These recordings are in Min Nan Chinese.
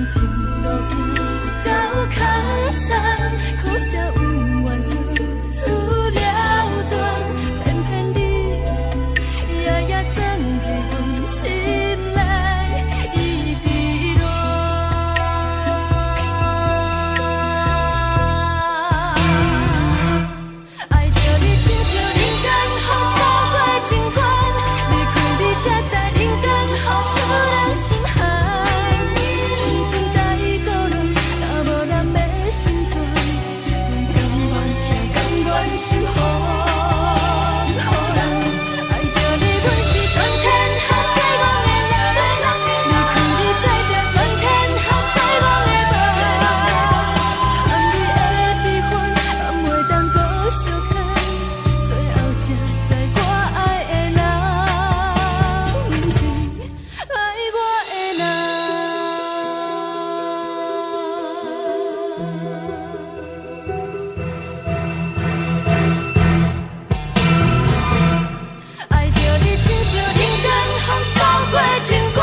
情路行到空残，可惜有緣就此了斷，偏偏你夜夜鑽入阮心內，一直戀。愛著你親像人間風掃過情關，離開你才知人間雨使人心寒。青春太孤單，若無人欲心存，阮甘願疼，甘願受風雨人。愛著你，阮是全天下最戇的人。離開你才定全天下最戇的夢。含你的悲歡，嘛袂當閣相牽。最後才知我愛的人，毋是愛我的人。愛著你親像人間風掃過情關，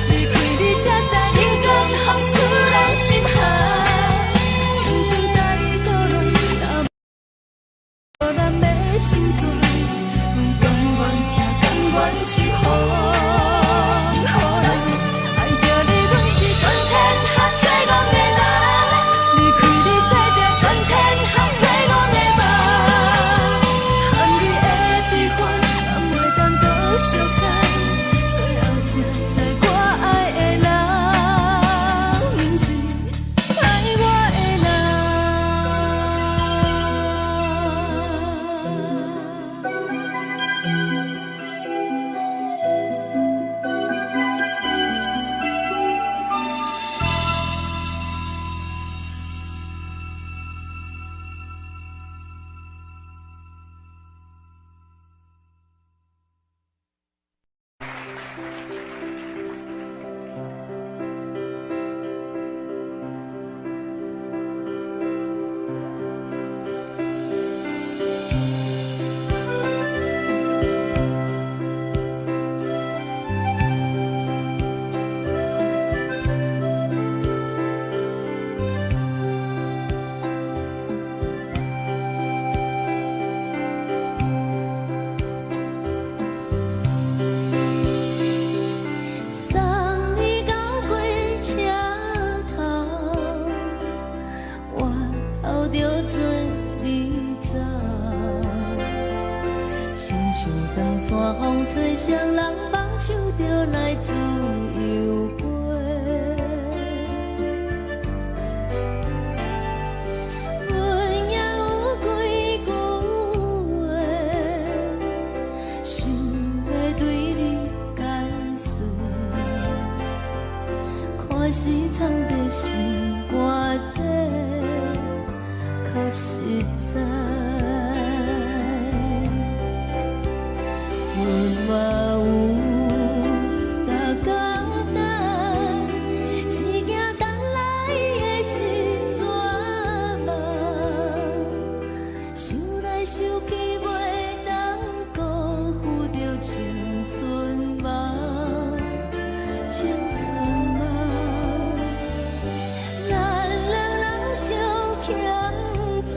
離開你才知人間風使人心寒。青春太孤單，若無人欲心存，阮甘願疼，甘願受風雨人。愛著你，阮是全天下最戇的人。離開你才定全天下最戇的夢。含你的悲歡，嘛袂當閣相牽。最後才知我愛的人，毋是愛我的人。送你到火車頭，我頭著做你走。親像長山風吹雙人放手就來自由飛。阮也有幾句話，想欲對你解說，看是藏在心肝底，較實在。阮嘛有逐工等，一件等來的是绝望，想來想去袂當辜負著青春夢，青春夢。咱兩人相欠債，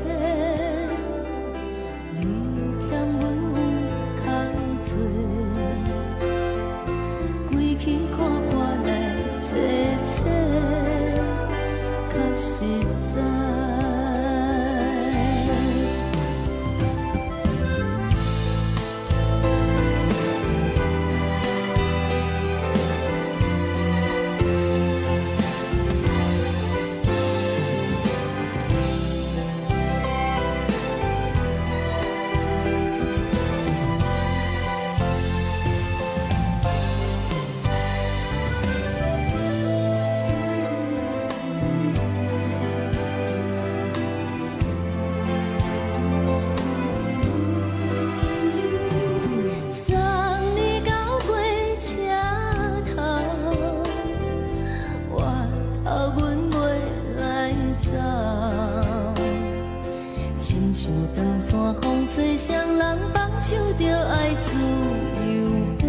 你欠阮有空濟，規氣看破來坐坐，較實在。送你到火車頭，我頭阮袂來走。親像長山風吹雙人放手就愛自由飛。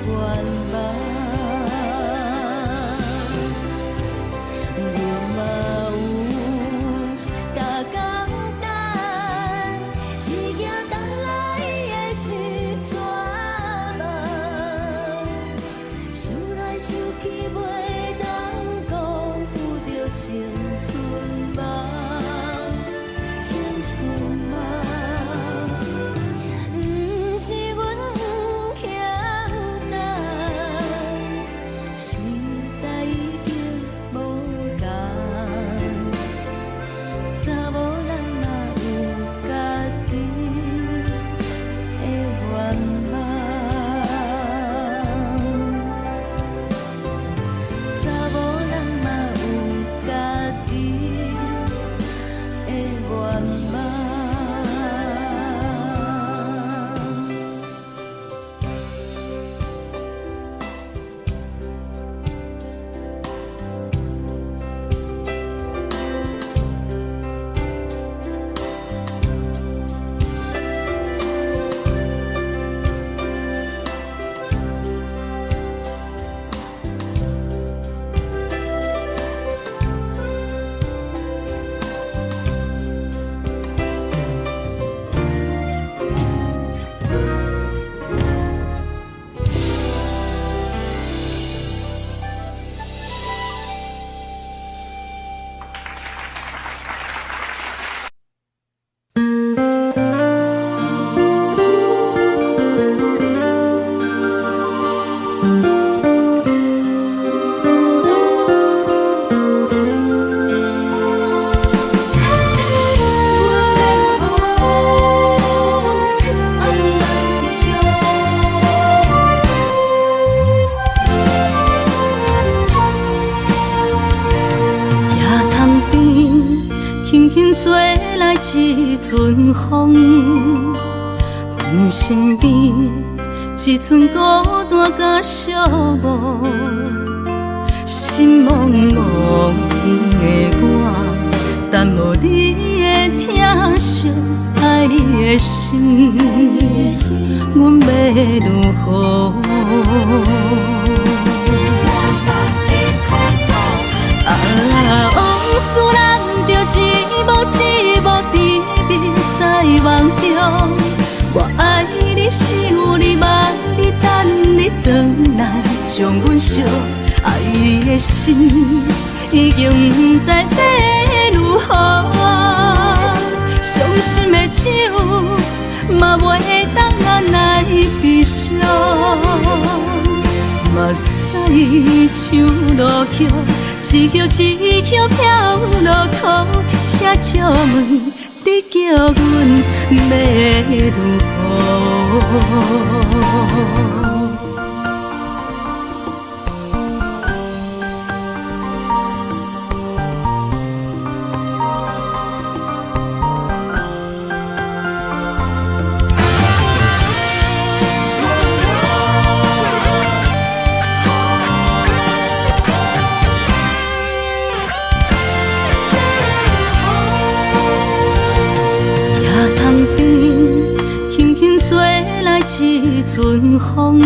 愿望。阮嘛有逐工等，一行等来的是绝望。想来想去，袂当辜负著青春梦，青春梦。毋是阮欠等，时代已经无仝，查某人嘛有家己的愿望。查某人嘛有家己的愿望。野潭边，轻轻吹来一阵风，阮身边一阵孤单佮寂寞，心茫茫的我，等无你的疼惜，爱你的心，阮欲如何？啊，往事咱著一幕一幕甜蜜在梦中。我爱你，想你，望你，等你转来，将阮惜。爱的心已经不知欲如何，伤心的酒嘛袂当按捺悲伤。目屎像落叶，一叶一叶飘落苦，请借问你叫阮欲如何？野潭边，轻轻吹来一阵风，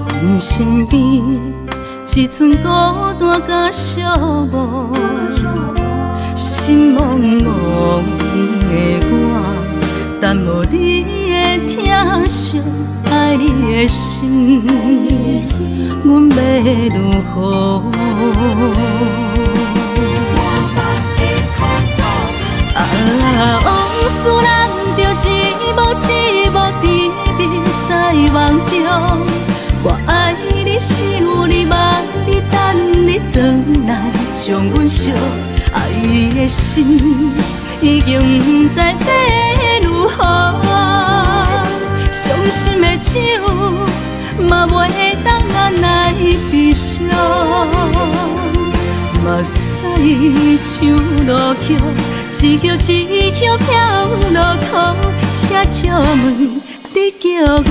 阮身边一阵孤单佮寂寞，心茫茫的我，等无你的疼惜，爱你的心，阮欲如何？啊，往事咱著一幕一幕甜蜜在梦中。我爱你，想你，望你，等你转来，将阮惜。爱的心已经不知欲如何，伤心的酒嘛袂当按捺悲伤。目屎像落叶，一叶一叶飘落苦，请借问你叫阮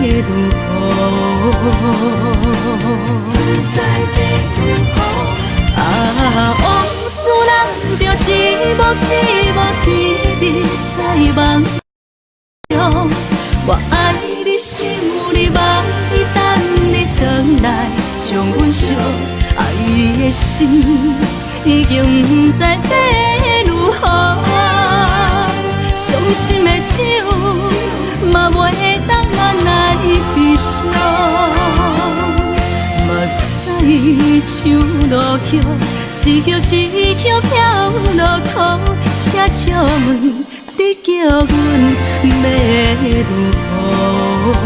欲如何？啊，往事咱著一幕一幕甜蜜在梦中。我爱你，想你，的心已經毋知欲如何，傷心的酒嘛袂當按捺悲傷，目屎像落雨，一葉一葉飄落苦，請借問你叫阮欲如何？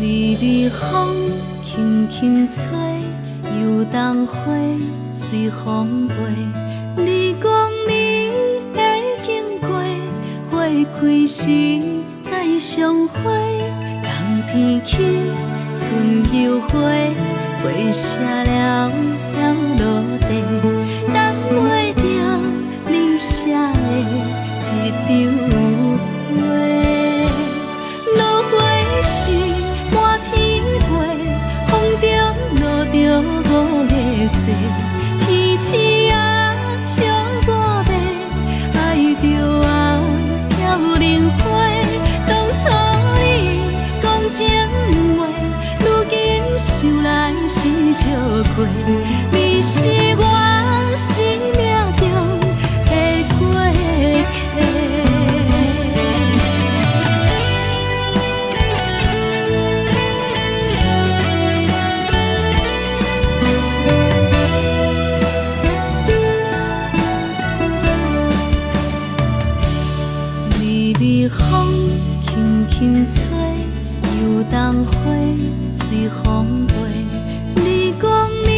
微微風輕輕吹，油桐花隨風飛。你講你會經過，花開時再相會。冬天起，春又回，花謝了飄落地，等袂著你寫的一張批。落花時滿天飛，風中落著五个誓，天星啊笑我欲，愛著啊飄零花。當初你講情話，如今想來是笑話，你是我生命中的過客。微微風輕輕吹，油桐花隨風飛。你講你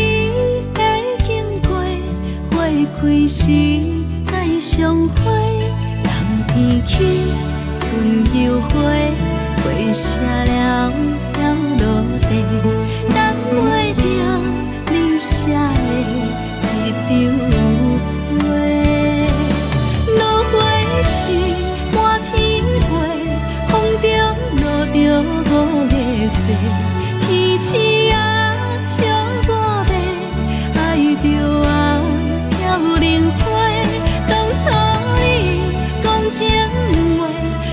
會經過，花開時再相會。冬天起，春又回，花謝了飄落地，等袂著你寫的一張批。落花時滿天飛，風中落著五个誓，天星啊笑我欲，愛著啊飄零花。當初你講情話，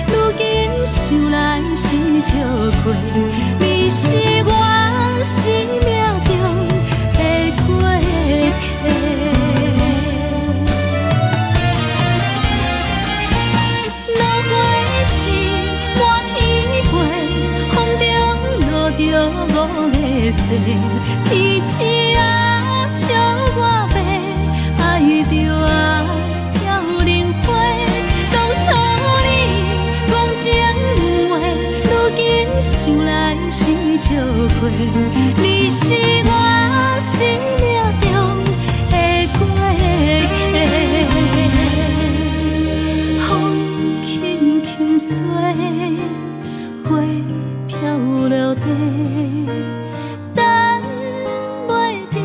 如今想來是笑話，你是我生命中的過客。落花時滿天飛，風中落著五个誓，天星啊笑我欲，愛著啊飄零花。當初你講情話，如今想來是笑話，你是我生命中的過客。風輕輕吹，花飄落地，等袂著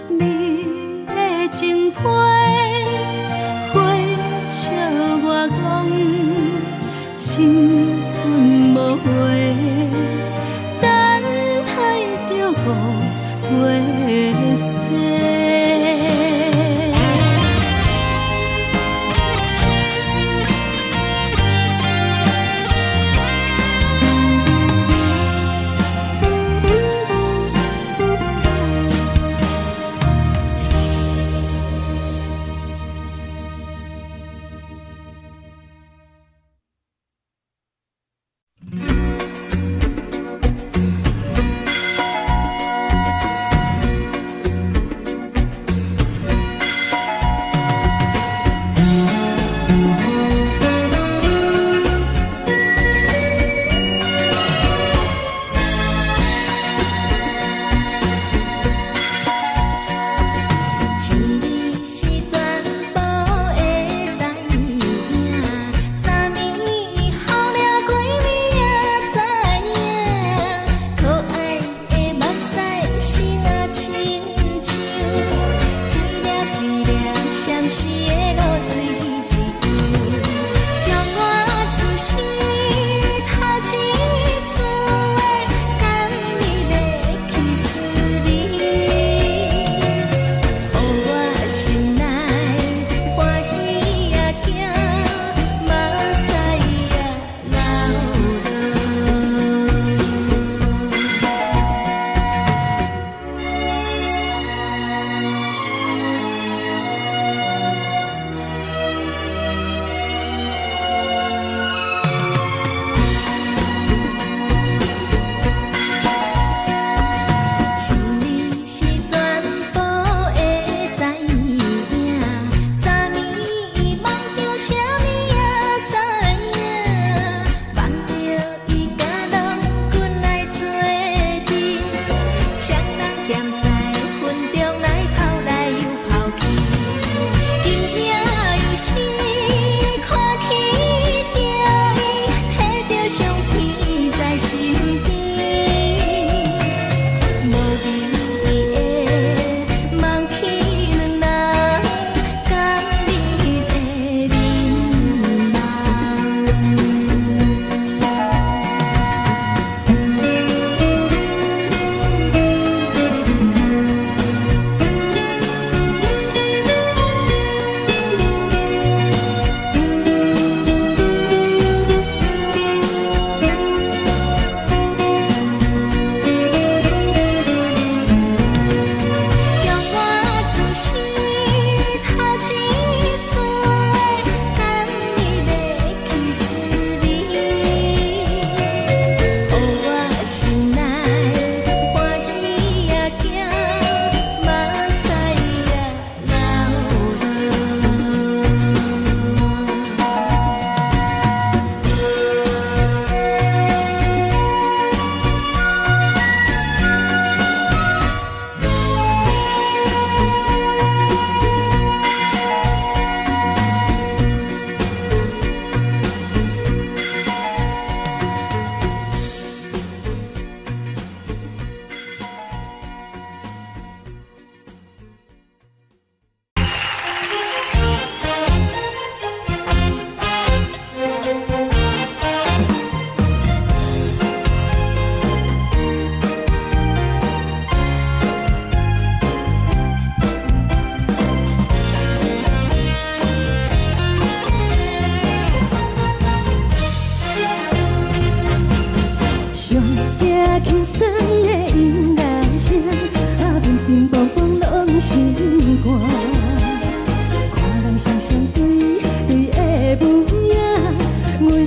你的情批，花笑我講青春無話，等待著五月雪。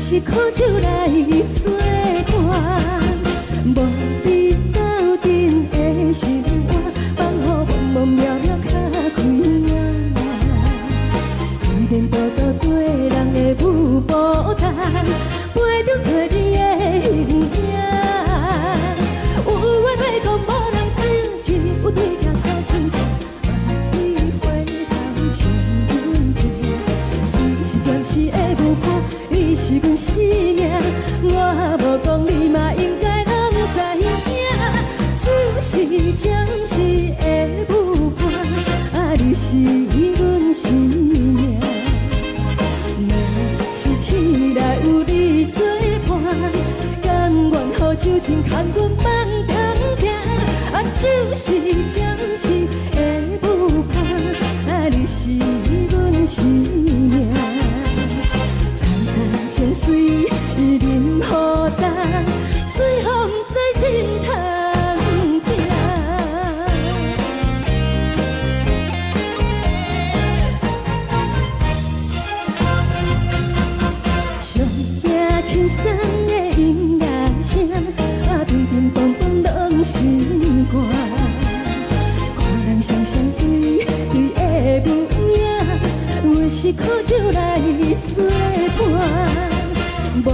是苦酒來做伴，無你鬥陣的生活，放予茫茫渺渺較開眼。天顛倒倒對人的舞步動，陪著找你的形影。有話欲講無人聽，只有對鏡苦親情，望你回頭笑阮聽。只是暫時的舞伴，你是阮生命，我無講你嘛應該攏知影。只是暫時的舞伴，啊，你是阮生命。若是醒來有你做伴，甘願予酒精牽阮夢中行。啊，只是暫時的舞伴，啊，你是阮生命。層層情隨淋雨重，最予毋知心通疼。上驚輕鬆的音樂聲，啊，乒乒乓乓攏心肝。看人雙雙對對的舞影，阮是苦酒來做伴，無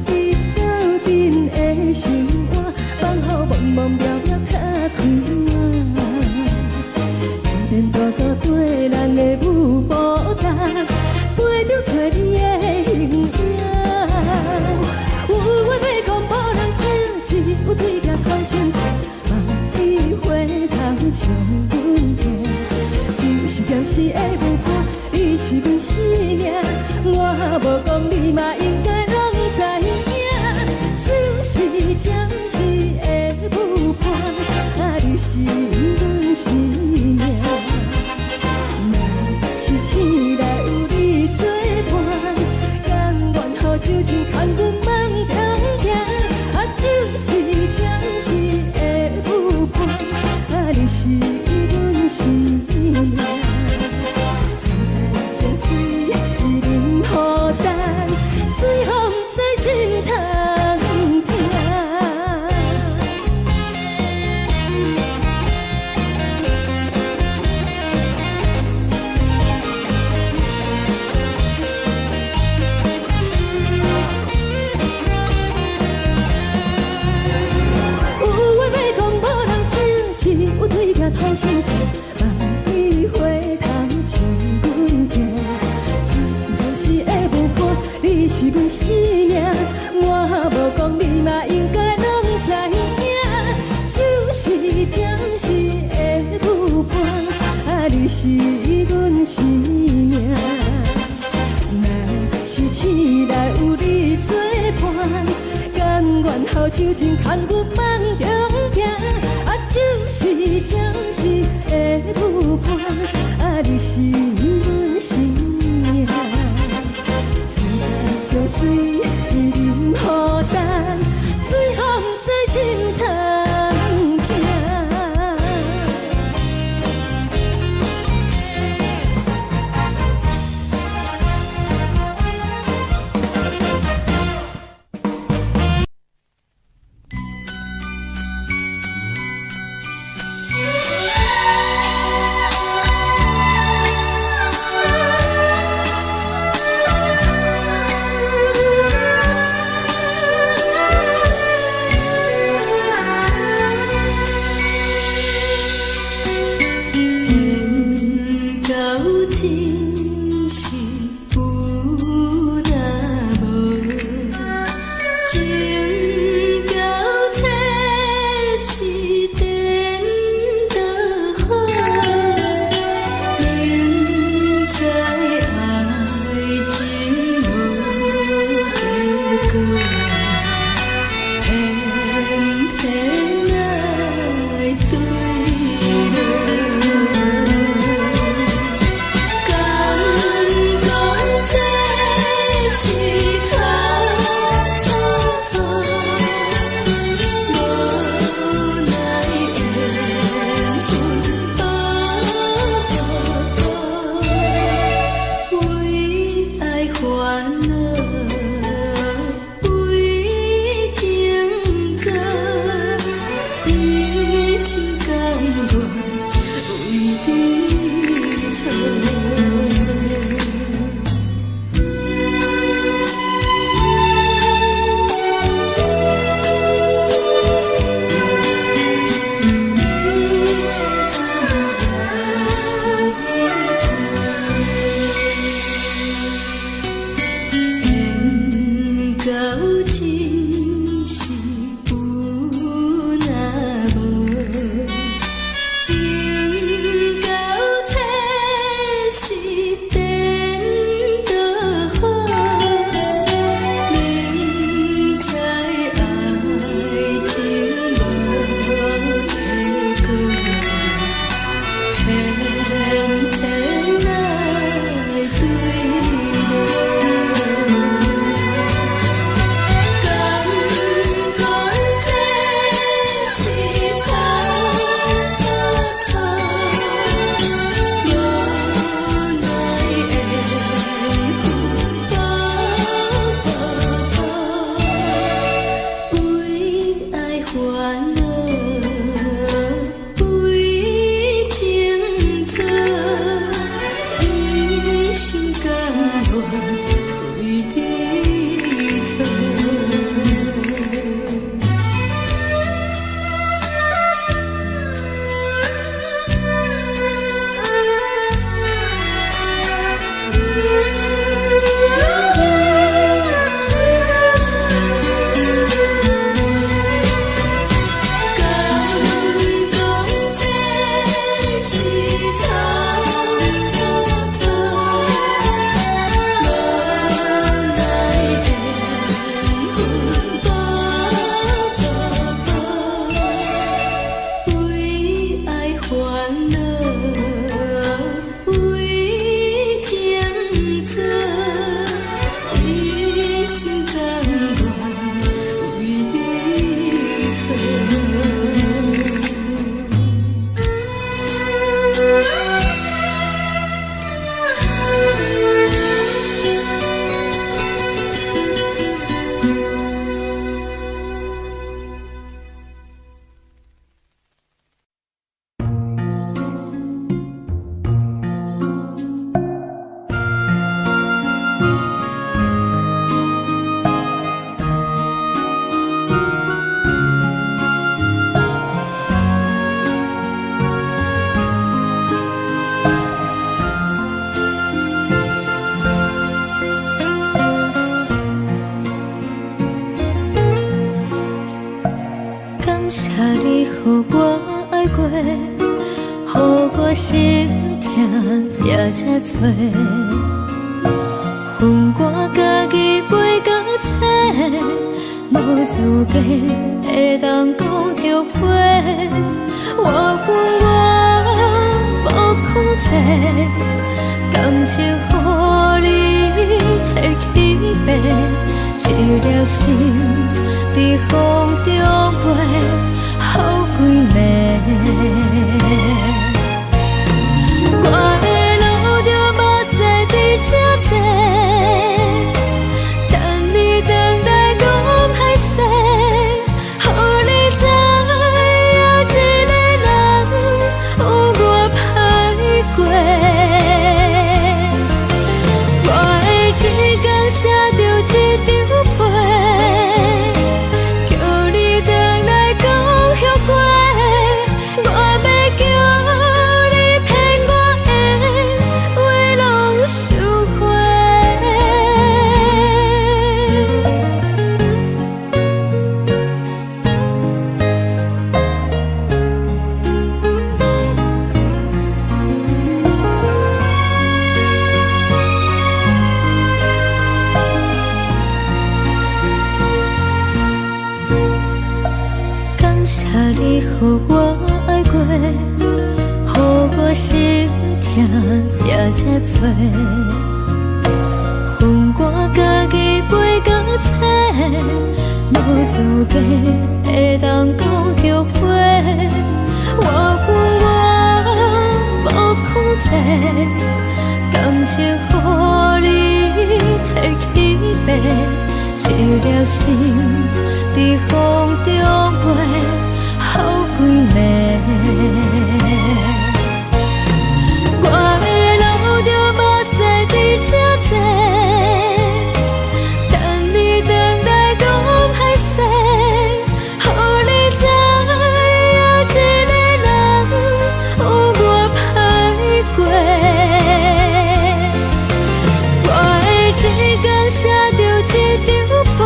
你鬥陣的生活，放予茫茫渺渺較開眼。天顛倒倒對人的舞步動，陪著找你的形影。有話欲講無人聽，只有對鏡苦親情，望你回頭笑阮聽。只是暫時的舞伴，你是阮生命，我無講你嘛應該攏知影。只是暫時的舞伴，啊，你是阮生命。若是醒來有你做伴，甘願予酒精牽阮夢中行。啊，只是暫時的舞伴，啊，你是阮生命。層層情隨淋雨重，最予毋知心通疼。有話欲講無人聽，只有對鏡吐心情，望你回頭笑阮聽。只是暫時的舞伴，你是阮生命，我無講你嘛應該攏知影。只是暫時的舞伴，啊，你是阮生命。若是醒來有你做伴，甘願予酒精牽阮夢中行。啊，只是暫時的舞伴，啊，你是阮生命。層層情隨淋雨重，最予毋知心通疼。心甘願為你藏。感謝你予我愛過，予我心疼也這多。分我家己飛到找，無資格會當講後悔。我有我無控制，感情予你提起爬，一粒心佇風中飛，予規暝。我會流著目屎佇這坐，等你轉來講歹勢，予你知影一个人有偌歹過。我會一工寫著一張批，叫你轉來講後悔。我欲叫你騙我的話攏收回。感謝你予我愛過，予我心疼也這多。分我家己飛到找，無資格會當講後悔。我有我無控制，感情予你提起爬，一粒心佇風中飛，予規暝。我會流著目屎佇這坐，等你轉來講歹勢，予你知影一個人有偌歹過。我會一工寫著一張批，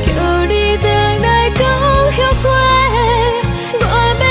叫你轉來講後悔。我欲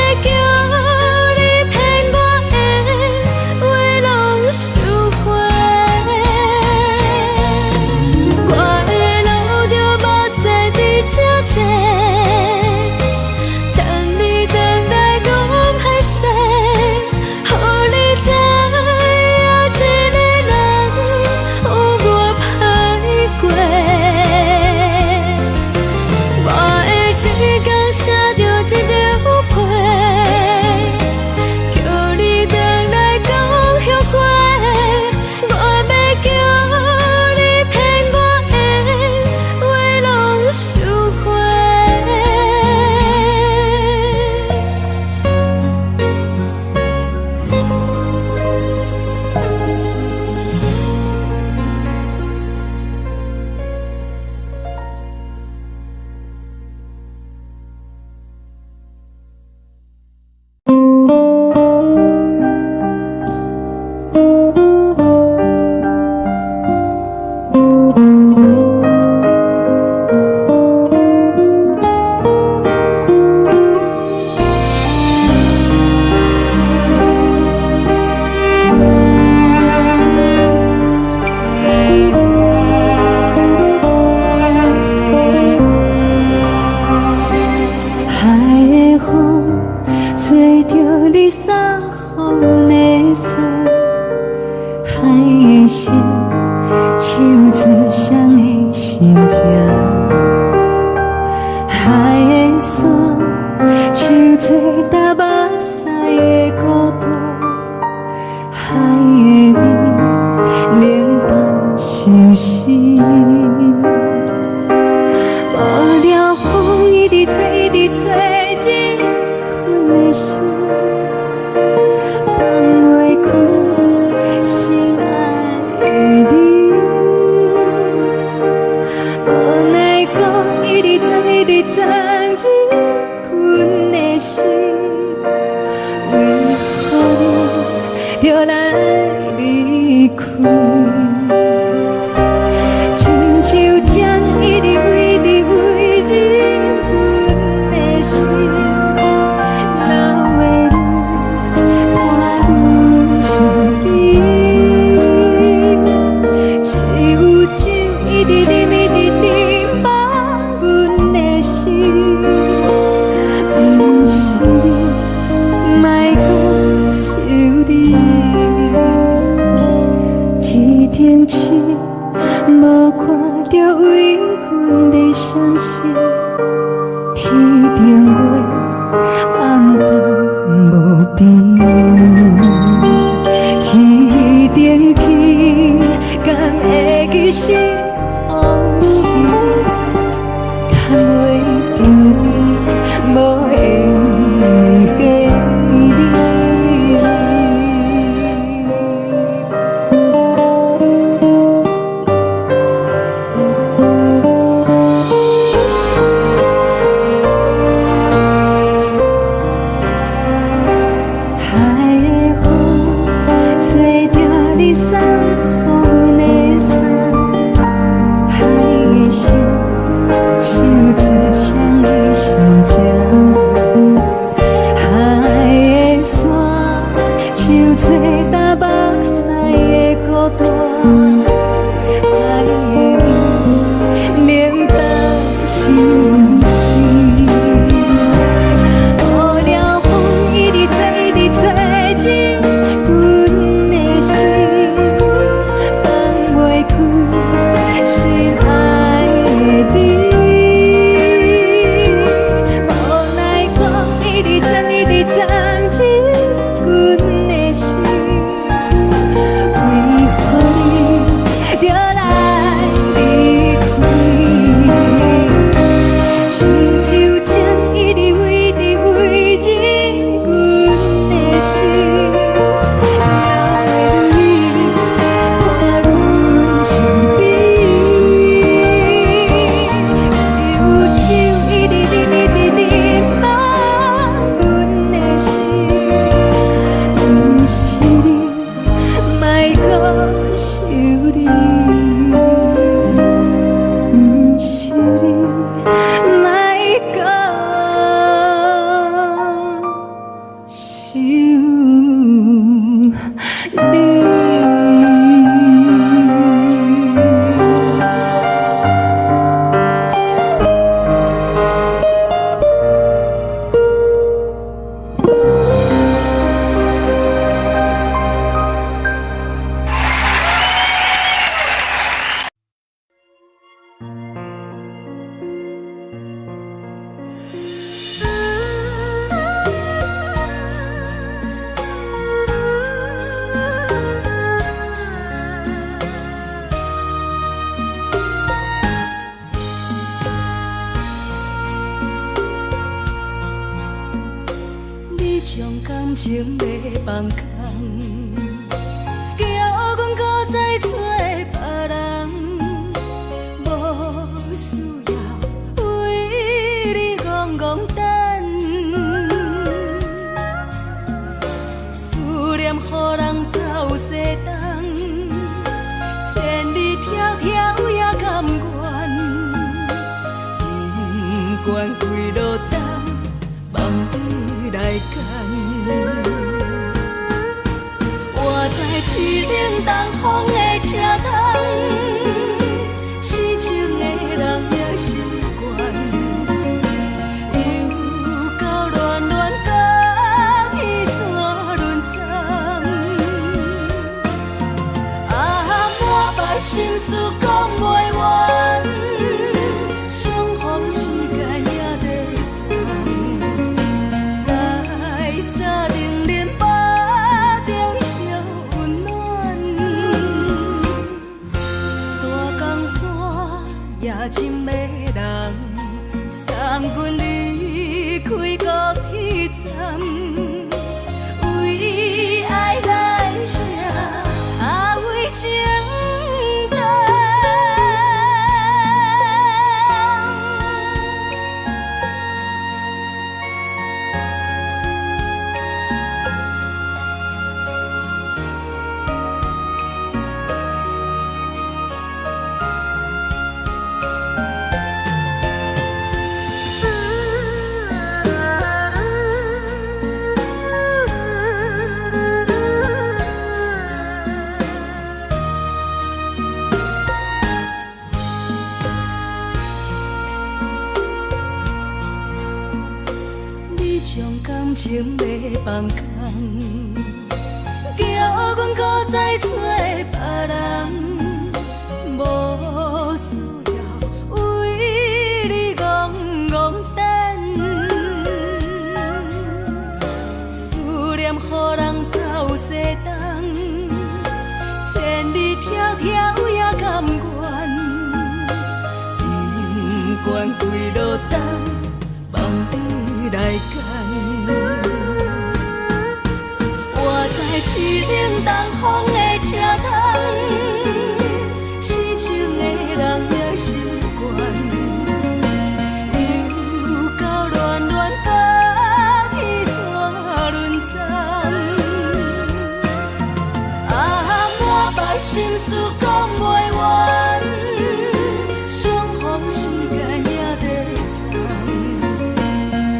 親情。海的山，像做焦目屎的孤單，海的味，冷淡相思。無聊風一直吹，一直吹，入阮的心，放袂開心愛的你。無奈何一直鑽，一直鑽入阮的心，為何你著來離開？親像針一直一直飛入阮的心，流的淚伴阮相依。只有酒一直啉，一直啉，放阮的心，毋是你，莫閣想你。天頂星無看著為阮咧閃爍，天頂月暗淡無邊。天頂天敢會記是予是？牽袂著你，無緣的你。海的風吹著你送予阮的衫，海的心唱出誰的心情？海的山像做焦目屎的孤單，海的味冷淡相思。無聊風一直吹，一直吹入阮的心，放袂開心愛的你。無奈何一直鑽，一直鑽入阮的心，為何你著來離開？親像針一直飛，一直飛入阮的心，流的淚伴阮相依。只有酒一直啉，一直啉，放阮的心，毋是你，莫閣想你。毋是你，莫閣想你。你將感情欲放空，叫阮閣再揣別人，無需要為你戇戇等，思念予人走西東，千里迢迢也甘願，不管幾落冬，望你來牽。我在凄冷東風的車窗，痴情的人也習慣，又到戀戀甲彼山輪針，啊，滿腹心事講袂完。也真迷人，送阮離開高鐵站，為愛來寫，啊為情等。你將感情欲放空，叫阮閣再找別人，無需要為你戇戇等。思念予人走西東，千里迢迢也甘願，不管幾落冬，望你來揀。我在凄冷東風的車窗，痴情的人也習慣，又到暖暖北天煞輪站。啊，滿腹心事講袂完，相逢時間也短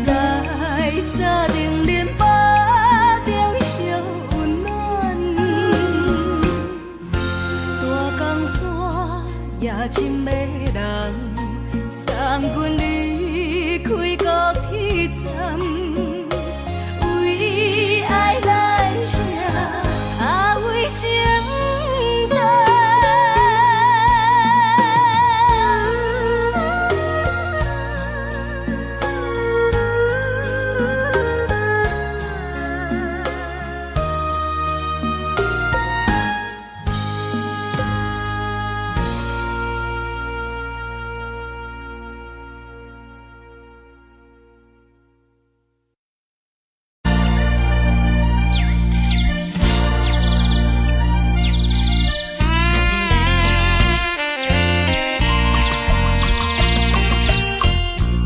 暫，在三重林北中相溫暖。大江山也真迷人，送阮離開高鐵站，為愛來寫，啊為情等。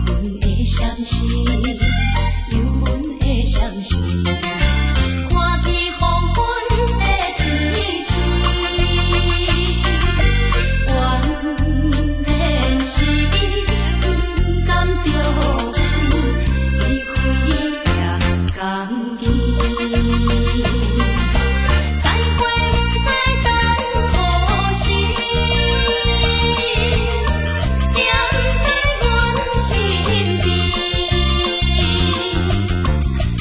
阮的相思，有阮的相思，看见黃昏的天星，原來是伊不甘著阮，伊飛也甘去。再會不知等何時，惦在阮身邊。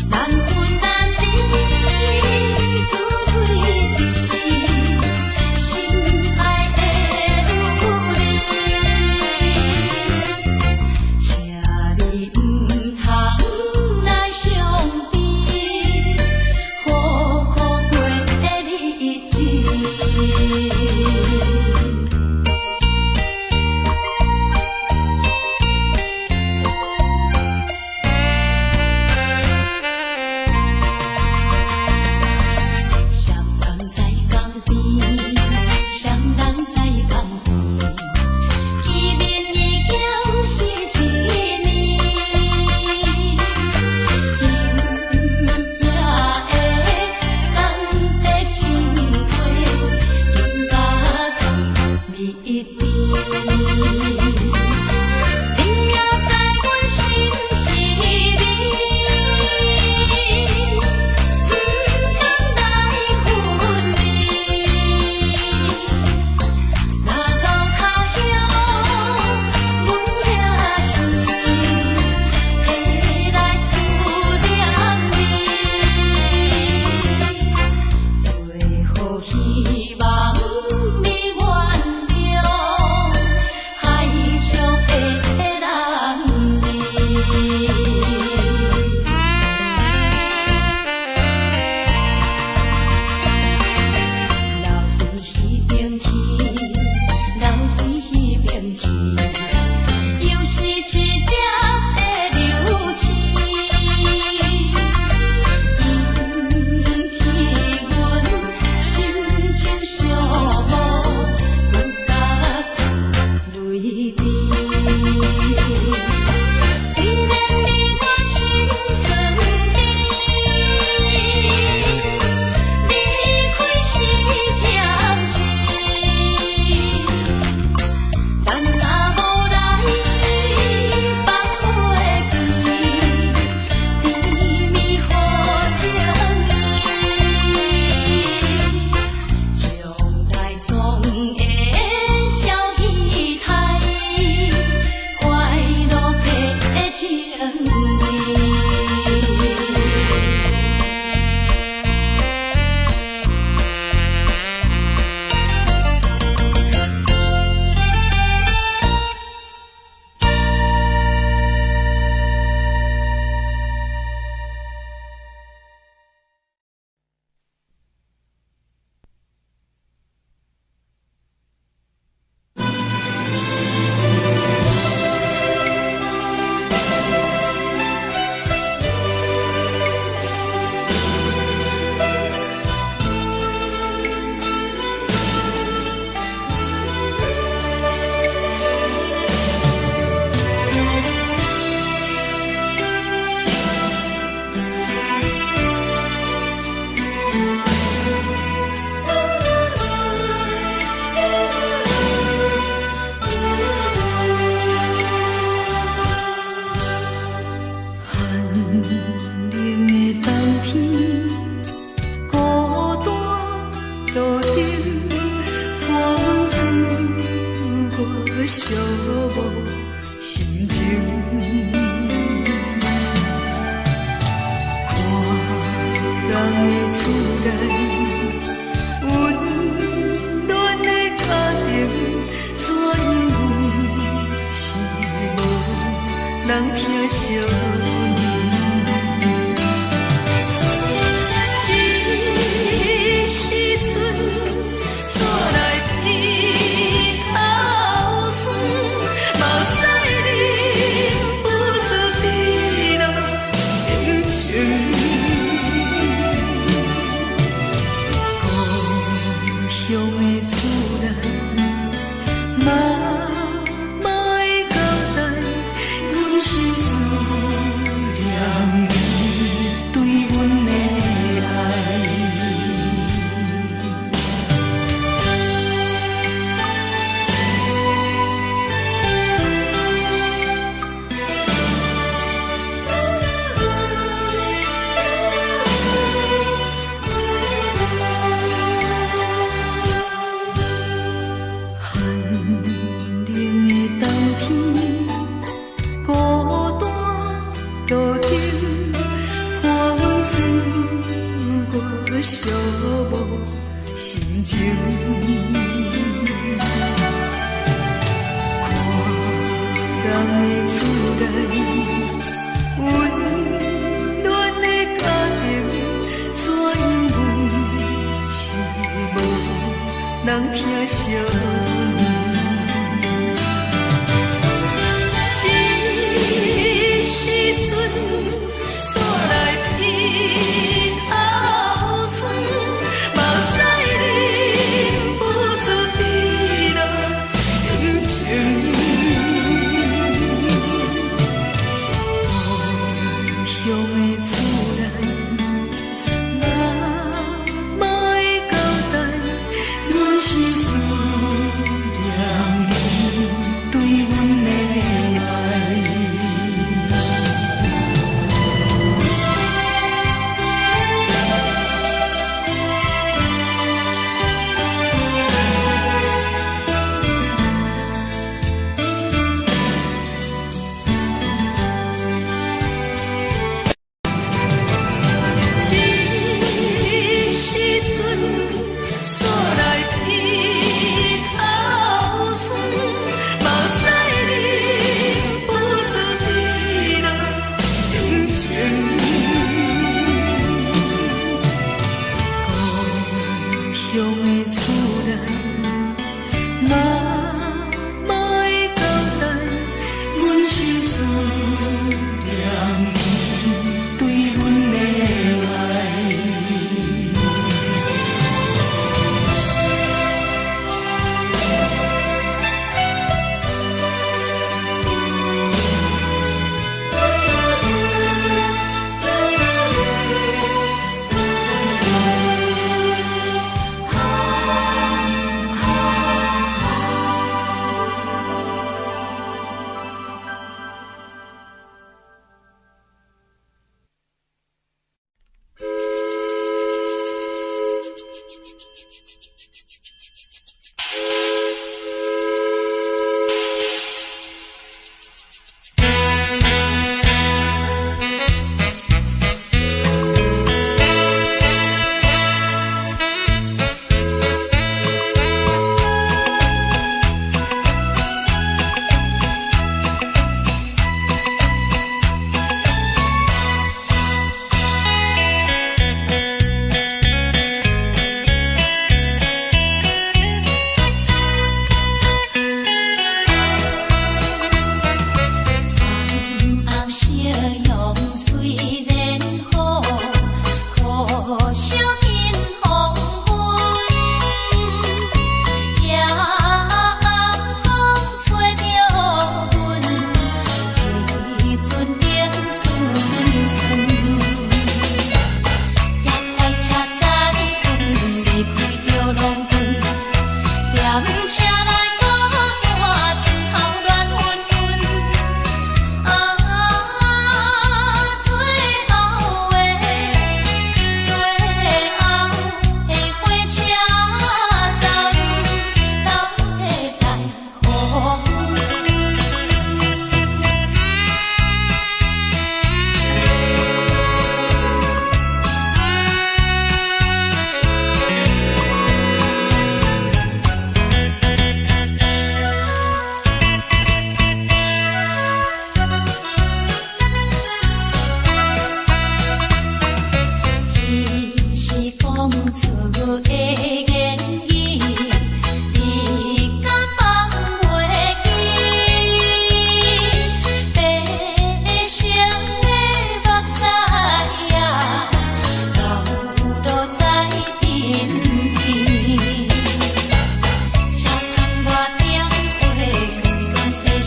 難分難離，滋味甜，心愛的女人，請你毋通來傷悲，好好過日子。誰人在江邊？誰人在江邊？見面已經是一年，今夜的送的情話，更加甜蜜甜。你也在阮心裡面，毋通來分離。若到他鄉，阮也是會來思念你。最後希望你原諒，海去，又是一粒的流星，引起阮心情寂寞，阮甲出淚滴。雖然你我心酸甜，離開是暫時，咱若無來放袂記，甜蜜予情意，將來總會照期待，快樂的情義。寒冷的冬天，孤單路燈，伴阮自我寂寞心情。看人的厝內，溫暖的家庭，怎樣阮是無人疼惜阮。這時陣，煞來鼻頭酸，目屎忍不住滴落眼睛。故鄉的厝內，媽媽的交代，阮是思念你對阮的愛。寒冷的冬天，孤單路燈，伴阮自我寂寞心情。看人的厝內，溫暖的家庭，怎樣阮是無人疼惜阮。這時陣，煞來鼻頭酸，目屎忍不住滴落眼睛。故鄉的厝內，媽媽的交代，阮是思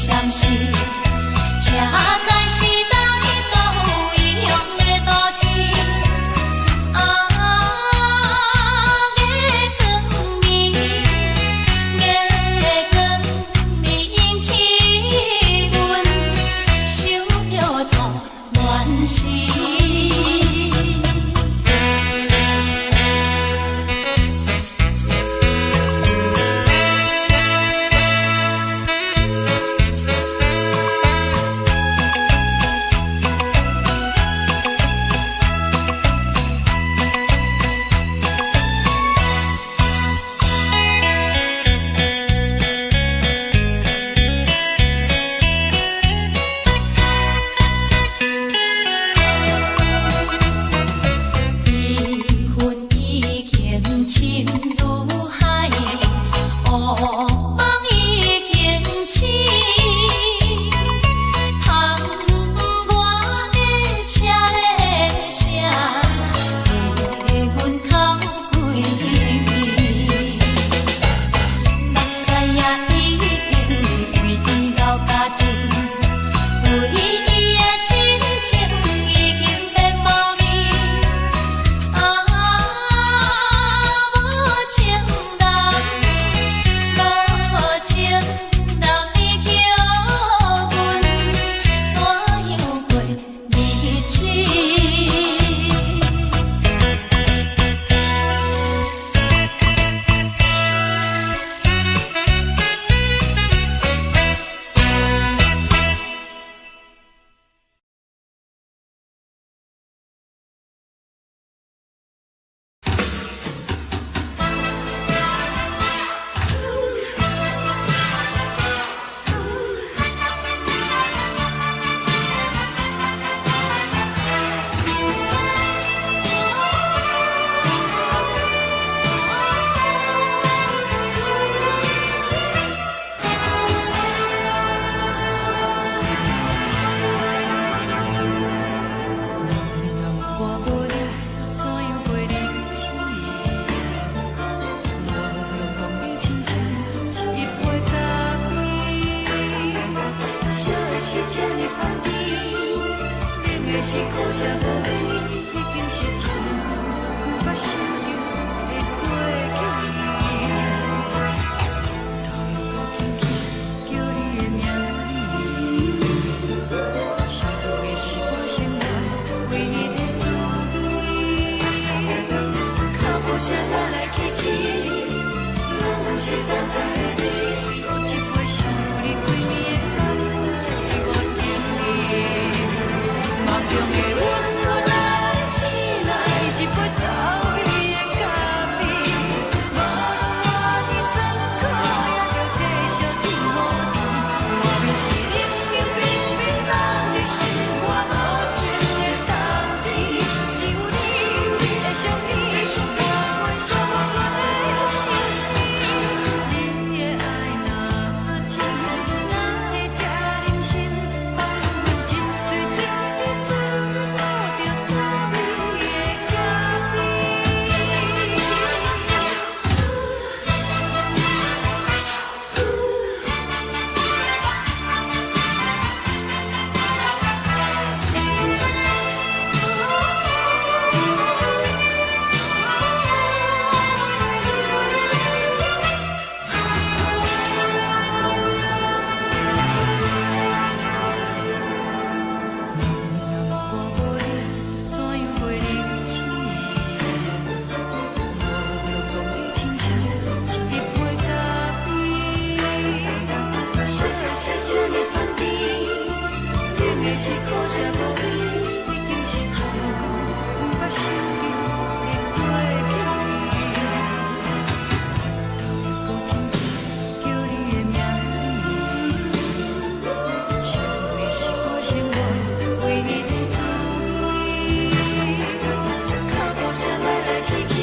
相思，才知是来到異鄉的都市。啊，月光暝，月光暝引起阮想著做亂時。彼份已經深如海，烏夢已經醒。窗外的車的聲，替阮哭規暝。目屎也已經為伊流乾淨，為伊的真情已經變無味。啊，無情人，無情人，你叫阮怎樣過日子？人若我無你，怎樣過日子？無論講你親像一杯咖啡，燒的是這呢香甜，冷的是苦澀無味，已經是真久毋捌想著的過去。頭又閣輕輕叫你的名字，想的是我生活唯一的滋味。腳步聲來來去去，攏是等待的你。閣一杯想你規暝的目屎，我敬你。夢中的阮來醒來，一杯走味的咖啡。無論偌尼酸苦，也著繼續天雨甜。外面是冷冷冰冰，冬日心肝無情的冬天。只有你，你的相片，予阮寂寞的心事。你的愛若深，哪會這忍心放阮一喙一滴嘴吐著滋味的咖啡？人若我無你，怎樣過日子？無論講你親像一杯咖啡，燒的是這呢香甜，冷的是苦澀無味，已經是真久毋捌想著的過去。頭又閣輕輕叫你的名字，想的是我生活唯一的滋味。腳步聲來來去去，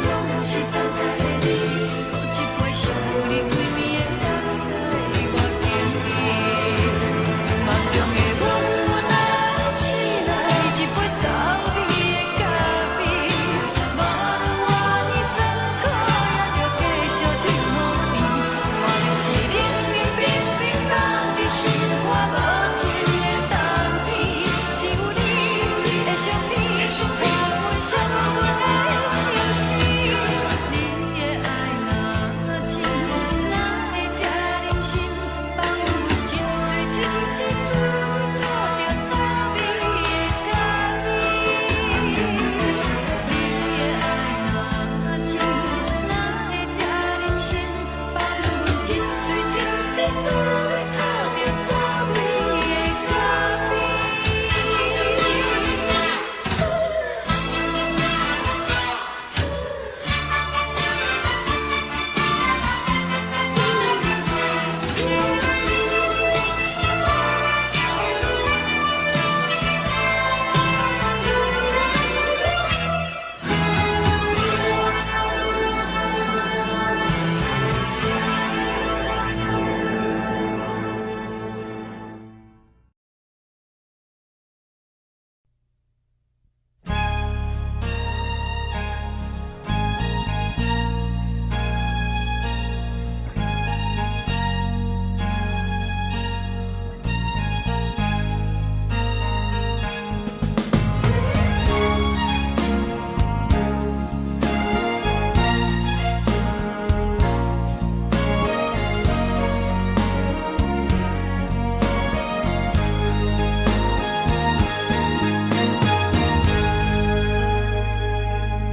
攏是等待的你。閣一杯想你規暝的目屎，我敬你。夢中的阮來做欲透著走味的咖啡。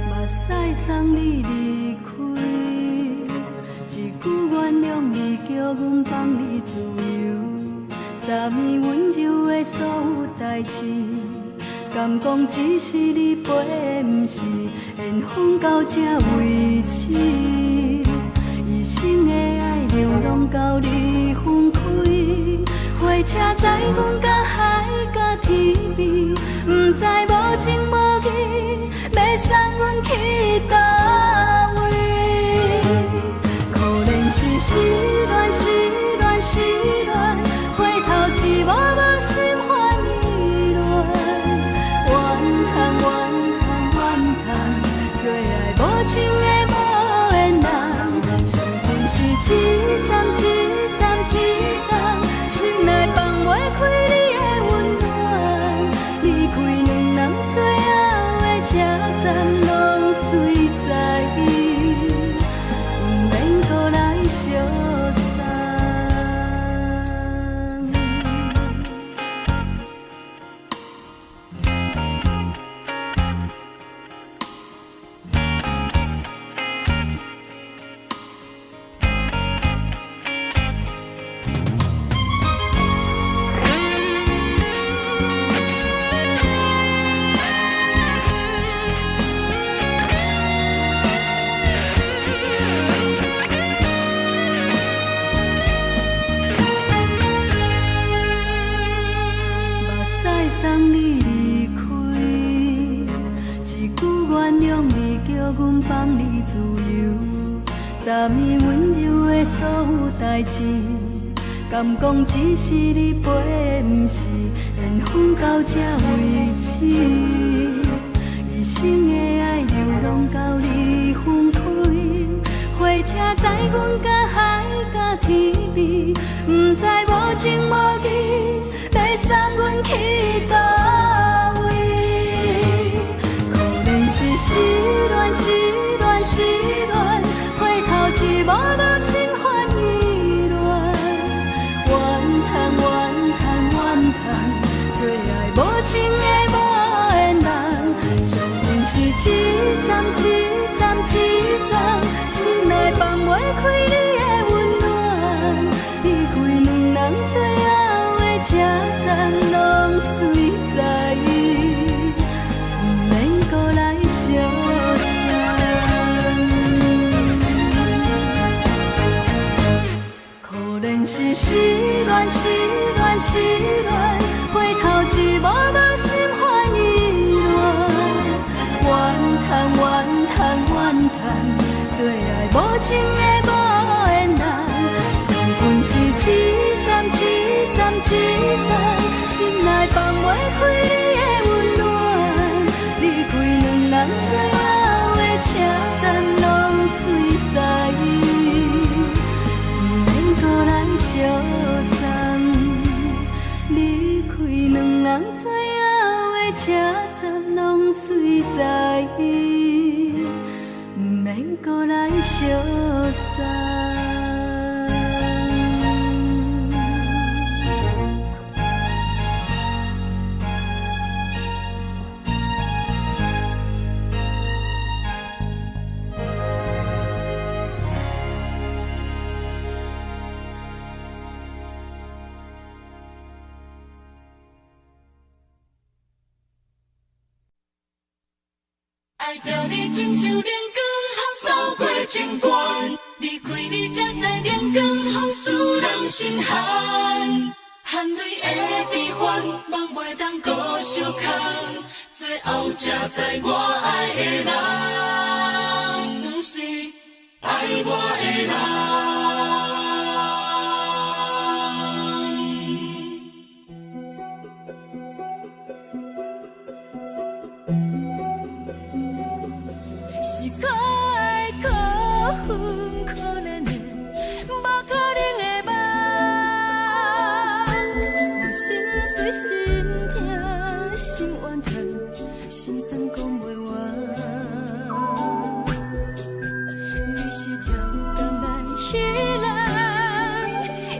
目屎送你離開，一句原諒你，叫阮放你自由。昨暝溫柔的所有代誌，敢講只是你陪，毋是緣分到這為止。一生的愛流浪到你分開，火車載阮到海角天邊，毋知無情無義，欲送阮去佗位？可憐是失戀，失戀，失戀，回頭一幕幕心煩意亂。怨嘆怨嘆怨嘆，做愛無情的無緣人，上恨是一站一站一站，心內放袂開你的溫暖。離開兩人最後的車站，攏隨在意，毋免閣來相送。目屎送你離開，一句原諒你，叫阮放你自由。昨暝溫柔的所有代誌，敢講只是你陪，毋是緣分到這為止。一生的愛流浪到你分開，火車載阮到海角天邊，毋知無情無義，欲送阮去佗位？可憐是失戀，失戀，失戀，回頭一幕幕心煩意亂。怨嘆怨嘆怨嘆，做愛無情的無緣人，上恨是一站一站一站，心內放袂開你的溫暖。離開兩人最後的車站，攏隨在意，毋免閣來相送。可憐是失戀，失戀，失戀，回頭一幕幕心煩意亂。怨嘆怨嘆怨嘆，做愛無情的無緣人，上恨是一站一站一站，心內放袂開你的溫暖。離開兩人最後的車站，攏隨在意，毋免閣來相送。離開兩人最後的車站，攏隨在意，毋免閣來相送。愛著你親像冷光予掃過情關，離開你才知冷光予使人心寒。含淚的悲歡，夢袂當閣相空，最後才知我愛的人，毋是愛我的人。是可愛可恨可憐的，無可能的夢。我心碎心疼心怨嘆，心酸講袂完。你是刁工來彼人，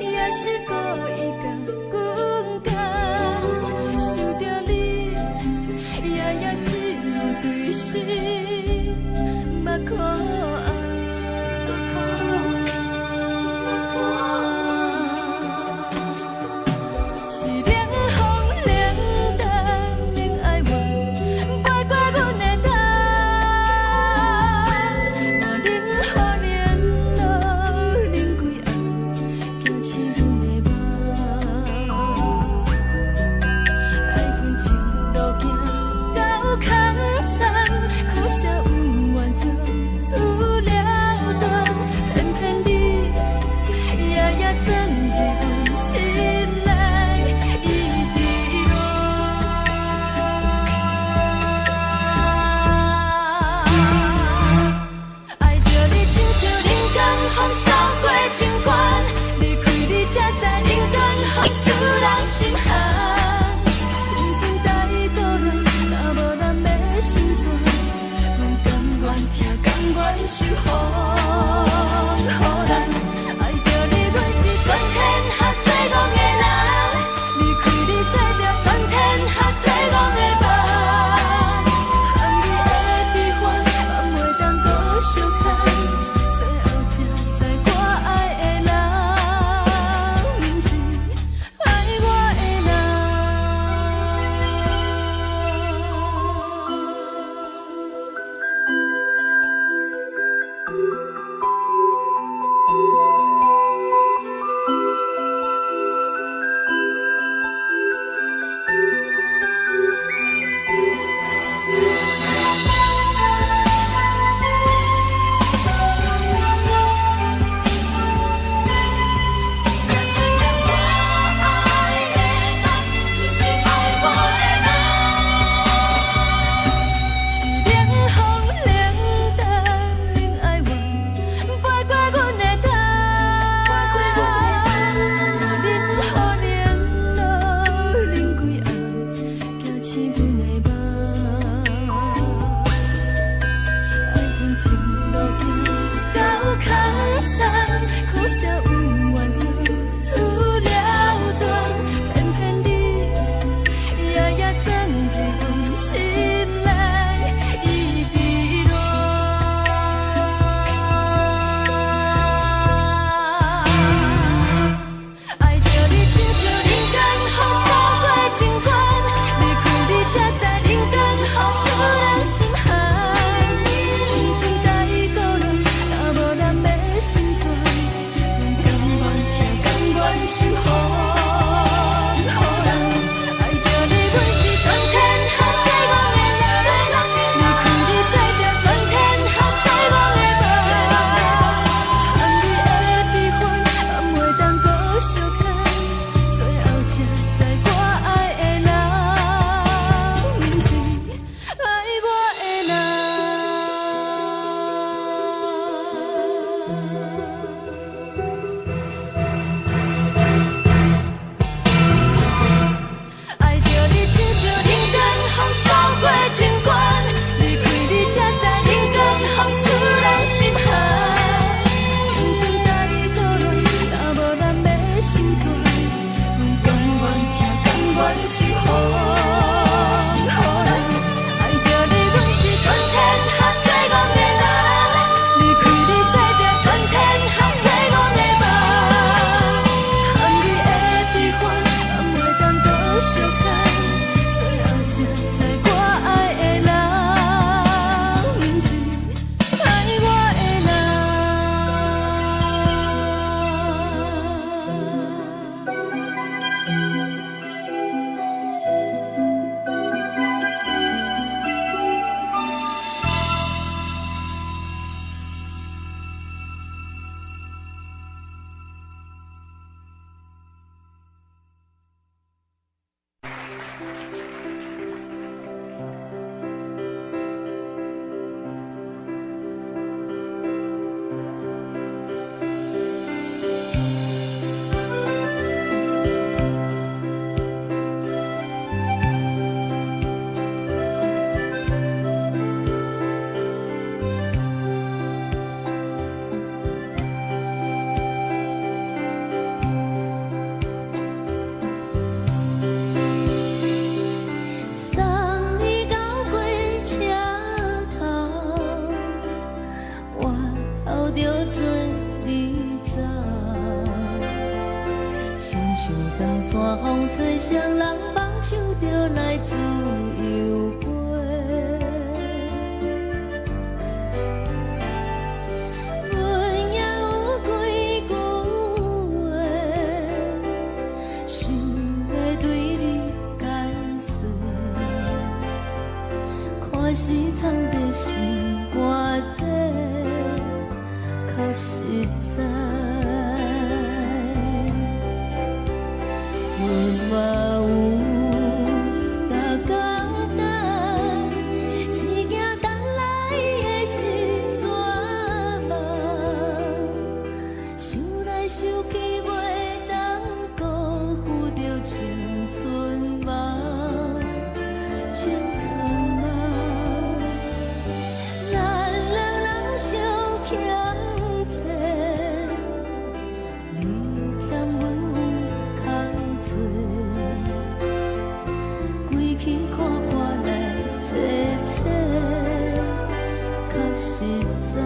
也是故意共阮講。想著你，夜夜只有對心目苦紅。是冷風冷淡冷哀怨，飛過阮的頭。無冷雨連露冷規暗，驚醒阮的夢。愛恨情路行到空残，可惜恩怨就此了斷，偏偏你夜夜鑽入阮心內，一直戀。愛著你親像冷光予掃過情關，離開你才知冷光予使人心寒。青春大渡輪，若無咱欲成全，阮甘願疼，甘願受風雨難。愛著你，阮是全天下最戇的人，離開你做著全天下最戇的夢。含淚的悲歡，夢袂當閣相牽，最後才知我愛的人，毋是愛我的人。才知影我愛的人，毋是愛我的人。是冷風冷淡冷哀怨，飛過阮的頭。無冷雨連露冷規暗，驚醒阮的夢。愛恨情路行到空殘，可惜恩怨就此了斷，偏偏你夜夜鑽入阮心內，一直戀。愛著你親像冷光予掃過情關，離開你才知冷光予使人心寒。青春大渡輪，若無咱欲成全，阮甘願疼，甘願受風雨難。愛著你，阮是全天下最戇的人，離開你做著全天下最戇的夢。含淚的悲歡，夢袂當閣相牽，最後才知我愛的人，毋是愛我的人。愛著你親像冷光予掃過情關，離開你才知冷光予使人心寒。青春大渡輪，若無咱欲成全，阮甘願疼，甘願受風雨難。愛著你，阮是全天下最戇的人，離開你做著全天下最戇的夢。含淚的悲歡，夢袂當閣相牽，最後才知我愛的人，親像長山風吹，誰人放手就來自由飛。阮也有幾句話，想欲對你解說，看是藏佇心肝底，較實在。阮嘛有逐工等，一行等來的是绝望，想來想去袂當辜負著青春夢，青春夢。咱兩人相欠債，你嫌阮有空濟，規氣看破來坐坐，較實在。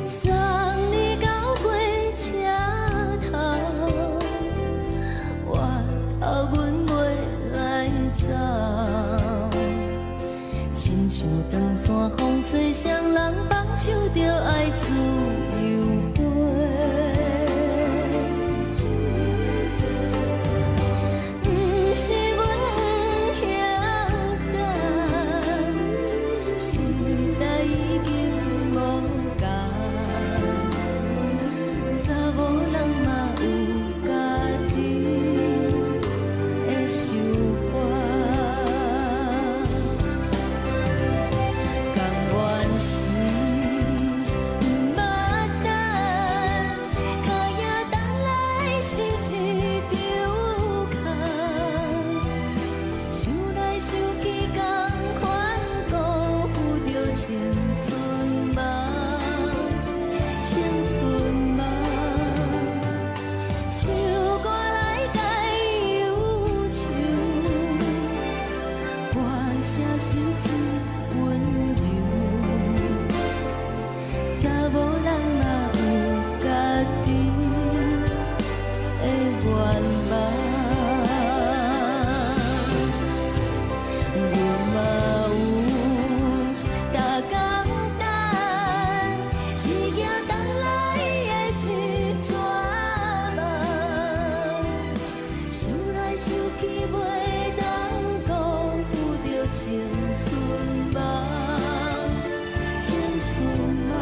送你到火車頭，我頭阮袂來走。親像長山風吹，誰人放手就愛自由飛。毋是阮不曉等，時代已經無仝，查某人嘛有家己的想法。甘願是毋捌等，跤影等來是一場空，想來想去，仝款辜負著青春夢，青春夢。唱歌來解憂愁，歌聲是真溫柔。查某人嘛有家己的願望，阮嘛有逐工等，一行等來的是绝望，想來想去袂當辜負著青春夢，青春夢。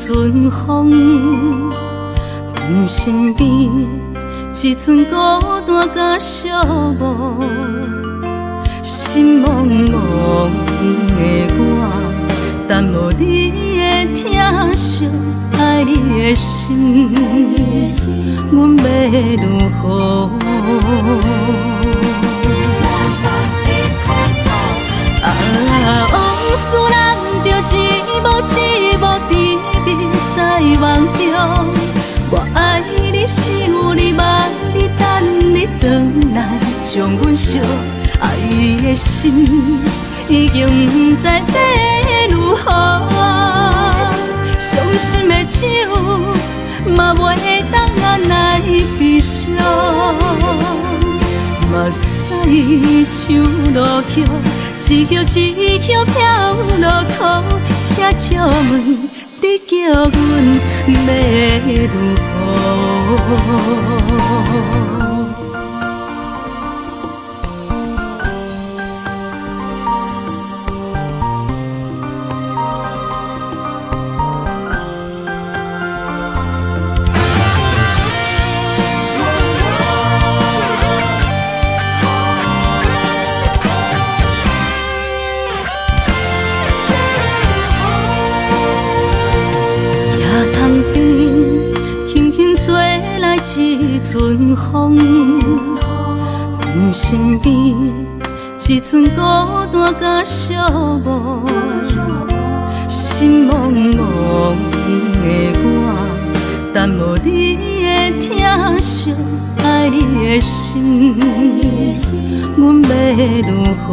陣風，阮身邊一陣孤單佮寂寞，心茫茫的我，等無你的疼惜，愛你的心，阮欲如何？啊，往事難著一幕一幕甜蜜在夢中。我愛你，想你，望你，等你轉來，將阮惜。愛的心已經毋知欲如何，傷心的酒嘛袂當按捺悲傷。目屎像落雨，一葉一葉飄落苦，請借問你叫阮欲如何？一陣風，阮身邊一陣孤單佮寂寞，心茫茫的我，等無你的疼惜，愛你的心，阮欲如何？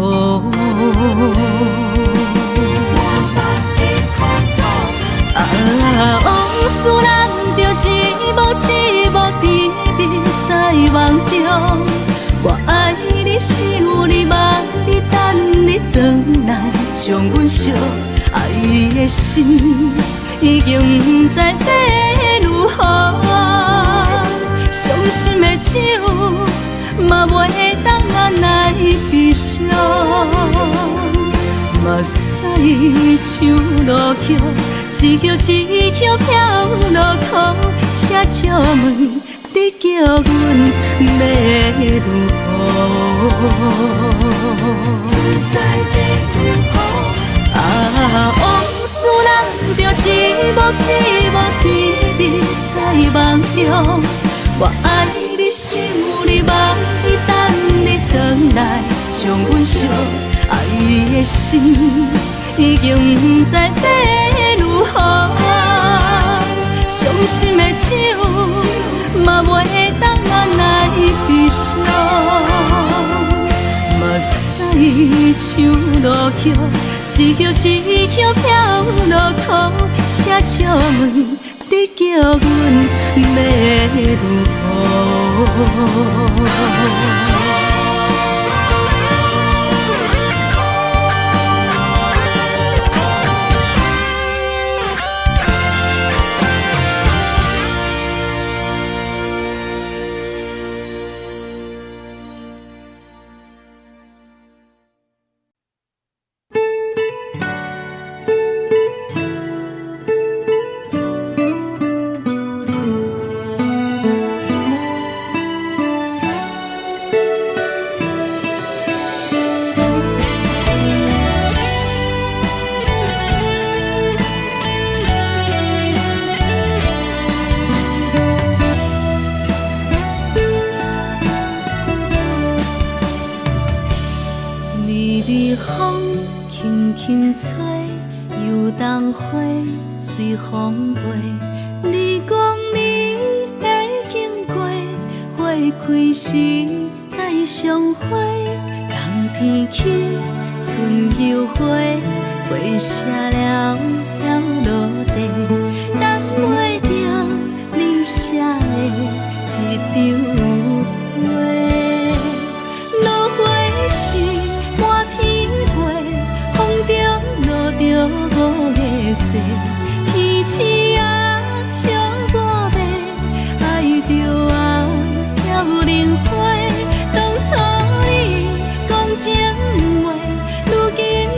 啊，往事難著一幕一幕甜蜜在夢中。我愛你，想你，望你，等你轉來，將阮惜。愛的心已經毋知欲如何，傷心的酒嘛袂當按捺悲傷。目屎像落雨，一葉一葉飄落苦，請借問你叫阮欲如何？啊，往事難著一幕一幕甜蜜在夢中。我愛你，想你，望你，等你轉來，將阮惜。愛的心已經毋知欲如何，傷心的酒嘛袂當按捺悲傷。目屎像落雨，一葉一葉飄落苦，請借問你叫阮欲如何？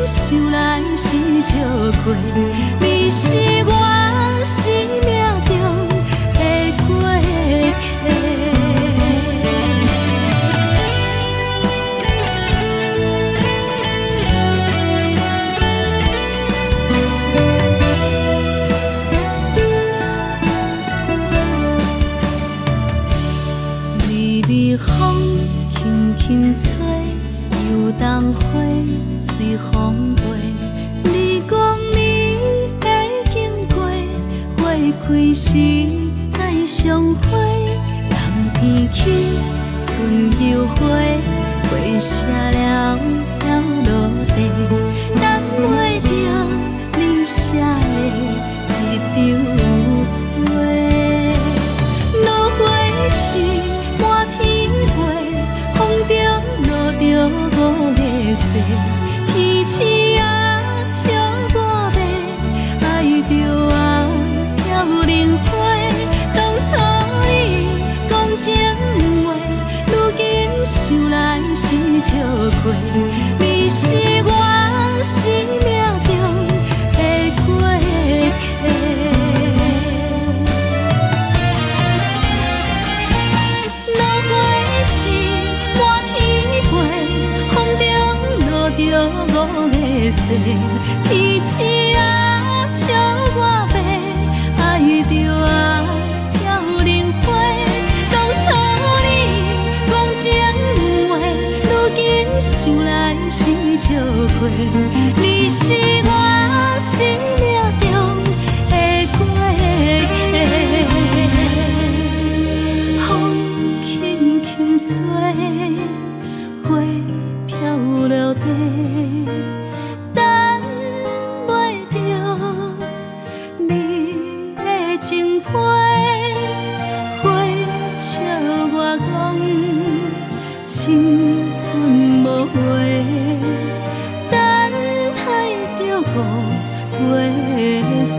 想來是笑過，你是我。蘭花隨風飛。你講你會經過，花開時再相會。冬天去春又回，花謝了了落地，等袂著你寫的一張批。落花是滿天飛，風中落著五个誓，天星啊笑我欲，愛著啊飄零花。當初你講情話，如今想來是笑話。你是我生命中的過客。落花是滿天飛，風中落著五个誓，天星啊笑我欲，愛著啊飄零花。當初你講情話，如今想來是笑話。你是我生命中的過客。風輕輕吹，花飄落地，等袂著你的情批。花笑我講，青春無話，等待著五月雪。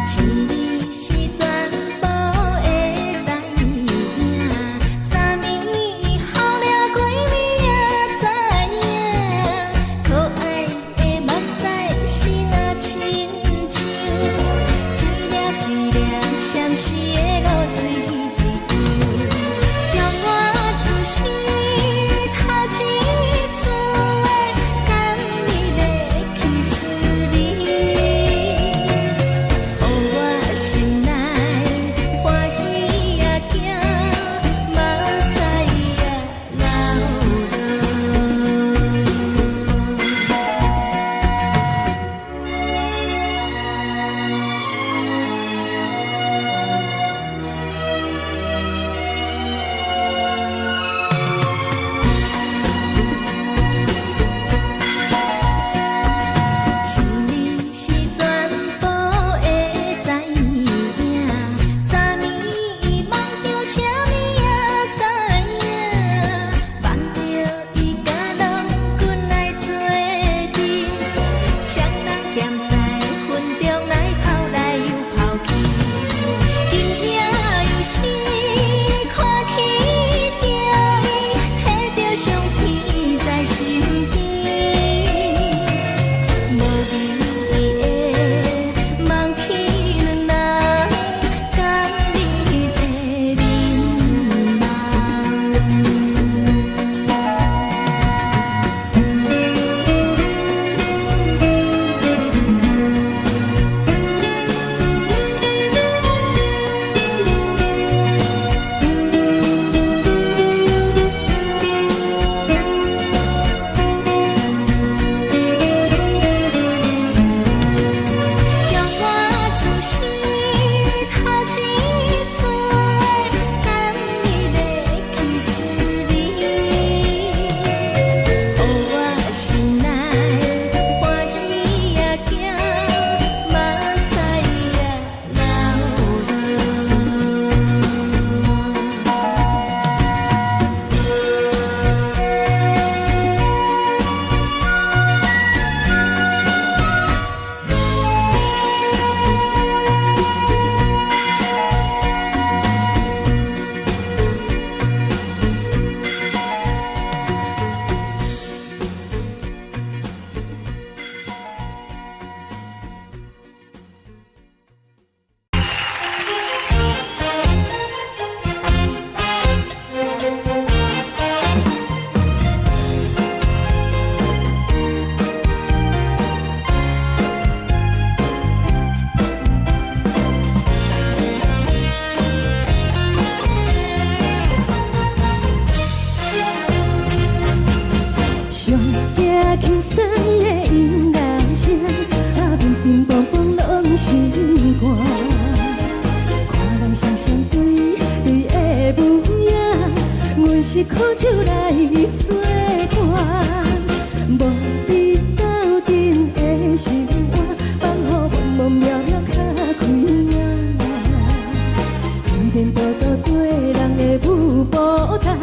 情你是全部的知影，昨暝雨了规暝也知影，可愛的目屎是若親像一粒一粒閃爍的露水一樣，將我此生頭一次的甘蜜的去思味。予我心內歡喜也驚，目屎也流落。雙雙對對的舞影，阮是苦酒來做伴，無比鬥陣的生活，放予茫茫渺渺較開眼。天天多多對人的舞步單，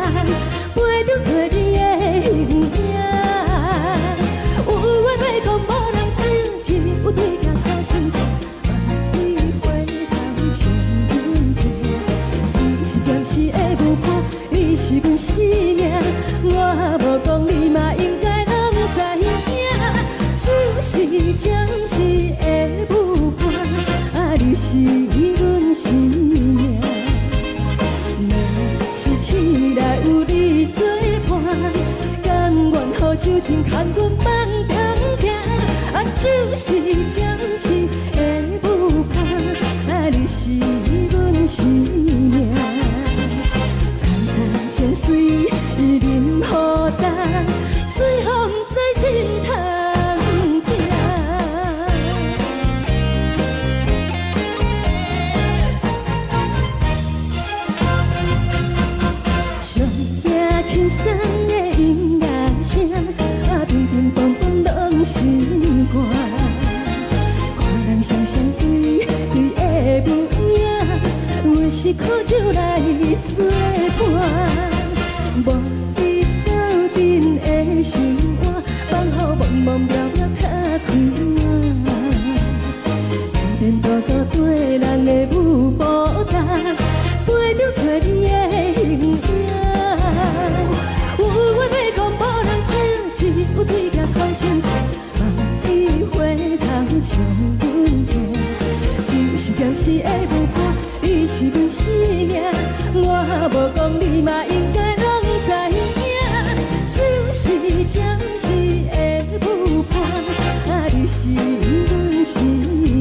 陪著找你的形影。有話欲講無人聽，只有對鏡苦心情，萬里回頭唱阮聽。只是暫時的舞伴，你是阮生命，我無講你嘛應該攏知影。只是暫時的舞伴，啊，你是阮生命。若是醒來有你做伴，甘願予酒精牽阮放通行。啊，只是暫時的舞伴，啊，你是阮生命。層層情隨淋雨重，最予毋知心通疼。上驚輕鬆的音樂聲，啊，乒乒乓乓攏心肝。看人雙雙對對的舞影，阮是苦酒來做伴，無比鬥陣的生活，放予茫茫渺渺較開眼。天天多多對人的舞步單，陪著找你的形影。有話欲講無人聽，只有對鏡苦心情，望你回頭唱阮聽。只是暫時的舞伴，你是阮生命，我無講你嘛應該攏知影。只是暫時的舞伴，啊，你是阮生命。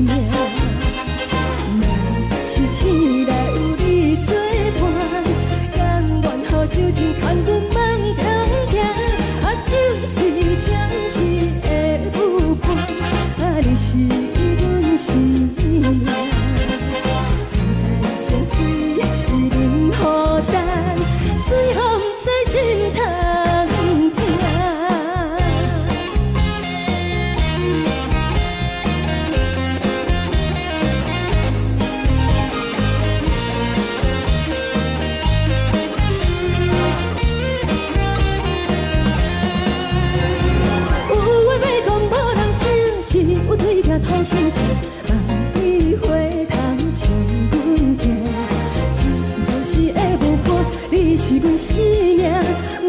若是醒來有你做伴，甘願予酒精牽阮放通行。啊，只是暫時的舞伴，啊，你是阮生命。層層情隨淋雨重，最予毋知心通疼。有話欲講無人聽，只有對鏡吐心情，望你回頭唱阮聽。只是暫時的舞伴，你是阮生命，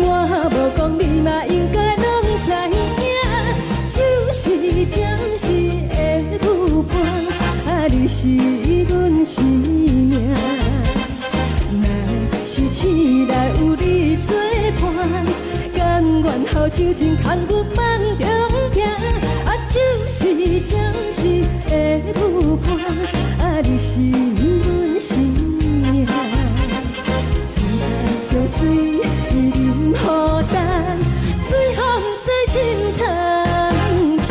我無講你嘛應該攏知影。只是暫時的舞伴，啊，你是阮生命。若是醒來有你做伴，甘願予酒精牽阮放中行。啊，只是暫時的舞伴，啊，你是阮生命。層層情隨淋雨重，最予毋知心通疼。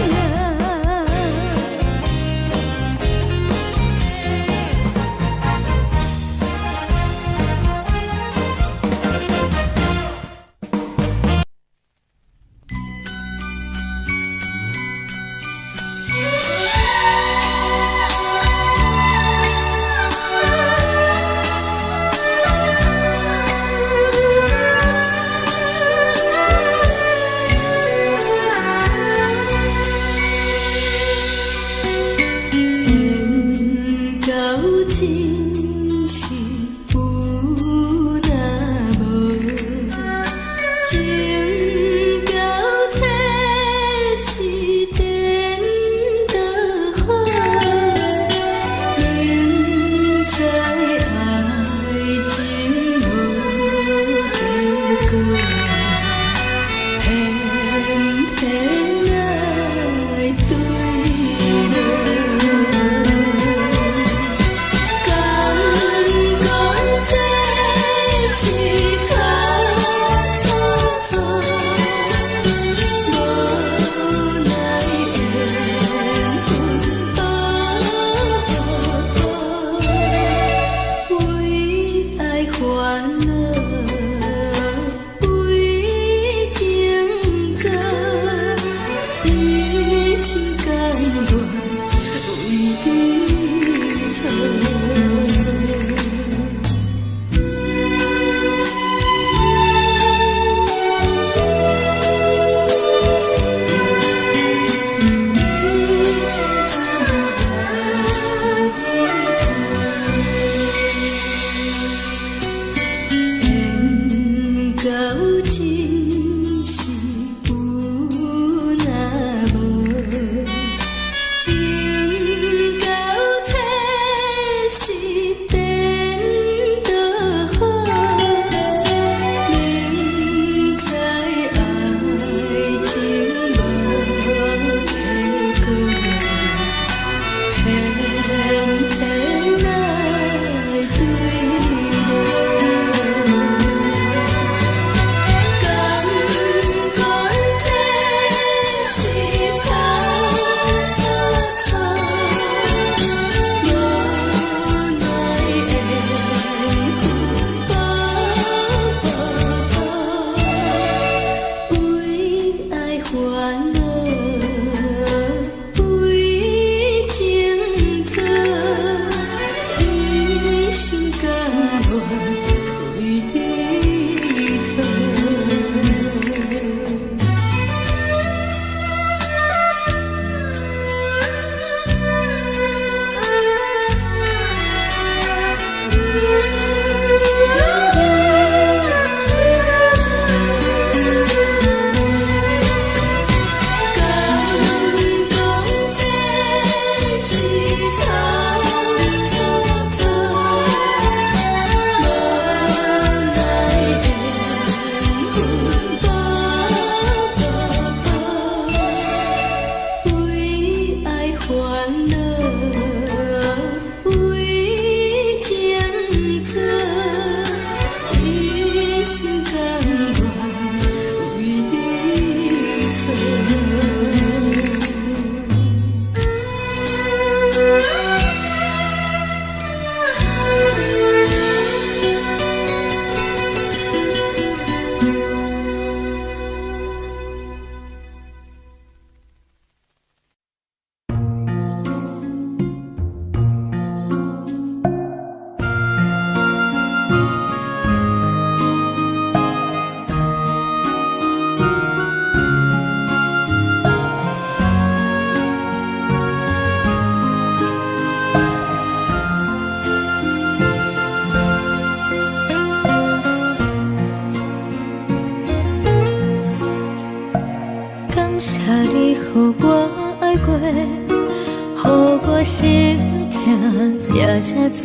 遮濟，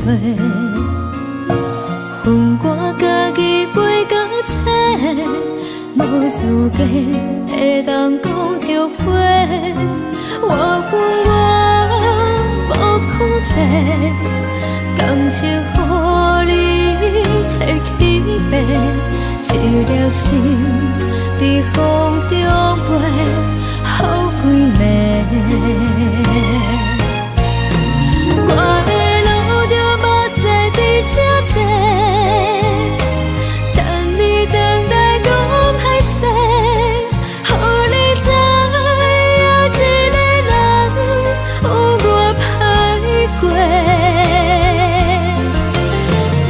予我家己飞到册，無資格會當講後悔。我恨我無控制，感情予你提去爬，一粒心佇風中飛，好幾暝。我會流著目屎佇這坐，等你轉來講歹勢，予你知影一個人有偌歹過。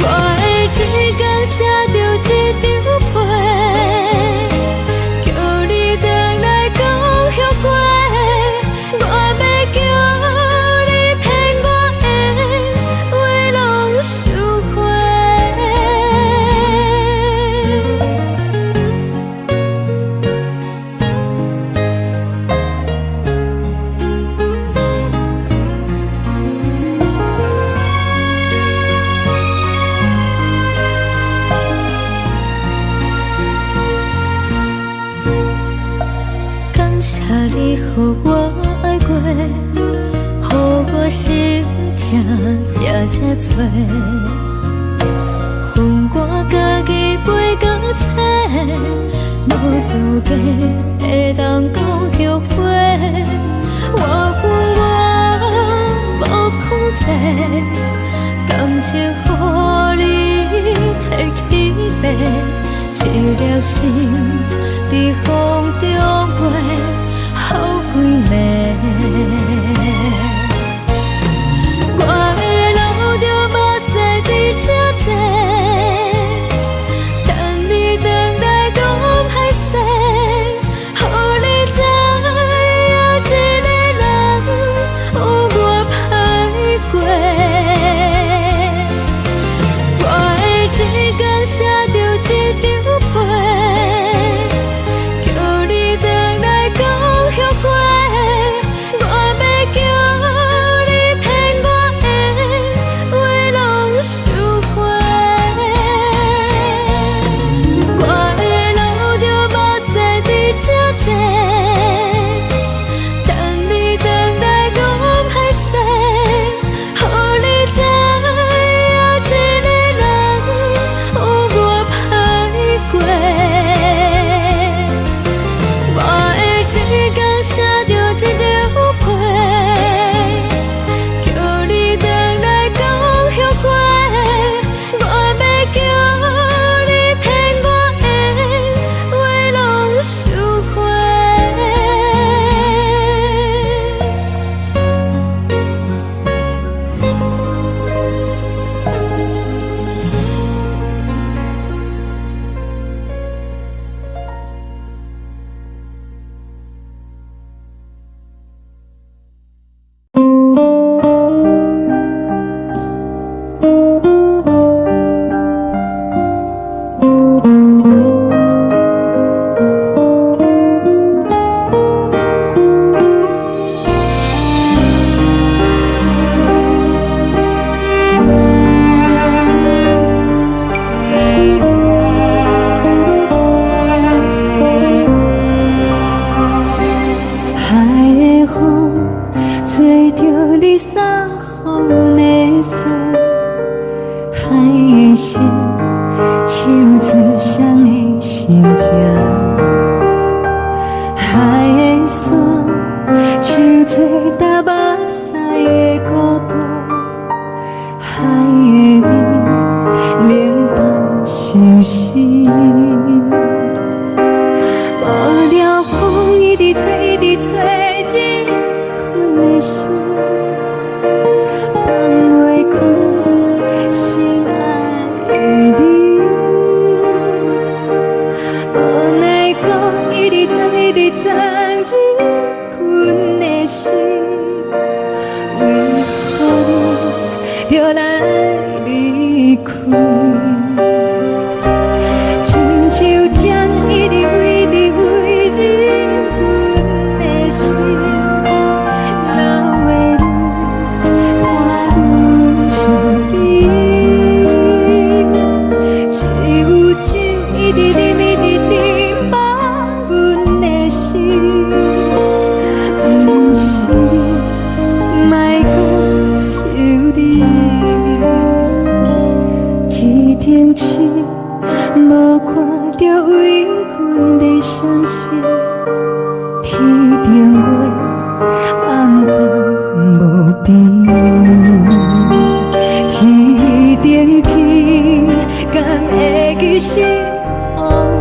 我會一工寫著一張批，叫你轉來講後悔。我欲叫你騙我的話攏收回。感謝你予我愛過，予我心疼也這濟，予我家己飛到冊，無資格會當講後悔。我恨我無控制，感情予你提去爬，一粒心佇風中飛，好幾暝。我會流著目屎佇這坐，等你轉來講歹勢，予你知影一個人有偌歹過。我會一工寫著一張批，叫你轉來講後悔。我欲叫你騙我的話攏收回。我會流著目屎佇這坐，等你轉來講歹勢，予你知影一個人有偌歹過。我會一工寫著一張批，叫你轉來講後悔。我欲叫你騙我的話攏收回。海的風吹著你送予的衫，海的心唱出誰的心情，海的山唱出踏目屎的孤獨，海的雨冷到相思。無聊風一直吹，一直吹，入困的心，放袂開心愛的你。無奈風一直吹，一直鑽入困的心，為何你著來離開？親像針一直飛，一直飛入阮的心，流的淚，我愈想。停止，無看著為阮咧閃爍，天頂月暗淡無邊，天頂天，敢會記是予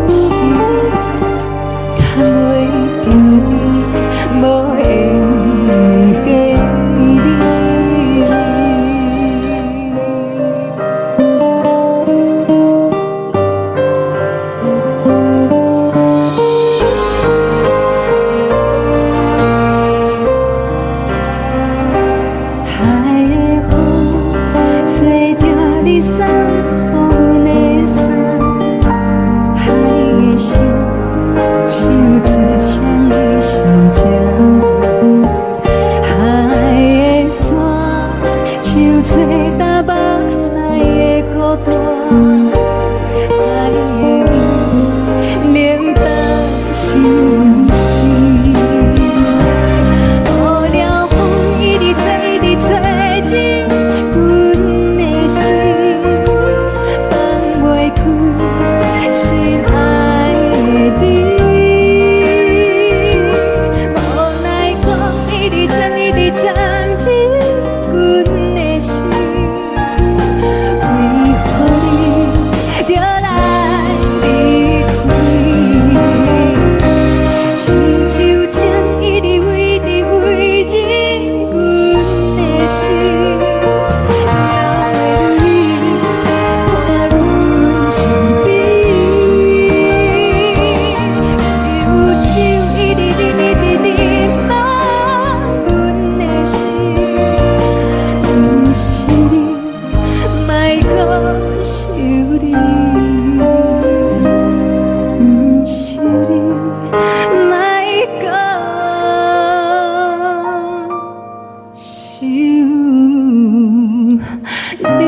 時，牽袂著你無緣的彼你。海的風吹著你送予阮的衫，海的聲唱出誰的心情，海的沙唱出東北西的孤單，海的味冷淡相思。無聊風一直吹，一直吹進阮的心，放袂開心愛的你。無奈講一直鑽，一直鑽進阮的心，為何你著來離開？親像情一直圍直圍進阮的心，留你伴阮身邊。只有酒一直啉，一直啉滿阮的心，毋是你，莫閣想你，毋是你，莫閣想你。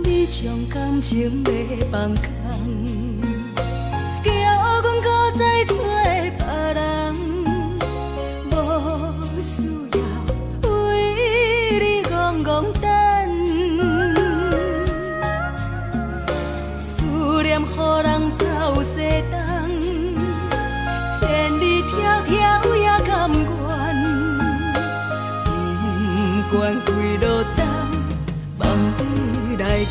你將感情欲放空，叫阮閣再找別人，無需要為你戇戇等，思念予人走西東，千里迢迢也甘願，不管幾落冬，放你來揀。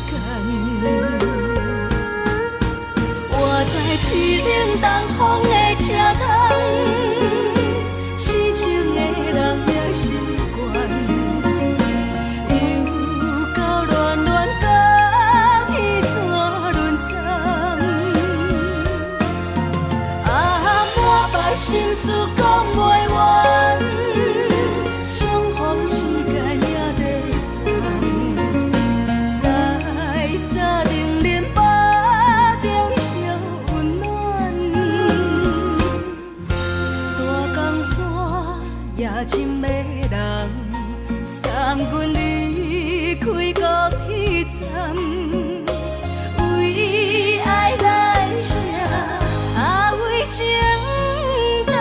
我在凄冷東風的車窗，痴情的人也習慣，又到暖暖甲彼山轮转，啊，满腹心事講袂完，相逢時間也短暫，在三重林腹中相溫暖，大江山也真迷人，送阮離開高鐵站，為愛來寫，啊為情難。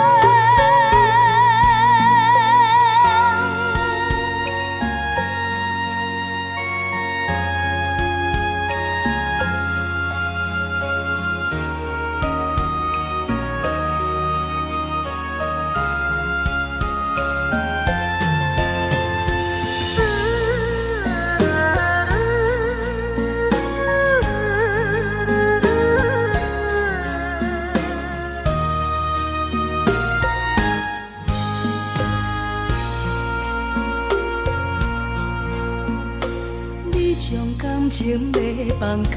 你將感情欲放空，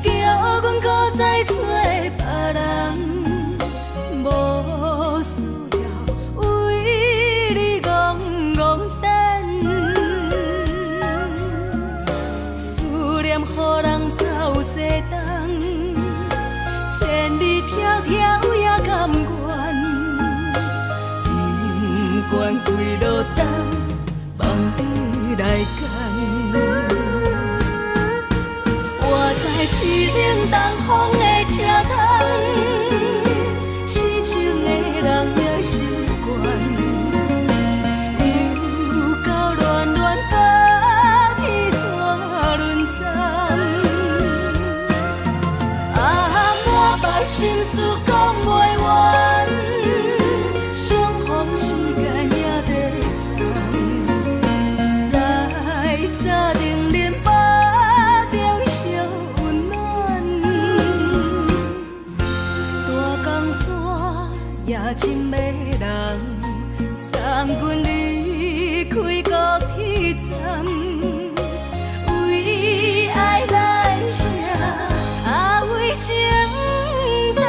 叫阮閣再找別人，無需要為你戇戇等。思念予人走西東，千里迢迢也甘願，不管幾落冬，放你來揀。我知凄冷東風的車窗，痴情的人也習慣，又到暖暖北天煞輪站。啊，滿腹心事講袂完，相逢時間也短暫，在三重林腹中相溫暖。大江山也真迷人，送阮離開高鐵站，為愛來寫，啊為情等。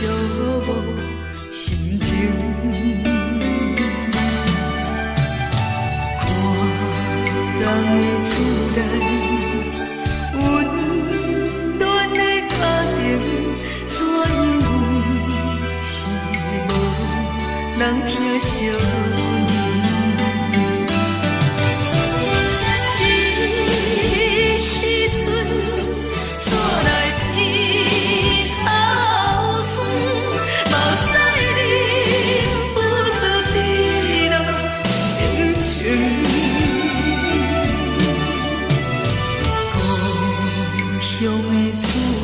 寂寞心情。看人的厝內，溫暖的家庭，怎樣阮是無人疼惜阮。這時陣，煞來鼻頭酸，目屎忍不住滴落眼睛。故鄉的厝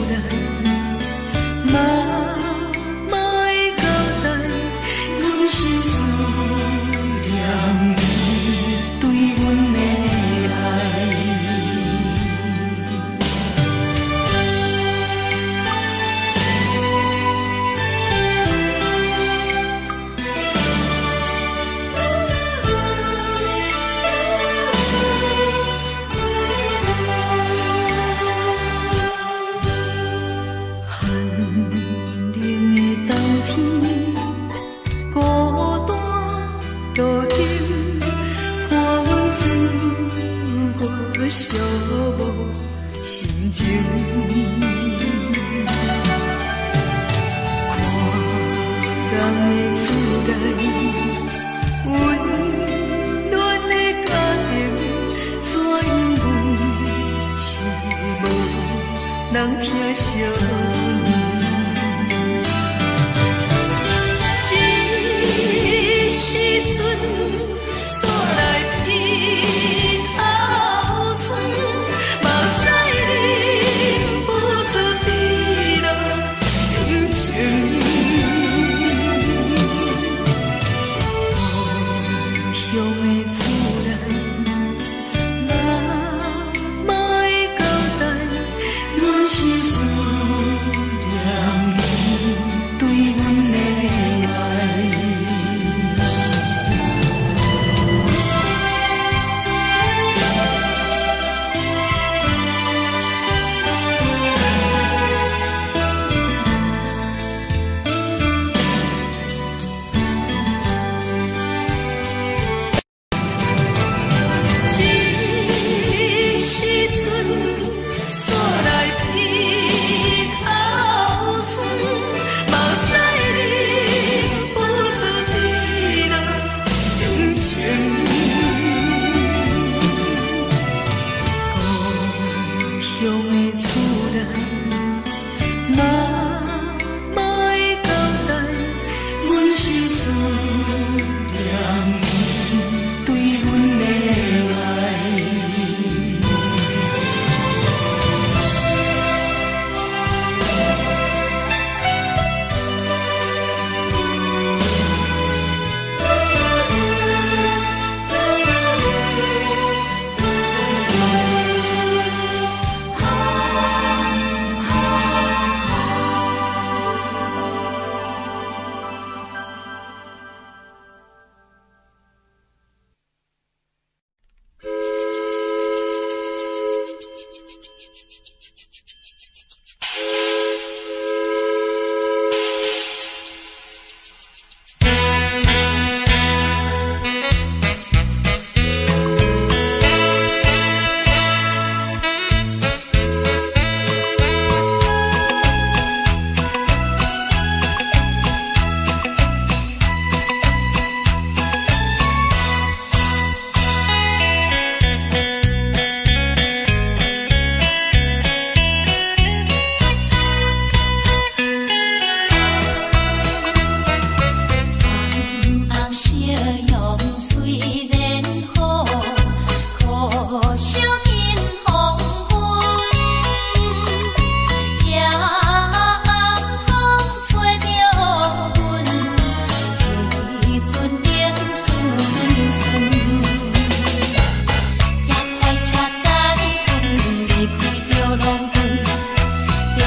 內，媽媽的交代，阮是思念伊對阮的愛。寒冷的冬天，孤單路燈，看阮自我寂寞心情。看人的厝內，溫暖的家庭，怎樣阮是無人疼惜阮。這時陣，煞來鼻頭酸，目屎忍不住滴落眼睛。故鄉的厝內，媽媽的交代，阮是思念伊對阮的愛。這時陣，煞來鼻頭酸，目屎忍不住滴落眼睛。故鄉的厝內，媽媽的交代，阮是思念伊對阮的愛。紅笑容雖然好，可惜見黃昏。夜暗風吹著阮，一陣冷酸酸。夜快車載阮離開著郎君，踮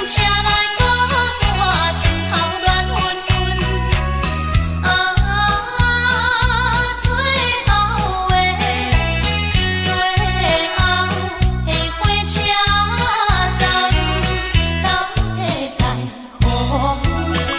車內孤單，心頭亂紛紛。啊，最後的最後的火車站，哪會再予阮？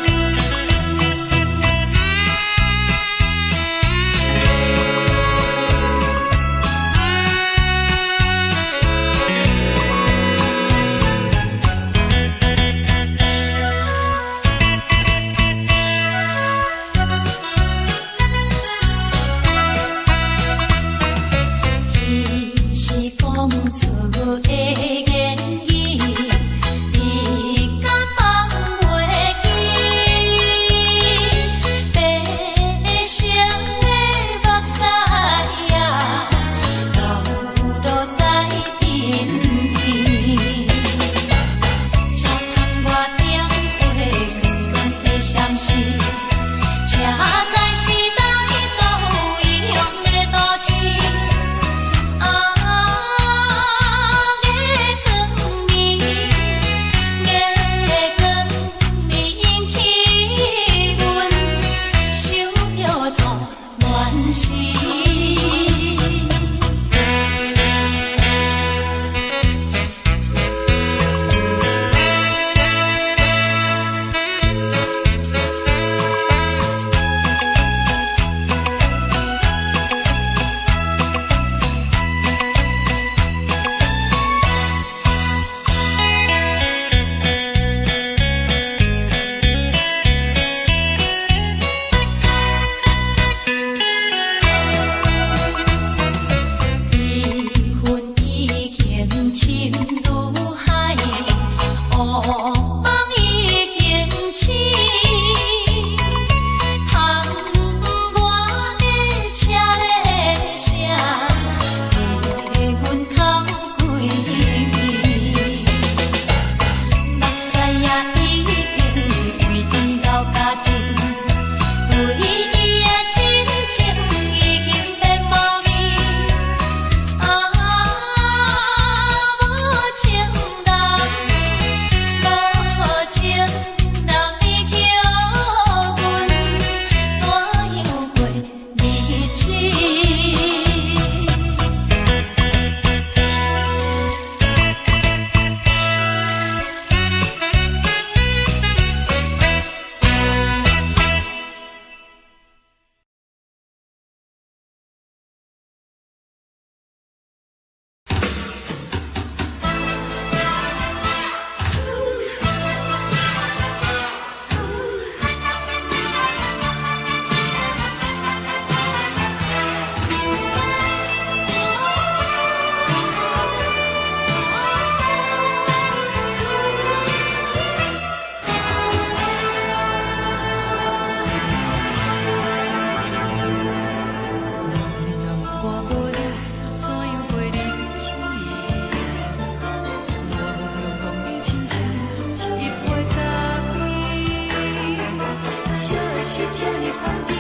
是這呢香甜，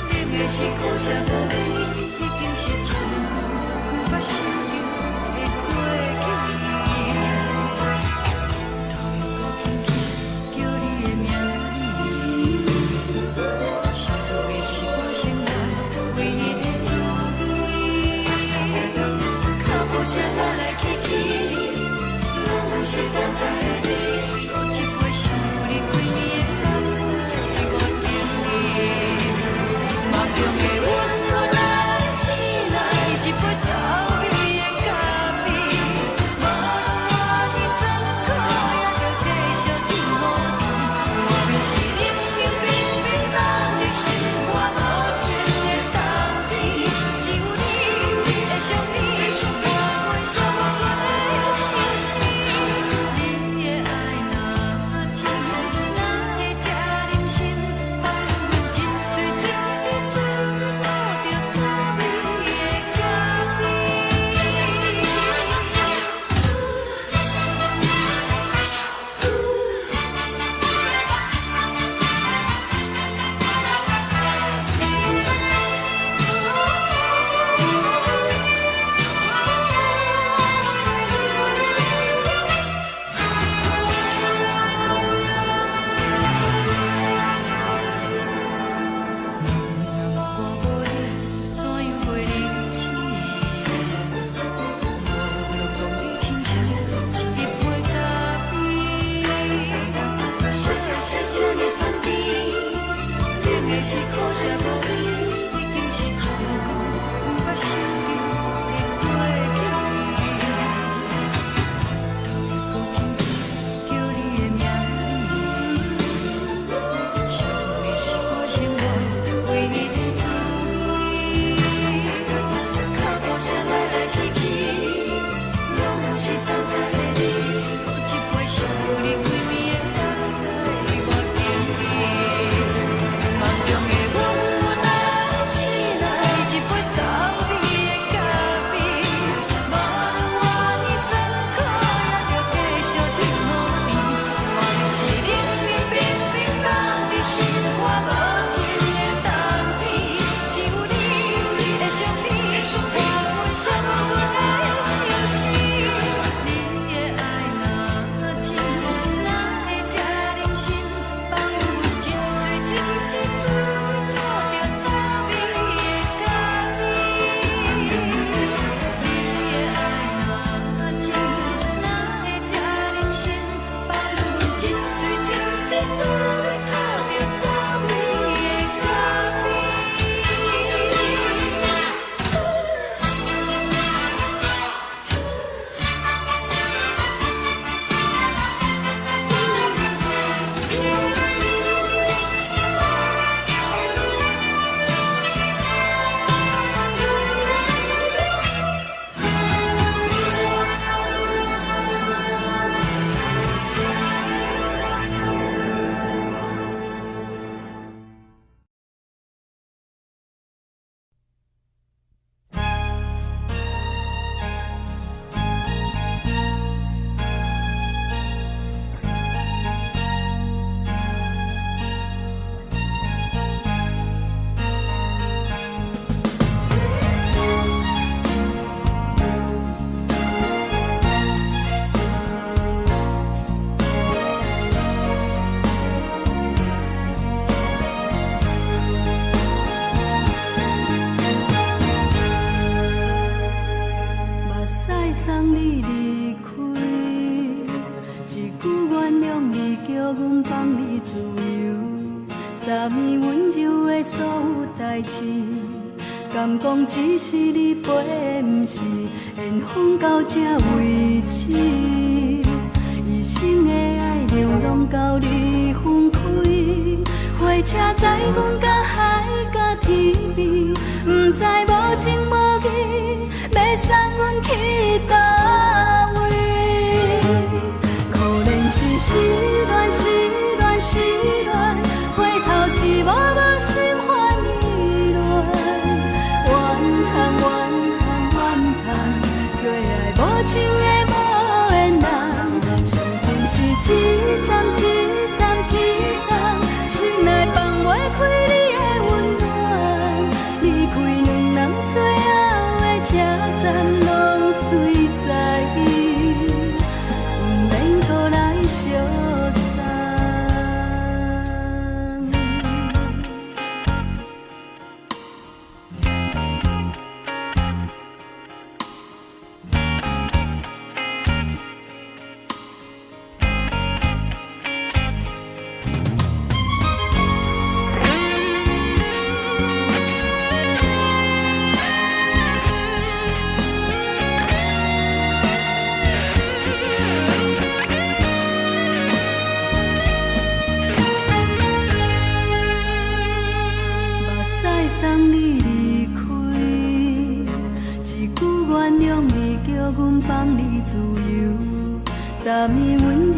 冷的是苦澀無味，已經是真久毋捌想著的過去。頭又閣輕輕叫你的名字，想你是我生活唯一的滋味。腳步聲來來去去，攏毋是等待的你。閣一杯想你規暝的目屎，我敬你。夢中的阮予咱醒來，一杯走味的咖啡，無論偌尼酸苦，也著繼續天好甜。外面是冷冷冰冰冻入心肝無情的冬天，只有你的相片，伴阮寂寞的相思。你的愛若真，哪會這忍心放阮一喙一滴水吐著滋味的咖啡？若我無你，怎樣過日子？無論講你親像一杯咖啡。啥的是這呢香甜，冷的是苦澀無味，已經是真久毋捌想著的過去。頭又閣輕輕叫你的名字，想你是我生活唯一的滋味。腳步聲來來去去，攏毋是等待的你。閣一杯想你規暝的目屎，我敬你。夢中的阮來醒來，一杯走味的咖啡，無論偌尼酸苦，也著繼續天好甜。外面是冷冷冰冰凍入心肝無情的冬天，只有你的相片，伴阮寂寞的相思。你的愛若真，哪會這忍心放阮一喙一滴水吐著滋味的咖啡？你的愛若真，哪會這忍心放阮一喙一滴水吐著滋味的咖啡？目屎送你離開，一句原諒你，叫阮放你自由。昨暝溫柔的所有代誌，敢講只是你陪，毋是緣分到這為止。一生的愛流浪到你分開，火車載阮到海角天邊，毋知無情無義，欲送阮去佗位？可憐是失戀，失戀，失戀，回頭一幕幕心煩意亂。怨嘆怨嘆怨嘆，做愛無情的無緣人，生命是一站一站一站，心內放。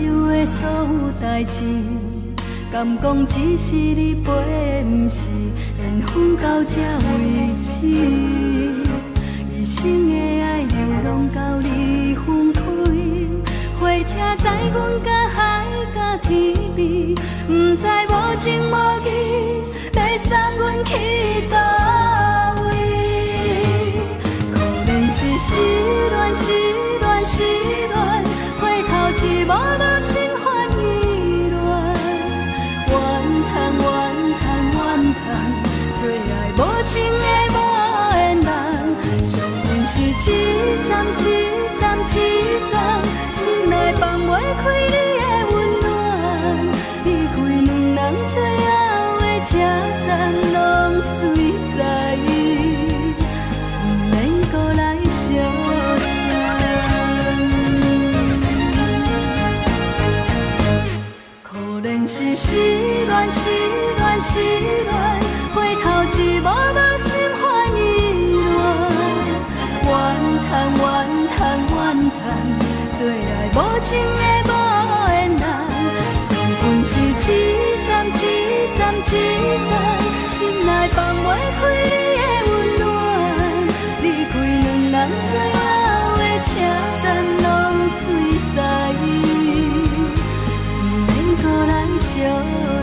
柔的所有代誌，敢講只是你陪，毋是緣分到這為止。一生的愛流浪到你分開，火車載阮甲海甲天邊，毋知無情無義，欲送阮去佗位？可能是失戀，失戀，失戀，回頭一幕幕心煩意亂，怨嘆怨嘆怨嘆，做愛無情的無緣人，惜阮是一站一站一站，心內放袂開你的溫暖，離開兩人最後的車站，攏隨在，毋免閣來相送。可憐是失戀，失戀，失戀，回頭一幕幕心煩意亂，怨嘆怨嘆怨嘆，做愛無情的無緣人，惜阮是一站一站一站，心內放袂開你的溫暖，離開兩人最後的車站，攏隨在，毋免閣來相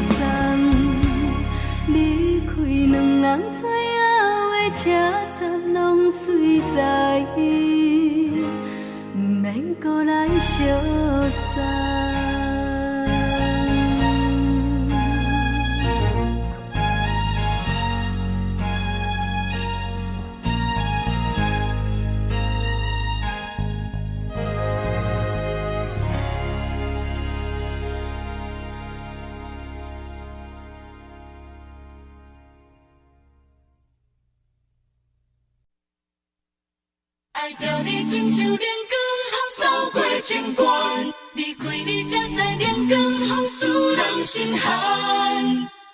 送。離開兩人最後的車站，攏隨在，毋免閣來相送。愛著你親像冷光予掃過情關，離開你才知冷光予使人心寒。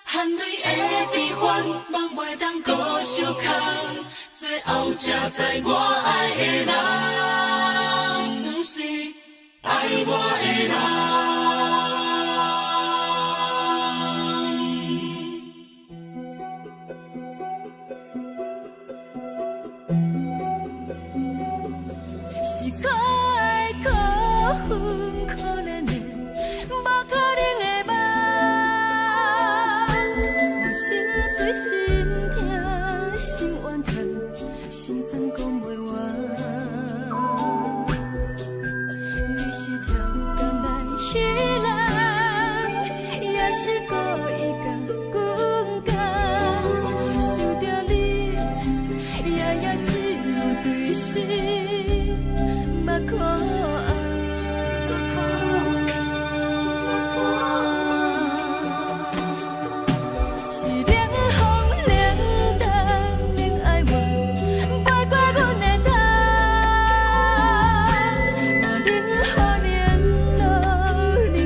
汗淚的悲歡，夢袂當閣相空，最後才知我愛的人，毋是愛我的人。是可愛可恨可憐的，無可能的夢。我心碎心痛心怨嘆，心酸講袂完。你是超工來彼人，也是故意共阮講。想著你，夜夜只有對心目苦紅。是冷風冷淡冷哀怨，飞過阮的頭。嘛冷雨冷露冷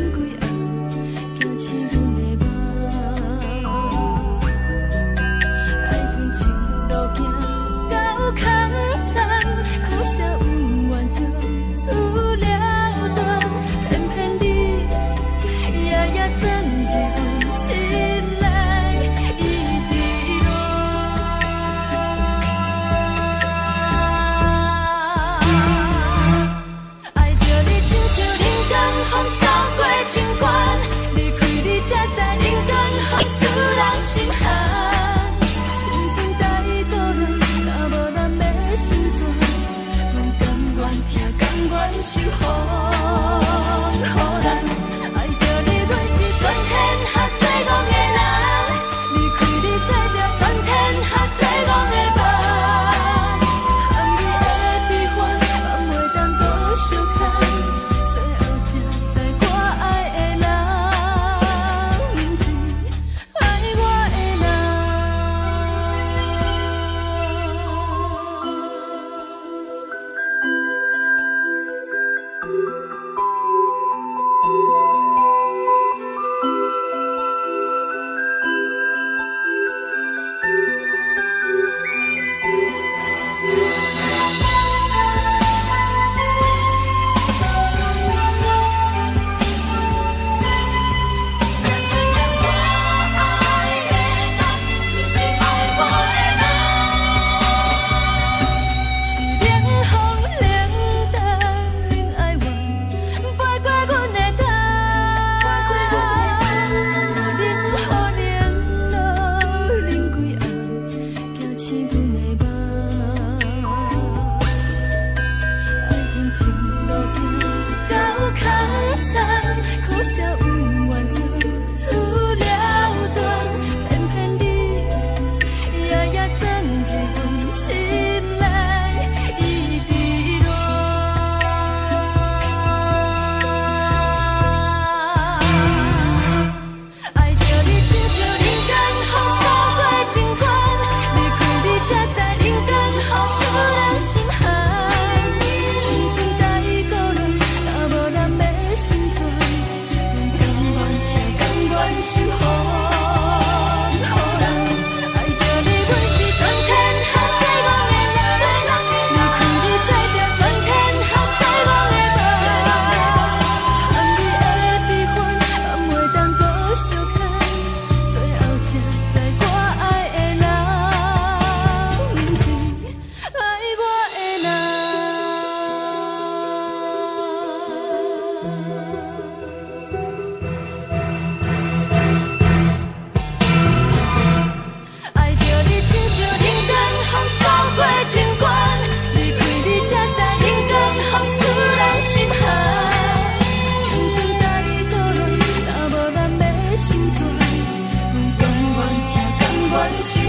是予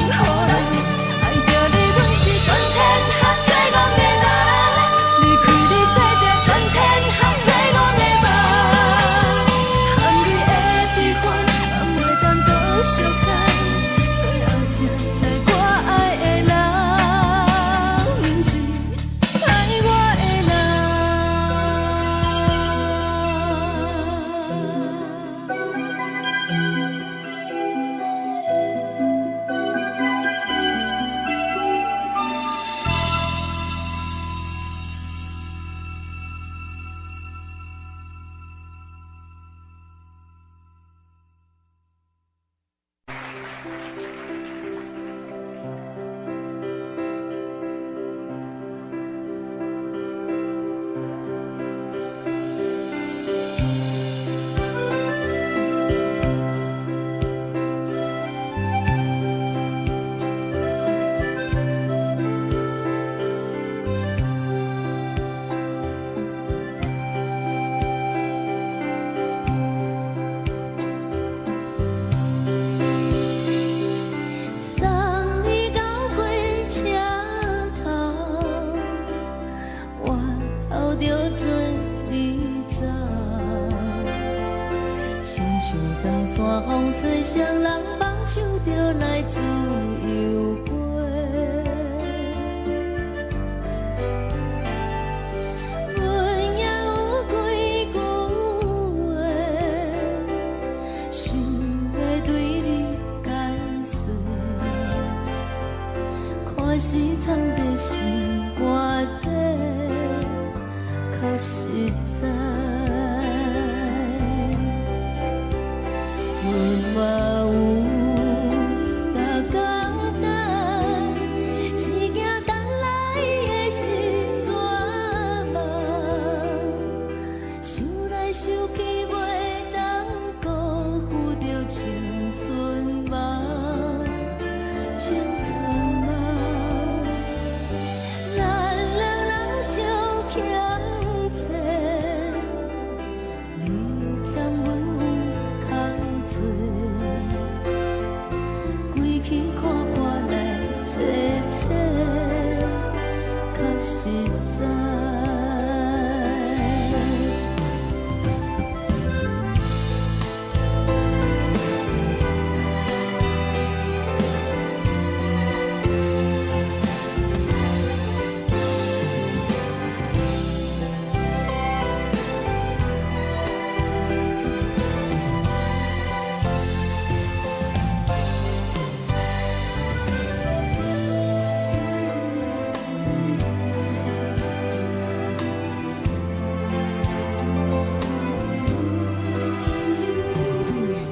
人。愛著你，阮是全天下最戇的人。離開你，做著全天下最戇的夢。含你的悲歡，嘛袂當閣相看。最後才知我愛的人，毋是愛我的人。送你到火車頭，我頭著做你走。親像長山風吹，雙人放手就來自由飛。阮也有幾句話，想欲對你解釋。看是藏佇心肝底，較實在。阮嘛有逐工等，只驚等來的是绝望。想來想去，袂當辜負著青春夢，青春夢。咱兩人相欠債，你欠阮有空濟，規氣看破來坐坐，較實在。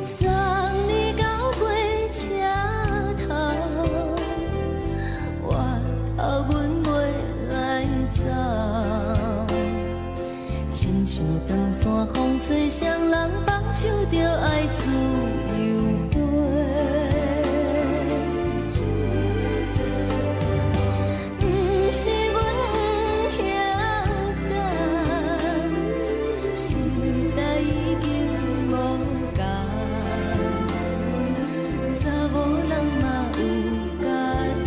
送你到火車頭，我頭阮袂來走。親像長山風吹，雙人放手就愛自由飛。毋是阮不曉等，時代已經無仝，查某人嘛有家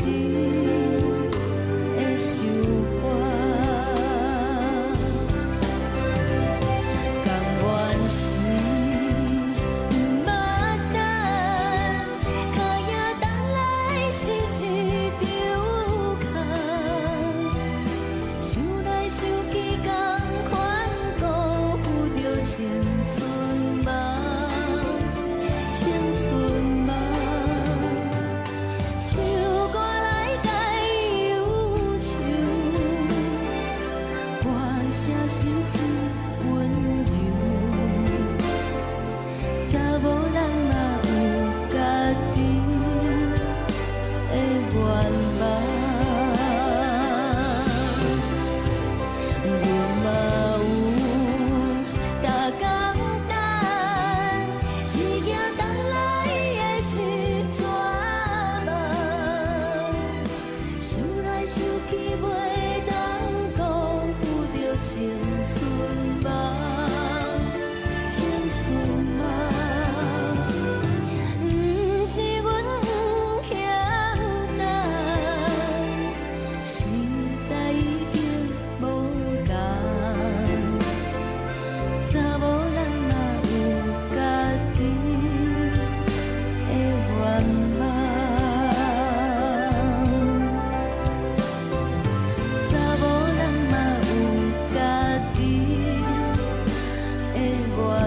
己的想法。甘願是毋捌等，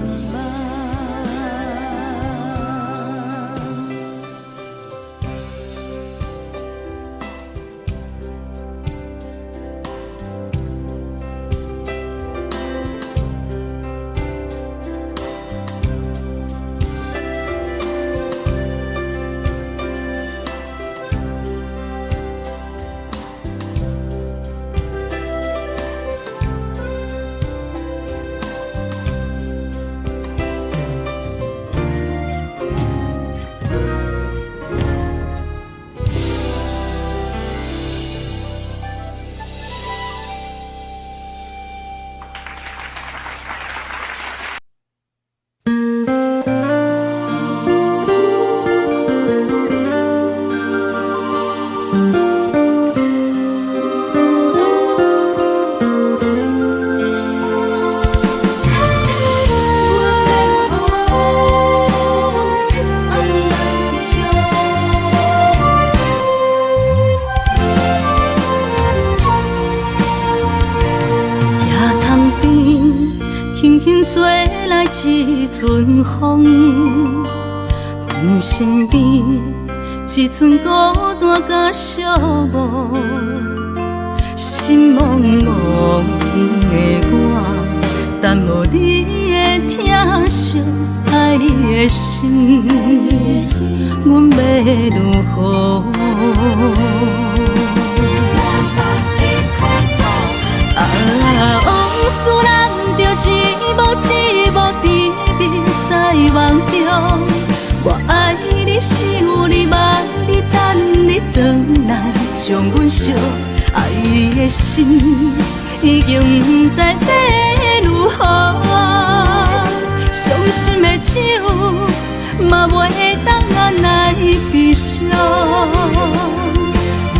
茫。潭边，轻轻吹来一阵风，阮身边一阵孤单佮寂寞，心茫茫的我，等无你的疼惜，爱你的心，阮欲如何？啊，往事难著一幕一幕甜蜜在梦中。我爱你，想你，望你，等你转來，將阮惜愛的心已經毋知欲如何。傷心的酒嘛袂當按來悲傷。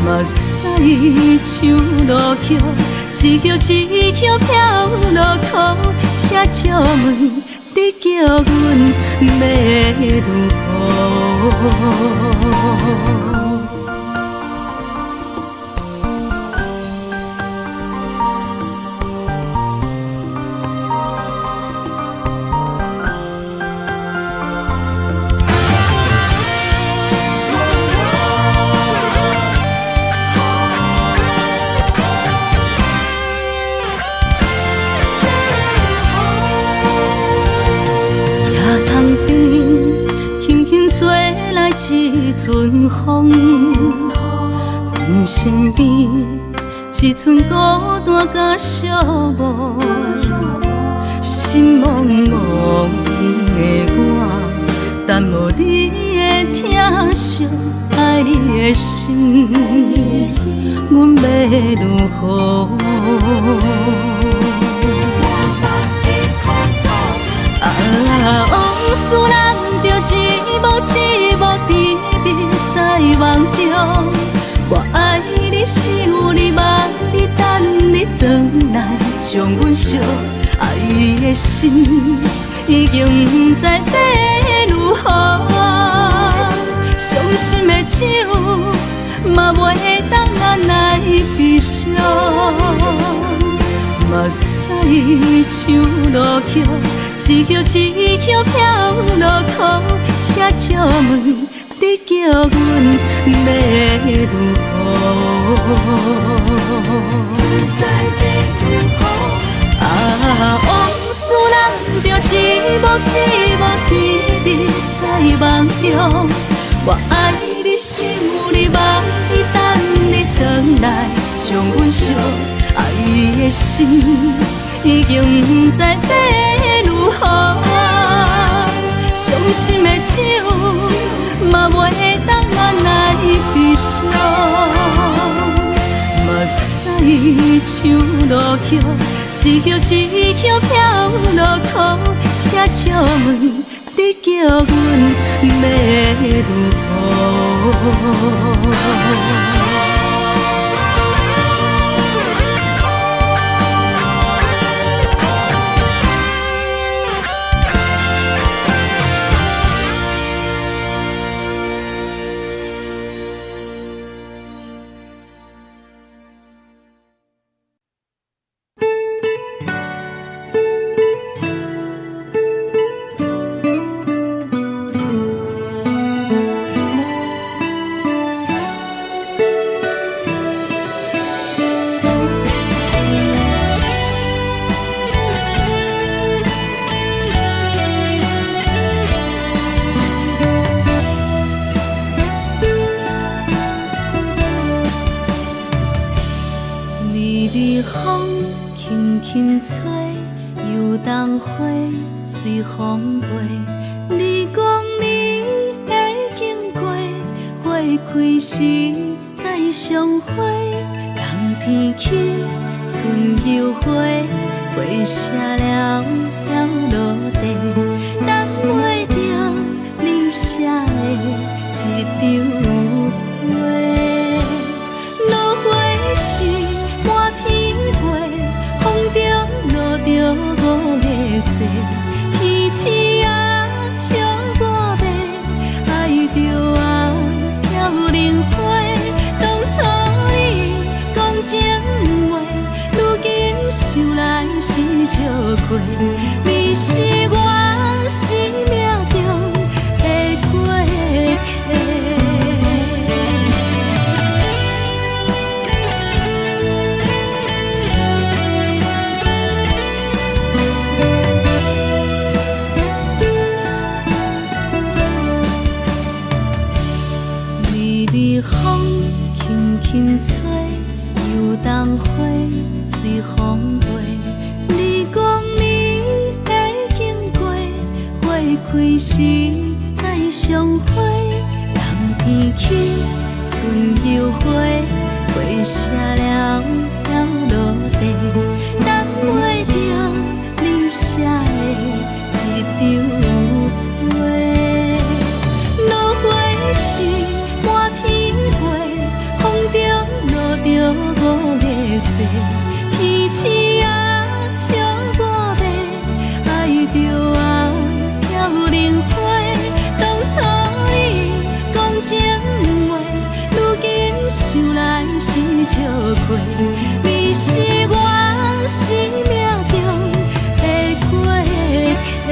目屎像落雨，一葉一葉飄落苦，請借問你叫阮欲如何？潭边，轻轻吹来一阵风，阮身边一阵孤单佮寂寞，心茫茫的我，等无你的疼惜，爱你的心，阮欲如何？啊，往事难著一幕一幕甜蜜在梦中。我爱你，想你，望你，等你转來，將阮惜愛的心已經毋知欲如何。傷心的酒嘛袂當按來悲傷。目屎像落雨，一葉一葉飄落苦，請借問你叫阮欲如何？啊，往事难著一幕一幕甜蜜在夢中。我愛你，想你，望你，等你轉來，將阮惜愛的心已經毋知欲如何。傷心的酒嘛袂當按來悲傷。目屎像落雨，一葉一葉飄落苦，請借問你叫阮欲如何？花隨風飛，你講你會經過，花開時再相會。冬天起，春又回，花謝了飄落地，等袂著你寫的這張批。落花時滿天飛，風中落著五个誓，天鼠仔笑我欲，愛著啊飄零花。當初你講情話，如今想來是笑話。你是我生命中的過客。微微風輕輕吹，油桐花隨風飛。你講你會經過，花開時再相會。冬天起，春又回，花謝了飄落地，等袂著你寫的這張批。落花時滿天飛，風中落著五个誓，天鼠仔笑我欲，愛著啊飄零花。當初你講情話，如今想來是笑話。你是我生命中的過客。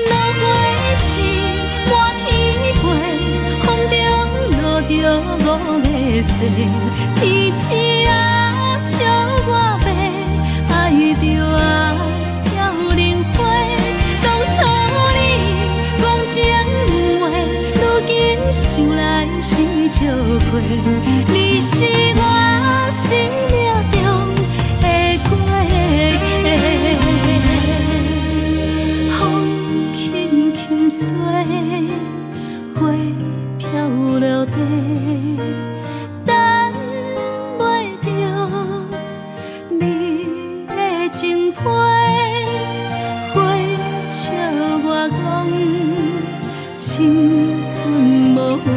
落花時滿天飛，風中落著五个誓，天鼠仔笑我欲，愛著啊飄零花。當初你講情話，如今想來是笑話。你是我生命中的過客。風輕輕吹，花飄落地，等袂著你的情批。花笑我講青春無話，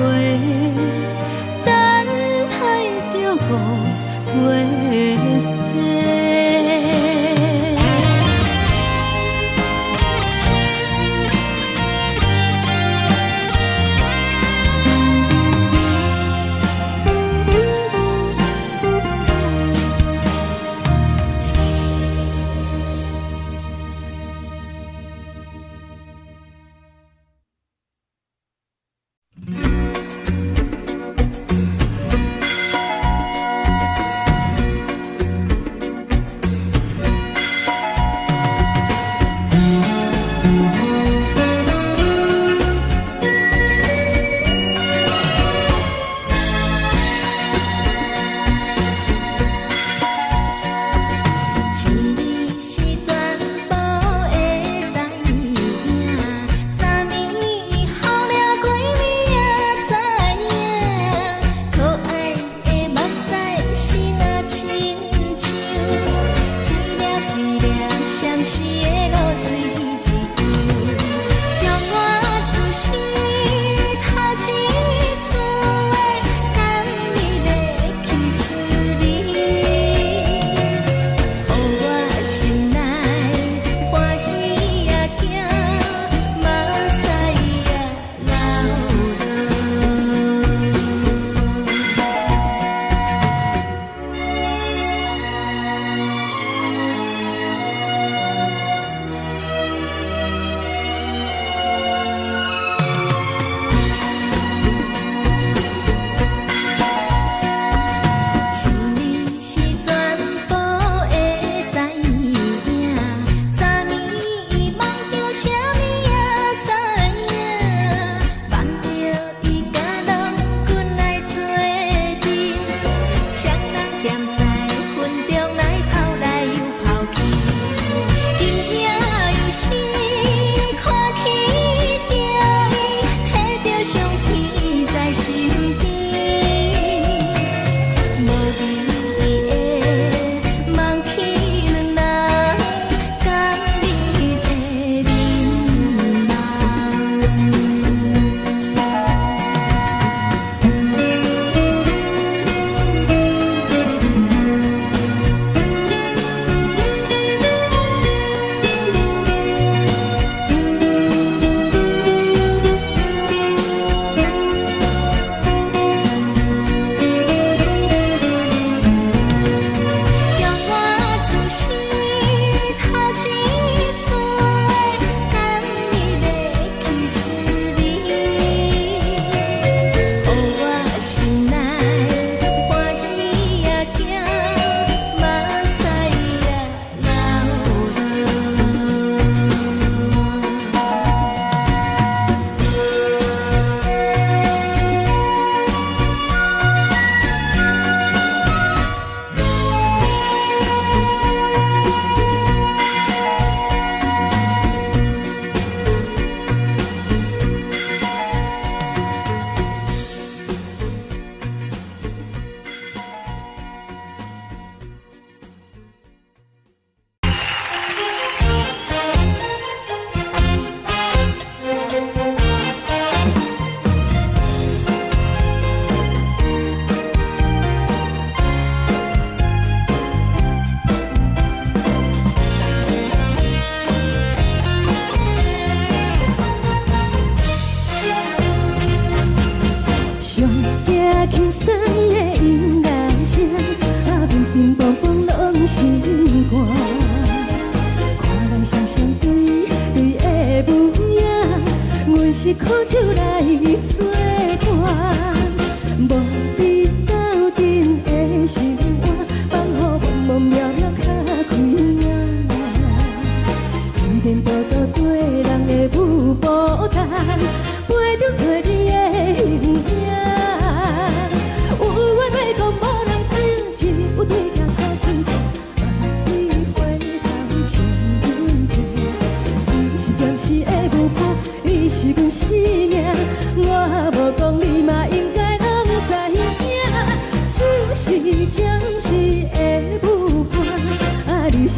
等待著五月雪。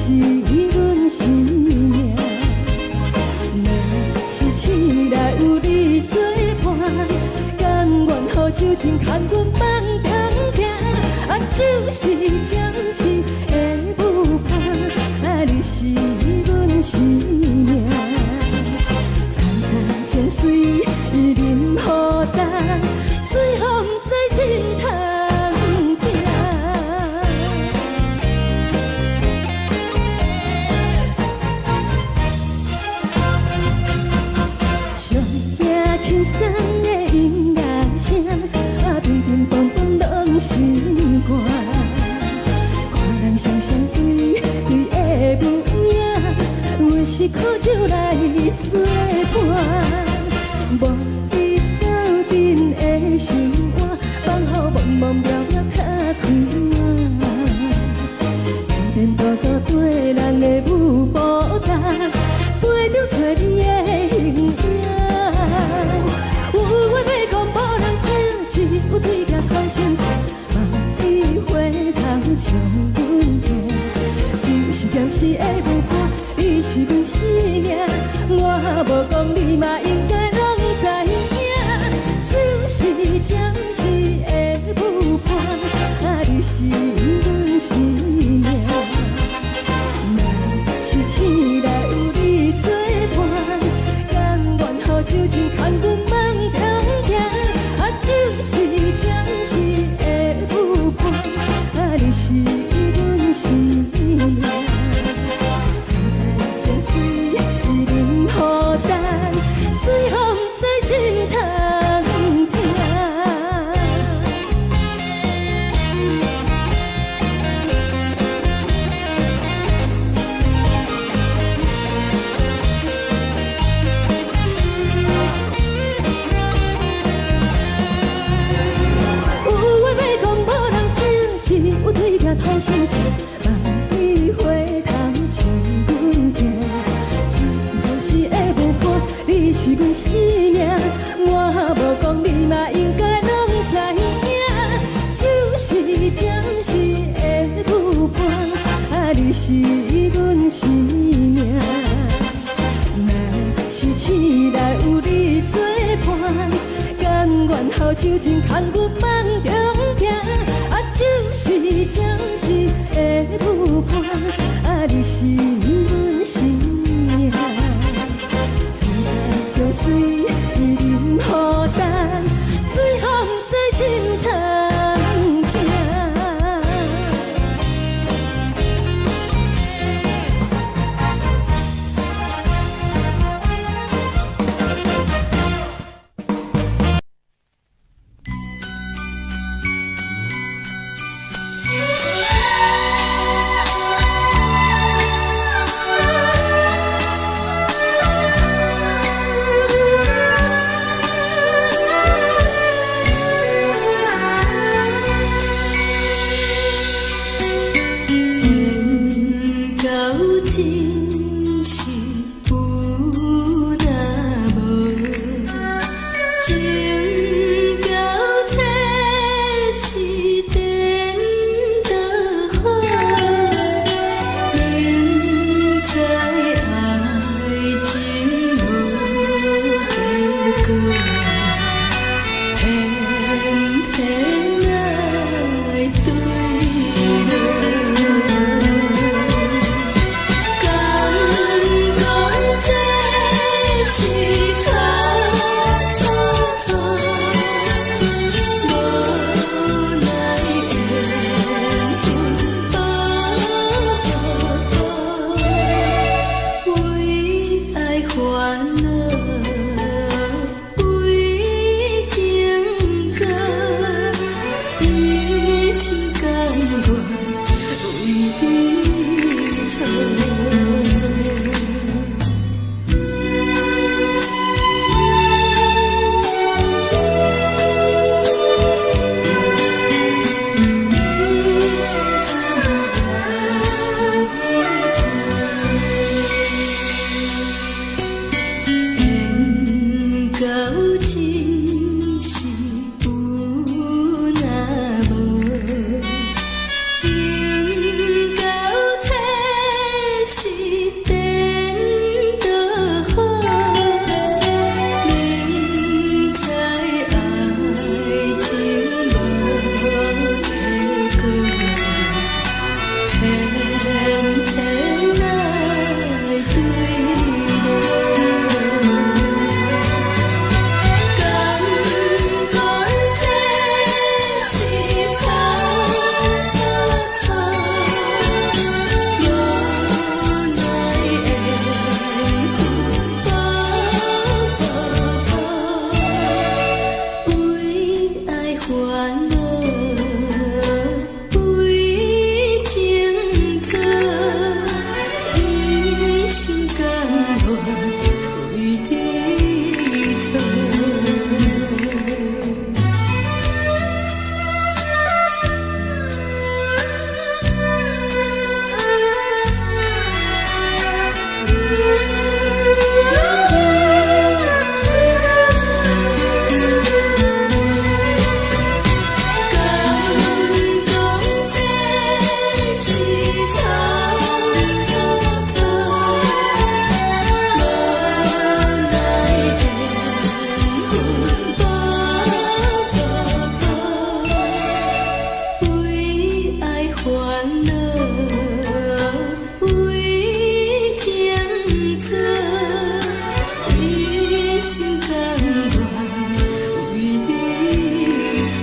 是阮生命。若是醒來有你做伴，甘願予酒精牽阮放通行。啊，就是暫時的舞伴，啊，你是阮生命。層層情水啉予乾，醉予毋知心通疼。上驚輕鬆的音樂聲，啊，乒乒乓乓攏心肝。看人雙雙對對的舞影，阮是苦酒來做伴。無你鬥陣的生活，放予茫茫渺渺較快活。天天孤孤缀人的舞步重，飞著找你的形影。有話欲講無人聽，只有對鏡講親情，望你回頭笑阮聽。就是暫時的舞伴，你是阮生命，我無講你嘛應該攏知影。就是暫時的舞伴，啊，你是阮生命。若是醒來有你做伴，甘願予酒精牽阮放通行。啊，就是暫時的舞伴，啊，你是阮生命。層層情水啉予乾，醉予毋知心通疼。有話欲講無人聽，只有對鏡吐心情，望你回頭笑阮聽。就是暫時的舞伴，你是阮生命，我無講你嘛應該攏知影。就是暫時的舞伴，啊，你是阮生命。若是醒來有你做伴，甘願予酒精牽阮放中行。啊，就是暫時的舞伴，啊，你是阮生命。層層情水啉予乾，醉予毋知心通疼。錯錯錯，無奈緣分無步步，為愛煩惱，為情做，為心甘願為你錯。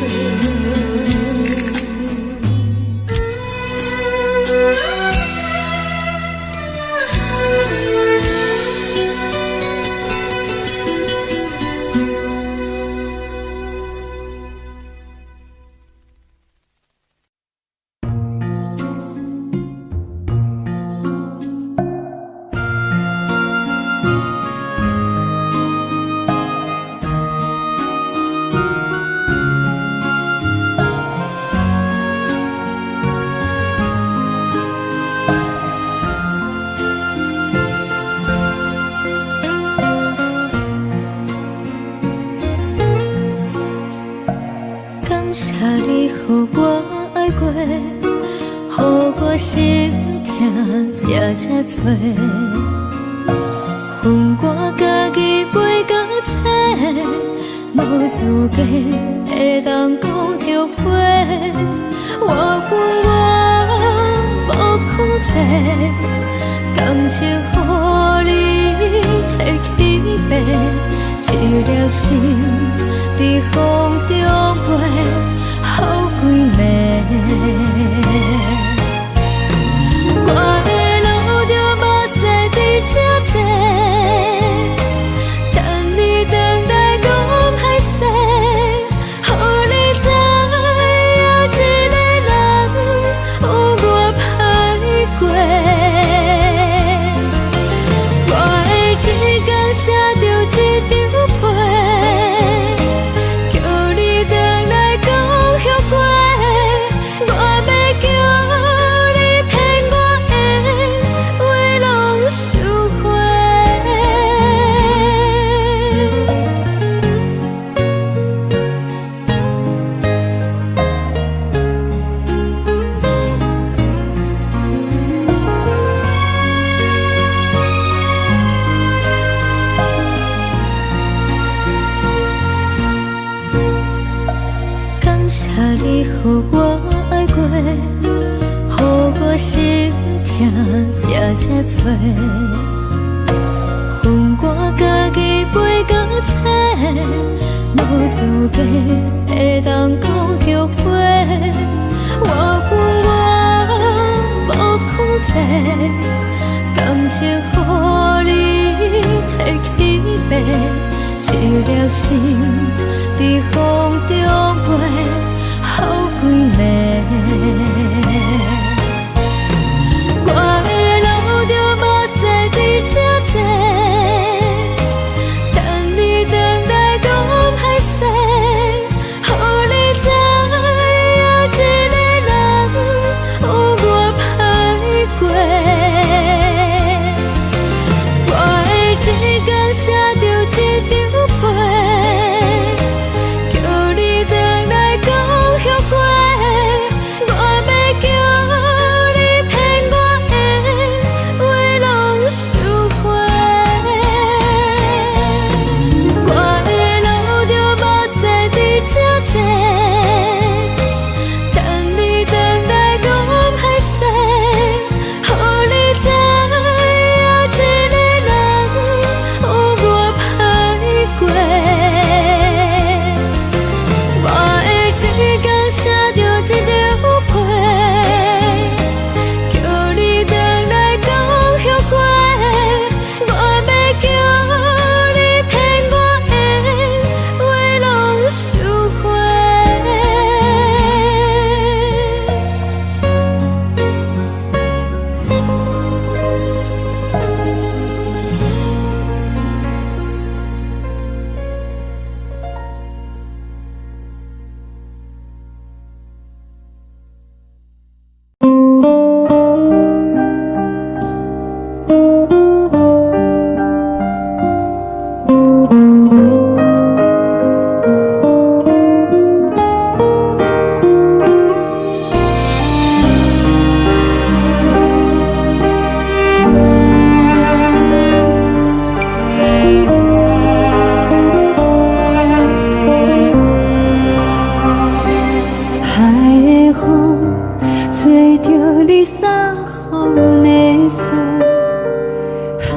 感謝你予我愛過，予我心疼也這多，予我家己背甲冊，無資格會當講後悔。我分我無控制，感情予你提去爬，一粒心佇風中飛，予規暝。我會流著目屎佇這坐，等你轉來講歹勢，予你知影一个人有偌歹過。我會一工寫著一張批，叫你轉來講後悔。我欲叫你騙我的話攏收回。感謝你予我愛過，予我心疼也這多，予我家己背甲冊，無資格會當講後悔。我分我無控制，感情予你提去爬，一粒心佇風中飛，予規暝。我會流著目屎佇這坐，等你轉來講歹勢，予你知影一個人有偌歹過。我會一工寫著一張批，叫你轉來講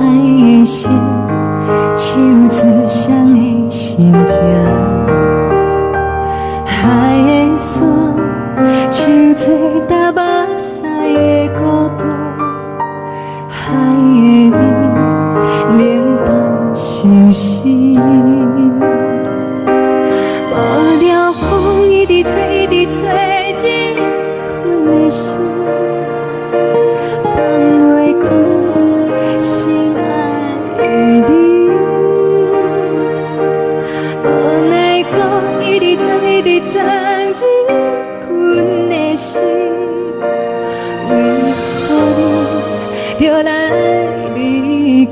的心，唱出誰的心情？海的山，唱出台北市的孤單。海的味，冷淡相思。無聊風一直吹，一直吹，入阮的心，放袂開心愛的你。無奈何一直鑽，一直鑽入阮的心，為何你著來離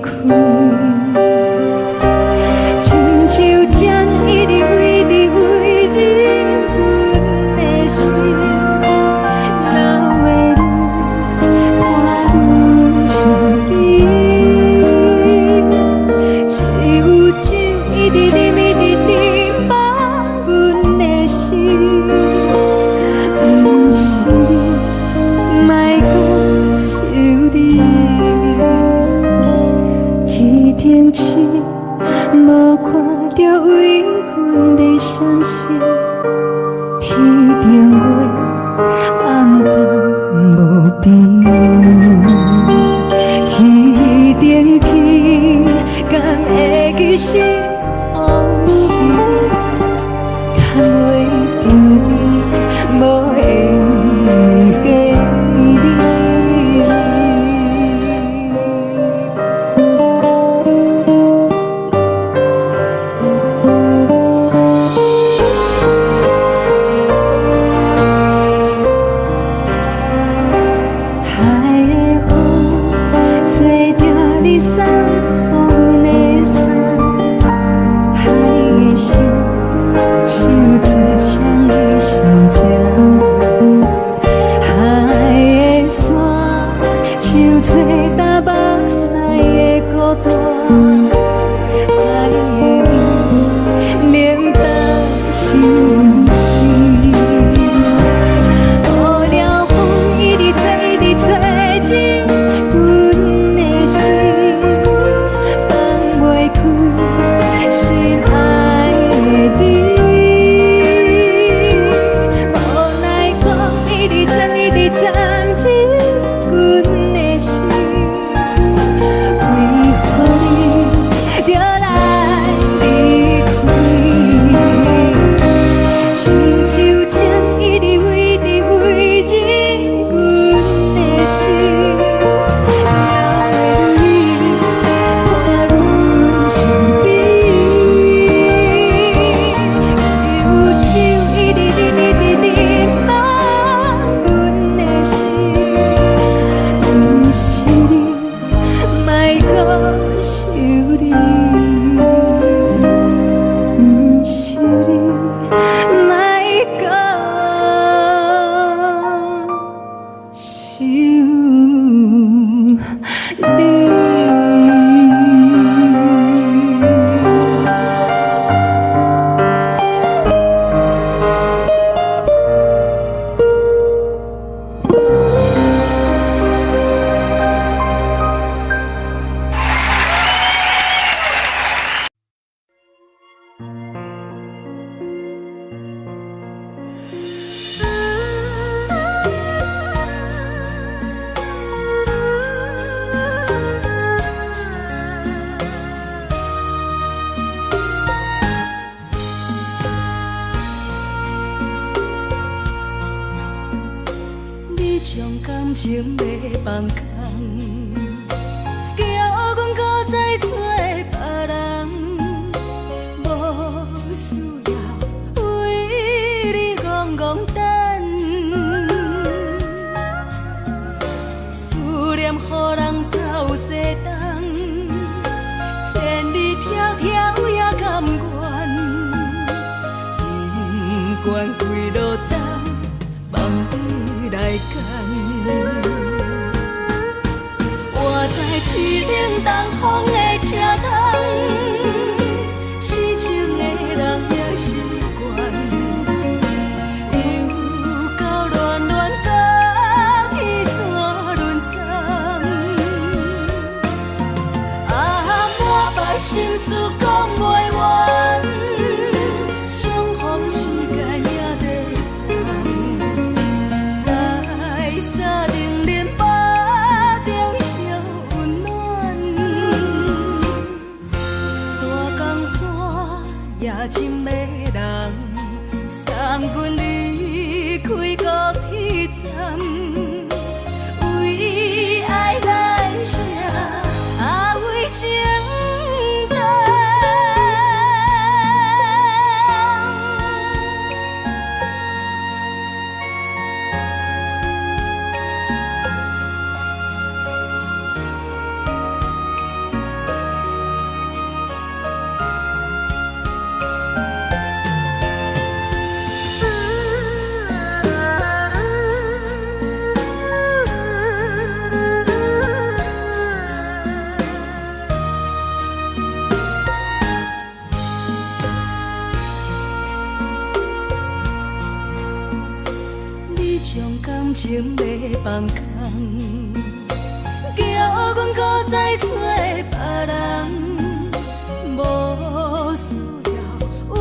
開？親像針一直飛，一直飛入阮的心，老的你伴阮身邊。只有酒一直啉，一直啉，放阮的心，毋是你，莫閣想你。天頂星無看著為阮咧閃爍，天頂月暗淡無邊。天頂天，敢會記是予是？牽袂著你，無緣的你。海的風吹著你送予阮的衫，海的心唱出誰的心情？海的山唱出台北市的孤單，海的味冷淡相思。無聊風一直吹，一直吹入阮的心，放袂開心愛的你。無奈何一直鑽，一直鑽入阮的心，為何你著來離開？親像針一直飛，一直飛入阮的心，老的你伴阮身邊。只有酒一直啉，一直啉，放阮的心，毋是你，莫閣想你。毋是你，莫閣想你。你將感情欲放空，叫阮閣再找別人，無需要為你戇戇等，思念予人走西東，千里迢迢也甘願，不管幾落冬，放你來揀。我在凄冷東風的車窗，痴情的人也習慣，又到亂亂甲彼山輪鏨。真迷人，送阮離開高鐵站，為愛來寫，啊為情等。你將感情欲放空，叫阮閣再揣別人，無需要為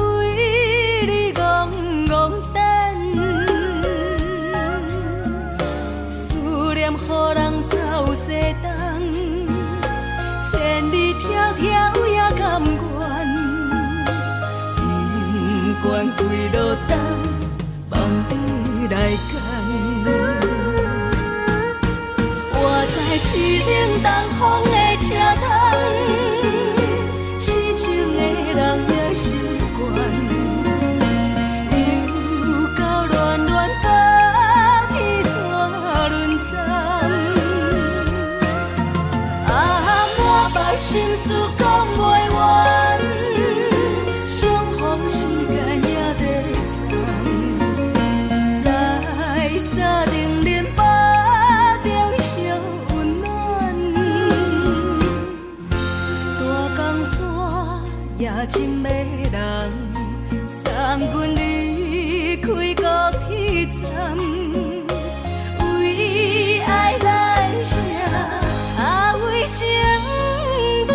你戇戇等，思念予人走西東，千里迢迢也甘願，不管幾落冬，放你來揀。我在凄冷東風的車窗，痴情的人也習慣，又到暖暖高鐵紙輪站，啊，滿腹心事講袂完，相逢時間也短暫，在三重林北中相溫暖，大江山也真迷人，送阮離開高鐵站，為愛來寫，啊為情等。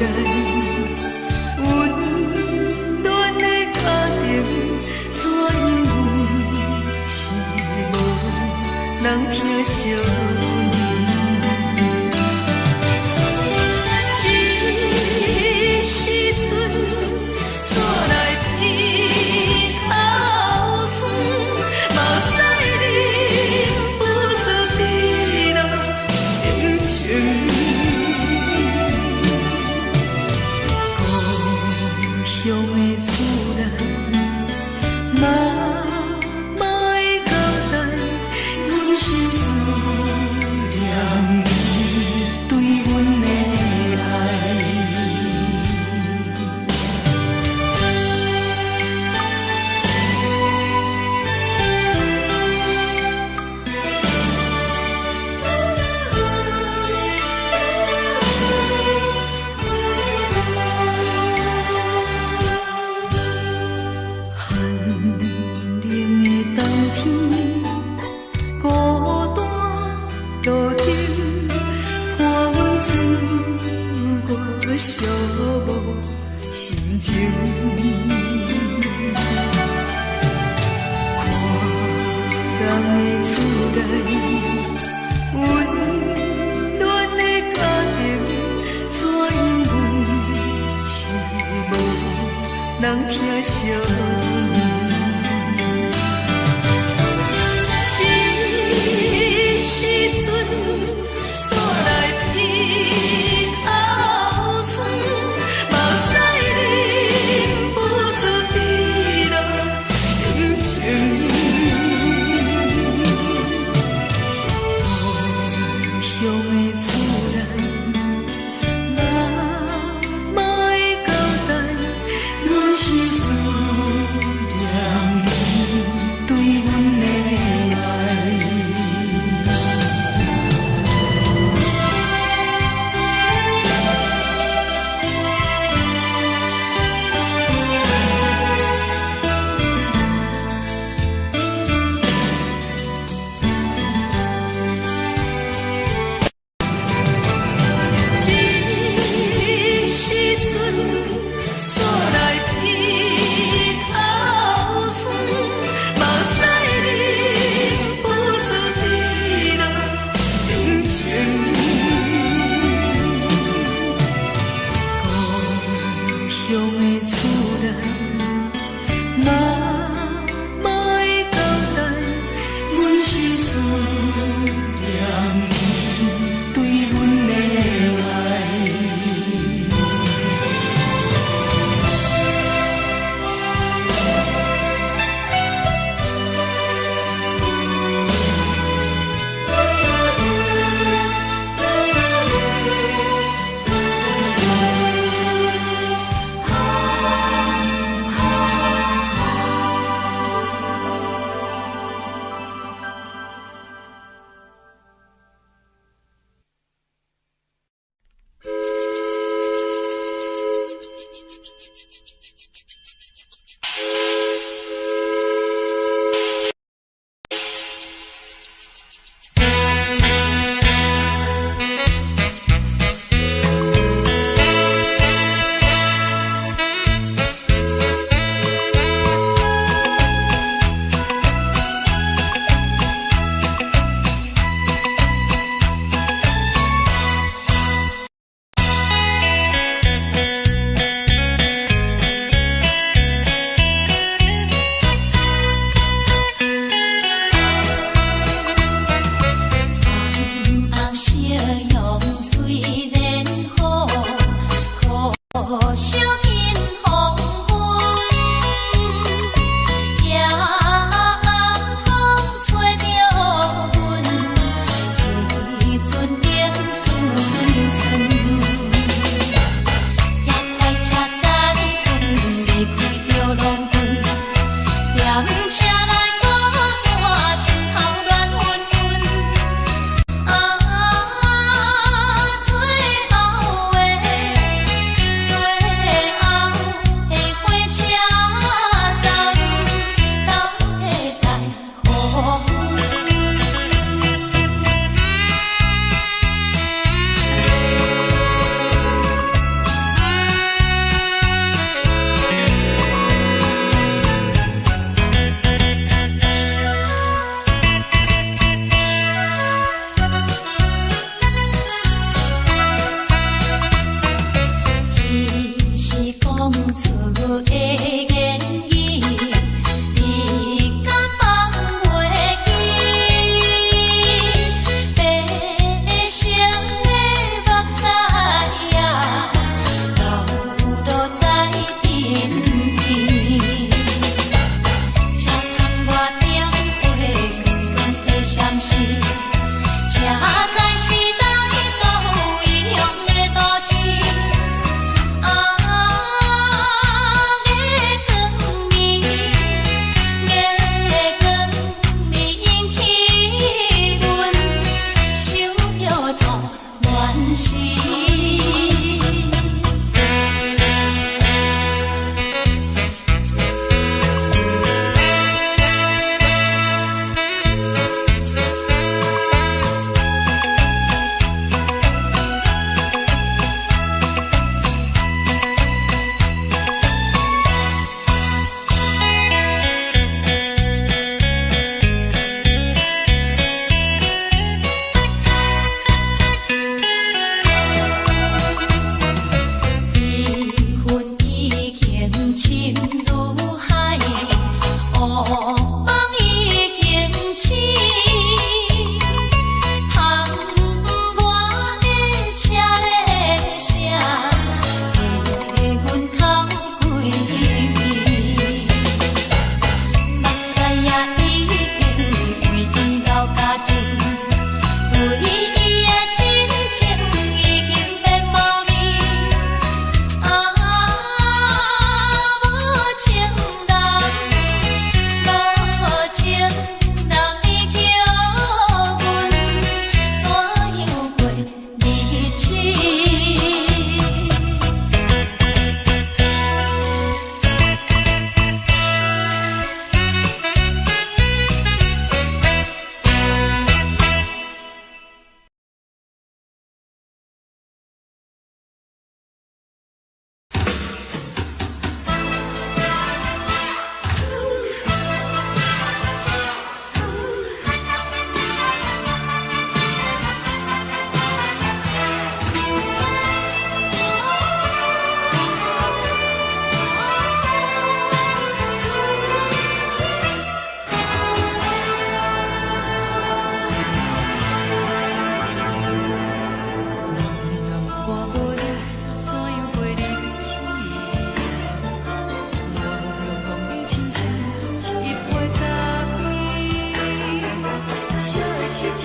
內，溫暖的家庭，怎樣阮是無人疼惜阮。這時陣，煞來鼻頭酸，目屎忍不住滴落眼睛。故鄉的厝內，媽媽的交代，阮是思念伊對阮的愛。寒冷的冬天，孤單路燈，伴阮自我寂寞心情。看人的厝內，溫暖的家庭，怎樣阮是無人疼惜阮。這時陣，煞來鼻頭酸，目屎忍不住滴落眼睛。故鄉的厝內，媽媽的交代，阮是思念伊對阮的愛。這時陣，煞來鼻頭酸，目屎忍不住滴落眼睛。故鄉的厝內，媽媽的交代，阮是思念伊對阮的愛。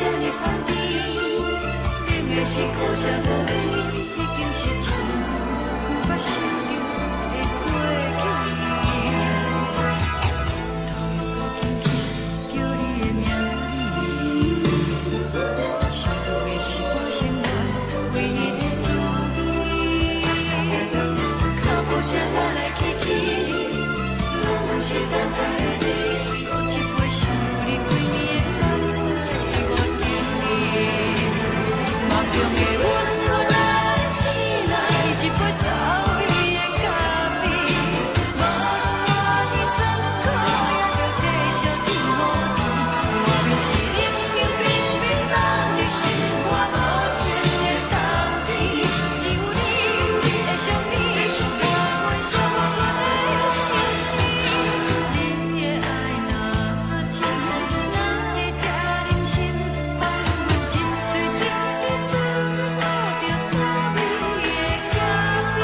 這呢香甜，冷的是苦澀無味，已經是真久毋捌想著的過去。頭又閣輕輕叫你的名字，想的是我生活唯一的滋味。腳步聲來來去去，攏是等待的你。閣一杯想你規暝的目屎，我敬你。夢中的阮咱醒來，一杯走味的咖啡，無論偌尼酸苦，也著繼續天雨甜。外面是冷冷冰冰冬日，心肝無情的冬天，只有你的相片，伴阮寂寞的相思。你的愛若深，哪會這忍心放阮一喙一滴做你討著滋味的咖啡？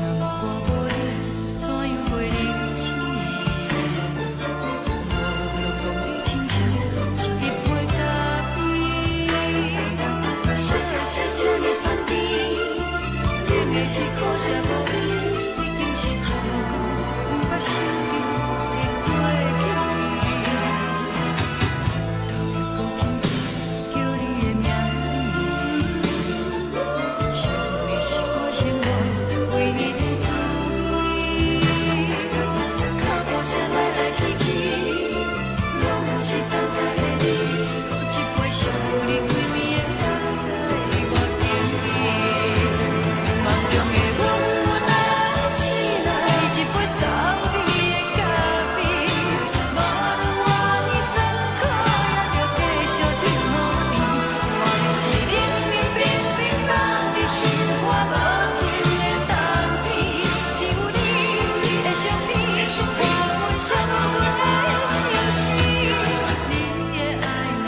若我無你，怎樣過日子？無論講你親像一杯咖啡。啥是這呢香甜？冷的是苦澀無味，已經是真久毋捌想著的過去。頭又閣輕輕叫你的名字，想的是我生活唯一的滋味。腳步聲來來去去，攏是等待的你。閣一杯想你規暝的目屎，我敬你。夢中的阮咱醒來，一杯走味的咖啡。無論偌尼酸苦，也著繼續天雨甜。外面是冷冷冰冰冬日，心肝無情的冬天，只有你的相片，伴阮寂寞的相思。你的愛若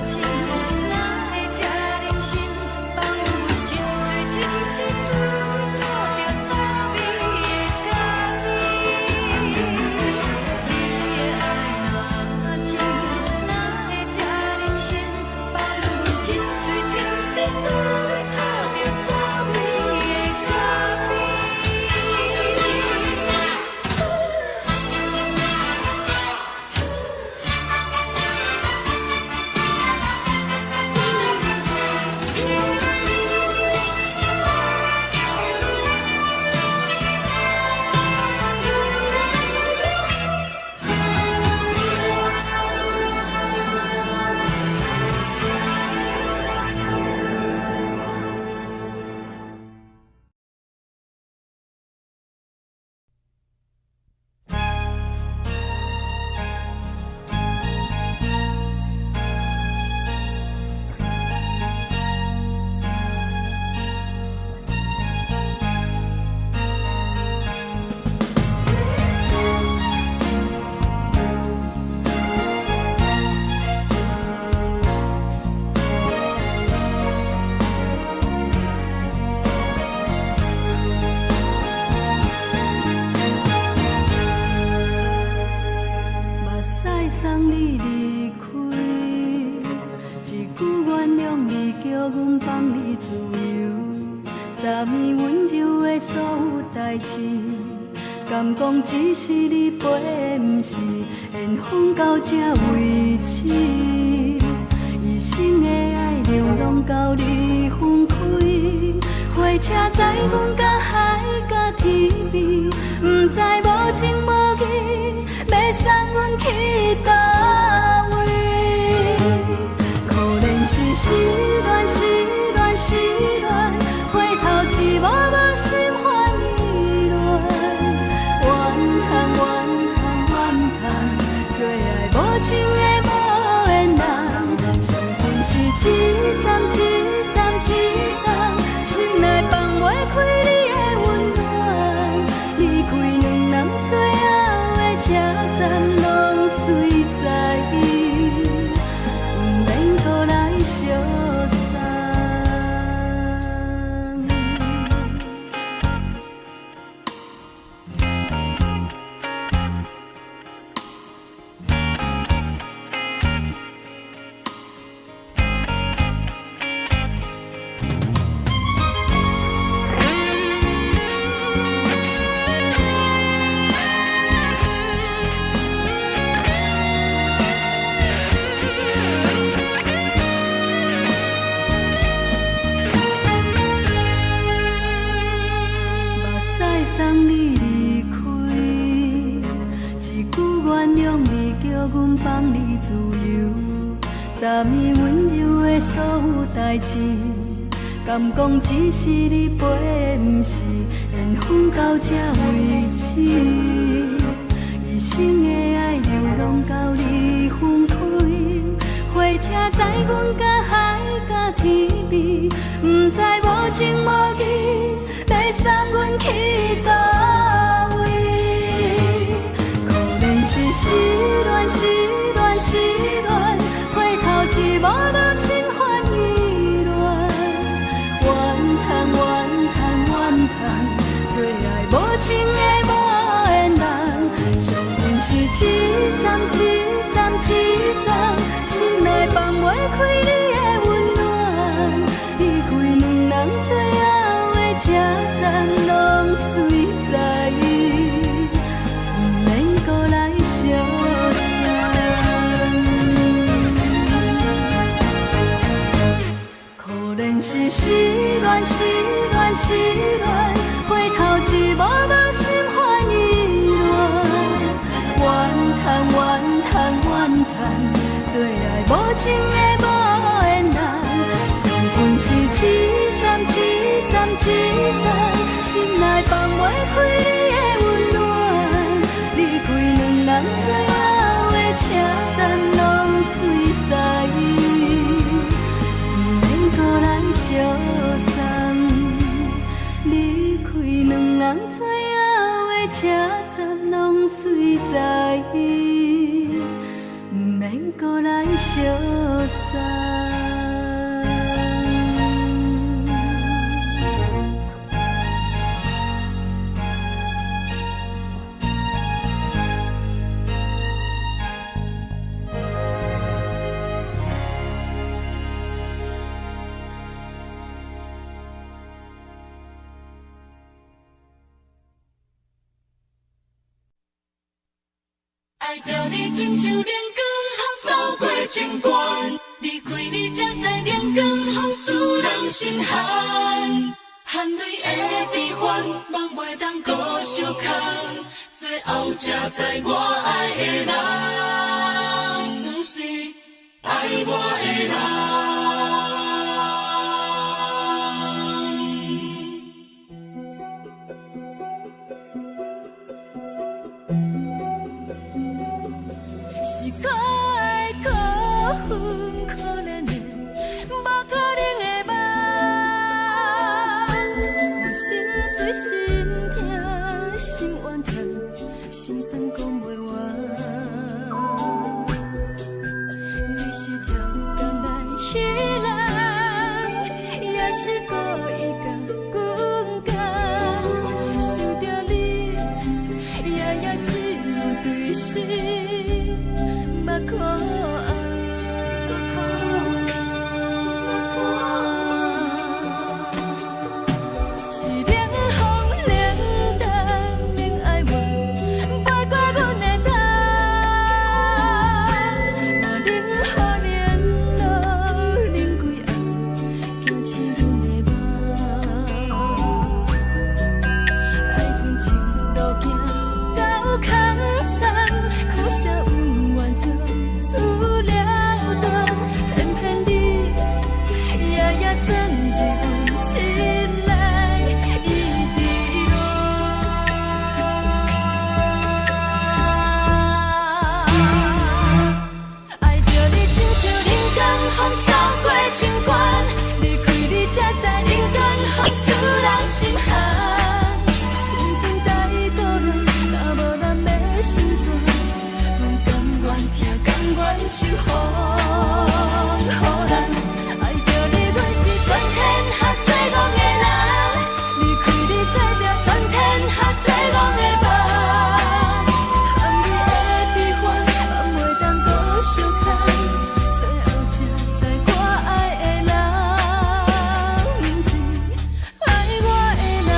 深，哪會這忍心放阮一喙一滴做你討著滋味的咖啡？你的愛若深，哪會這忍心放阮一喙一滴做你討著滋味的咖啡？目屎送你離開，一句原諒你，叫阮放你自由。昨暝溫柔的所有代誌，敢講只是你陪，毋是緣分到這為止。一生的愛流浪到你分開，火車載阮到海角天邊，毋知無情無義，欲送阮去佗位？可憐是失戀，失戀，失戀，回頭一幕幕心煩意亂，怨嘆怨嘆怨嘆，做愛無情的無緣人，傷痕是一層一層一層，心內放。原諒你，叫阮放你自由。昨暝溫柔的所有代誌，敢講只是你陪，毋是緣分到這為止。一生的愛流浪到你分開，火車載阮甲海甲天邊，毋知無情無義，欲送阮去佗位？可憐是失戀，失戀，失戀，回頭一幕幕心煩意亂，怨嘆怨嘆怨嘆，做愛無情的無緣人，惜阮是一站一站一站，心內放袂開你的溫暖，離開兩人最後的車站，攏隨在，毋免閣來相送。可憐是失戀，失戀，失戀，回頭一幕幕心煩意亂，怨嘆怨嘆怨嘆，做愛無情的無緣人，惜阮是一站一站一站，心內放袂開你的溫暖，離開兩人最後的車站，攏隨在，毋免閣來相送。離開兩人最後的車站，攏隨在，毋免閣來相送。愛著你，親像冷光風掃過情關，離開你才知冷光風使人心寒，含淚的悲歡，夢袂當閣相牽，最後才知我愛的人，毋是愛我的人。是可愛可恨可憐的，無可能的夢。我心碎心疼心怨嘆，心酸講袂完。你是超工來彼人，也是故意共阮講。想著你，夜夜只有對心目苦紅。是冷風冷淡免哀怨，飛過阮的頭。我冷雨冷露冷規暗，驚醒阮的夢。愛恨情路行到空残，可惜恩怨就此了斷。偏偏你夜夜鑽入阮心內，一直戀。愛著你，親像冷光風掃過情關，離開你才知冷光風使人心寒。青春大渡輪，若無咱欲成全，阮甘願疼，甘願受風雨難。愛著你，阮是全天下最戇的人，離開你做著全天下最戇的夢。含淚的悲歡，放袂當閣相牽，最後才知我愛的人，毋是愛我的人。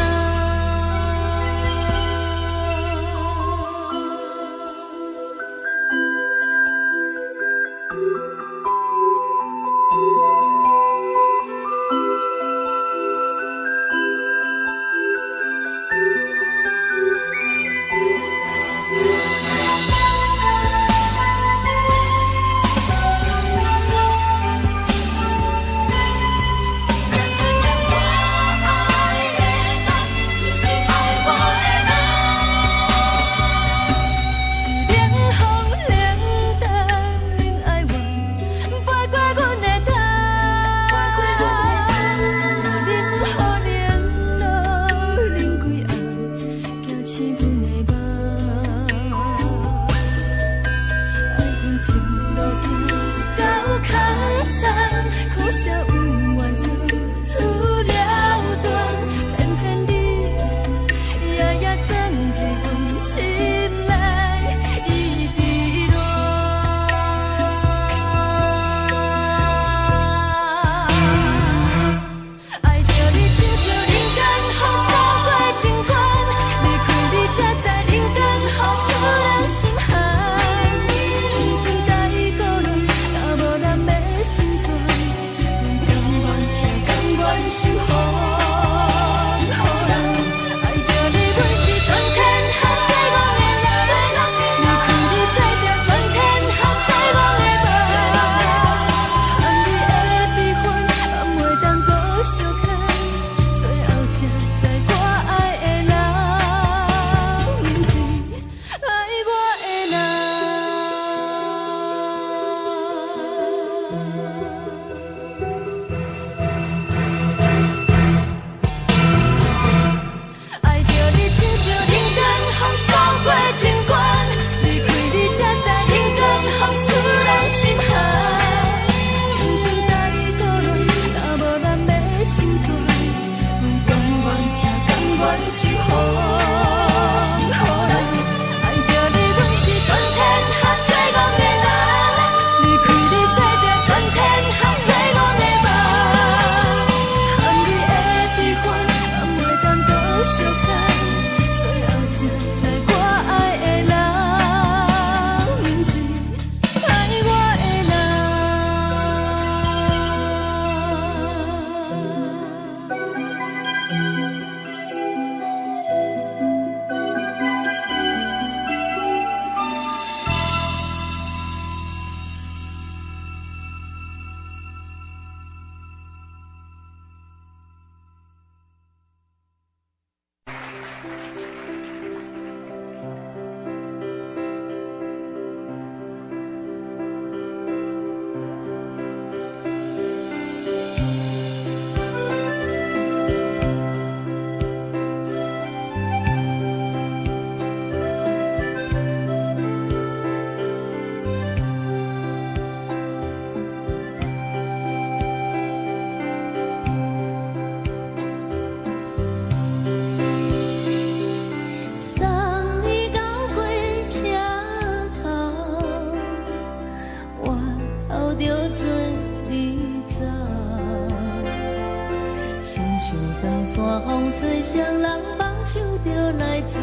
山風吹，誰人放手就來自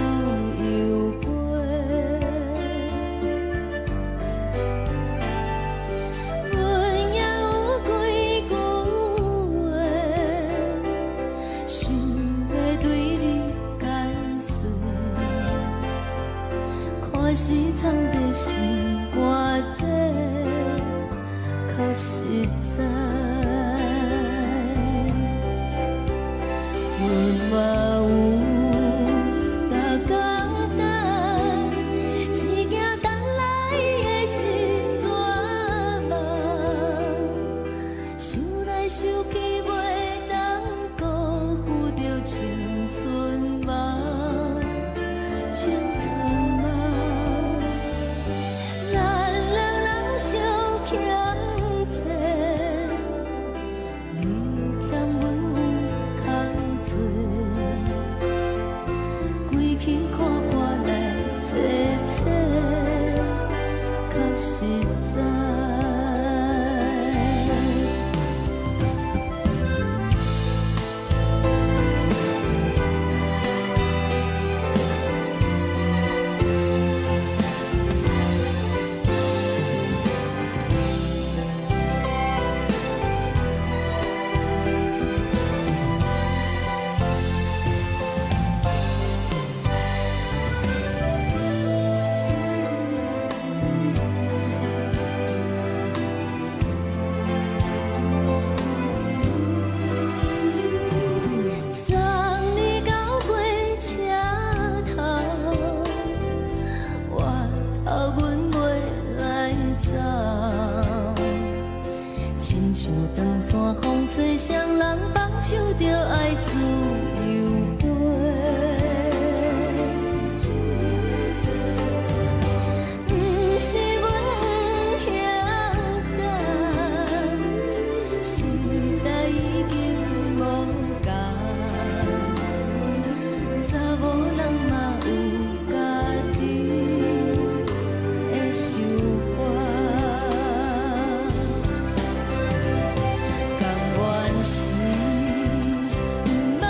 由飛。阮也有幾句話，想欲對你解釋，看是藏佇心肝底，較實在。阮嘛有逐工等，一件等來的是绝望，想來想去袂當辜負著青春夢，青春夢。咱兩人相欠債，你欠阮有空做，規氣看破來坐坐，較實在。送你到火車頭，我頭阮袂來走。親像長山風吹，誰人放手就愛自由飛。毋是阮不曉等，時代已經無仝，查某人嘛有家己的想法。甘願是毋捌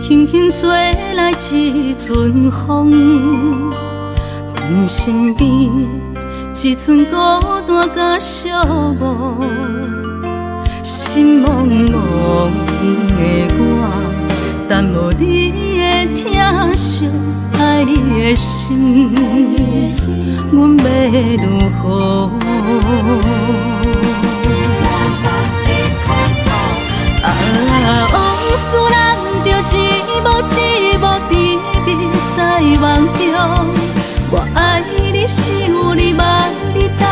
輕輕吹來一陣風，阮身邊一陣孤單佮寂寞，心茫茫的我，等無你的疼惜，愛你的心，阮欲如何？啊，往事咱著一幕一幕甜蜜在夢中。我愛你，想你，望你，等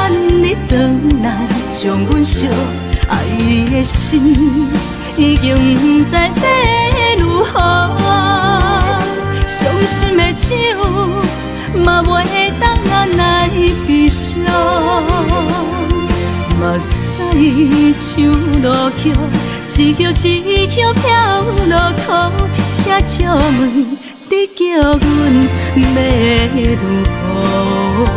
你轉來，將阮惜。愛的心已經毋知欲如何，傷心的酒嘛袂當按來悲傷，目屎像落雨，一葉一葉飄落苦，請借問你叫阮欲如何？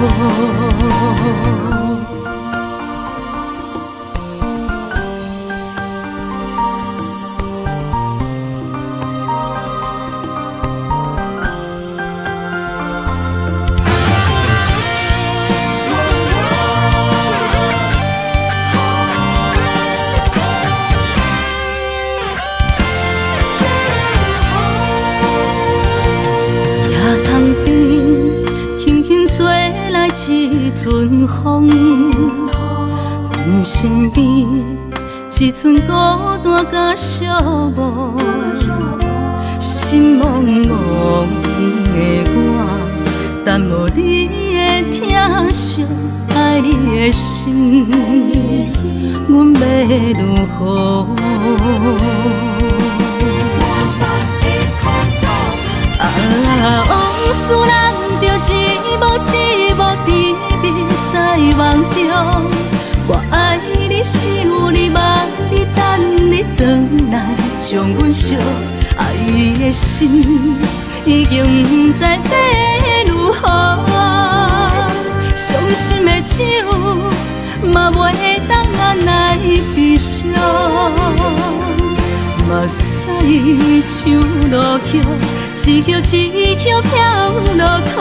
一陣風，阮身邊一陣孤單佮寂寞，心茫茫的我，等無你的疼惜，愛你的心，阮欲如何？啊，往事咱著一幕一幕甜蜜在夢中。我愛你，想你，望你，等你轉來，將阮惜。愛的心已經毋知欲如何，傷心的酒嘛袂當按來悲傷，目屎像落雨，一葉一葉飄落苦，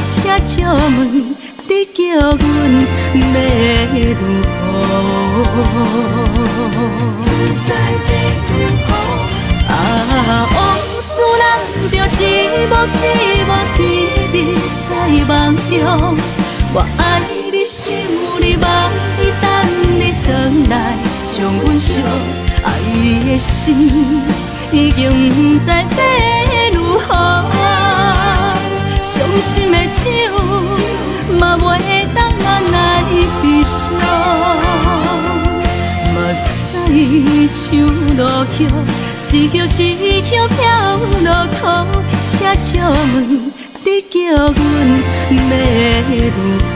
請借問你叫阮欲如何？啊，往事咱著一幕一幕甜蜜在夢中。我愛你，想你，望你，等你轉來，將阮惜。愛的心已經毋知欲如何，傷心的酒嘛袂當按來悲傷，目屎像落雨，一葉一葉飄落苦，請借問你叫阮欲如何？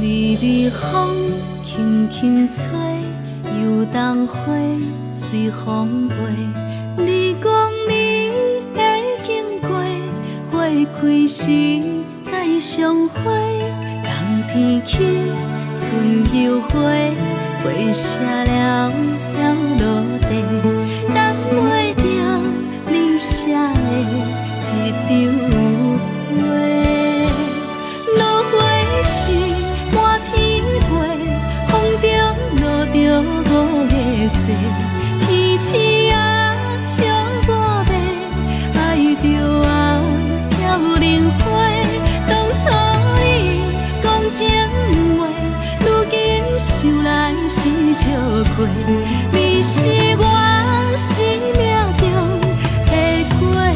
微微風輕輕吹，油桐花隨風飛。你講你會經過，花開時再相會。冬天起，春又回，花謝了了落地，等袂著你寫的這張批。落花時滿天飛，風中落著五个雪，天星啊笑我欲愛著啊飄零花。當初你講情話，如今想來是笑話。穢。你是我生命中的過客。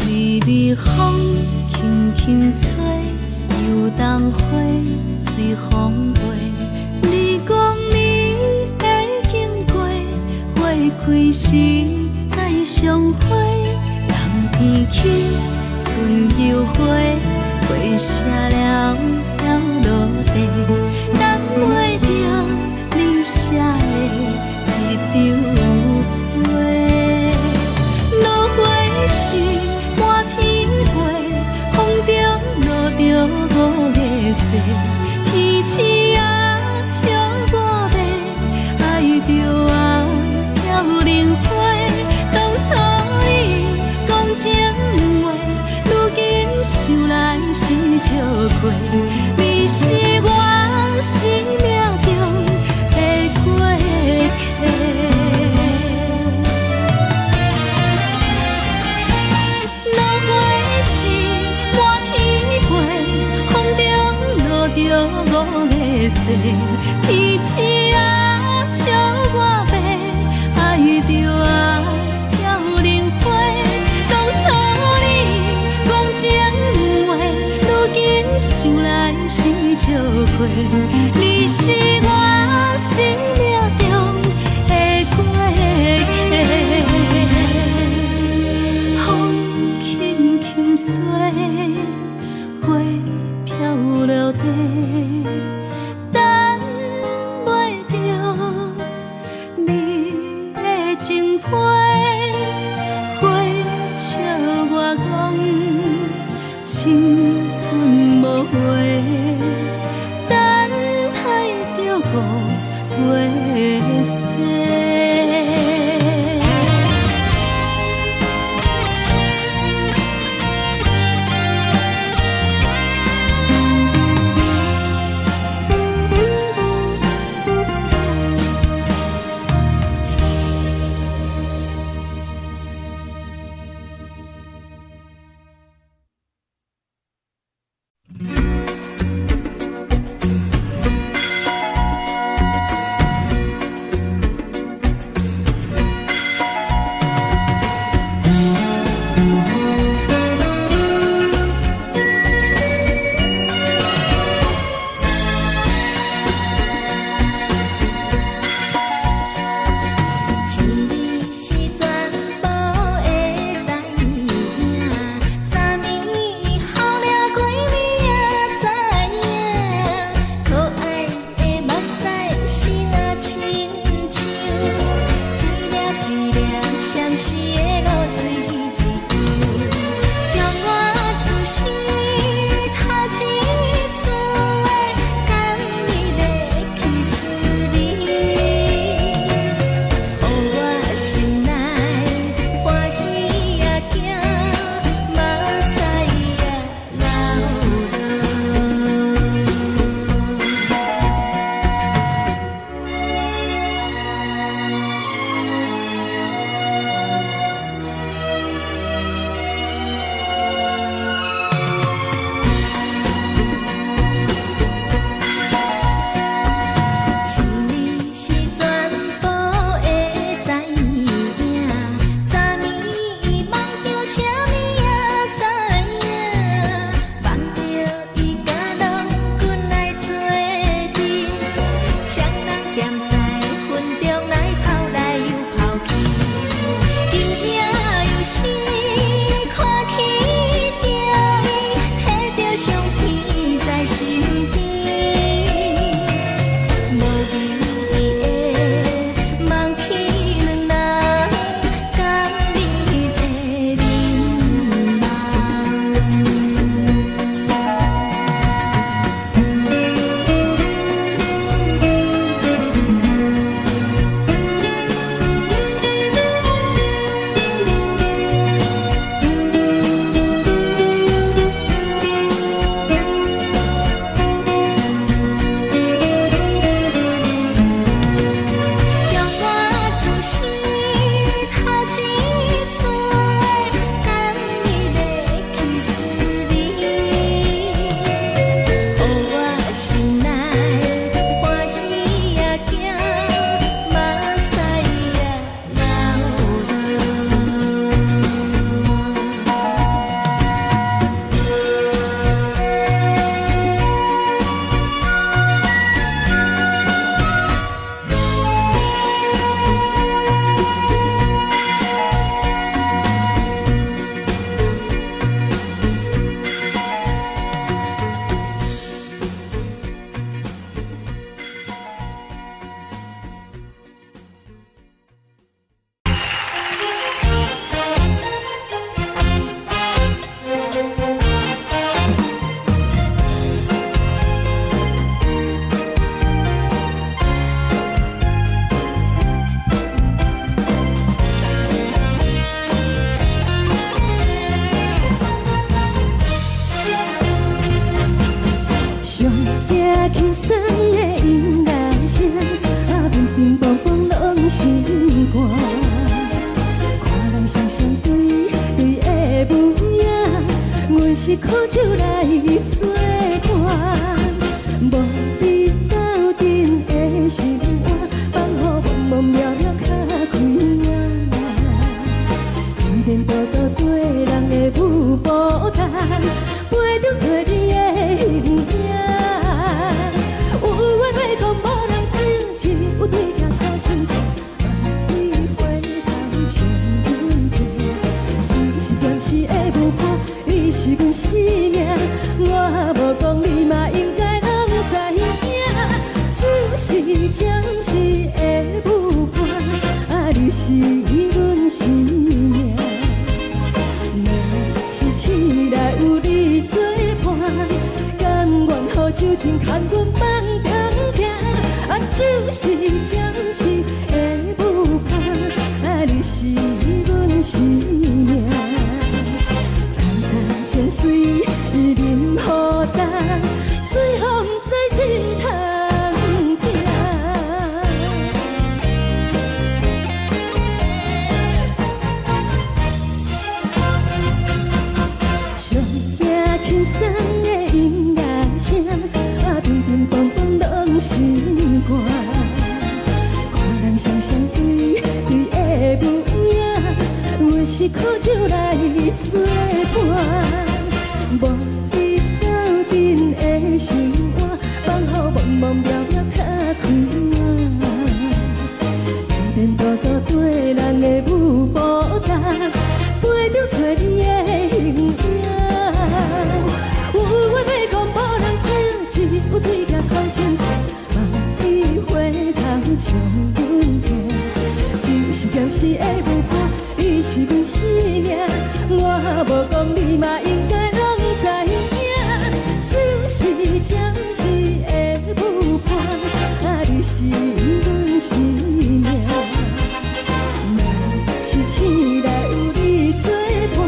微微風輕輕吹，油桐花隨風飛。你講你會經過，花開時再相會。冬天起，春又回，花謝了飄落地，等袂著你寫的一張批。落花時滿天飛，風中落著五个誓，天星啊笑我欲，愛著啊飄零花。當初你講情話，如今想來是笑話。你是我生命中的過客。落花時滿天飛，風中落著五个誓，天星啊笑我欲，愛著啊飄零花。當初你講情話，如今想來是笑話。你是我生命中的過客。風輕輕吹，花飄落地，等袂著你的情批。花笑我講青春無話，等待著輕鬆的音樂聲，啊，乒乒乓乓攏心肝。看人雙雙對對的舞影，阮是苦酒來做伴，無比鬥陣的心肝，放予茫茫渺渺較開眼。天道道對人的舞步動，陪著找你的形影。有緣話講無人聽，只有對鏡苦心情，萬里回頭笑阮聽。只是暫時的舞伴，你是阮生命，我無講你嘛應該攏知影。只是暫時的舞伴，啊，你是阮生命。若是醒來有你做伴，甘願予酒精牽阮放長行。啊，只是暫時的舞伴，啊，你是阮生命。層層情水淋雨重，最予毋知心通疼。上驚輕鬆的音樂聲，啊，乒乒乓乓攏心肝。看人雙雙對對的舞影，阮是苦酒來做伴，無比鬥陣的心肝，放予茫茫渺渺較開眼。天道道對人的舞步動，陪著找你的形影。有話欲講無人聽，只有對鏡苦心情，萬里回頭笑阮聽。只是暫時的舞伴，你是阮生命，我無講你嘛應該攏知影。只是暫時的舞伴，啊，你是阮生命。若是醒來有你做伴，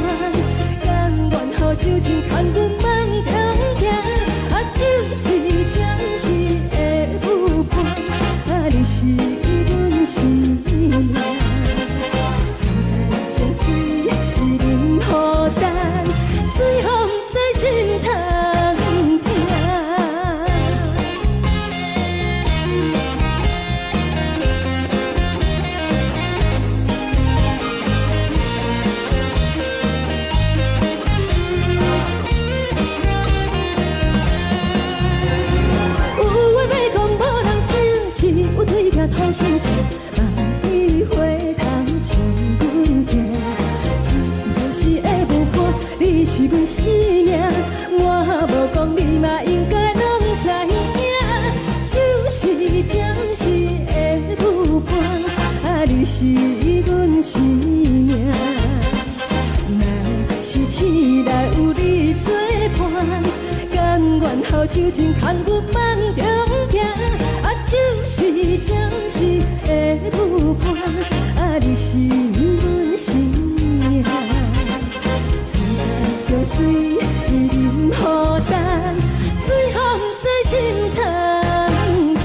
甘願予酒精牽阮放長行。啊，只是暫時的舞伴，啊，你是阮生命。層層情水淋雨重，最予毋知心通疼。有話欲講無人聽，只有對鏡吐心情，萬里回頭笑阮聽。只是暫時的舞伴，你是阮生命，我無講你嘛應該攏知影。只是暫時的舞伴，啊，你是阮生命。若是醒來有你做伴，甘願予酒精牽阮放長行。啊，只是暫時的舞伴，啊，你是阮生命。層層情水淋雨重，最予毋知心通疼。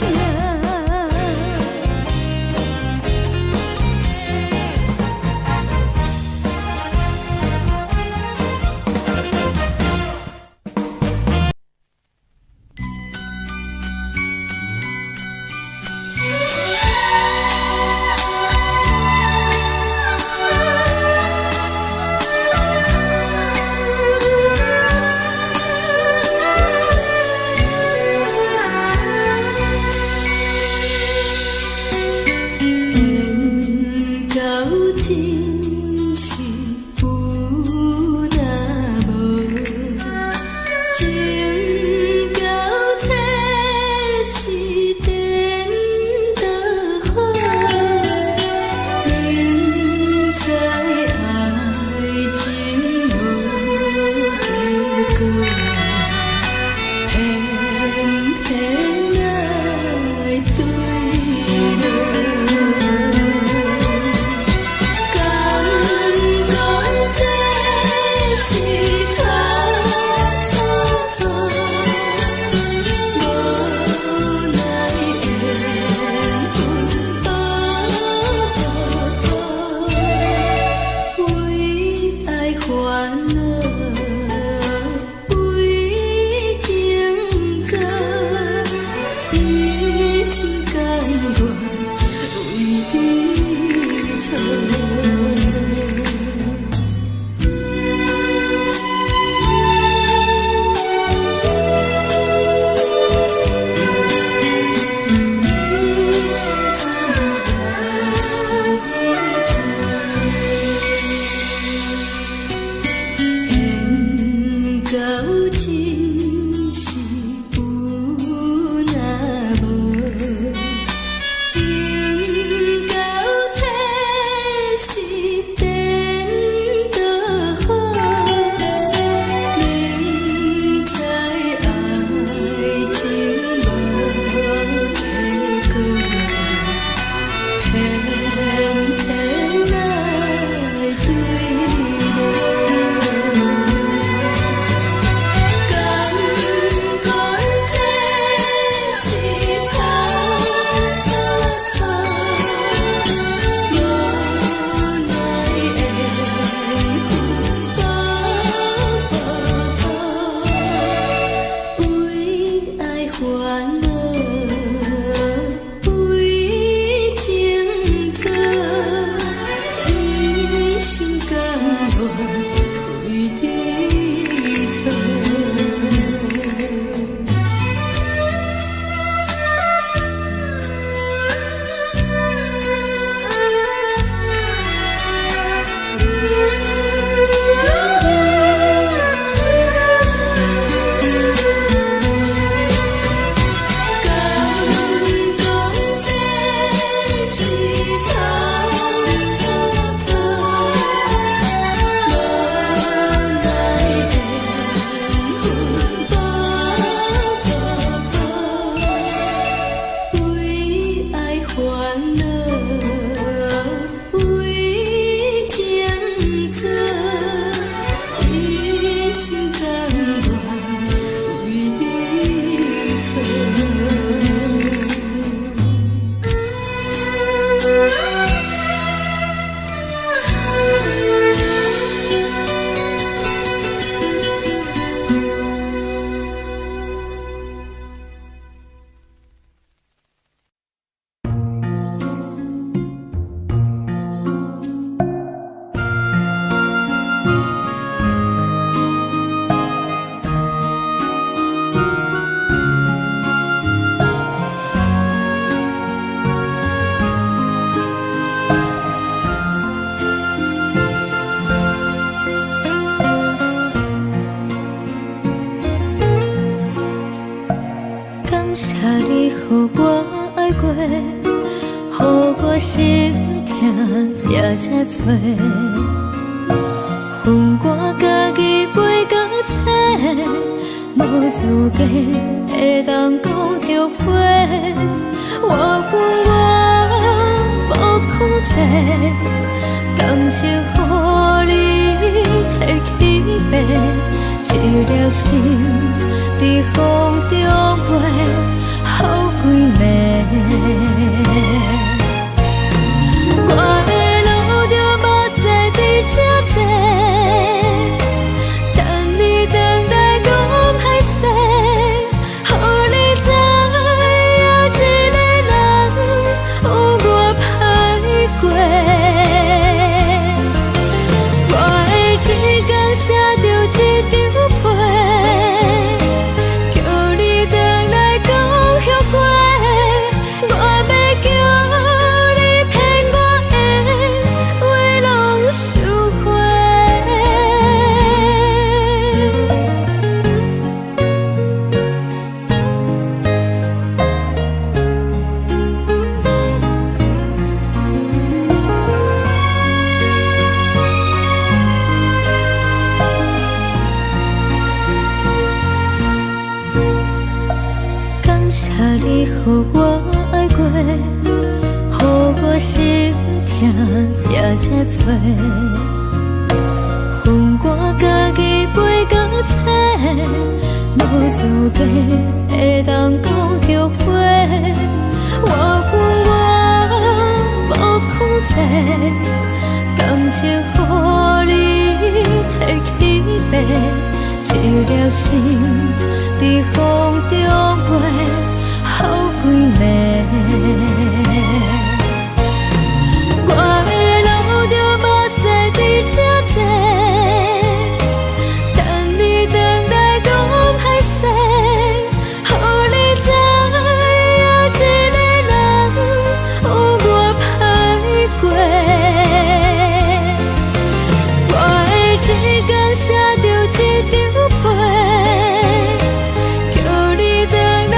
煩惱為情做，一心甘願為你做。敢講這是錯錯錯，無奈緣分無為愛煩惱，為情做，一心甘願為你做。感謝你予我愛過，予我心疼也這多。予我家己飛到找，無資格會當講後悔。我分我無控制，感情予你提起爬，一粒心佇風中飛，予規暝。我會流著目屎佇這坐，等你轉來講歹勢，予你知影一个人有偌歹過。我會一工寫著一張批，叫你轉來講後悔。我欲叫你騙我的話攏收回。感謝你予我愛過，予我心疼也這多。予我家己飛到找，無資格會當講後悔。我分我無控制，感情予你提起爬，一粒心佇風中飛，予規暝。我會流著目屎佇這坐，等你轉來講歹勢，予你知影一個人有偌歹過。我會一工寫著一張批，叫你轉來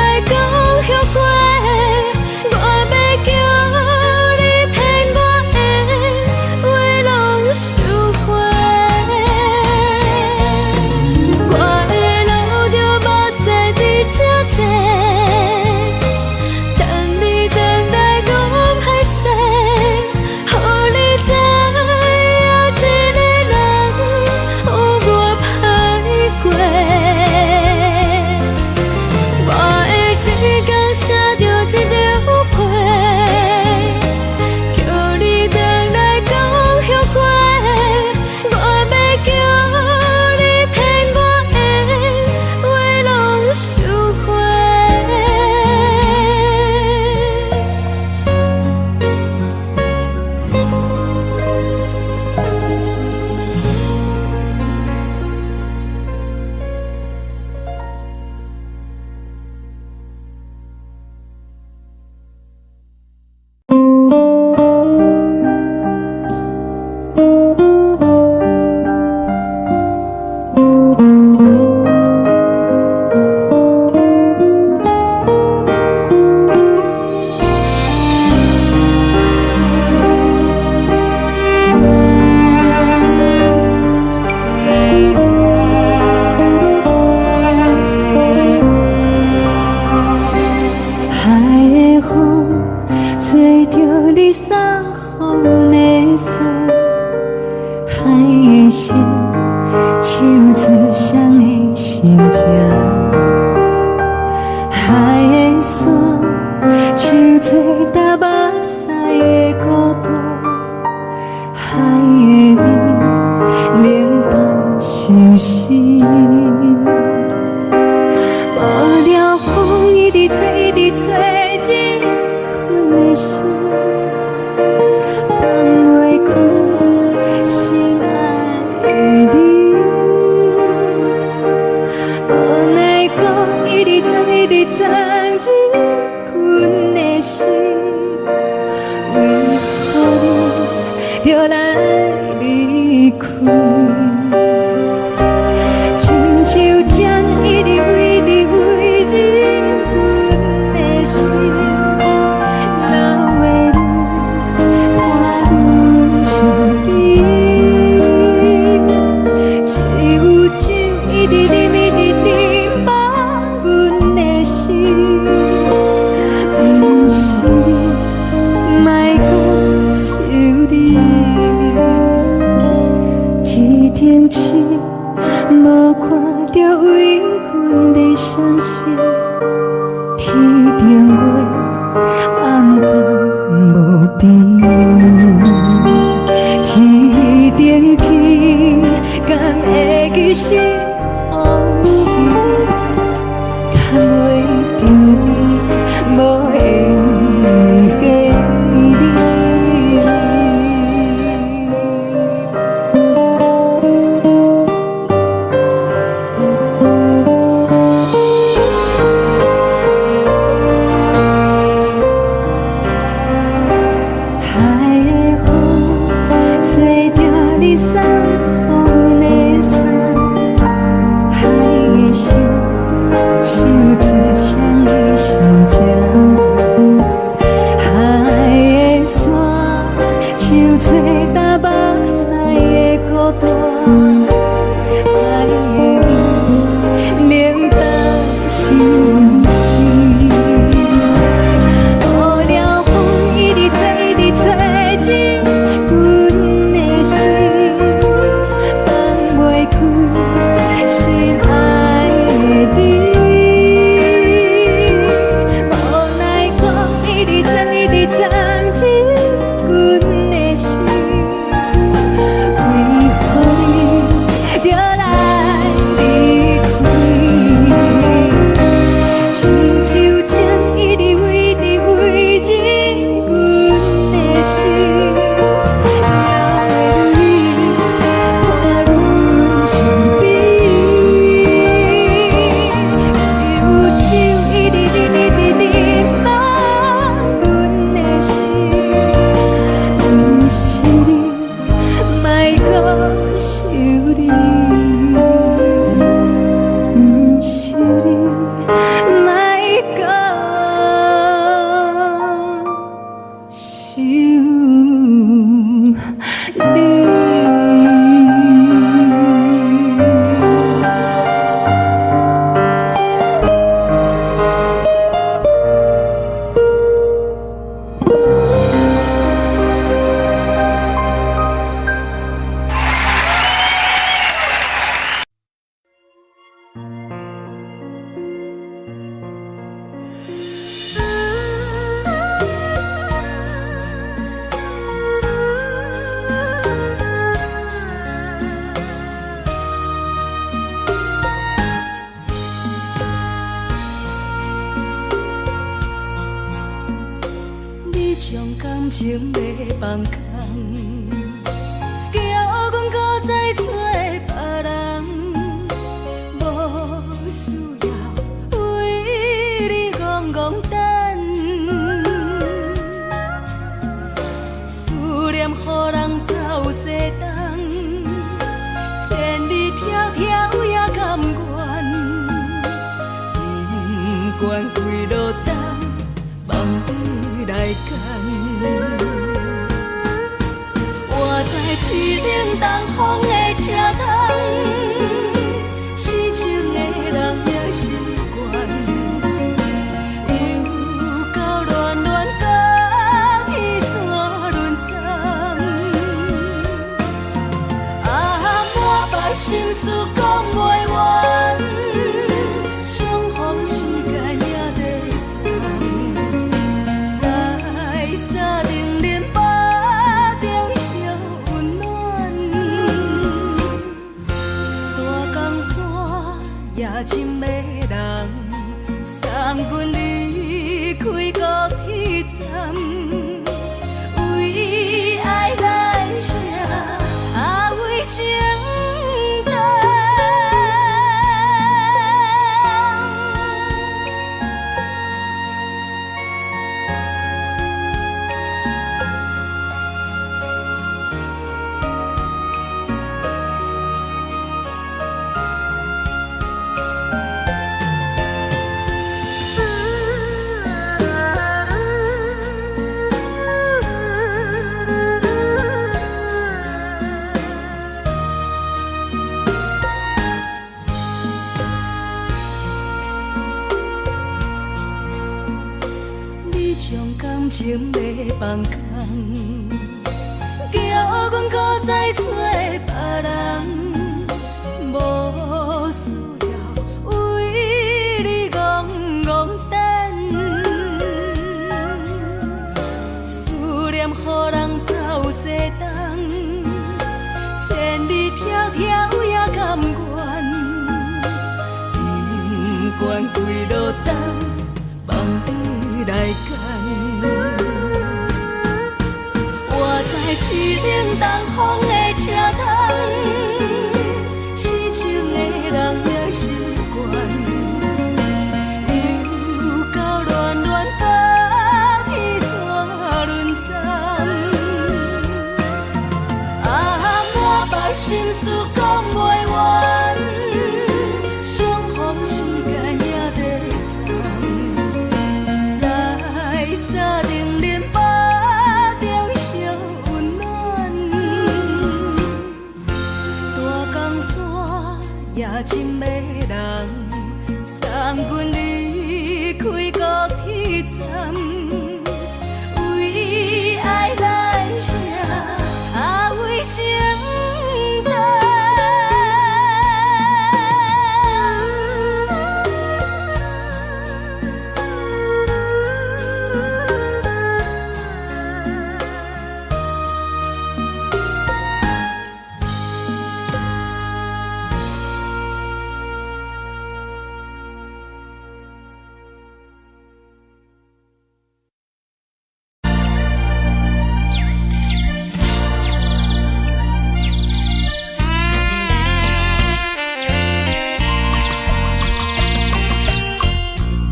山，像做焦目屎的孤單，海的味冷淡相思。無聊風一直吹，一直吹入阮的心，放袂開心愛的你。無奈何一直鑽，一直鑽入阮的心，為何你著來離開？親像針一直圍直圍入阮的心，留會你伴阮身邊。只有酒一直啉，一直啉，放阮的心，毋是你，莫閣想你。天頂星無看著為阮咧傷心，天頂月暗淡無邊。天頂天，敢會記是予是？牽袂著你，無緣的你。海的風吹著你送予阮的衫，海的心唱出誰的心情？海的沙像做焦目屎的孤單，海的味冷淡相思。無聊風一直吹，一直吹入阮的心，放袂開心愛的你。無奈何一直鑽，一直鑽入阮的心，為何你著來離開？親像針一直圍直圍入阮的心，留你伴阮身邊。只有酒一直啉，一直啉，放阮的心，毋是你，莫閣想你。毋是你，莫閣想你。你將感情欲放空，叫阮閣再找別人，無需要為你戇戇等，思念予人走西東，千里迢迢也甘願，不管幾落冬，望你來牽。我在凄冷東風的車窗，痴情的人也習慣，又到亂亂甲彼山輪鏨。啊，满腹心事講袂完，相逢時間也在轉。將感情欲放空，叫阮閣再揣別人，無需要為你戇戇等。思念予人走西東，千里迢迢也甘願，不管幾落冬，放你來揀。我在淒冷東風的車窗，痴情的人也習慣，又到亂亂甲天線輪轉。啊，滿腹心事講袂完，相逢時間也短暫，在三重恁腹中相溫暖。大江山也真迷人，送阮離開高鐵站，為愛來寫，啊為情等。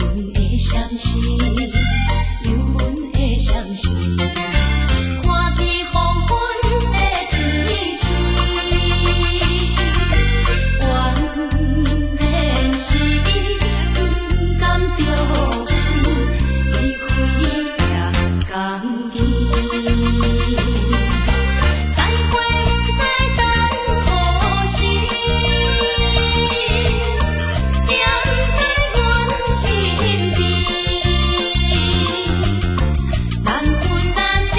阮的相思，有阮的相思，看见黃昏的天星，原來是伊不甘著阮，伊飛也甘去。再會不知等何時，惦在阮身邊，難分難離。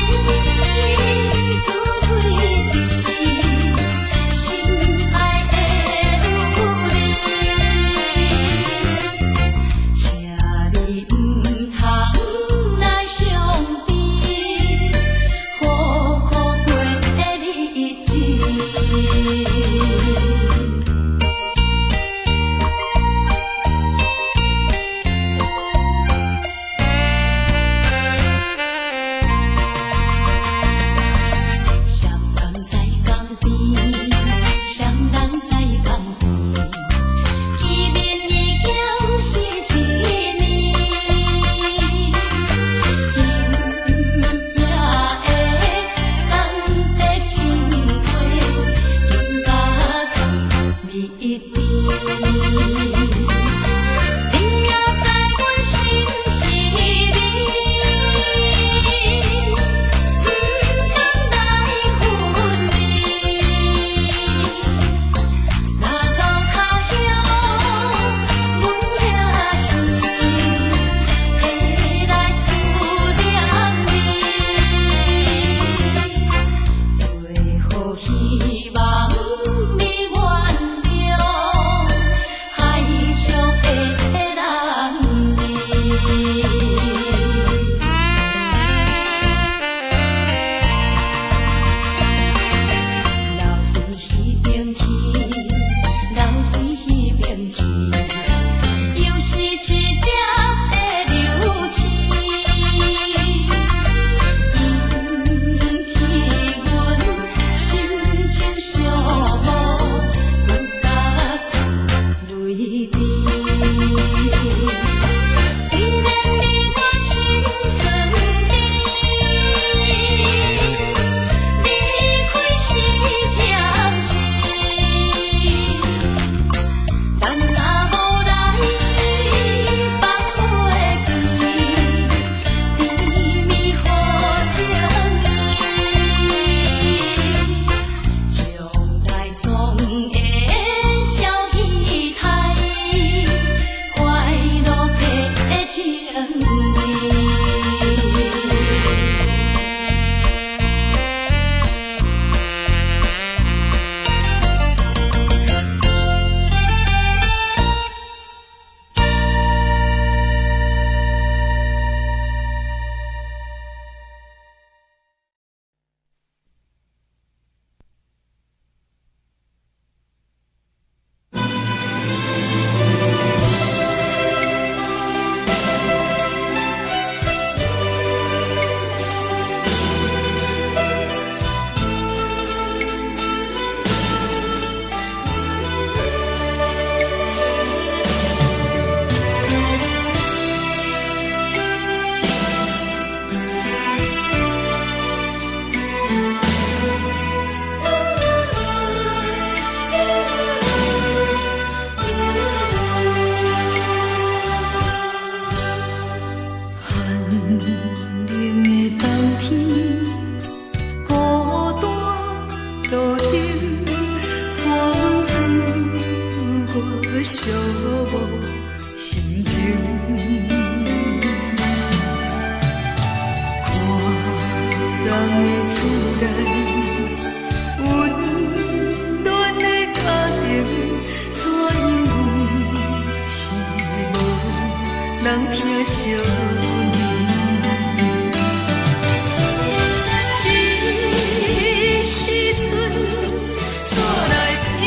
冷的冬天，孤單路燈，伴阮自我寂寞心情。看人的厝內，溫暖的家庭，怎樣阮是無人疼惜阮。這時陣，煞來鼻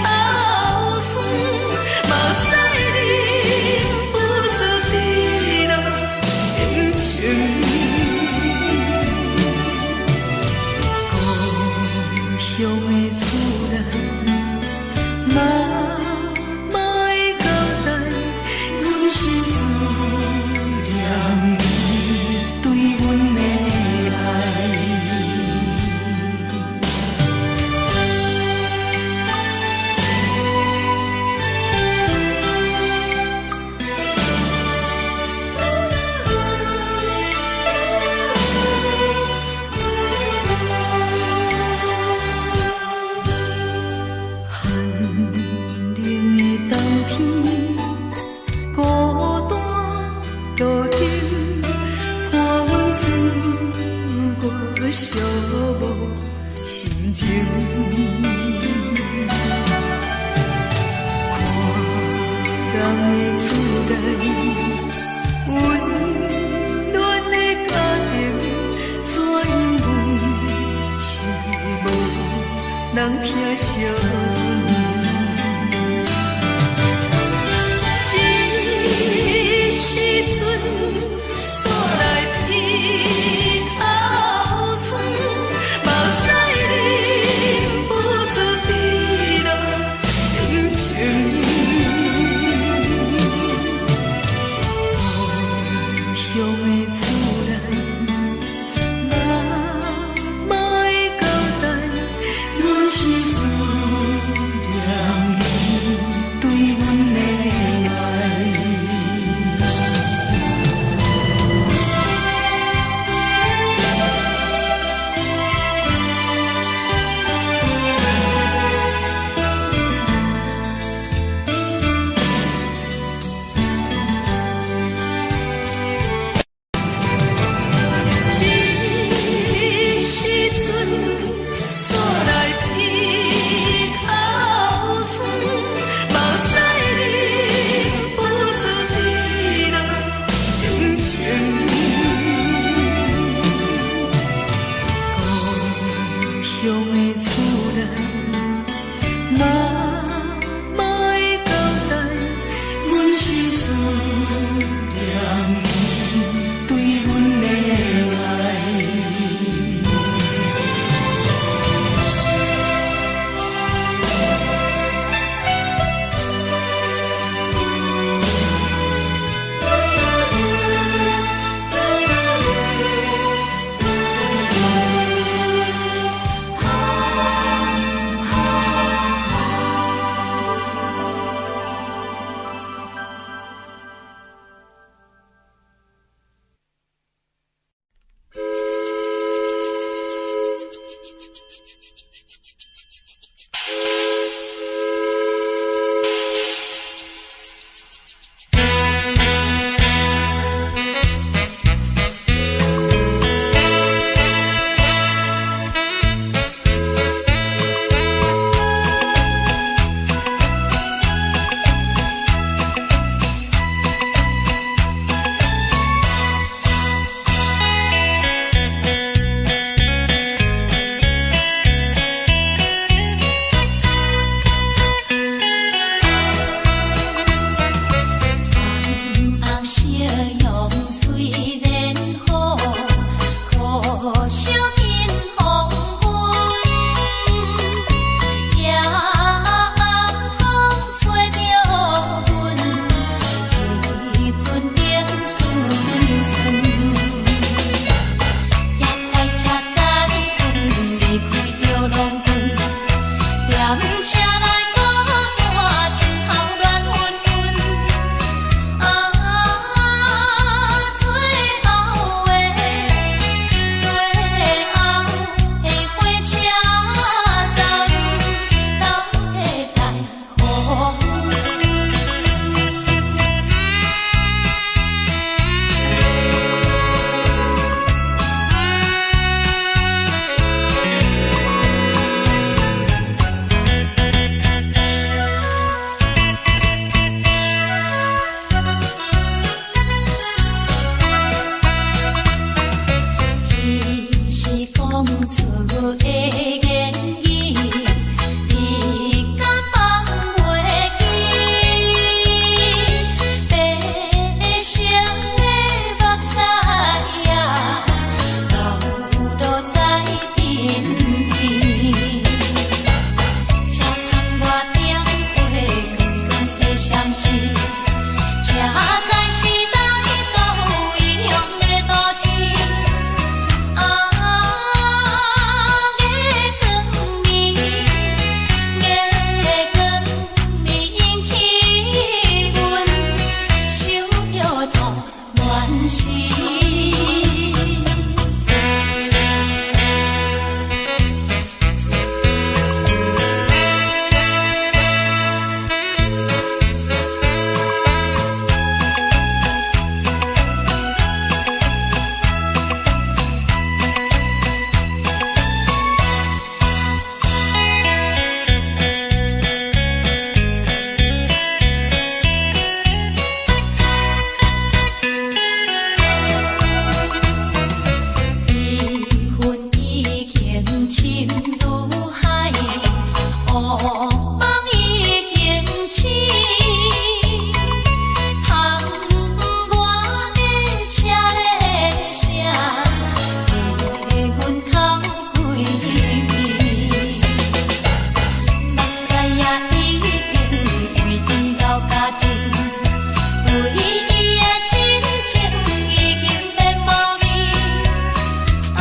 頭酸，目屎忍不住滴落眼睛。故鄉的厝內，媽媽的交代，阮是思念你對阮的愛。寒冷的冬天，孤單路燈，伴阮自我寂寞心情。看人的厝內，溫暖的家庭，怎樣阮是無人疼惜阮。這時陣，煞來鼻頭酸，目屎忍不住滴落眼睛。故鄉的厝內，媽媽的交代，阮是思念你對阮的愛。時。缘分已經深如海，烏夢已經醒。窗外的車鈴聲，替阮哭幾暝。目屎也已經為伊流乾淨，為伊的真情已經變無味。啊，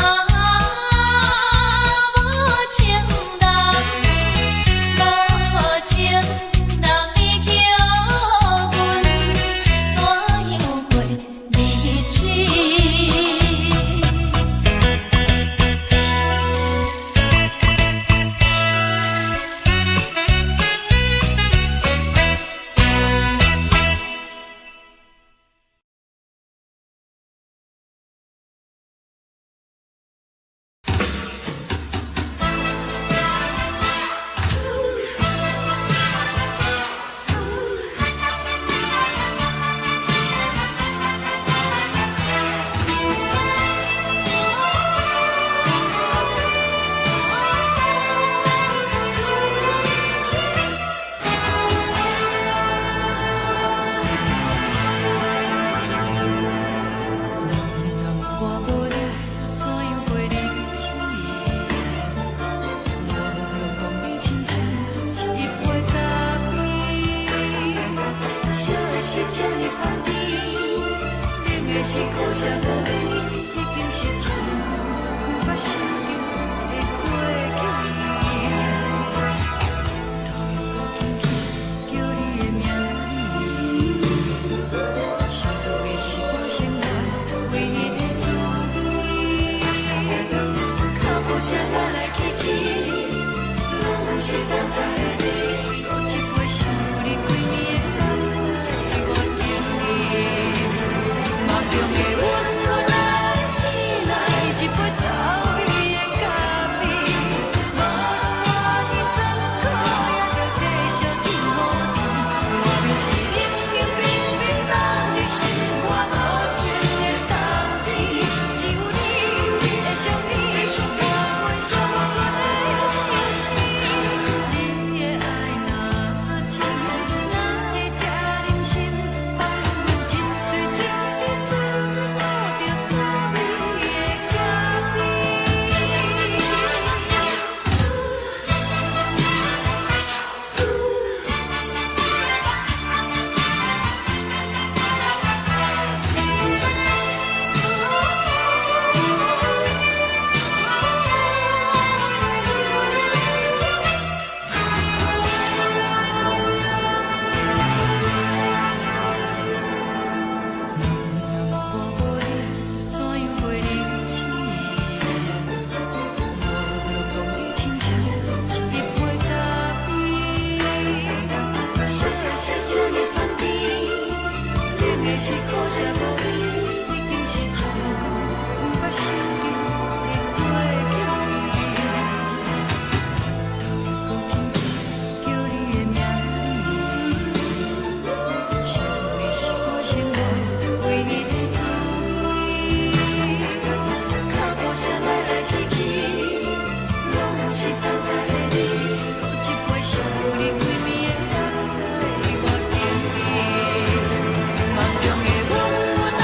無情人，無情人，你叫阮怎樣過日子？人若我無你，怎樣過日子？無論講你親像一杯咖啡，燒的是這呢香甜，冷的是苦澀無味，已經是真久毋捌想著的過去。頭又閣輕輕叫你的名字，想你是我生活唯一的滋味。腳步聲來來去去，攏毋是等待的你。閣一杯想你規暝的目屎，我敬你。夢中的阮來醒來，一杯走味的咖啡。無論我的酸苦，也著繼續天好甜。外面是冷冷冰冰凍的心肝無情的冬天，只有你，你的相片，伴阮寂寞的心事。你的愛若真，哪會這忍心放阮一喙一滴嘴吐著滋味的咖啡？人若我無你，怎樣過日子？無論講你親像一杯咖啡，燒的是這呢香甜，冷的是苦澀無味，已經是真久毋捌想著的過去。頭又閣輕輕叫你的名字，想你是我生活唯一的滋味。腳步聲來來去去，攏毋是等待的你。閣一杯想你規暝的目屎，我敬你。夢中的阮來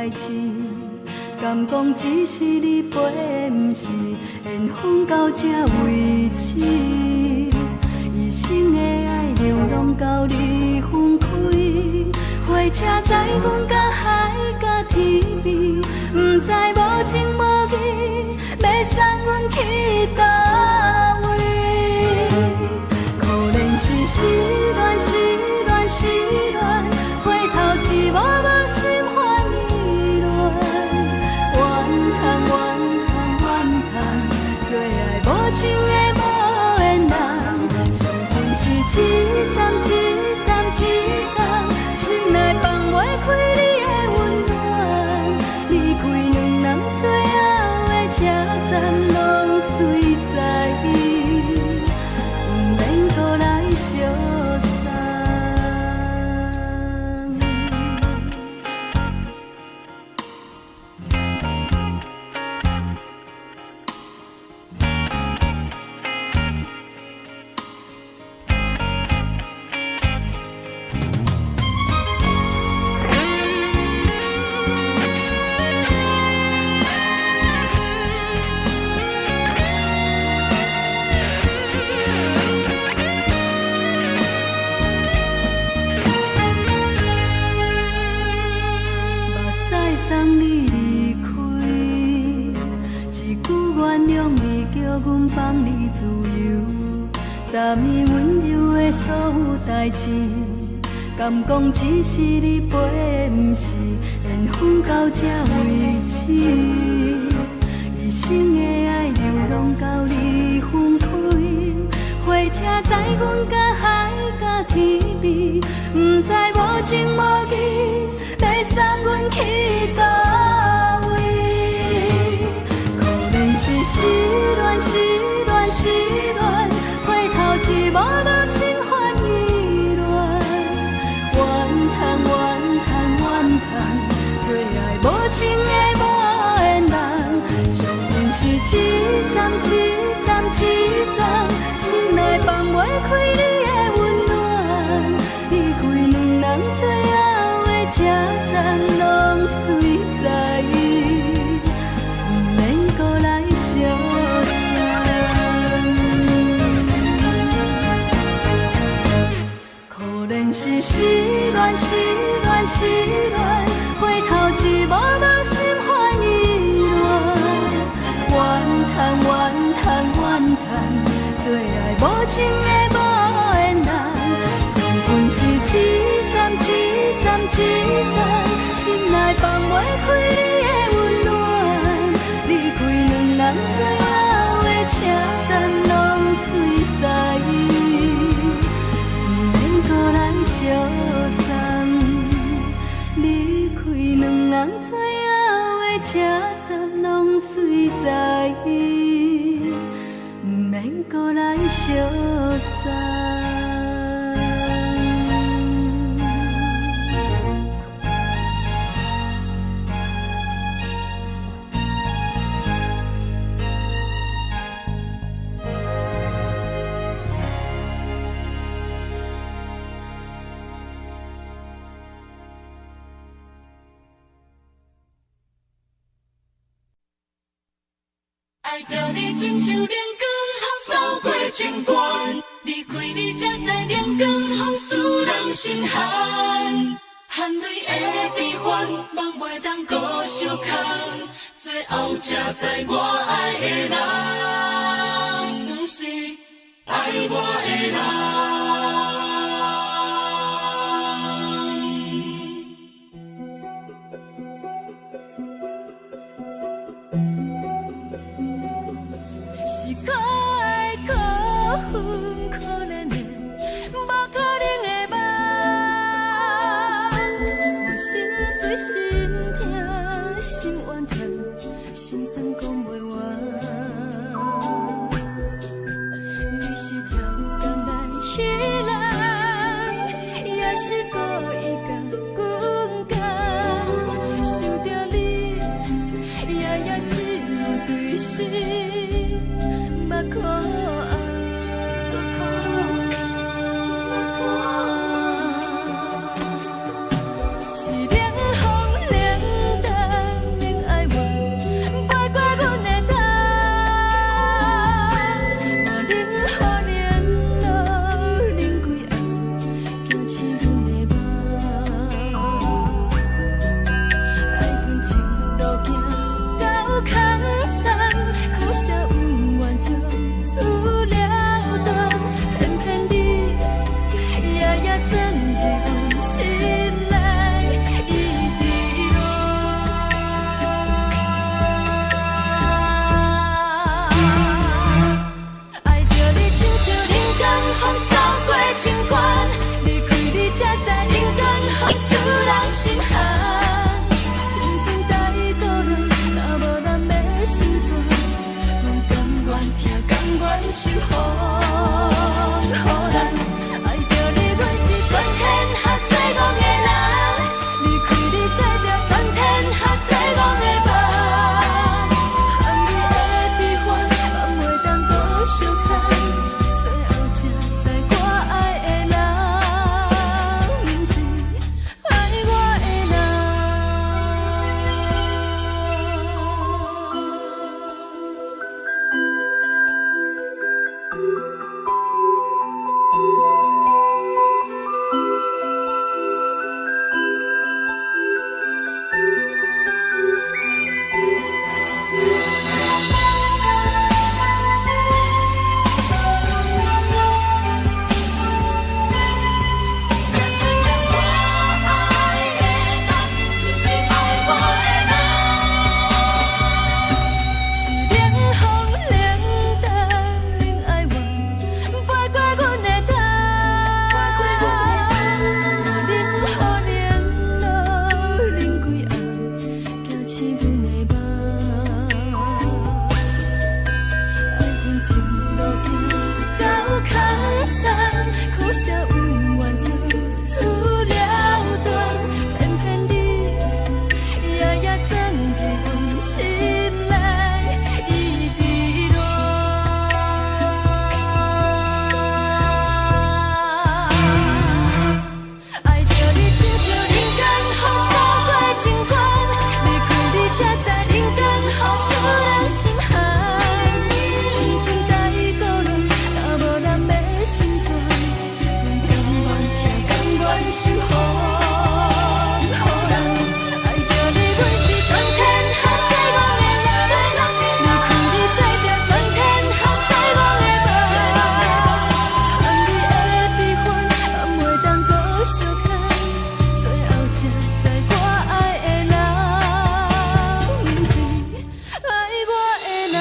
代誌，敢講只是你陪，毋是緣分到這為止。一生的愛流浪到你分開，火車載阮到海角天邊，毋知無情無義，欲送阮去佗位。可憐是失戀，失戀，失戀，回頭一幕幕心煩意亂。怨嘆怨嘆怨嘆，做愛無情的無緣人，上恨是一站一站一站，心內放袂開你的溫暖。離開兩人最後的車站，攏隨在，毋免閣來相送。目屎送你離開，一句原諒你，叫阮放你自由。昨暝溫柔的所有代誌，敢講只是你陪，毋是緣分到這為止。一生的愛流浪到你分開，火車載阮到海角天邊，毋知無情無義，欲送阮去佗位。可憐是失戀，失戀，失戀，回頭一幕幕心煩意亂。怨嘆怨嘆怨嘆，做愛無情的無緣人，上恨是一站一站一站，心內放袂開你的溫暖。離開兩人最後的車站，攏隨在，毋免閣來相送。可憐是失戀，失戀，失戀，回頭一幕幕心煩意亂。怨嘆怨嘆怨嘆，做愛無情的無緣人，上恨是一站一站一站，心內放袂開你的溫暖。離開兩人最後的車站，攏隨在，毋免閣來相送。離開兩人最後的車站，攏隨在，毋免閣來相送。愛著你親像冷光予掃過情關，離開你才知冷光予使人心寒。汗淚的悲歡，夢袂當閣相空，最後才知我愛的人，毋是愛我的人。是可愛可恨可憐的，無可能的夢。我心碎心痛心怨嘆，心酸講袂完。你是超工來彼人，也是故意共阮講。想著你，夜夜只有對心目苦红。是冷風冷冬，醒阮的夢。愛阮情路行到空山，可惜恩怨就此了斷，偏偏你夜夜鑽入阮心內，一直戀。愛著你親像人間風掃過情關，離開你才知人間風使人心寒。青春帶孤戀，若無人欲成全，阮甘願疼，甘願受風雨人。愛著你，阮是全天下最戇的人。離開你做著全天下最戇的夢。含你的悲歡，嘛袂當閣相牽。最後才知我愛的人，毋是愛我的人。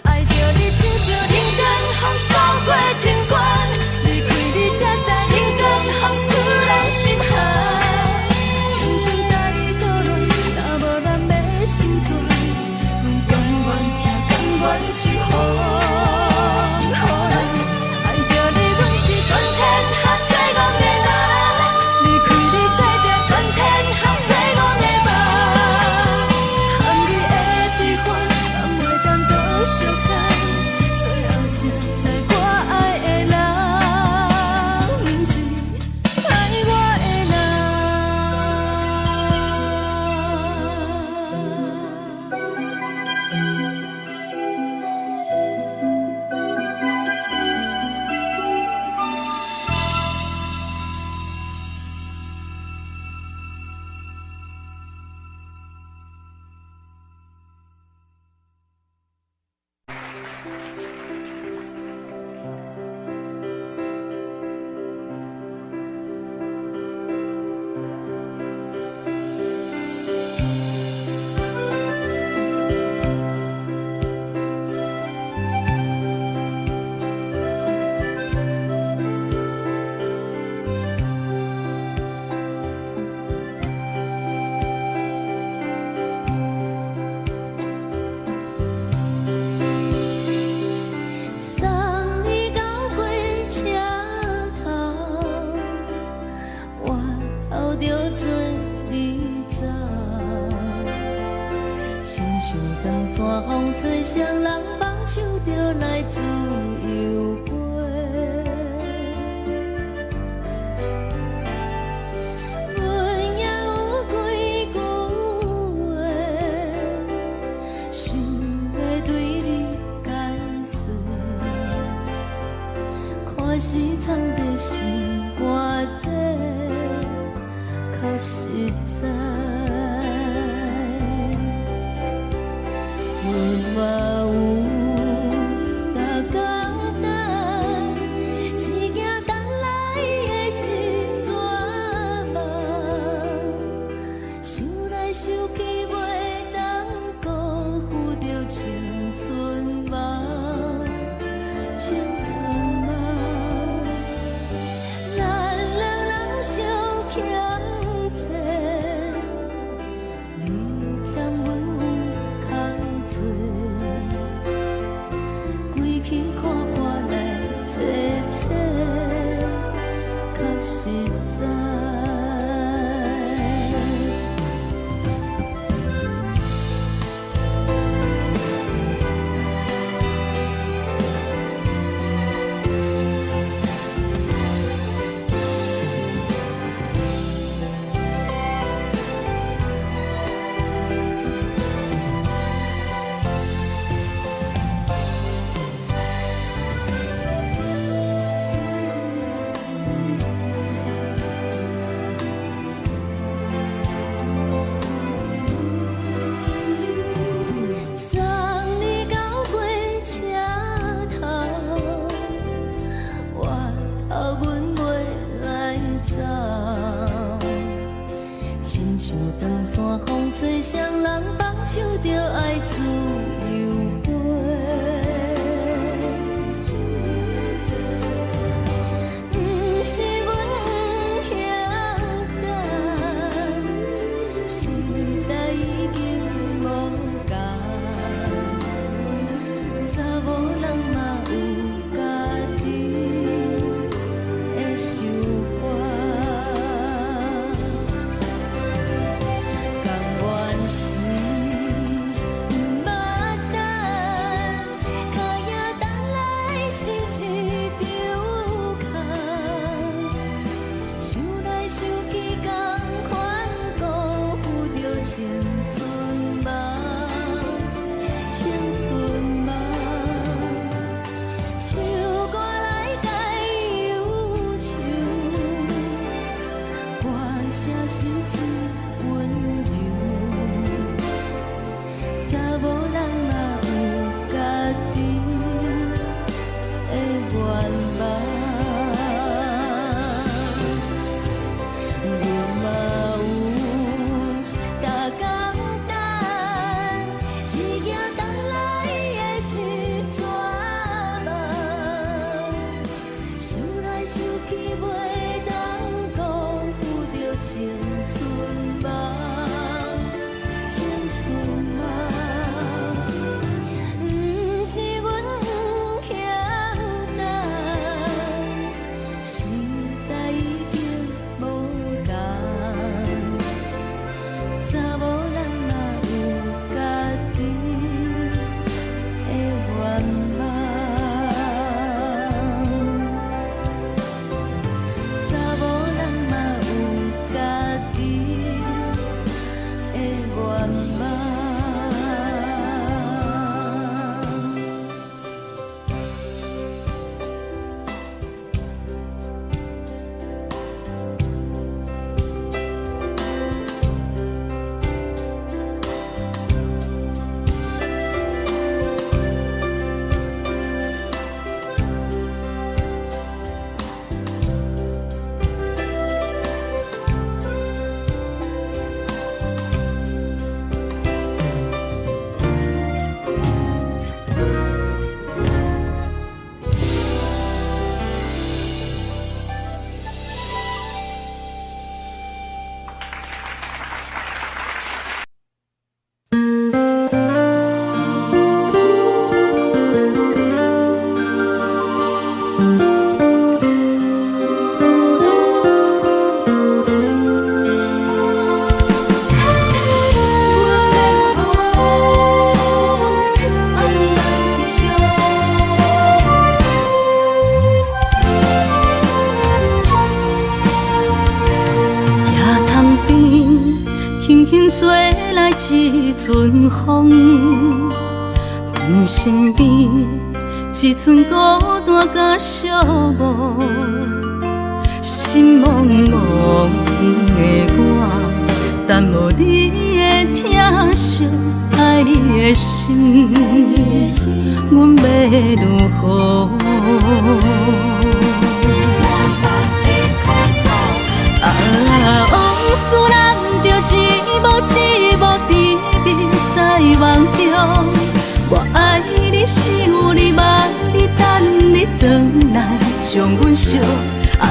愛著你親像人間風掃過情關，離開你才知人間風使人心寒。青春帶孤戀，若無人欲成全，阮甘願疼，甘願受風雨人。愛著你，阮是全天下最戇的人。離開你做著全天下最戇的夢。含你的悲歡，嘛袂當閣相牽。最後才知我愛的人，毋是愛我的人。送你到火車頭，我偷著做你走，親像長山風吹，誰人放手就來自由飛。阮也有幾句話，想欲對你解釋。看是藏佇心肝底，較實在。阮嘛有逐工等，一行等來的是绝望，想來想去袂當辜負著青春夢，青春夢。咱兩人相欠債，你欠阮有空做，規氣看破來找找，較實在。陣風，阮身邊只剩孤單佮寂寞，心茫茫的我，等無你的疼惜，愛你的心，阮欲如何？啊，往事難著一幕一幕甜蜜在夢中。我愛你，想你，望你，等你轉來，將阮惜。愛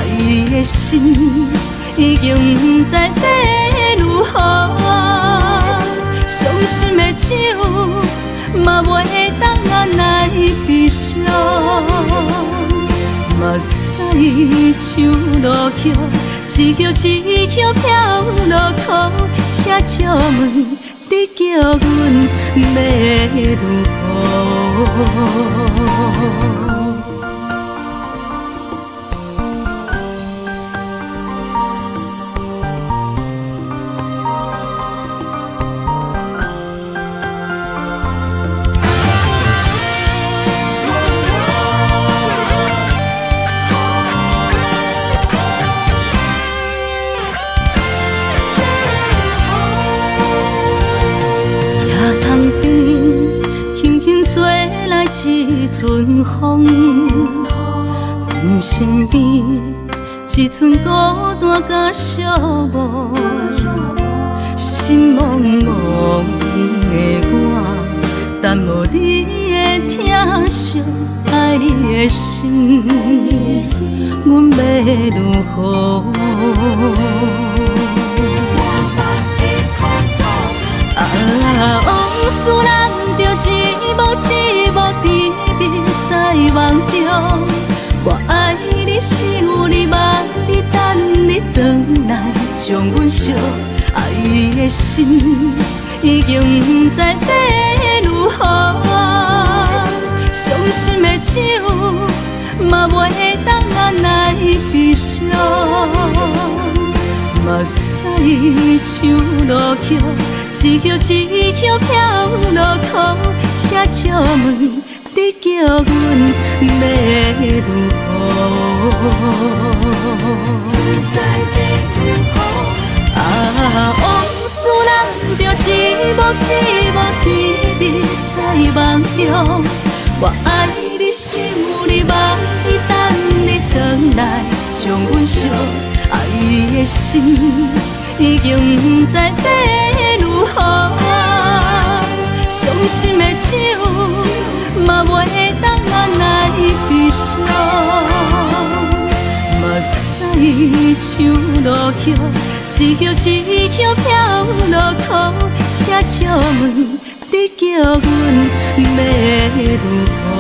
的心已經毋知欲如何，傷心的酒嘛袂當按捺悲傷。目屎像落葉，一葉一葉飄落苦，請借問你叫阮欲如何？一陣風，阮身邊只剩孤單佮寂寞，心茫茫的我，等無你的疼惜，愛你的心，阮欲如何？啊，往事難著一幕一幕甜蜜在夢中。我愛你，想你，望你，等你轉來，將阮惜。愛的心已經毋知欲如何，傷心的酒嘛袂當按捺悲傷。目屎像落葉，一葉一葉飄落苦，請借問你叫阮欲如何？啊，往事難著一幕一幕甜蜜在夢中。我愛你，想你，望你，等你轉來，將阮惜。愛的心已經毋知欲如何，傷心的酒嘛袂當按捺悲傷。目屎像落葉，一葉一葉飄落苦，請借問你叫阮欲如何？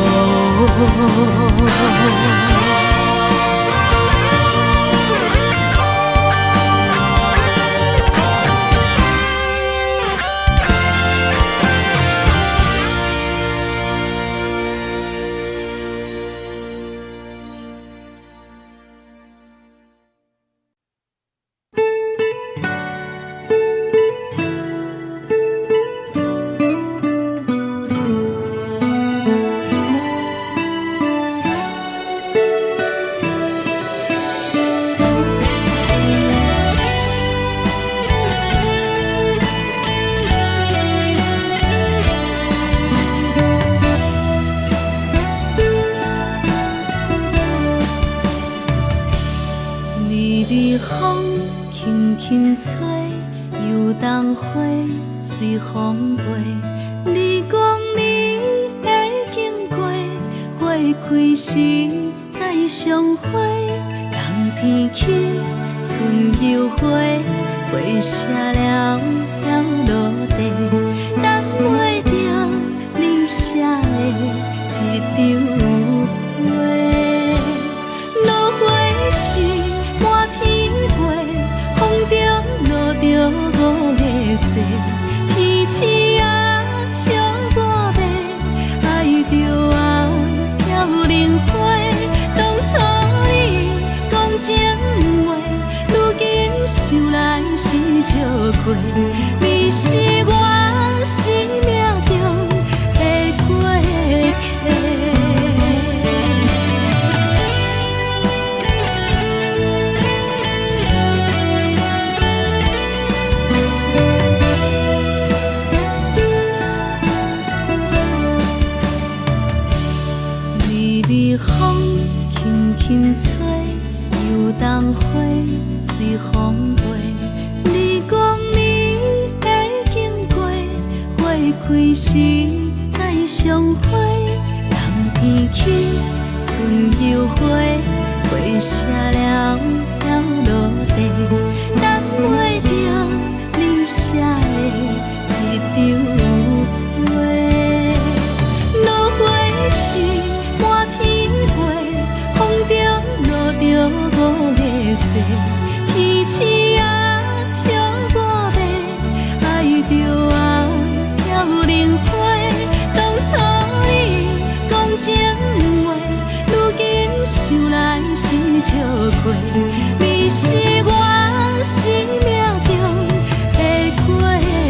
想來是笑話，你是我心輕輕吹，油桐花隨風飛。你講你會經過，花開時再相會。冬天起，春又回，花謝了飄落地，等袂著你寫的一張批。落花時滿天飛，風中落著五个誓，天星啊笑我欲，愛著啊飄零花。當初你講情話，如今想來是笑虧。你是我生命中的過客。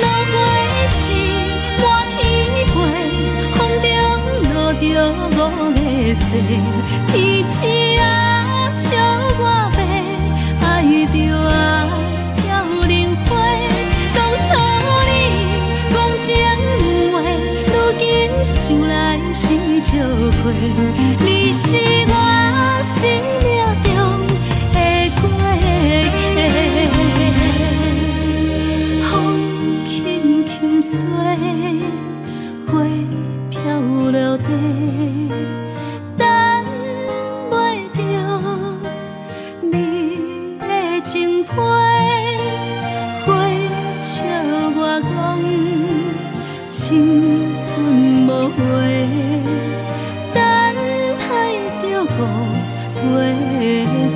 落花時滿天飛，風中落著五个誓，天星啊笑我欲，愛著啊飄零花。當初你講情話，如今想來是笑虧。你是我生命中的過客。風輕輕吹，花飄落地，等袂著你的情批。花笑我講，青春無回，等待著五月雪。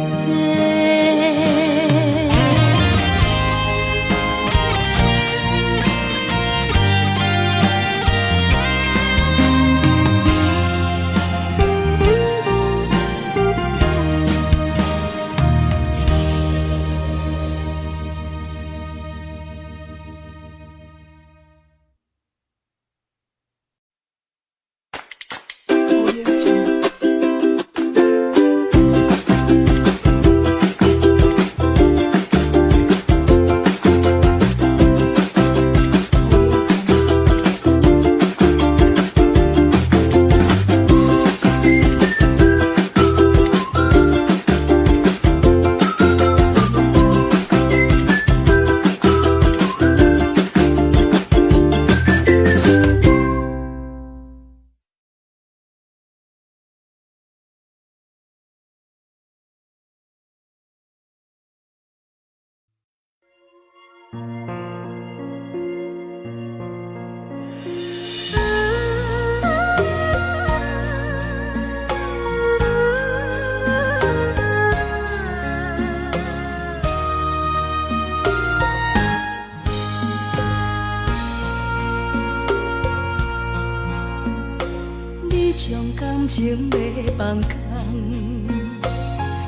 你將感情欲放空，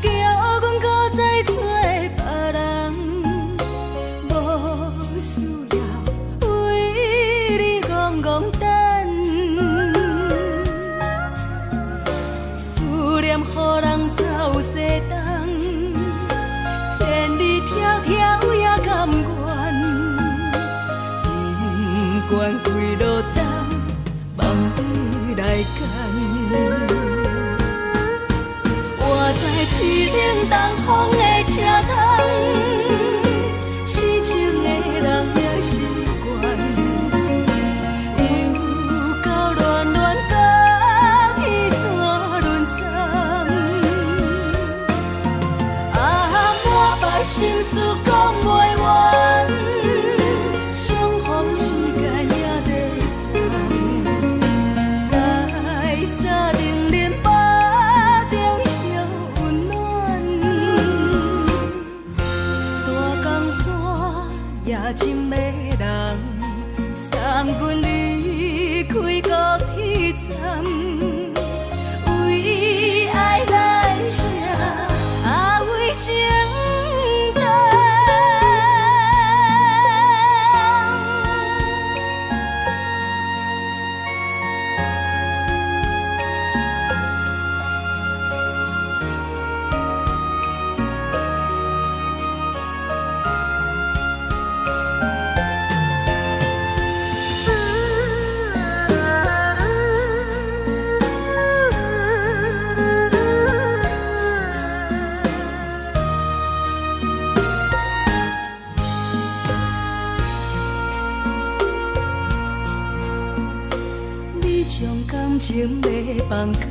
叫阮閣再找別人，無需要為你戇戇等，思念予人走西東，千里迢迢也甘願，不管幾落冬，望你來牽。活在凄冷東風的車窗，痴情的人也習慣，又到暖暖甲彼山轮转，啊，满腹心事講袂完，相逢時間也在轉，在三重林腹中相溫暖，大江山也真迷人，送阮離開高鐵站，為愛來寫，啊為情等。將感情欲放空，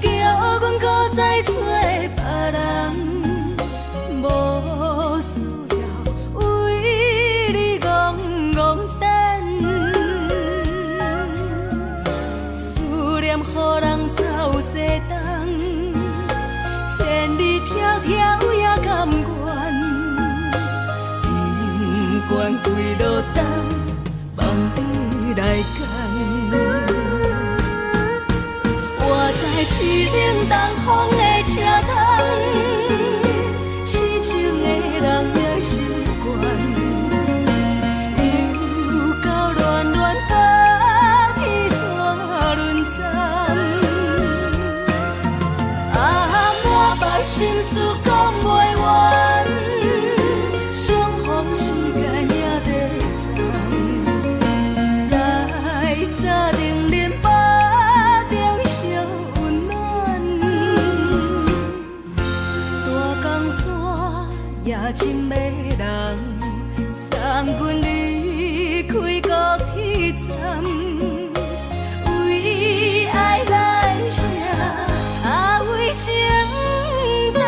叫阮閣再揣別人，無需要為你戇戇等，思念予人走西東，千里迢迢也甘願，不管幾落冬，放你來揀。我知凄冷東風的車窗，痴情的人也習慣，又到暖暖北天煞輪轉。啊，滿腹心事講袂完，相逢時間也短暫，在三重林腹中相溫暖。大江山也真迷人，送阮離開高鐵站，為愛來寫，啊為情等。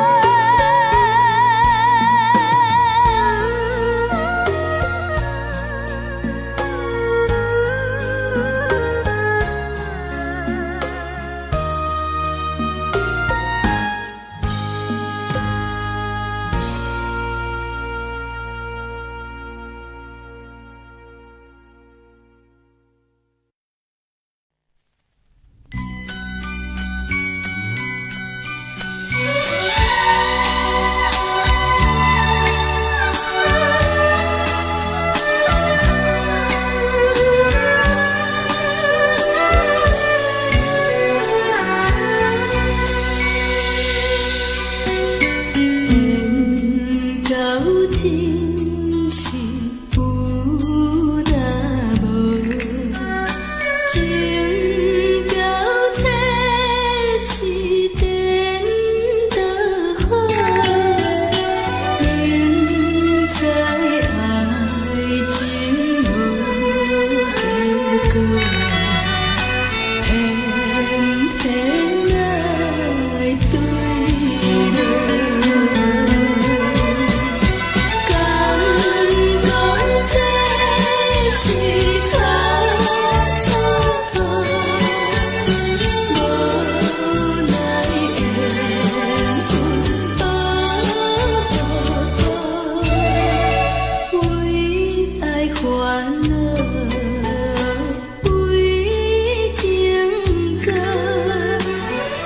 緣到盡時有若無，情到徹時顛倒好，明知愛情無結果，偏偏愛對落。敢講這是錯錯錯，無奈緣分薄薄，為愛煩惱，為情做，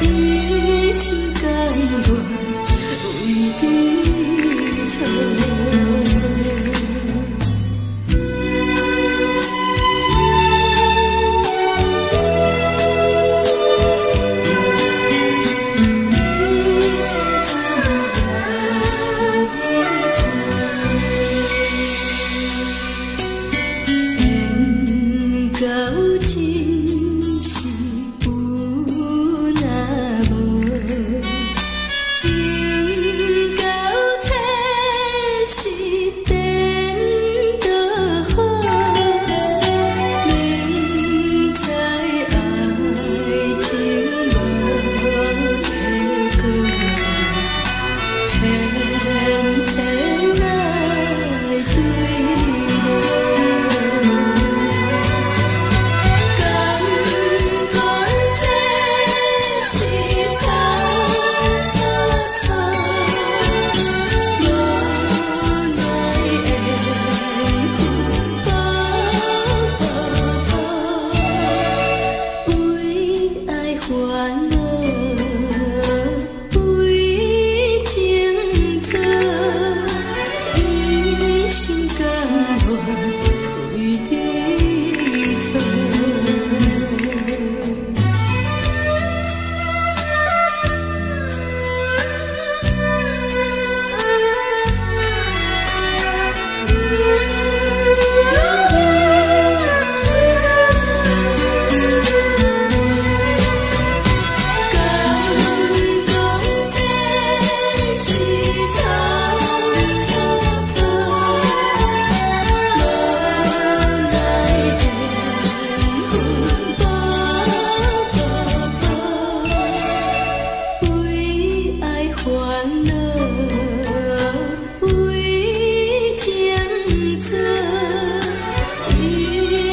一心甘願為你錯。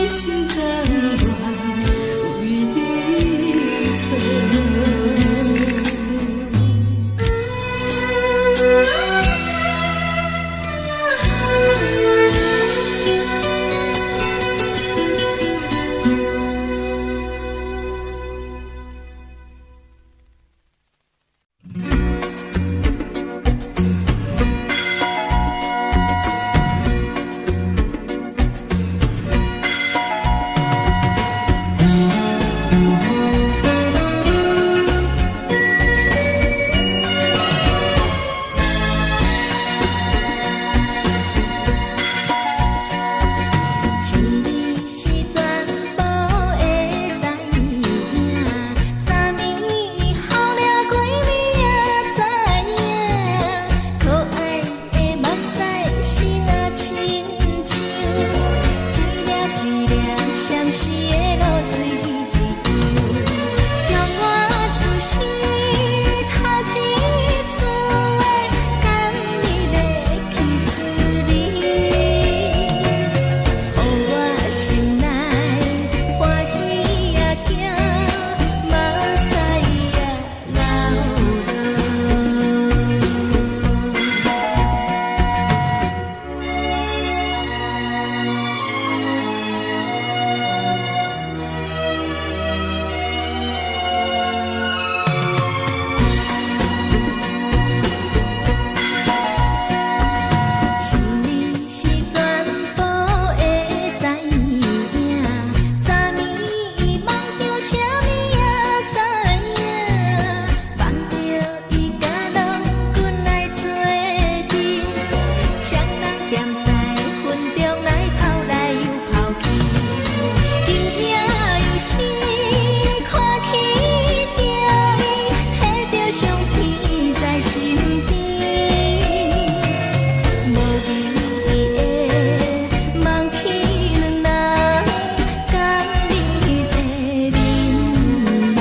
心甘願為你做。情你是全部的知影，昨暝雨掠过你也知影，可爱的目屎是若亲像一粒一粒相思的露水一样，将我此生头一次的甘蜜的去思味。予我心内歡喜也驚，目屎也流落。情你是全部的知影，昨暝夢著啥物也知影，夢著伊佮郎君來做陣，雙人踮在雲中來跑來又跑去，今夜又是看起著伊，提著相片在身邊。無意義的望去兩人仝你的面目。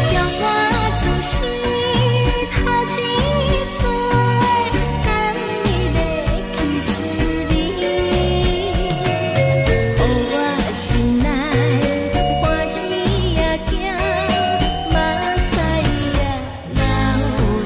將我此生頭一次的甘蜜的去思味，予我心內歡喜也驚，目屎也流落。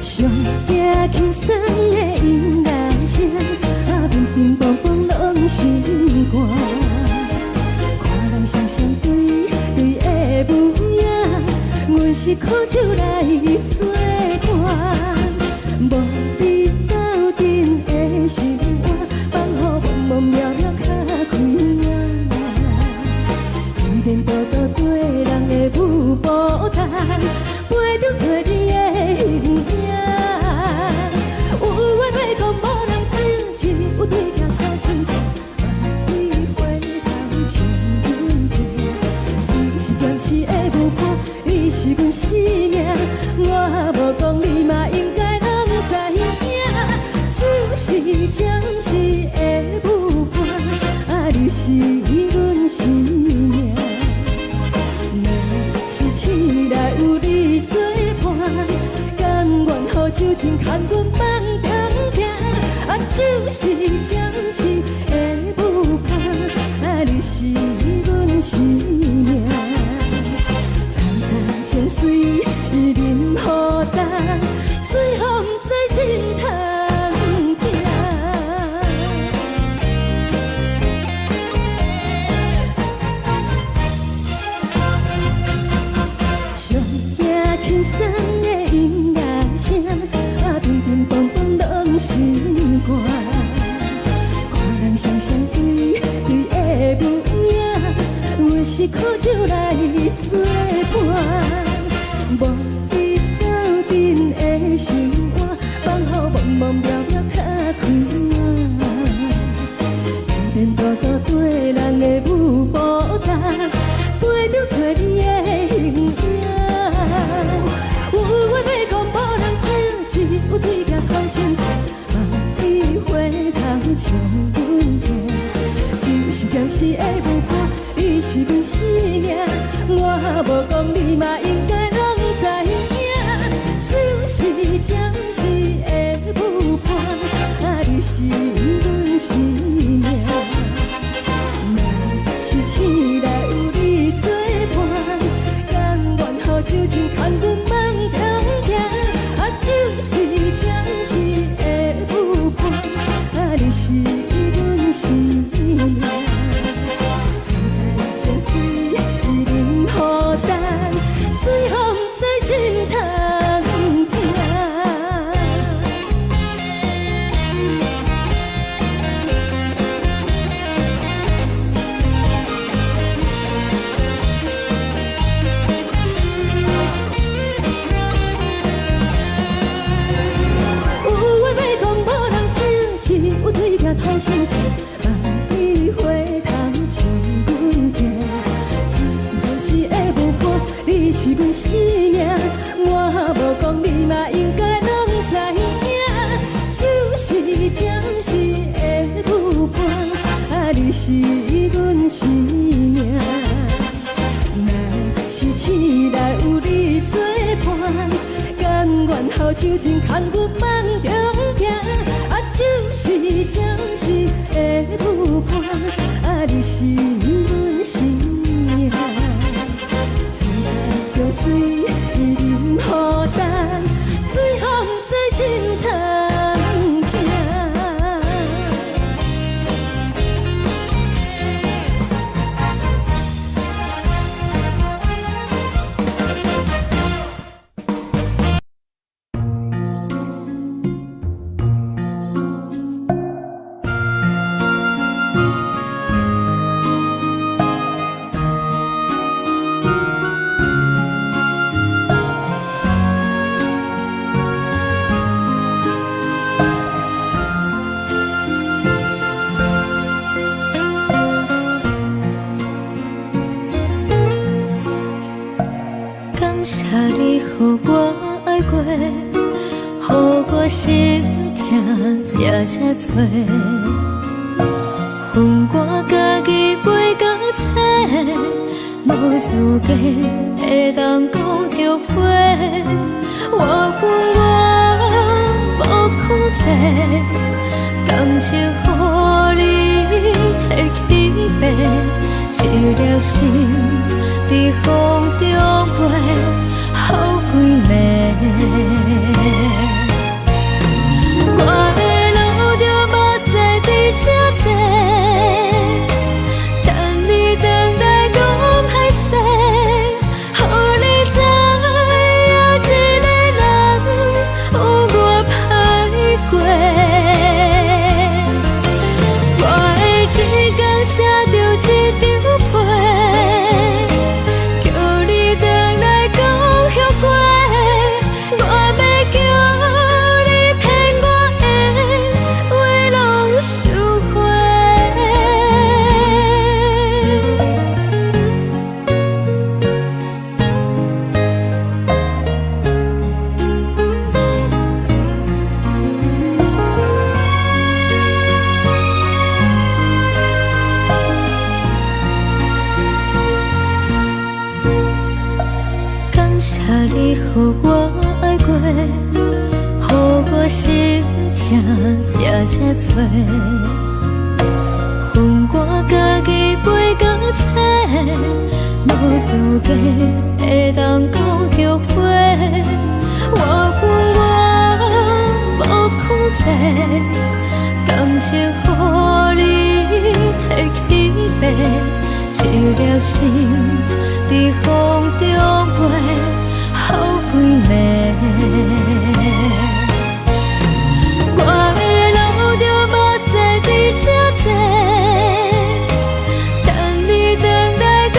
上驚輕鬆的音樂聲，啊，乒乒乓乓攏心肝。看人雙雙對對的舞影，阮是苦酒來做伴，無你鬥陣的生活，放予茫茫渺渺較開眼。天道道對人的舞步單，陪著找你的形影。有緣話講無人知，只有對鏡看心情，莫對回頭像阮拼，只是暫時的舞伴，你是阮生命，我無講你嘛應該攏知影，只是暫時的舞伴，啊，你是阮生命。若是醒來有你做伴，甘願予酒精牽阮放痛疼，啊，只是暫時的舞伴，啊，你是。是苦酒來做伴。無你鬥陣的生活，放予茫茫渺渺較開朗。天天多多對人的舞步動，飛著找你的形影。有話欲講無人聽，只有對鏡講親情，望你回頭笑阮聽。就是暫時的舞伴，你是阮生命，我無講你嘛應該攏知影。就是暫時的舞伴，啊，你是阮生命。若是醒來有你作伴，甘願予酒精牽阮夢中行。啊，就是暫時的舞伴，啊，你是阮生命。青菜情水忍予等，水予毋知心通疼。有話欲講無人聽，只有對鏡吐心情，望你回頭笑阮聽。只是暫時的舞伴，你是阮生命，我無講你嘛應該攏知影。就是暫時的舞伴，啊，你是阮生命。若是醒來有你作伴，甘願予酒精牽阮夢中行。啊，就是暫時的舞伴，啊，你是阮生命。青菜情水忍予等，水予毋知心通疼。感謝你予我愛過，予我心疼也這多。予我家己飛到找，無資格會當講後悔。我有我無控制，感情予你提去爬，一粒心佇風中飛，予規暝。我會流著目屎佇這坐，等你轉來講歹勢，予你知影一个人有偌歹過。我會一工寫著一張批，叫你轉來講後悔。我欲叫你騙我的話攏收回。感謝你予我愛過，予我心疼也這多。予我家己飛到找，無資格會當講後悔。我有我無控制，感情予你提去爬，一粒心佇風中飛，予規暝。我會流著目屎佇這坐，等你轉來講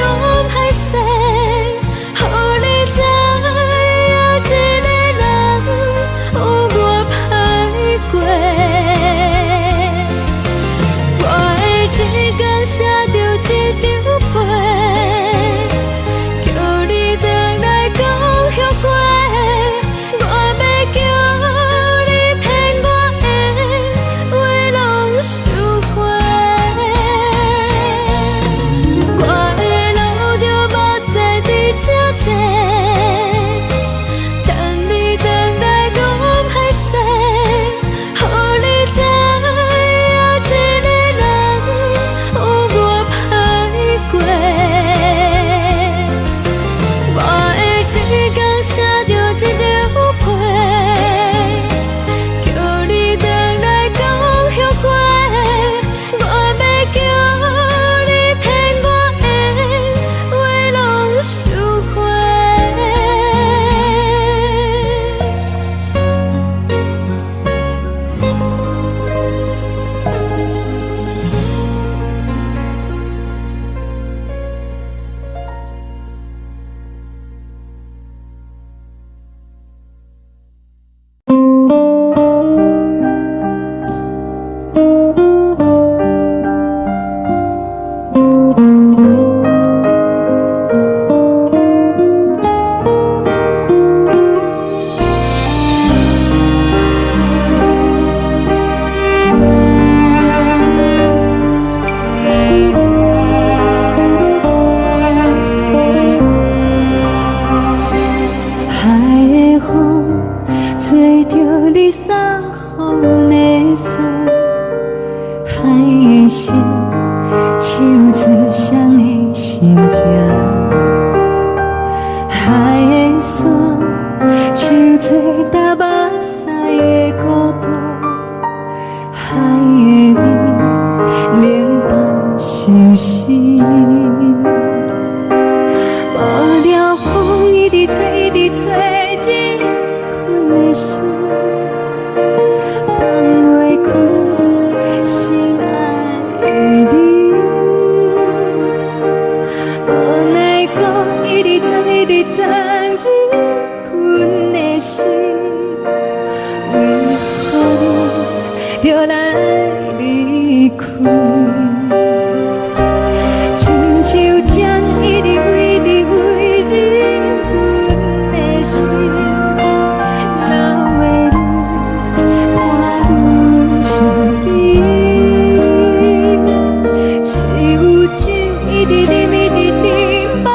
直忍一直忍，放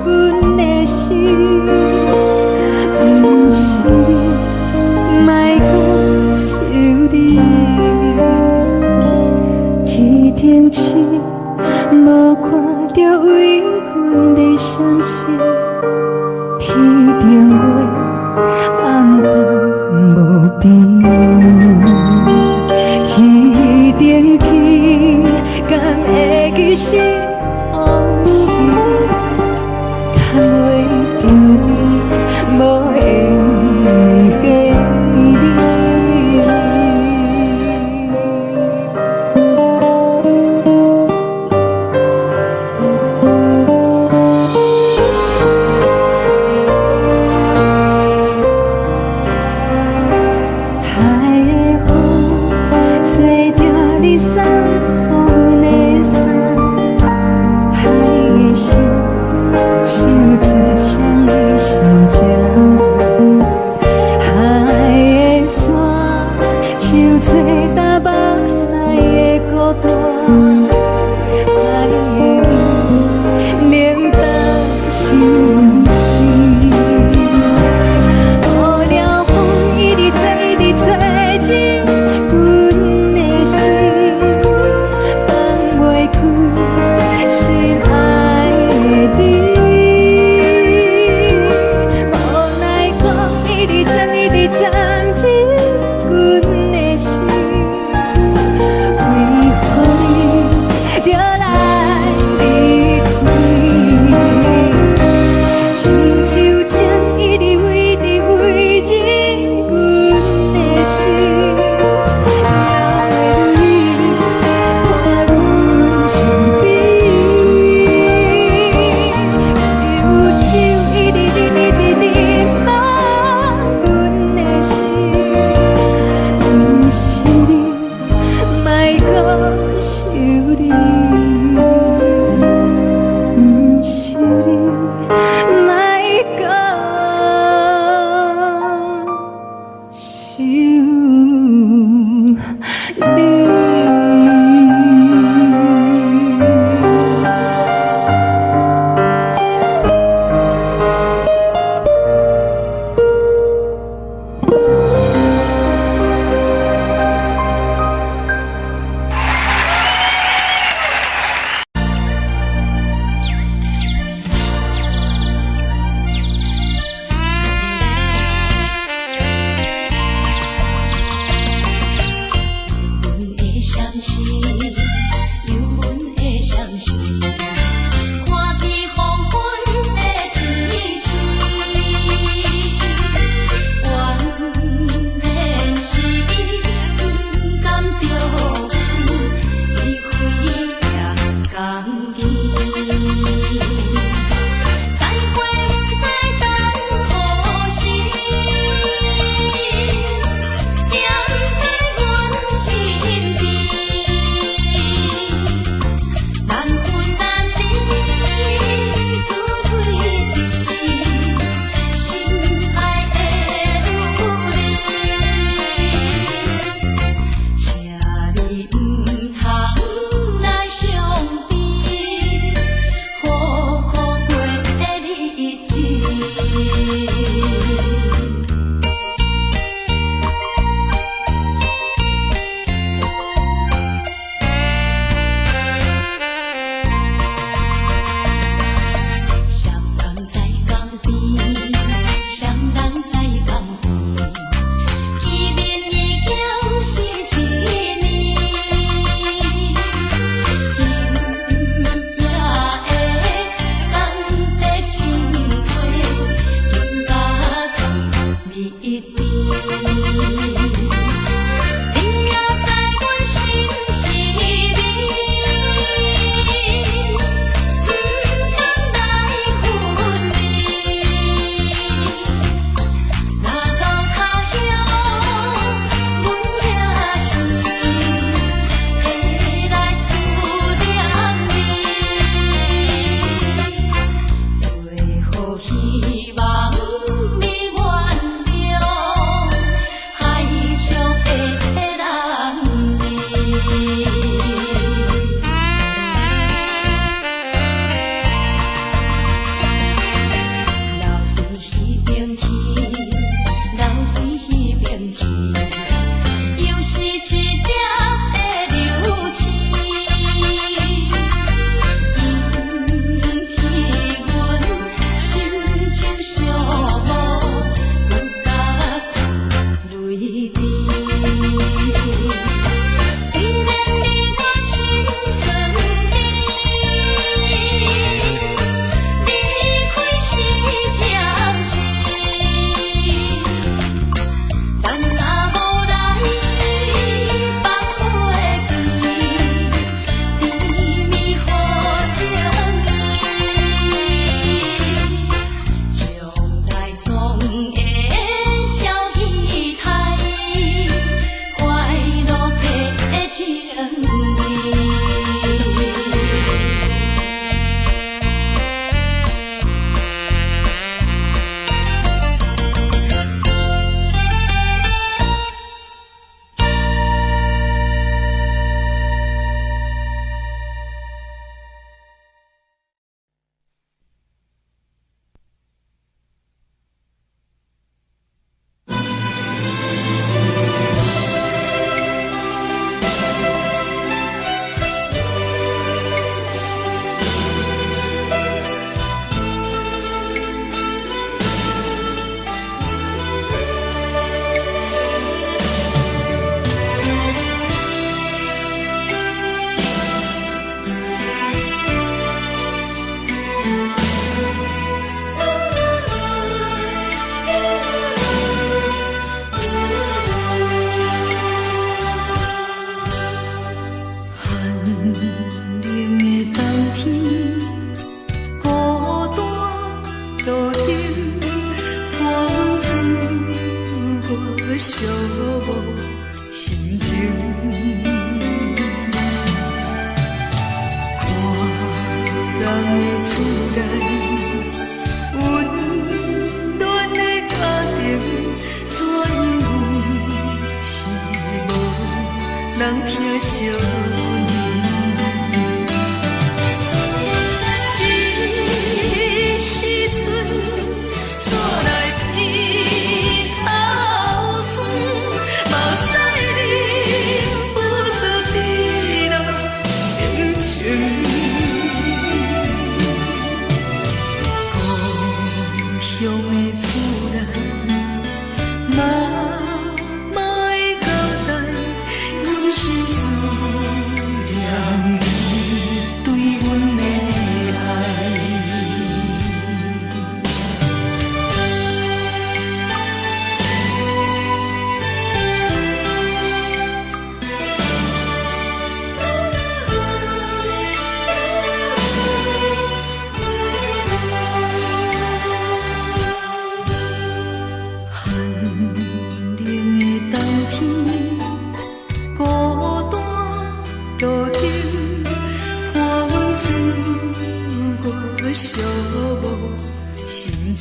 阮的心。毋是你，莫閣想你。天頂星，無看著為阮咧閃爍；天頂月，暗淡無邊。天頂天，敢會記是予誰？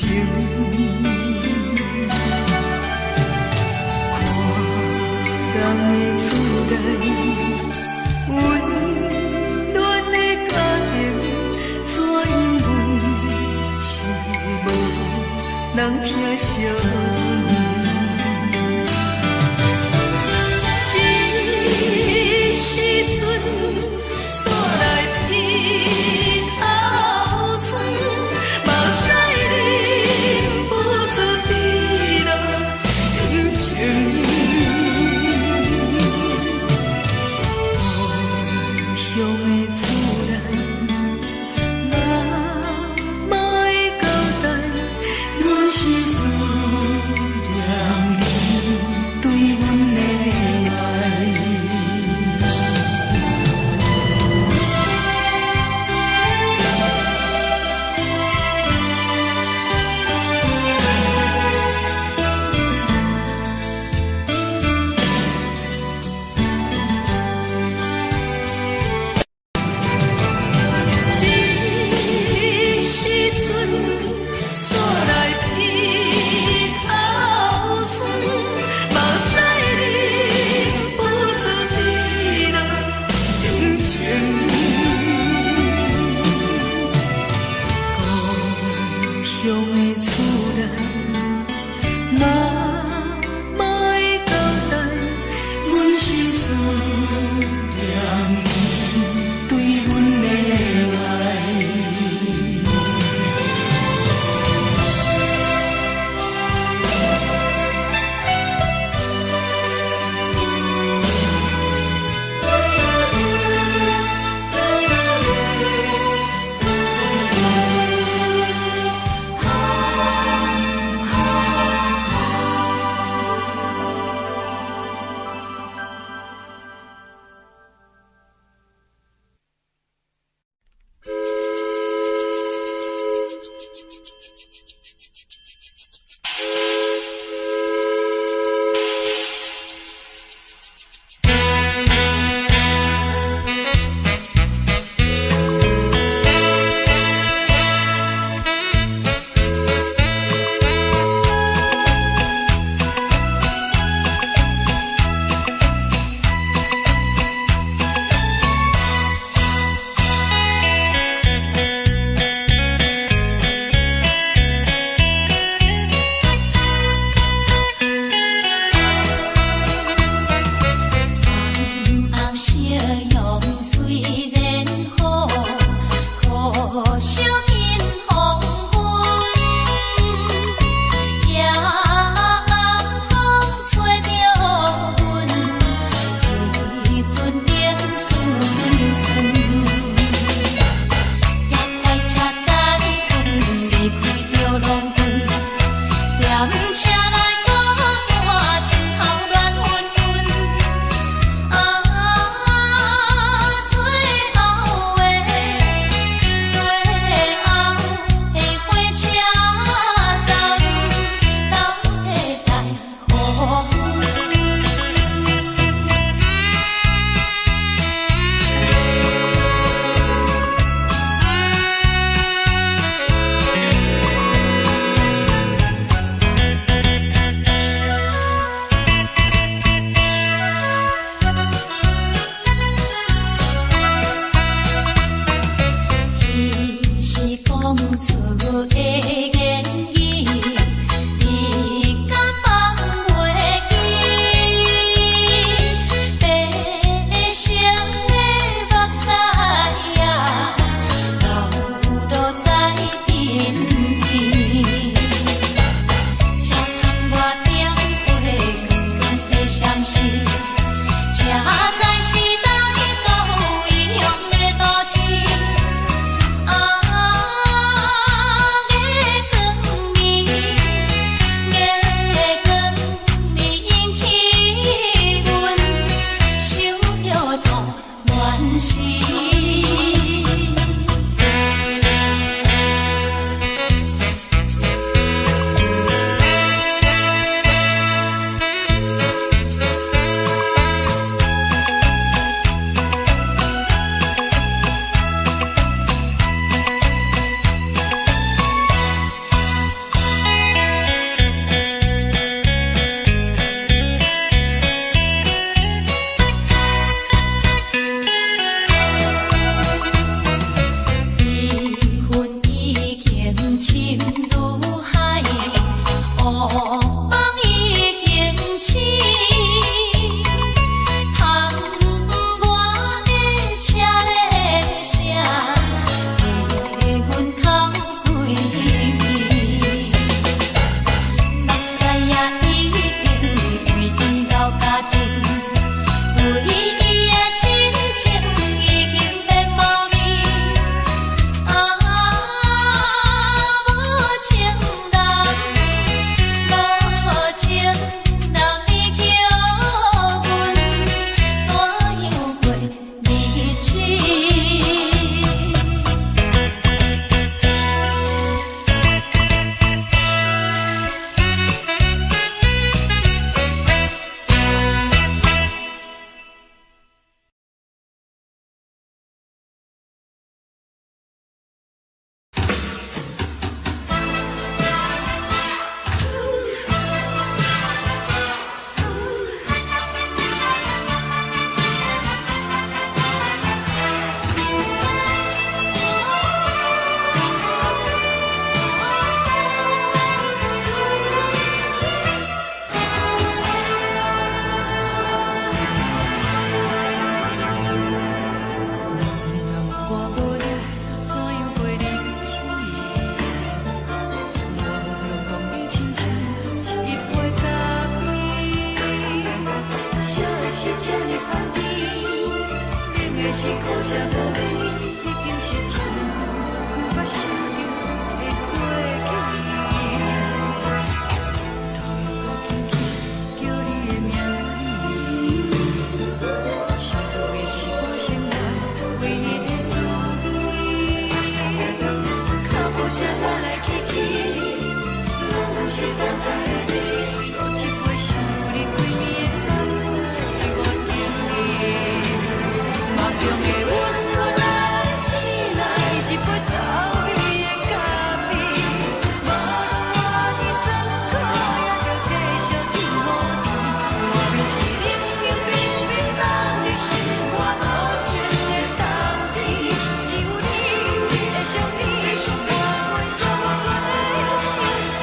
情。看人的厝內，溫暖的家庭，怎樣阮是無人疼惜阮。這時陣煞來鼻頭酸，目屎忍不住滴落眼睛。故鄉的厝內，媽媽的交代，阮是思念你對阮的愛。這時陣煞來鼻頭酸，目屎忍不住滴落眼睛。故鄉的厝內，媽媽的交代，阮是思念你對阮的愛。紅夕陽雖然好，可惜見黃昏。夜暗風吹著阮，一陣冷酸酸。搭快車載阮離開著郎君，踮車內孤單，心頭亂紛紛。啊，最後的最後的火車站，到底在何方？彼是講出的言語，時間放袂記。白色的目屎啊，流落在鬢邊。車窗外燈火光光的相思，這才是來到異鄉的都市。啊，月的是苦涩無味，已經是真久毋捌想著的過去。頭又閣輕輕叫你的名字，想你是我生活唯一的滋味。腳步聲來來去去，攏毋是等待的你。閣一杯想你規暝的目屎，我敬你。夢中的阮來醒來，一杯走味的咖啡，無論活佇酸苦，也著繼續天好甜。外面是冷冷冰冰凍入心肝無情的冬天，只有你的相片，伴阮寂寞的相思。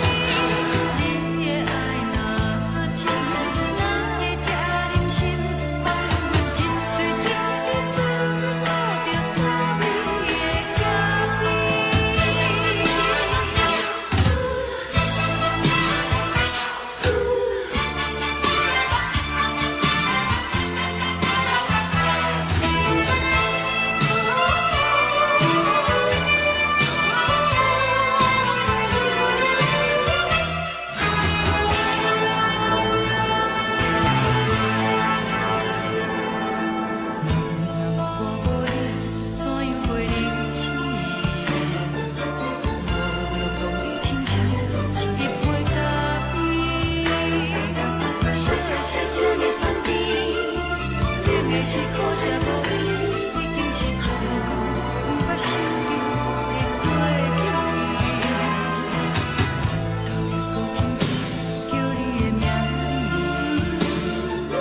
你的愛若真，哪會這忍心放阮一喙一滴做你吐著走味的咖啡？我無你，怎樣過日子？無論講你親像一杯咖啡，啥是這呢香甜？冷的是苦澀無味，已經是真久毋捌想著的過去。頭又閣輕輕叫你的名字，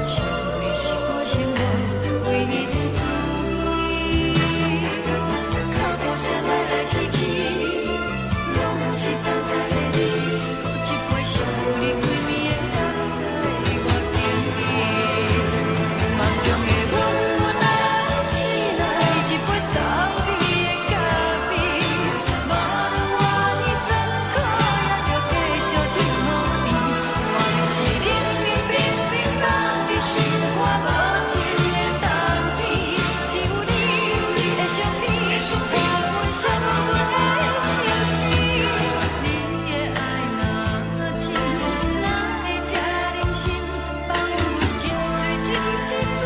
想你是我生活唯一的滋味。腳步聲來來去去，攏毋是等待的你。閣一杯想你規暝的目屎，我敬你。夢中的阮來醒來，一杯走味的咖啡，無論活佇酸苦，也著繼續天好甜。外面是冷冷冰冰凍入心肝無情的冬天，只有你的相片，伴阮寂寞的相思。你的愛若真，哪會這忍心放阮一喙一滴做你吐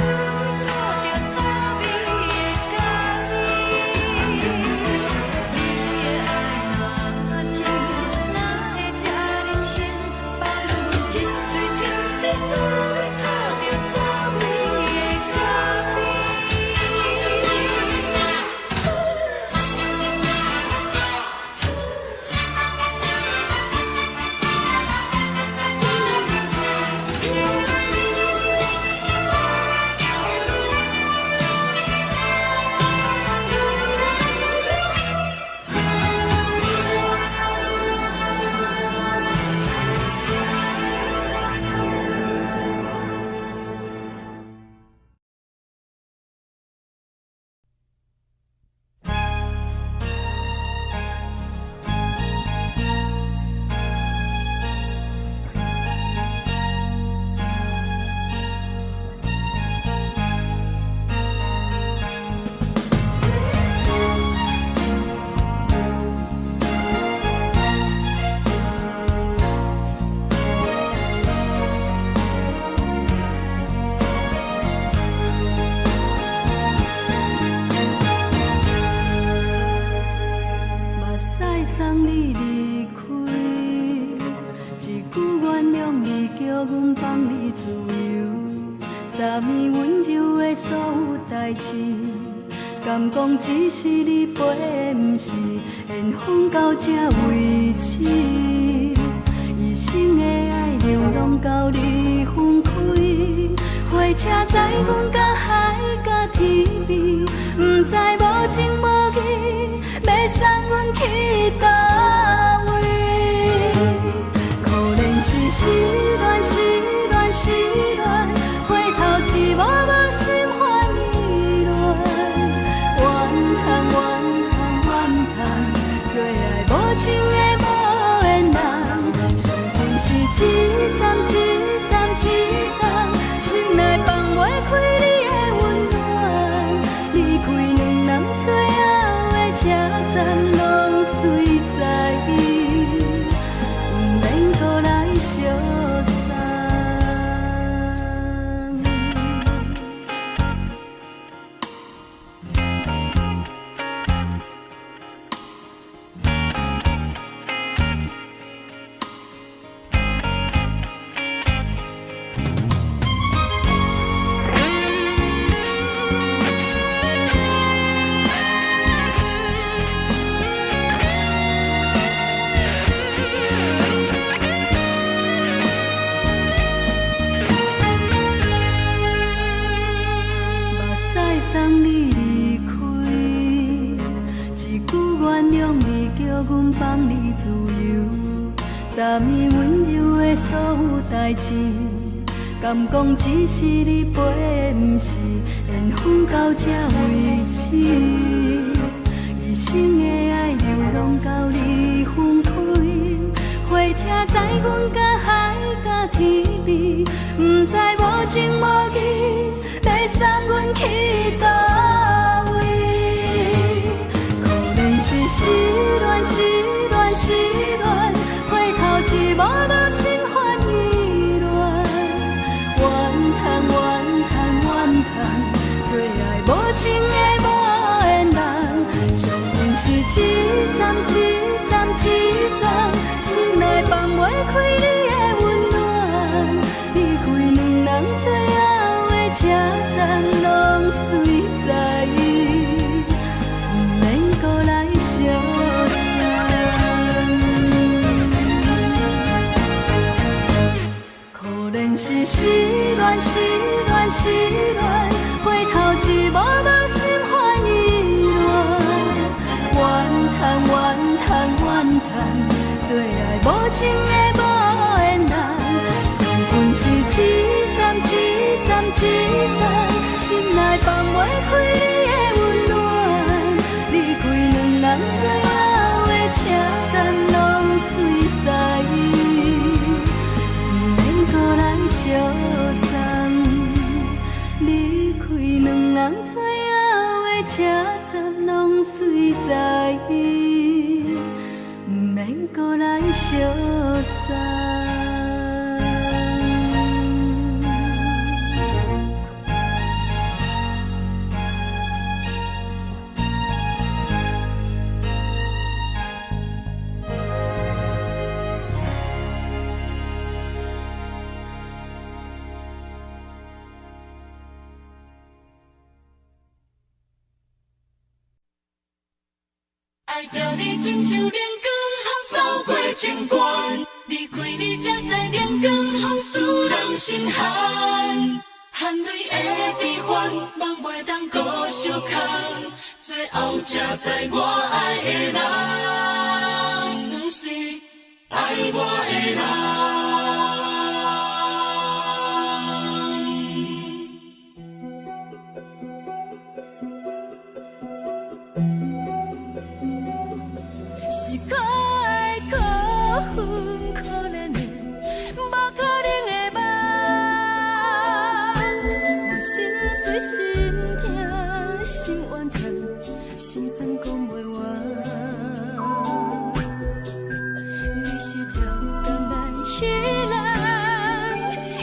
著走味的咖啡？你的愛若真，哪會這忍心放阮一喙一滴做你吐著走味的咖啡？目屎送你離開，一句原諒你，叫阮放你自由。昨暝溫柔的所有代誌，敢講只是你陪的，毋是緣分到這為止。一生的愛流浪到你分開，火車載阮到海角天邊，毋知無情無義，欲送阮去佗位？可憐是失戀，失戀，失戀，回頭一幕幕心煩意亂，怨嘆怨嘆怨嘆，做愛無情的無緣人，生命是一站一站一站，心內放袂開你的溫暖。站攏隨在，毋免閣來相送。目屎送你離開，一句原諒你，叫阮放你自由。昨暝溫柔的所有代誌，敢講只是你陪，毋是緣分到這為止。一生的愛流浪到你分開，火車載阮甲海甲天邊，毋知無情無義，欲送阮去佗位？可能是失戀，失戀，失戀，回頭一幕幕心煩意亂，怨嘆怨嘆怨嘆，做愛無情的無緣人，相信是一站一站一站，心內放袂開你的溫暖，離開兩人最後的車站，攏隨在，毋免閣來相送。可能是失戀，失戀，失戀，回頭一幕幕心煩意亂，怨嘆怨嘆怨嘆，做愛無情的無緣人，相逢是一站一站一站，心內放袂開你的溫暖，離開兩人最後的車站，攏隨在，毋免閣來相送。離開兩人最後的車站，攏隨在，毋免閣來相送。愛著你親像冷光風掃過情關，離開你才知冷光風使人心寒，含淚的悲歡，夢袂當閣相空，最後才知我愛的人，毋是愛我的人。是可愛可恨可憐的，無可能的夢。我心碎心痛心怨嘆，心酸講袂完。你是超工來彼人，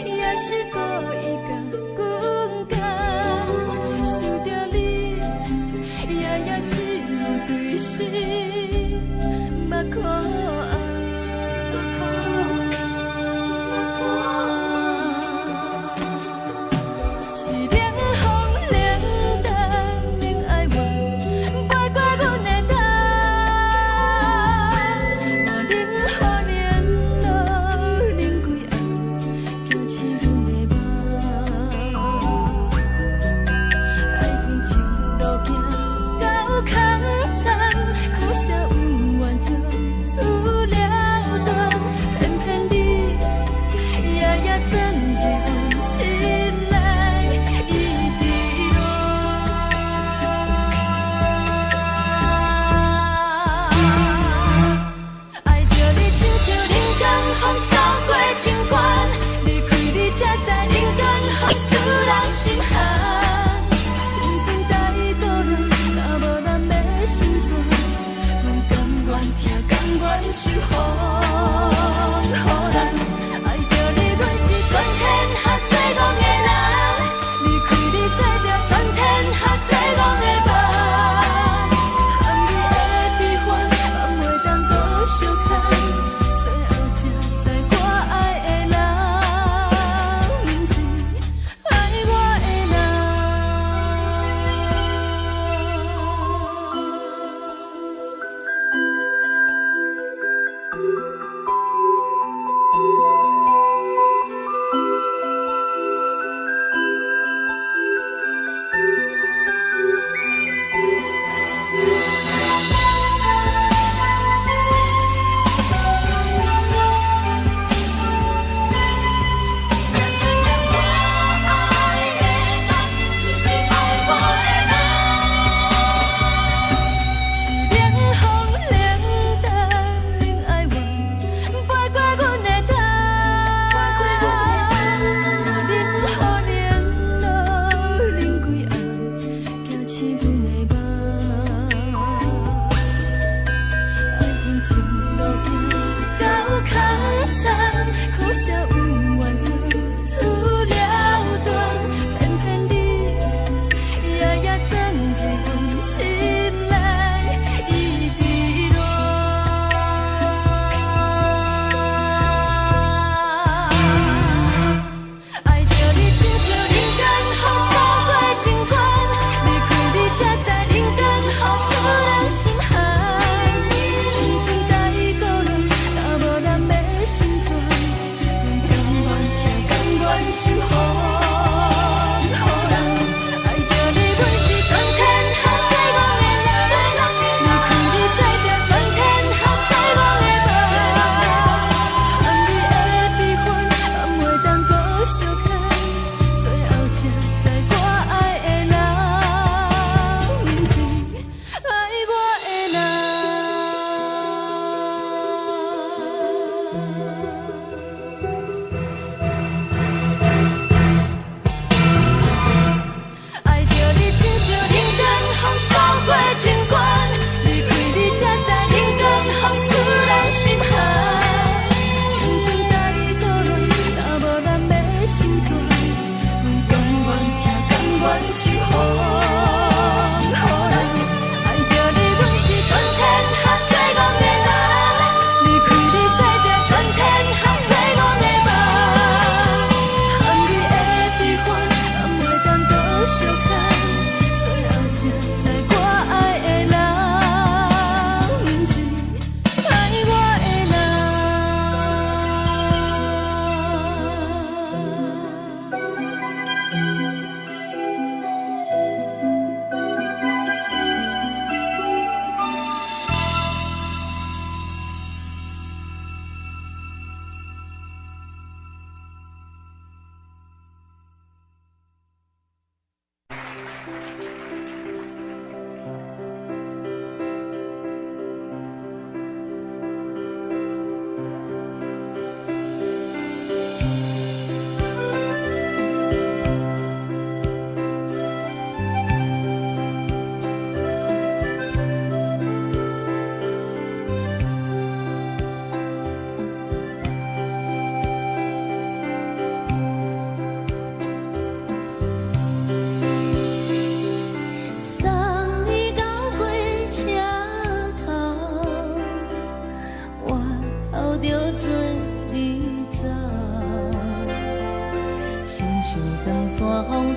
也是故意共阮講。想著你，夜夜只有對心目苦紅。是冷風冷淡冷哀怨，飛過阮的頭。無冷雨冷露冷幾暗，驚醒阮的夢。愛恨情路行到空残，苦涩永遠就此了斷。偏偏你夜夜鑽入阮心內，一直戀。愛著你親像冷光風掃過情關，離開你才知冷光風使人心寒。青春帶倒來，若無咱欲成全，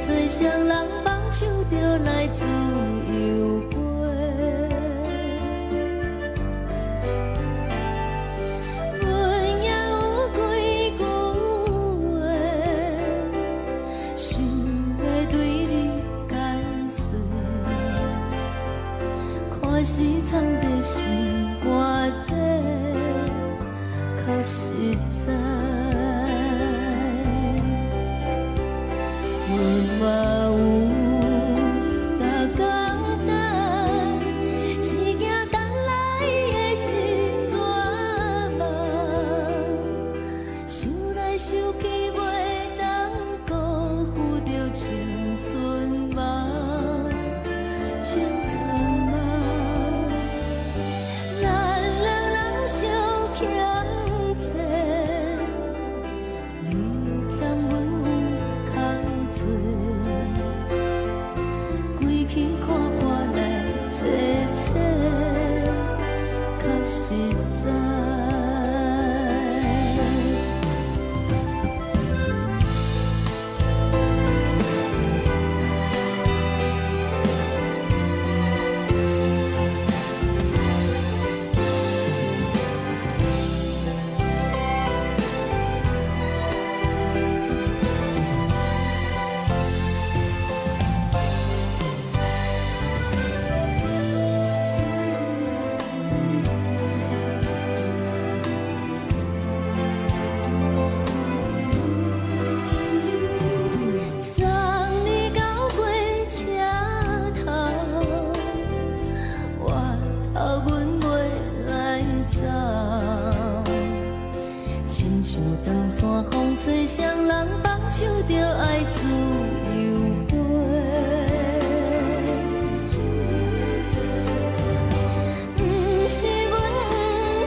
吹誰人放手就來自由飛。阮也有幾句話，想欲對你解說，看是藏佇心肝底，較實在。阮嘛有逐工等，只驚等來的是絕望。想來想去，袂當辜負著青春夢，青春夢。咱兩人相欠債，你欠阮有空做，規氣看破來坐坐，較實在。送你到火車頭，我頭阮袂來走。親像長山風吹，誰人放手就愛自由飛。毋是阮不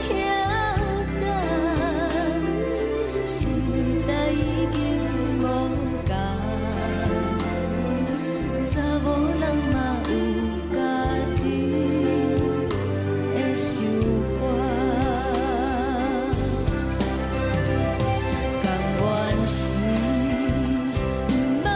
肯等，時代已經無仝，查某人嘛有家己的想法。甘願是毋捌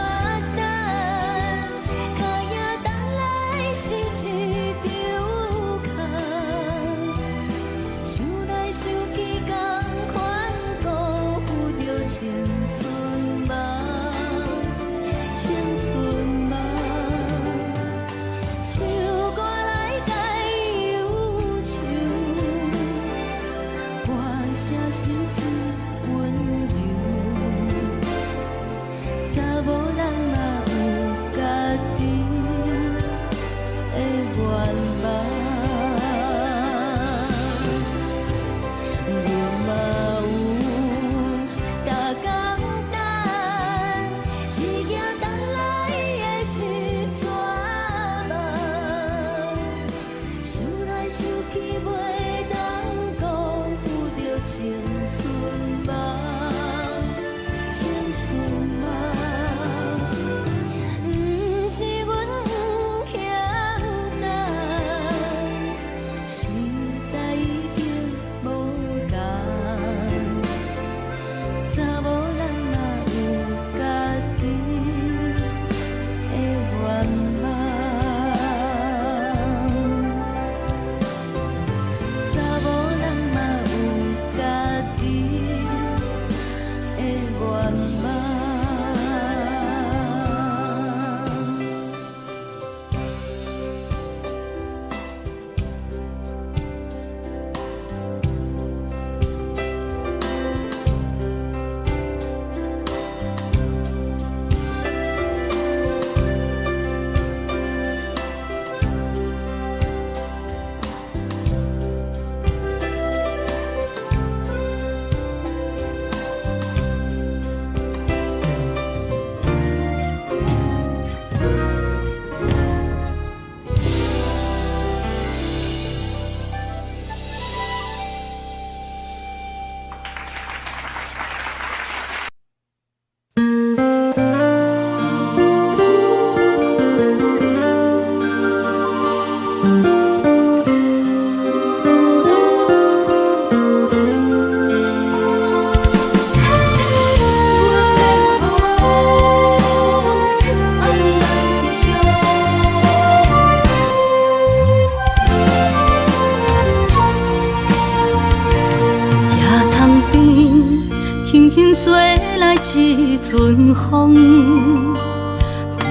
輕吹來一陣風，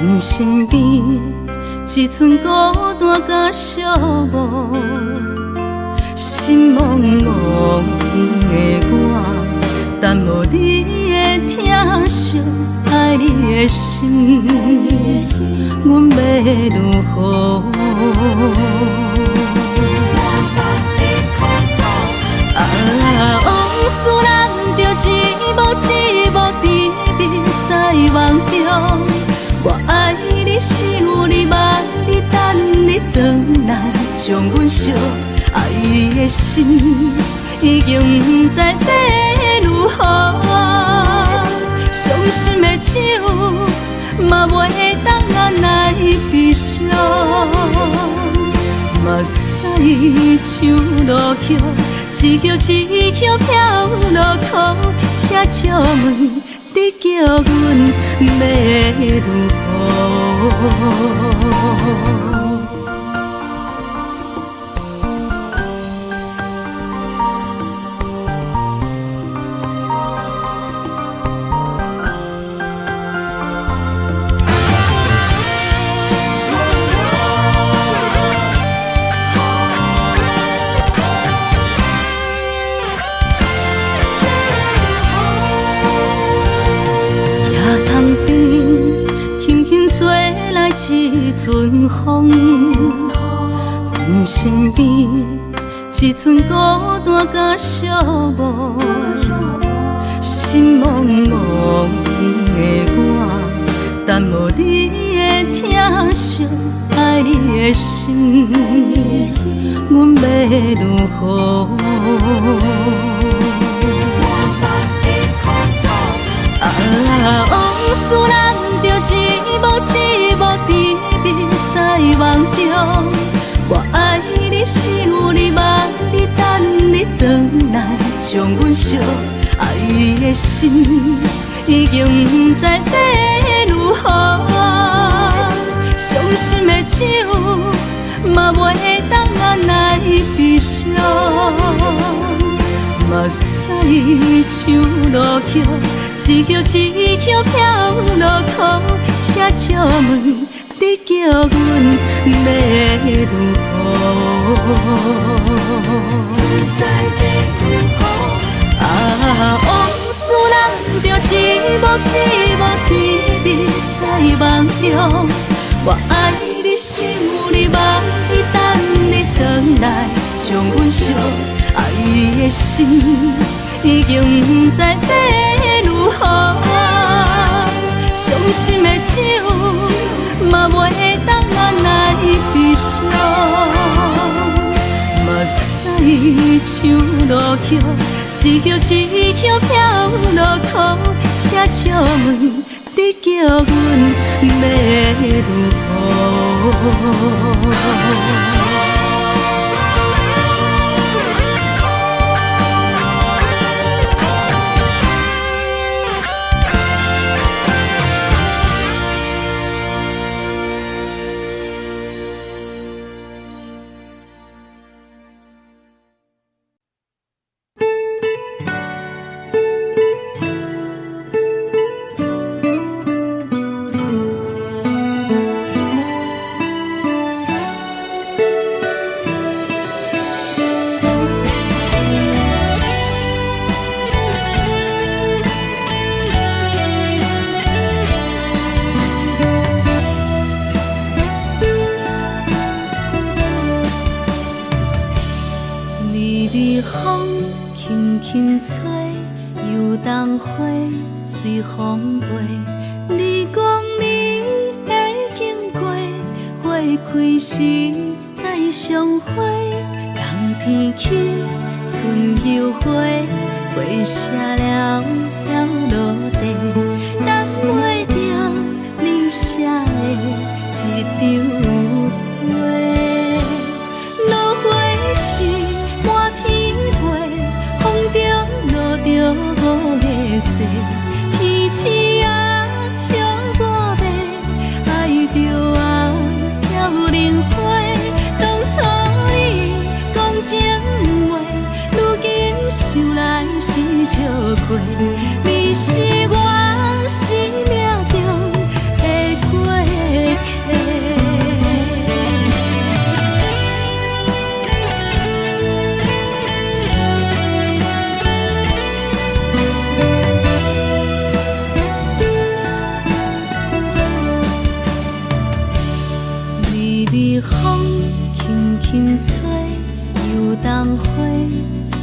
阮身邊一陣孤單佮寂寞，心茫茫的我，等無你的疼惜，愛你的心，阮欲如何？啊，往事難著一幕一幕甜蜜在夢中。我愛你，想你，望你，等你轉來，將阮惜。愛的心已經毋知欲如何，傷心的酒嘛袂當按來悲傷。目屎像落葉，一葉一葉飄落空，請借問你叫阮欲如何？一陣風，阮身邊一陣孤單佮寂寞，心茫茫的我，等無你的疼惜，愛你的心，阮欲如何？啊，往事難著一幕一幕甜蜜在夢中。我愛你，想你，望你，等你轉來，將阮惜。愛的心已經毋知欲如何，傷心的酒嘛袂當按來悲傷。目屎像落葉，一葉一葉飄落空，請借問你叫阮欲如何？啊，往事難著一幕一幕甜蜜在夢中。我愛你，想你，望你，等你轉來，將阮惜。愛的心已經毋知欲如何，傷心的酒嘛袂當按來悲傷。目屎像落葉，一葉一葉飄落空，請借問你叫阮欲如何？想來是笑過。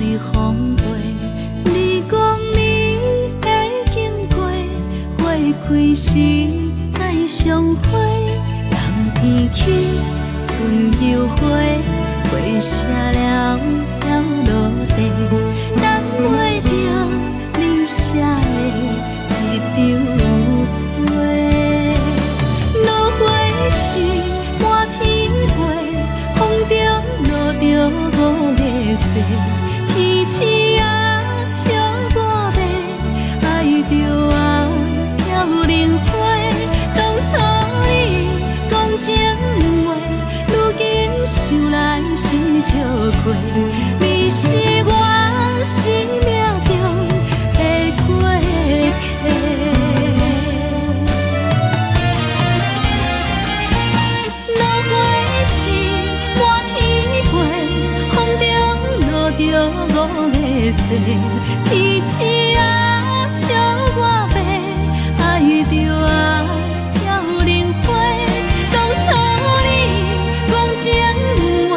隨風飛。你講你會經過，花開時再相會。冬天起，春又回，花謝了飄落地，等袂著你寫的一張批。落花時滿天飛，風中落著五月雪，天鼠仔笑我欲，愛著啊飄零花。當初你講情話，如今想來是笑話。你是我生命中的過客。落花時滿天飛，風中落著五月雪，天鼠仔笑我欲，愛著啊飄零花。當初你講情話，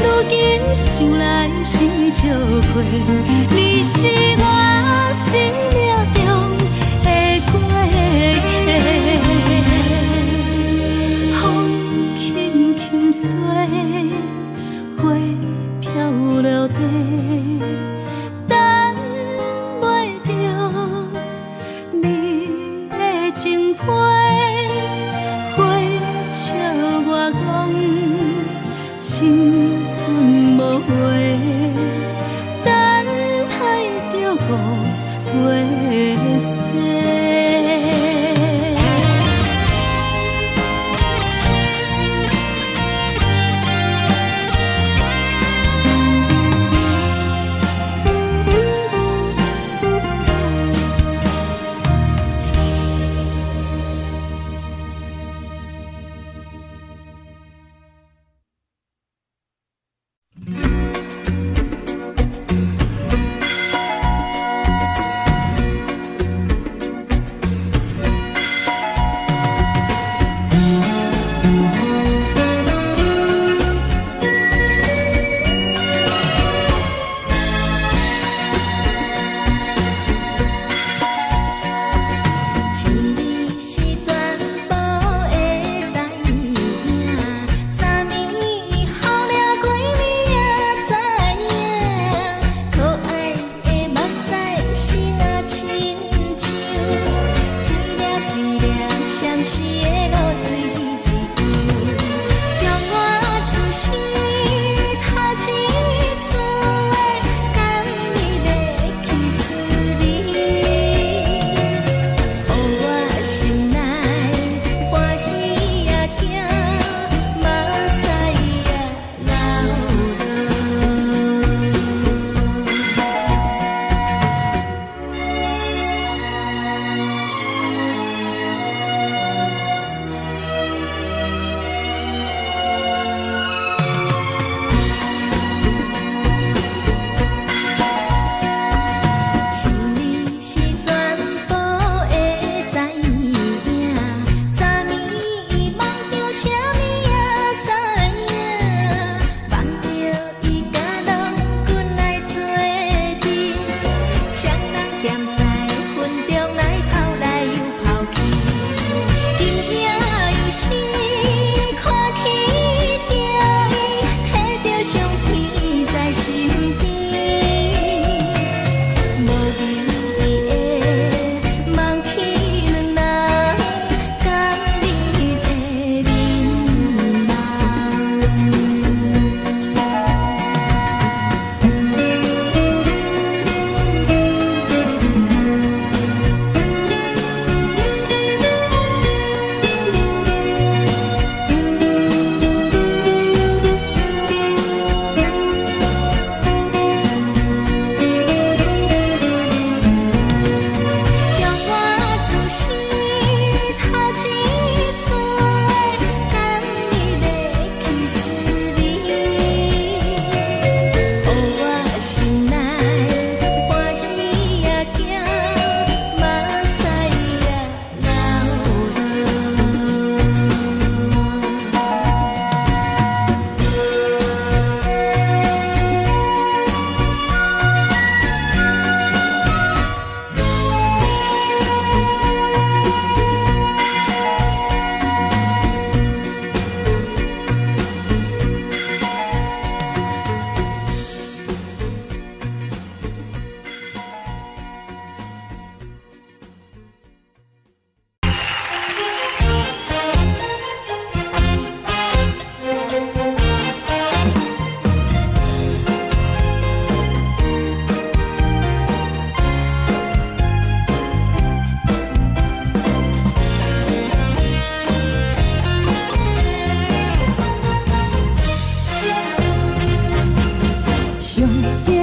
如今想來是笑話。你是我生命中的過客。風輕輕吹，花飄落地，等袂著你的情批。花笑我講青春無話，等待著五月雪。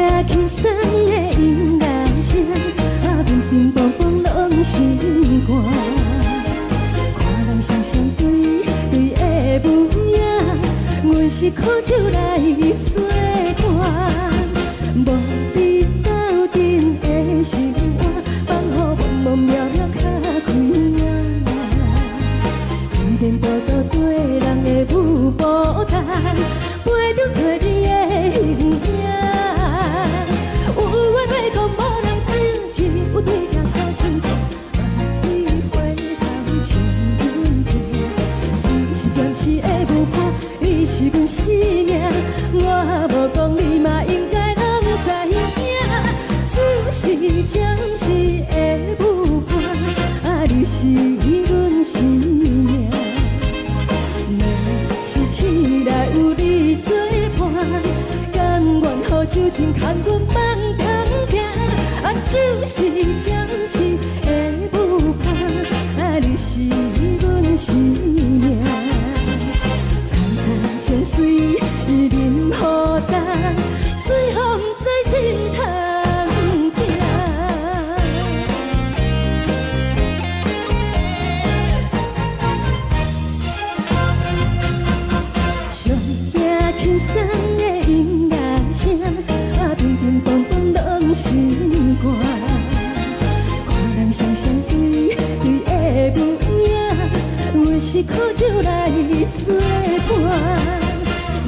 驚輕鬆的音樂聲，啊，乒乒乓乓攏心肝。看人雙雙對對的舞影，阮是苦酒來做伴，無比鬥陣的生活，放予茫茫渺渺較開眼。天顛倒倒對人的舞步單，陪著找你的形影。有緣袂講無人聽，只有對鏡苦心情，望你回頭笑阮聽。只是暫時的舞伴，你是阮生命，我無講你嘛應該攏知影。只是暫時的舞伴，啊，你是阮生命。若是醒來有你做伴，甘願予酒精牽阮放通行。啊，只是暫時的舞伴，啊，你是阮生命。層層情水伊啉予乾，醉予毋知心通疼。上驚輕鬆的音樂聲，啊，乒乒乓乓攏心肝。看人雙雙對對的舞影，阮是苦酒來做伴，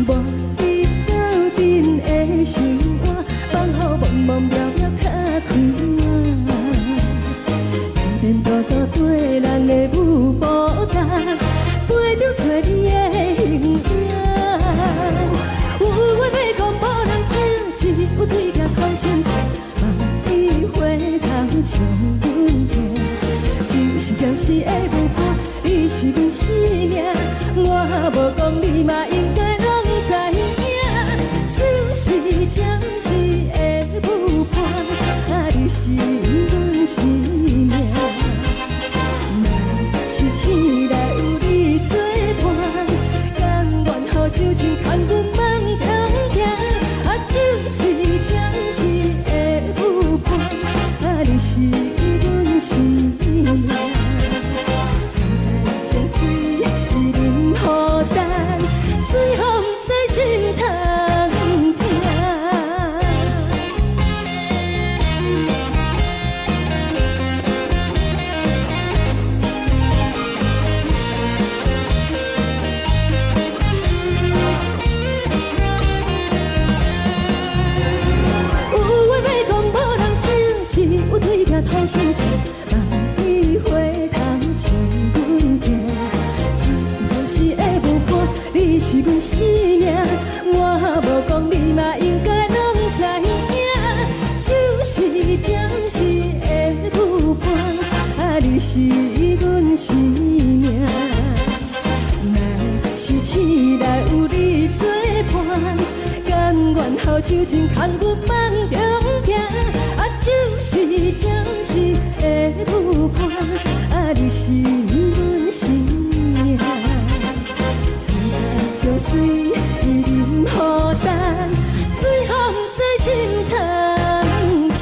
無比鬥陣的生活，放予茫茫渺渺較開眼。天顛倒倒對人的舞步單，陪著找你的形影。有話欲講無人聽，只有對鏡苦心情，望你回頭笑阮聽。只是暫時的舞伴，你是阮生命，我無講你嘛應該攏知影。只是暫時的舞伴，啊，你是阮生命。若是醒來有你做伴，甘願予酒精牽阮放通行。啊，只是暫時的舞伴，啊，你是阮生命。層層情水伊啉予乾，醉予毋知心通疼。有話欲講無人聽，只有對鏡苦心情，望你回頭笑阮聽。只是暫時的舞伴，你是阮生命，我無講你嘛應該攏知影。只是暫時的舞伴，啊，你是阮生命。若是醒來有你做伴，甘願予酒精牽阮放中行。啊，只是暫時的舞伴，啊，你是阮生命。層層情水伊啉予乾，醉予毋知心通疼。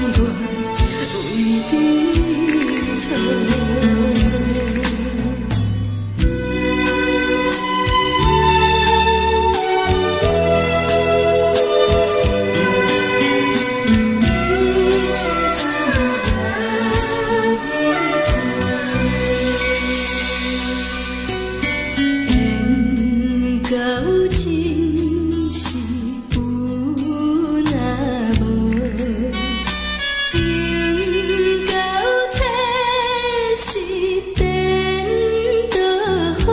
愿为你做。缘到尽是有若无，情到浅是颠倒好。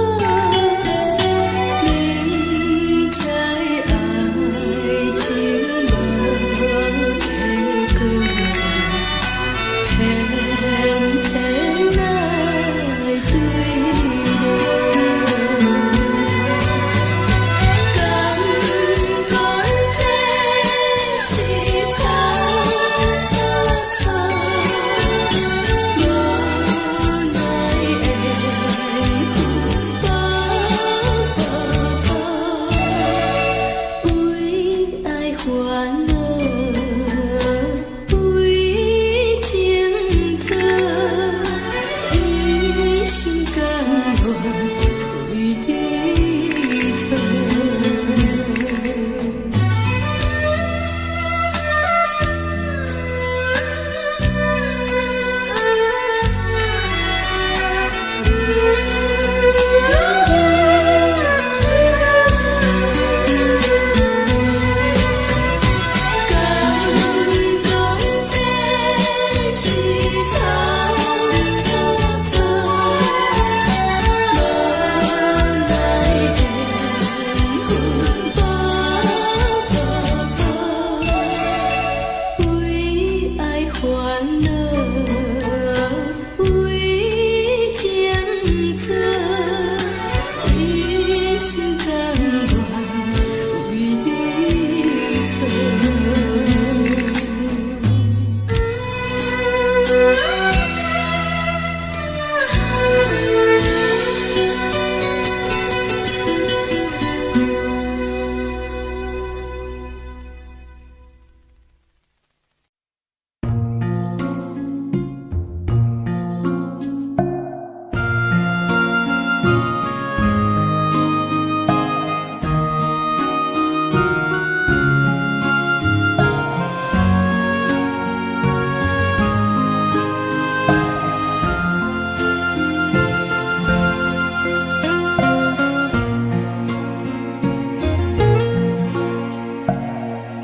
明知爱情无结果，偏偏爱对落。甘愿这是错错错，无奈缘分无无，为爱烦恼，为情做，一心甘愿为你做。甘讲这是错错错，无奈缘分无无，为爱烦恼，为情做，一心甘愿为你做。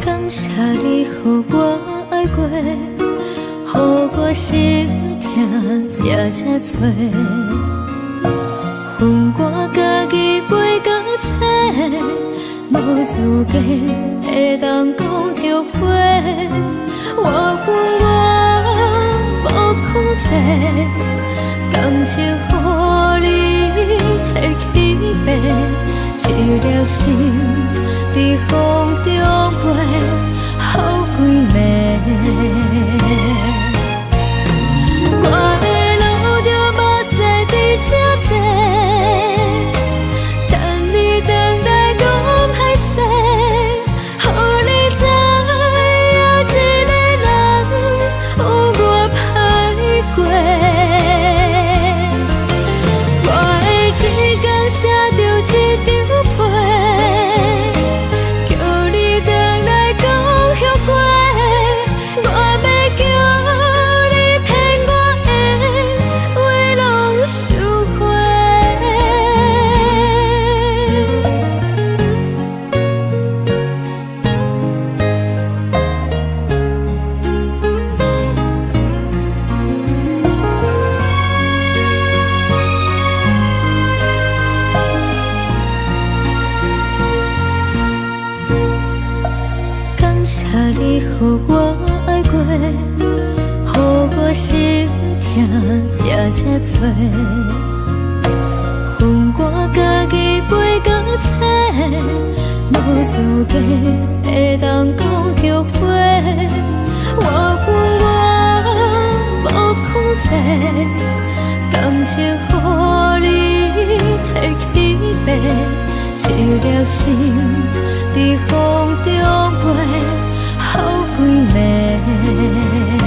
感谢你予我爱过，予我心疼也这多。分我家己飞到册，无资格会当讲后悔。我有我无控制，感情予你提起爬，一粒心伫风中飞，予规暝。我会流着目屎伫这坐，等你转来讲歹势，予你知影一个人有偌歹过。我会一工写著一张批，叫你转来讲后悔。我欲叫你骗我的话拢收回。感谢你予我爱过，予我心疼也这多。分我家己飞到册，无资格会当讲后悔。我有我无控制，感情予你提起爬，一粒心伫风中飞，予规暝。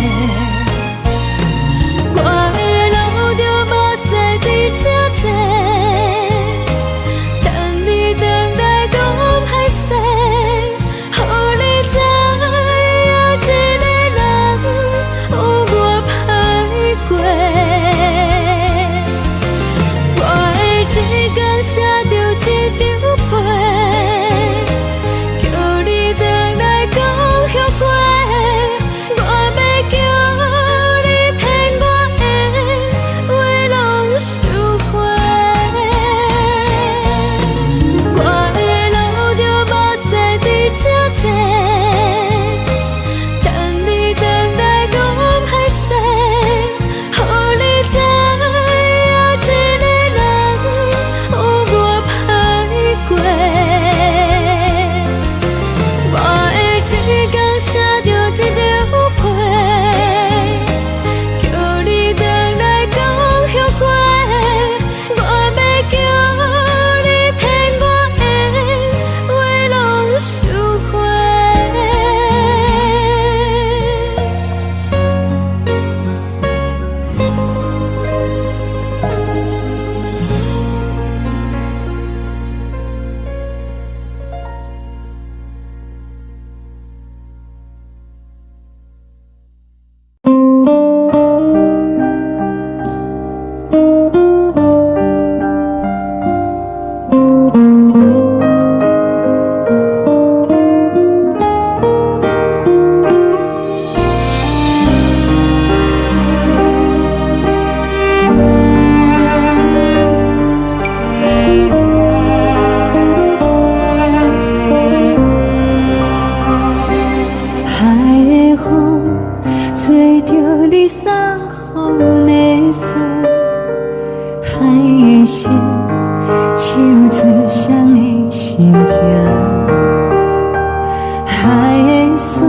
山，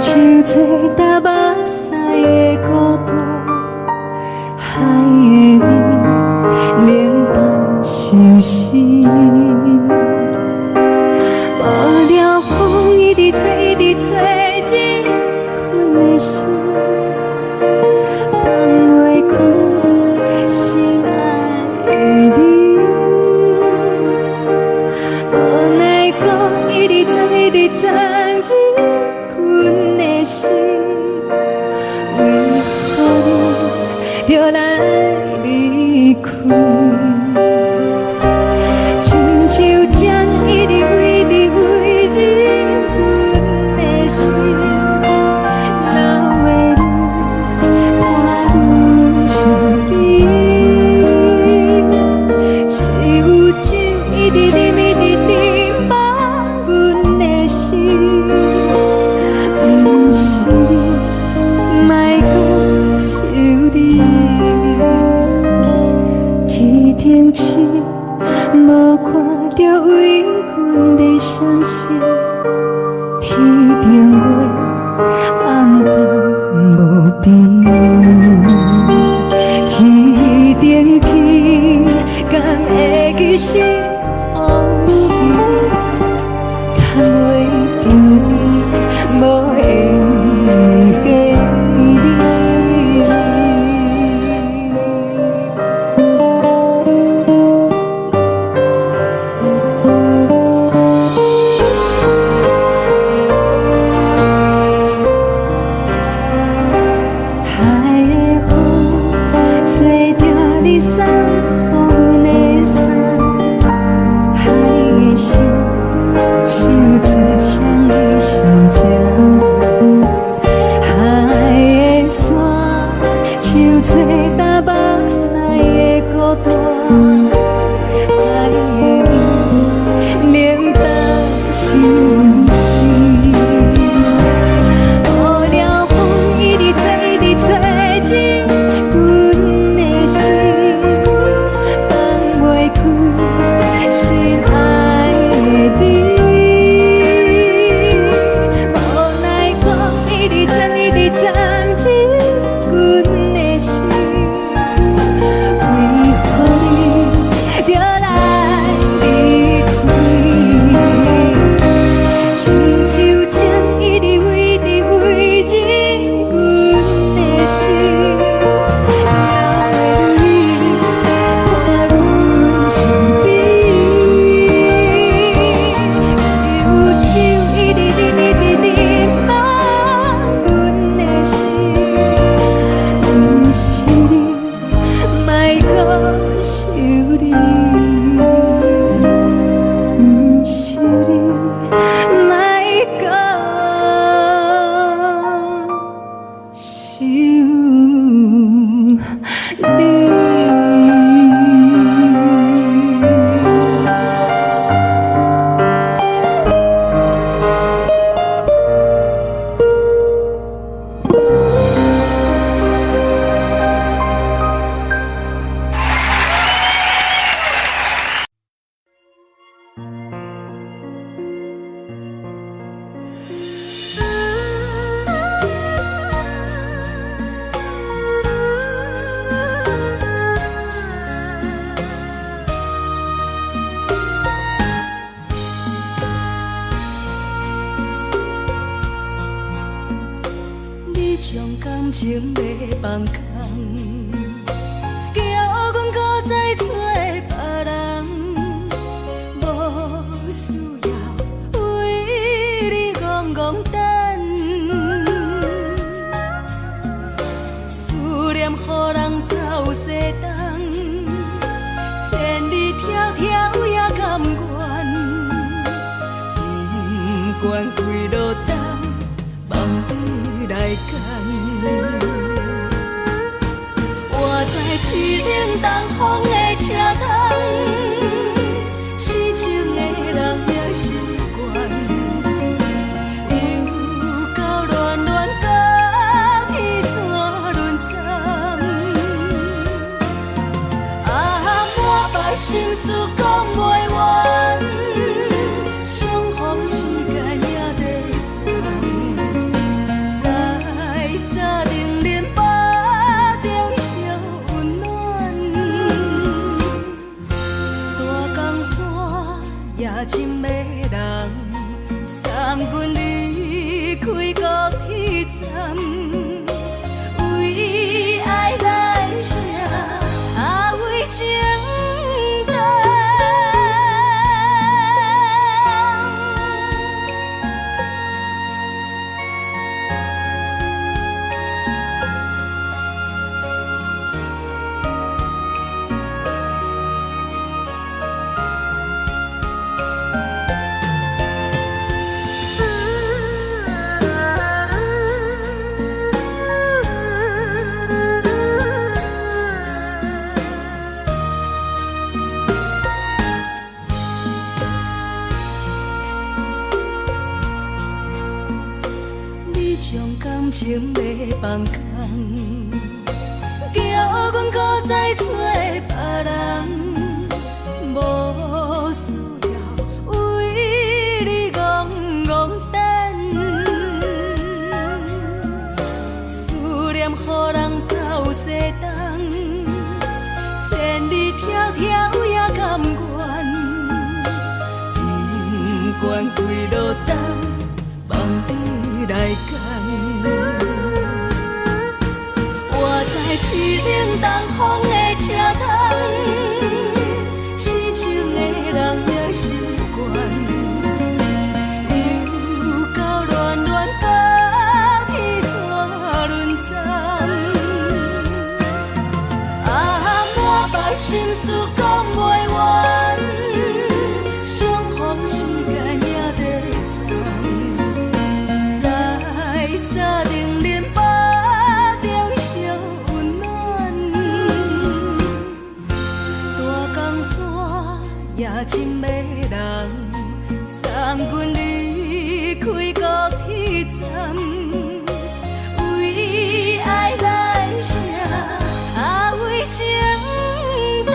像做焦目屎的孤單，海的味冷淡相思。無聊風一直吹，一直吹，入阮的心，放袂開心愛的你。無奈何一直鑽，一直鑽入阮的心，為何你著來離開？親像針一直一直飛入阮的心，留的淚伴阮身邊。只有酒一直啉，一直啉，放阮的心，毋是你，莫閣想你。天頂星無看著為阮咧傷心，天頂月暗淡無邊。天頂天敢會記是予是？牽袂著你，無緣的你。海的風吹著你送予阮的衫，海的心像做誰的心情？海的山像做焦目屎的孤單，海的味冷淡相思。無聊風一直吹，一直吹入阮的心，放袂開心愛的你。無奈何一直鑽，一直鑽入阮的心，為何你著來離開？親像針一直飛，一直飛入阮的心，留的淚伴阮身邊。只有酒一直啉，一直啉，放阮的心，毋是你，莫閣想你。毋是你，莫閣想你。你將感情欲放空，叫阮閣再找別人，無需要為你戇戇等，思念予人走西東，千里迢迢也甘願，不管幾落冬，望你來牽。我知凄冷東風的車窗，痴情的人也習慣，又到戀戀甲天山輪轉。啊，滿腹心事講袂完，相逢時間也在轉。將感情欲放空，叫阮閣再揣別人，無需要為你戇戇等，思念予人走西東，千里迢迢也甘願，不管幾落冬，放你來揀。我在凄冷東風的車窗，痴情的人影心懸，又到暖暖冬天怎轮转？啊，满腹心事講袂完，相逢時間也短暫，在三重林腹中相溫暖。大江山也真迷人，送阮離開高鐵站，為愛來寫，啊為情等。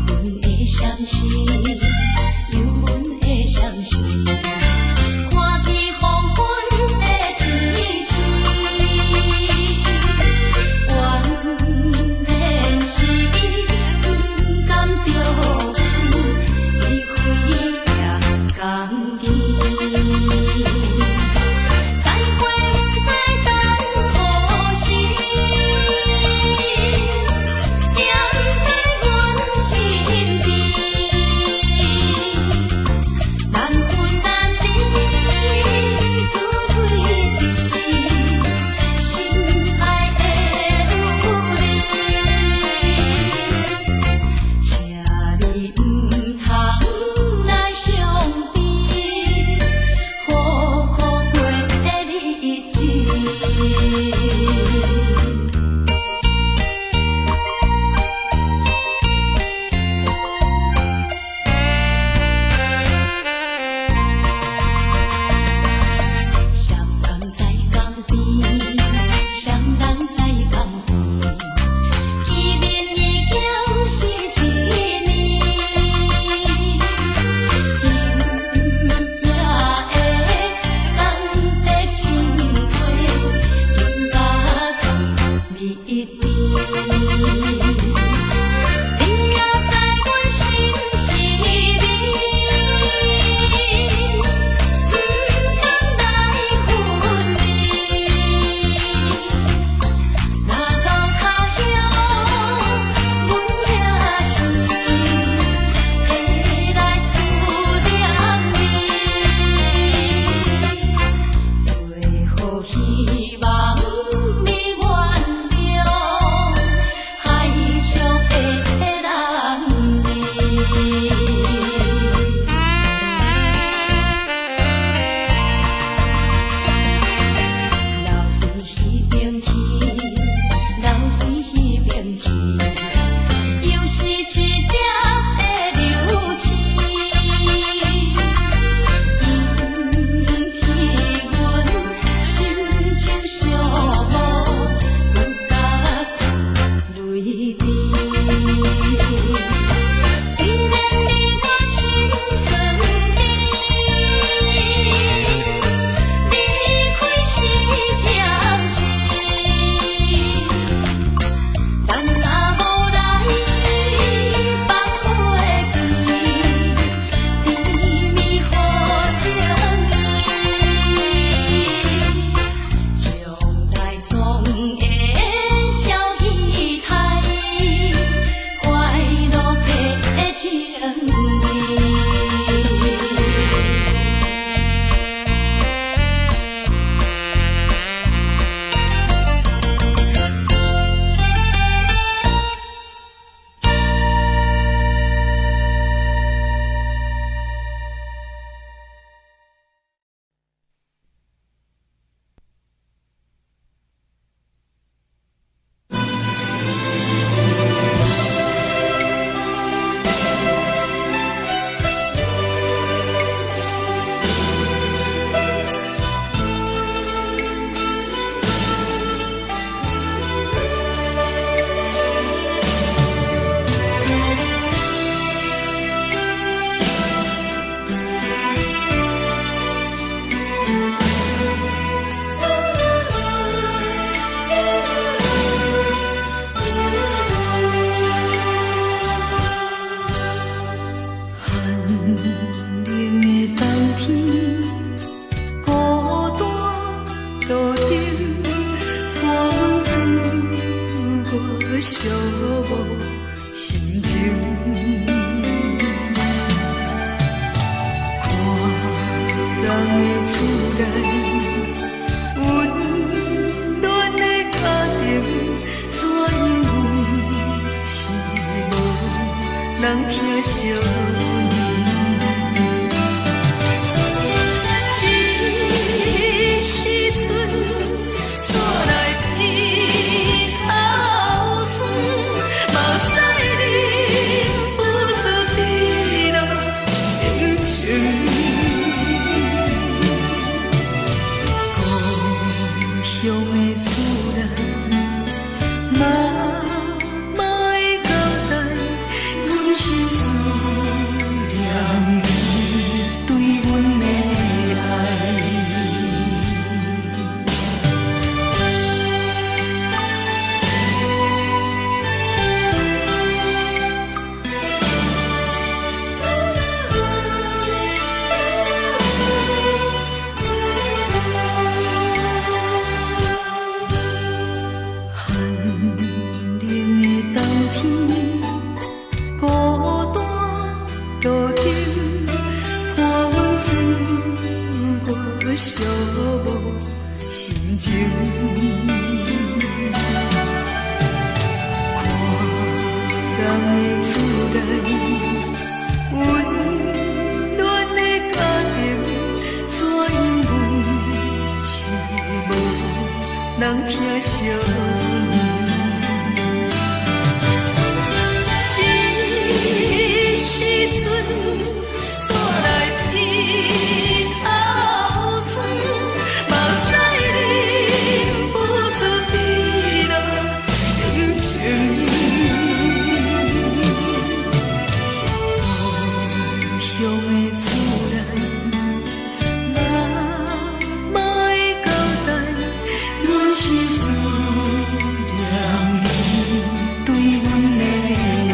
阮的相思，有阮的相思，看见黃昏的天星，原來是伊不甘著阮，伊飛也甘去。再會不知等何時，惦在阮身邊。難分難冷的冬天，孤單路燈伴阮自我寂寞心情。看人的厝內，溫暖的家庭，怎樣阮是無人疼惜阮。這時陣，煞來鼻頭酸，目屎忍不住滴落眼睛。故鄉的厝內，媽媽的交代，阮是思念你對阮的愛。寒冷的冬天，孤單路燈伴阮自我寂寞心情。看人的厝內，溫暖的家庭，怎樣阮是無人疼惜阮。這時陣，煞來鼻頭酸，目屎忍不住滴落眼睛。故鄉的厝內，媽媽的交代，阮是思念你對阮的愛。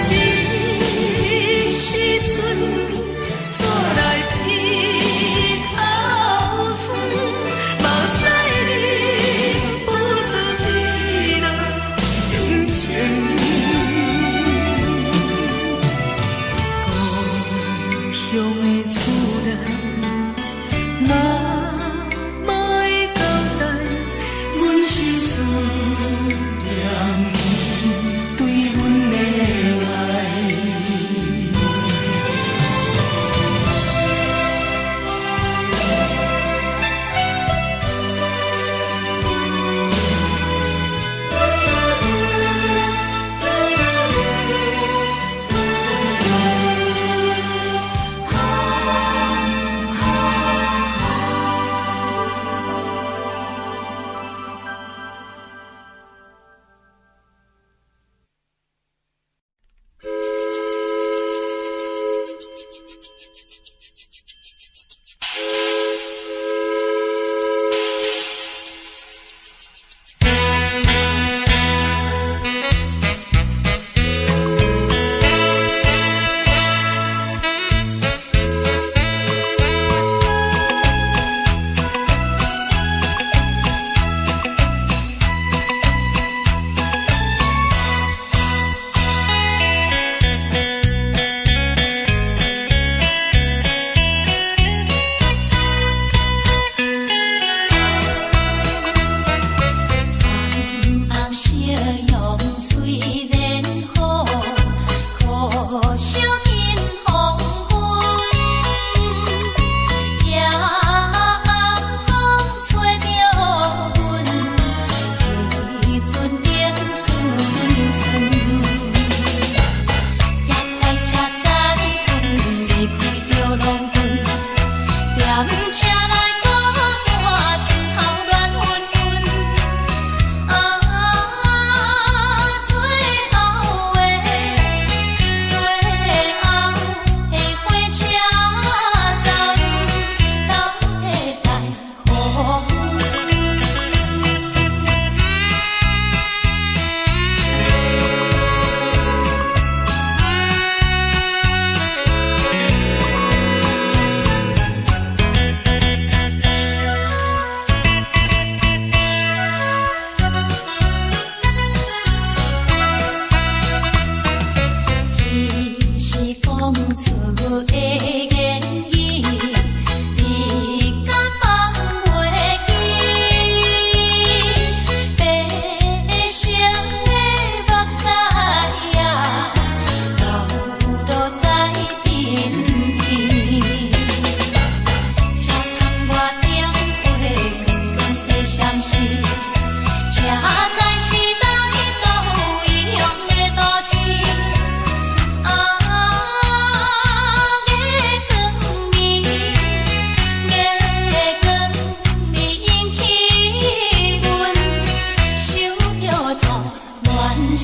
這時陣，煞來鼻頭酸，目屎忍不住滴落眼睛。故鄉的厝內，媽媽的交代，阮是思念你對阮的愛。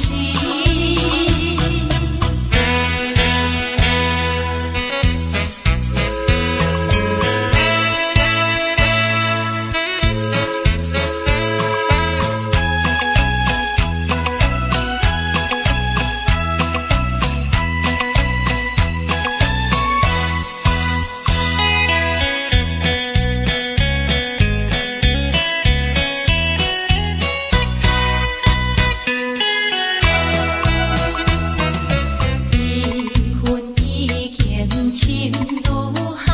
時。悲恨已經深如海，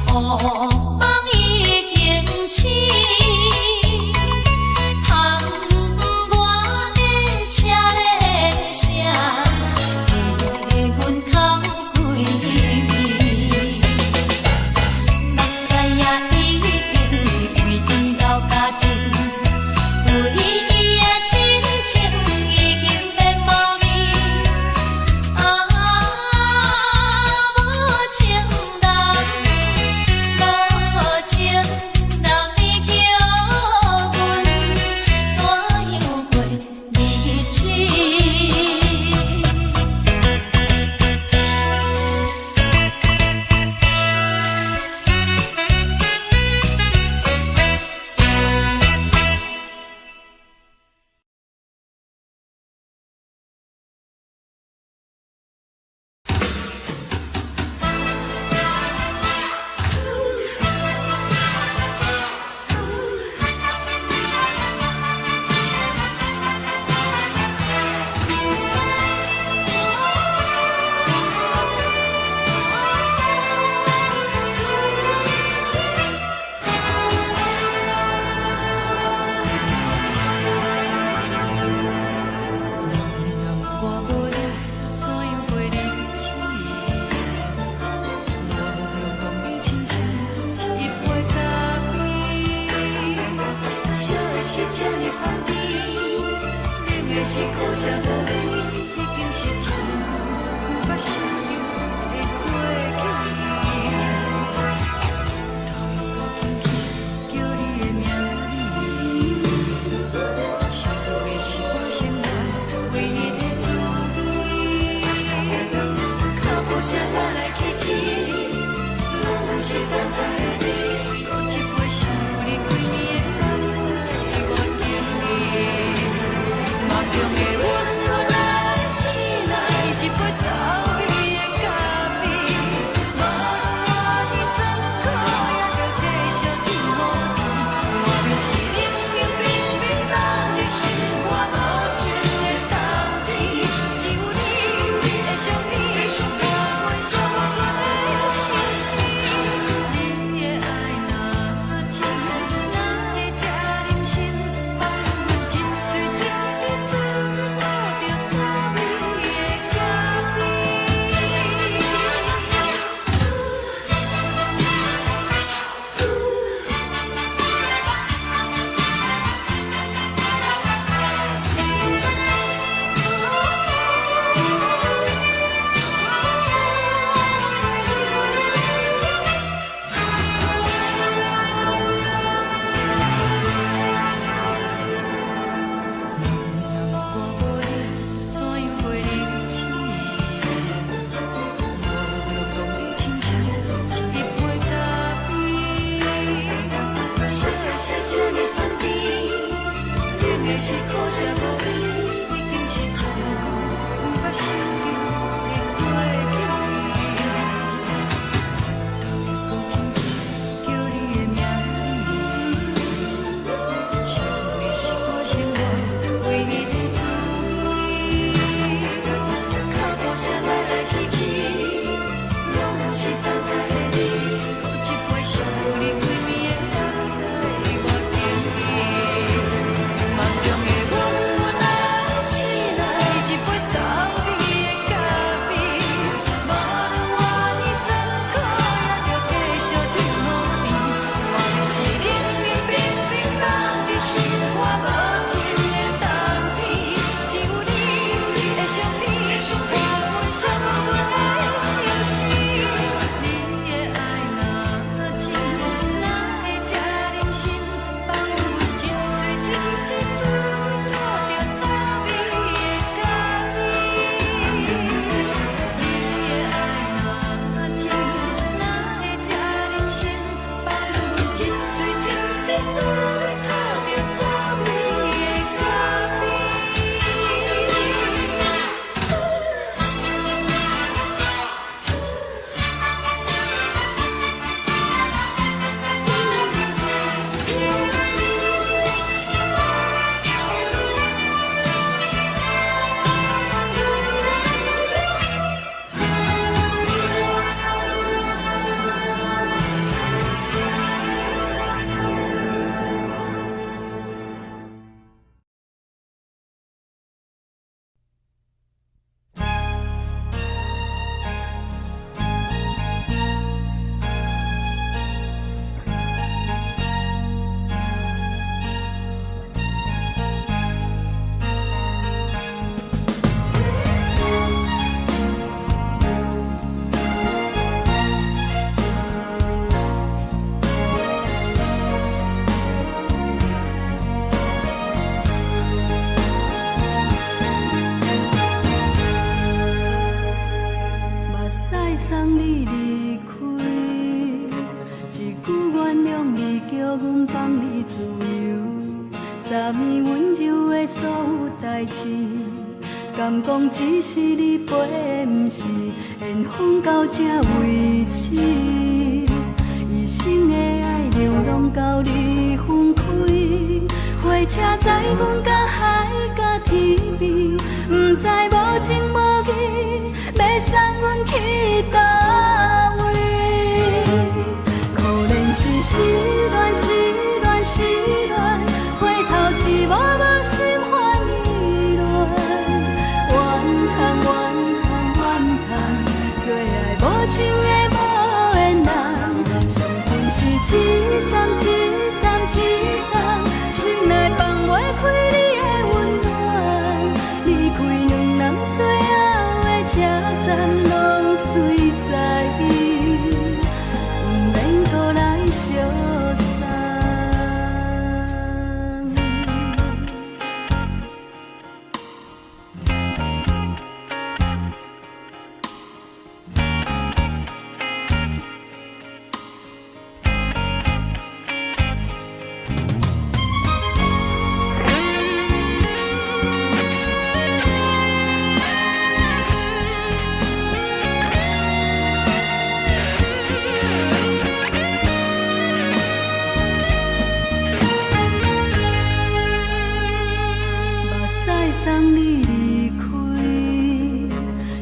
惡夢已經醒。窗外的車鈴聲，替阮哭規暝。目屎也已經為伊流乾淨，為伊的真情已經變無味。啊，無情人，無情人，你叫阮怎樣過日子？人我無你，怎樣過日子？無論講你親像一杯咖啡，燒的是這呢香甜，冷的是苦澀無味，已經是真久毋捌想著的過去。頭又閣輕輕叫你的名字，想你是我生活唯一的滋味。腳步聲來來去去，攏毋是等待的你。閣一杯想你規暝的目屎，我敬你。夢中的阮來醒來，一杯走味的咖啡。無論偌的酸苦，也著繼續天好甜。莫非是冷冰冰冰凍的心肝無情的冬天？只有你，你的相片，伴阮寂寞的相思。你的愛若真，哪會這忍心放阮一喙一滴水吐著滋味的咖啡？人我無你，怎樣過日子？無論講你親像一杯咖啡，燒的是這呢香甜，冷的是苦澀無味，已經是真久毋捌想著的過去。頭又閣輕輕叫你的名字，想你是我生活唯一的滋味。腳步聲來來去去，攏毋是等待的你。閣一杯想你規暝的目屎，我敬你。夢中的阮來敢講只是你飛，毋是緣分到這為止。一生的愛流浪到你分開，火車載阮甲海甲天邊，毋知無情無義，欲送阮去佗位？可憐是失戀，失戀，失戀，回頭一幕幕心煩意亂，怨嘆怨嘆怨嘆，做愛無情的無緣人，傷痕是一站一站一站，心內放袂開你的溫暖，離開兩人最後的車站，攏隨在伊，毋免閣來相送。目屎送你離開，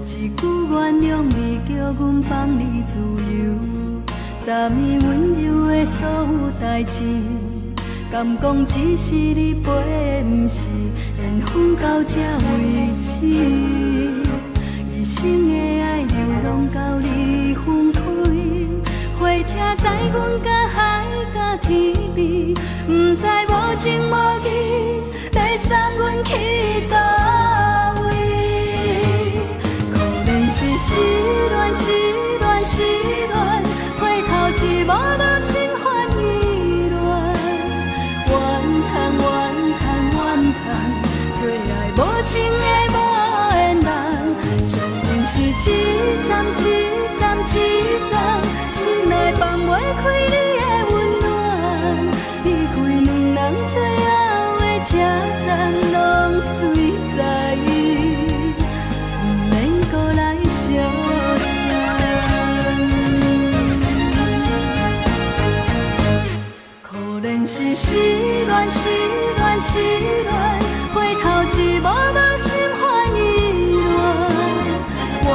一句原諒你，叫阮放你自由。昨暝溫柔的所有代誌，敢講只是你飛，毋是緣分到這為止。一生的愛流浪到你分開，火車載阮甲海甲天邊，毋知無情無義，欲送阮去佗位？可憐是失戀，失戀，失戀，回頭一幕幕心煩意亂，怨嘆怨嘆怨嘆，做愛無情的無緣人，傷痕是一站一站一站，心內放袂開你的溫暖，離開兩人最後的車站，攏隨在伊，毋免閣來相送。可憐是失戀，失戀，失戀，回頭一幕幕心煩意亂，怨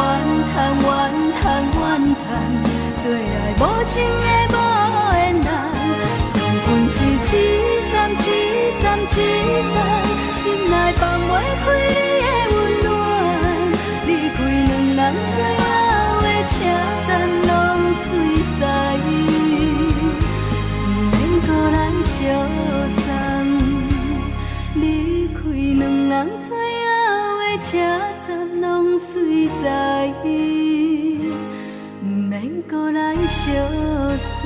嘆怨嘆怨嘆，做愛無情的無緣人，傷痕是一站一站一站，心內放袂開你的溫暖，離開兩人最後的車站，攏隨在伊，毋免閣來相送。離開兩人最後的車站，攏隨在伊，毋免閣來相送。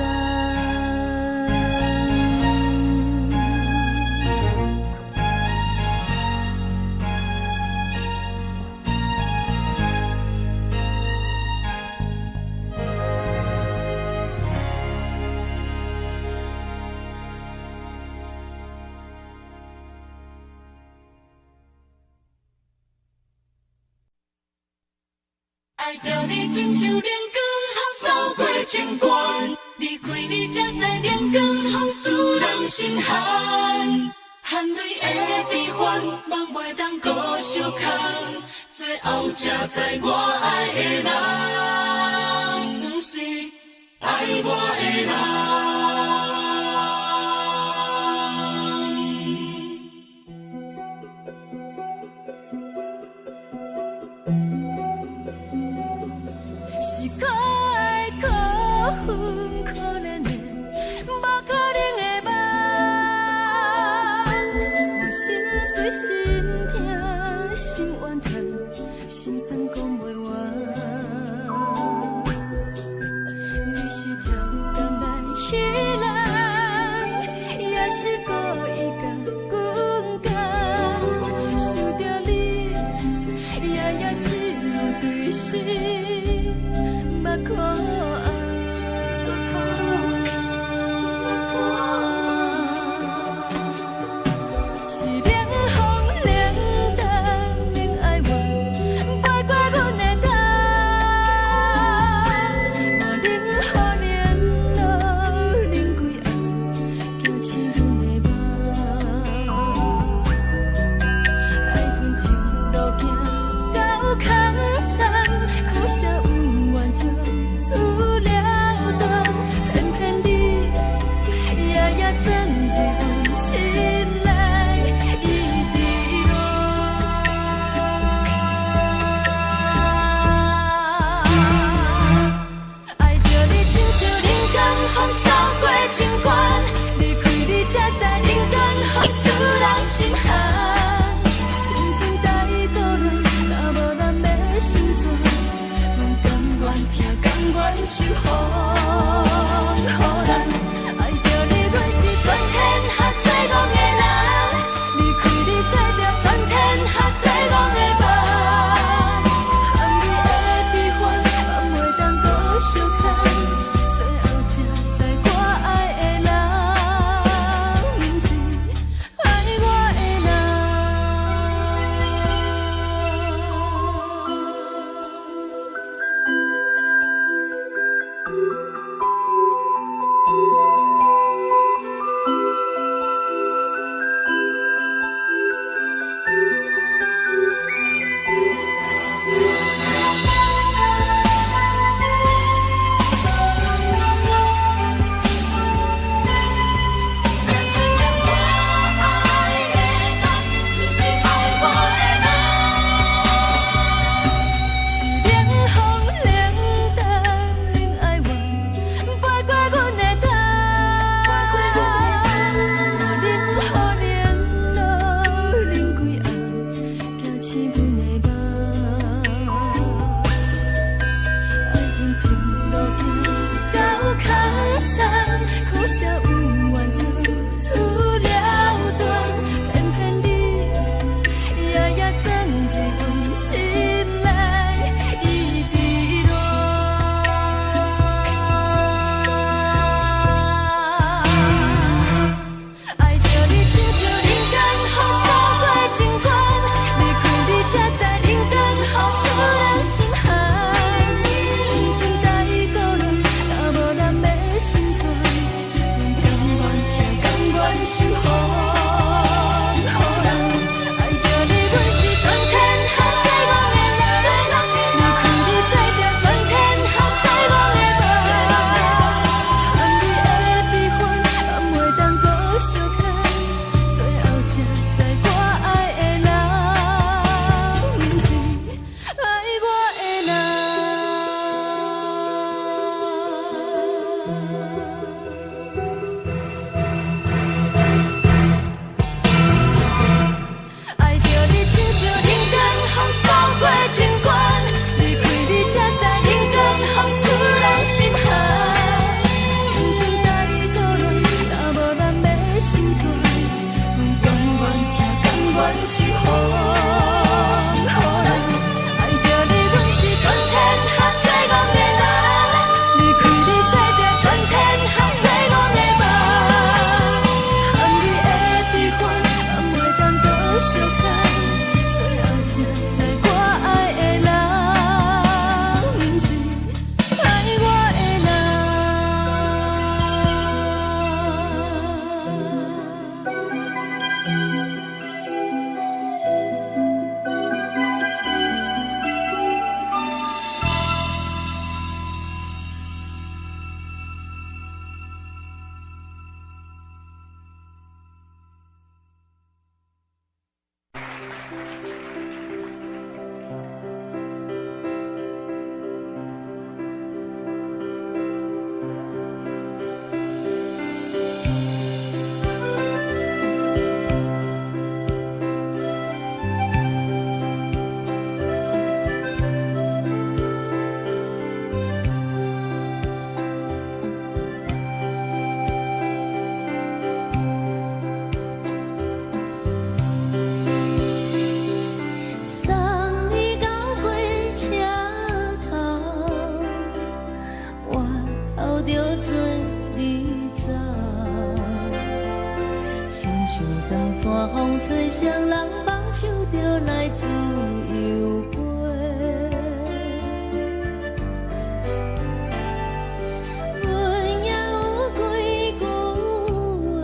愛著你親像冷光予掃過情關，離開你才知冷光予使人心寒，含淚的悲歡，夢袂當閣相空，最後才知我愛的人，毋是愛我的人。是可愛可恨可憐的，無可能的夢。我心碎心痛心怨嘆，心酸講袂完。你是超工來彼人，也是故意共阮講。想著你，夜夜只有對心目苦红。是冷風冷淡免哀怨，山風吹，誰人放手就來自由飛。阮也有幾句話，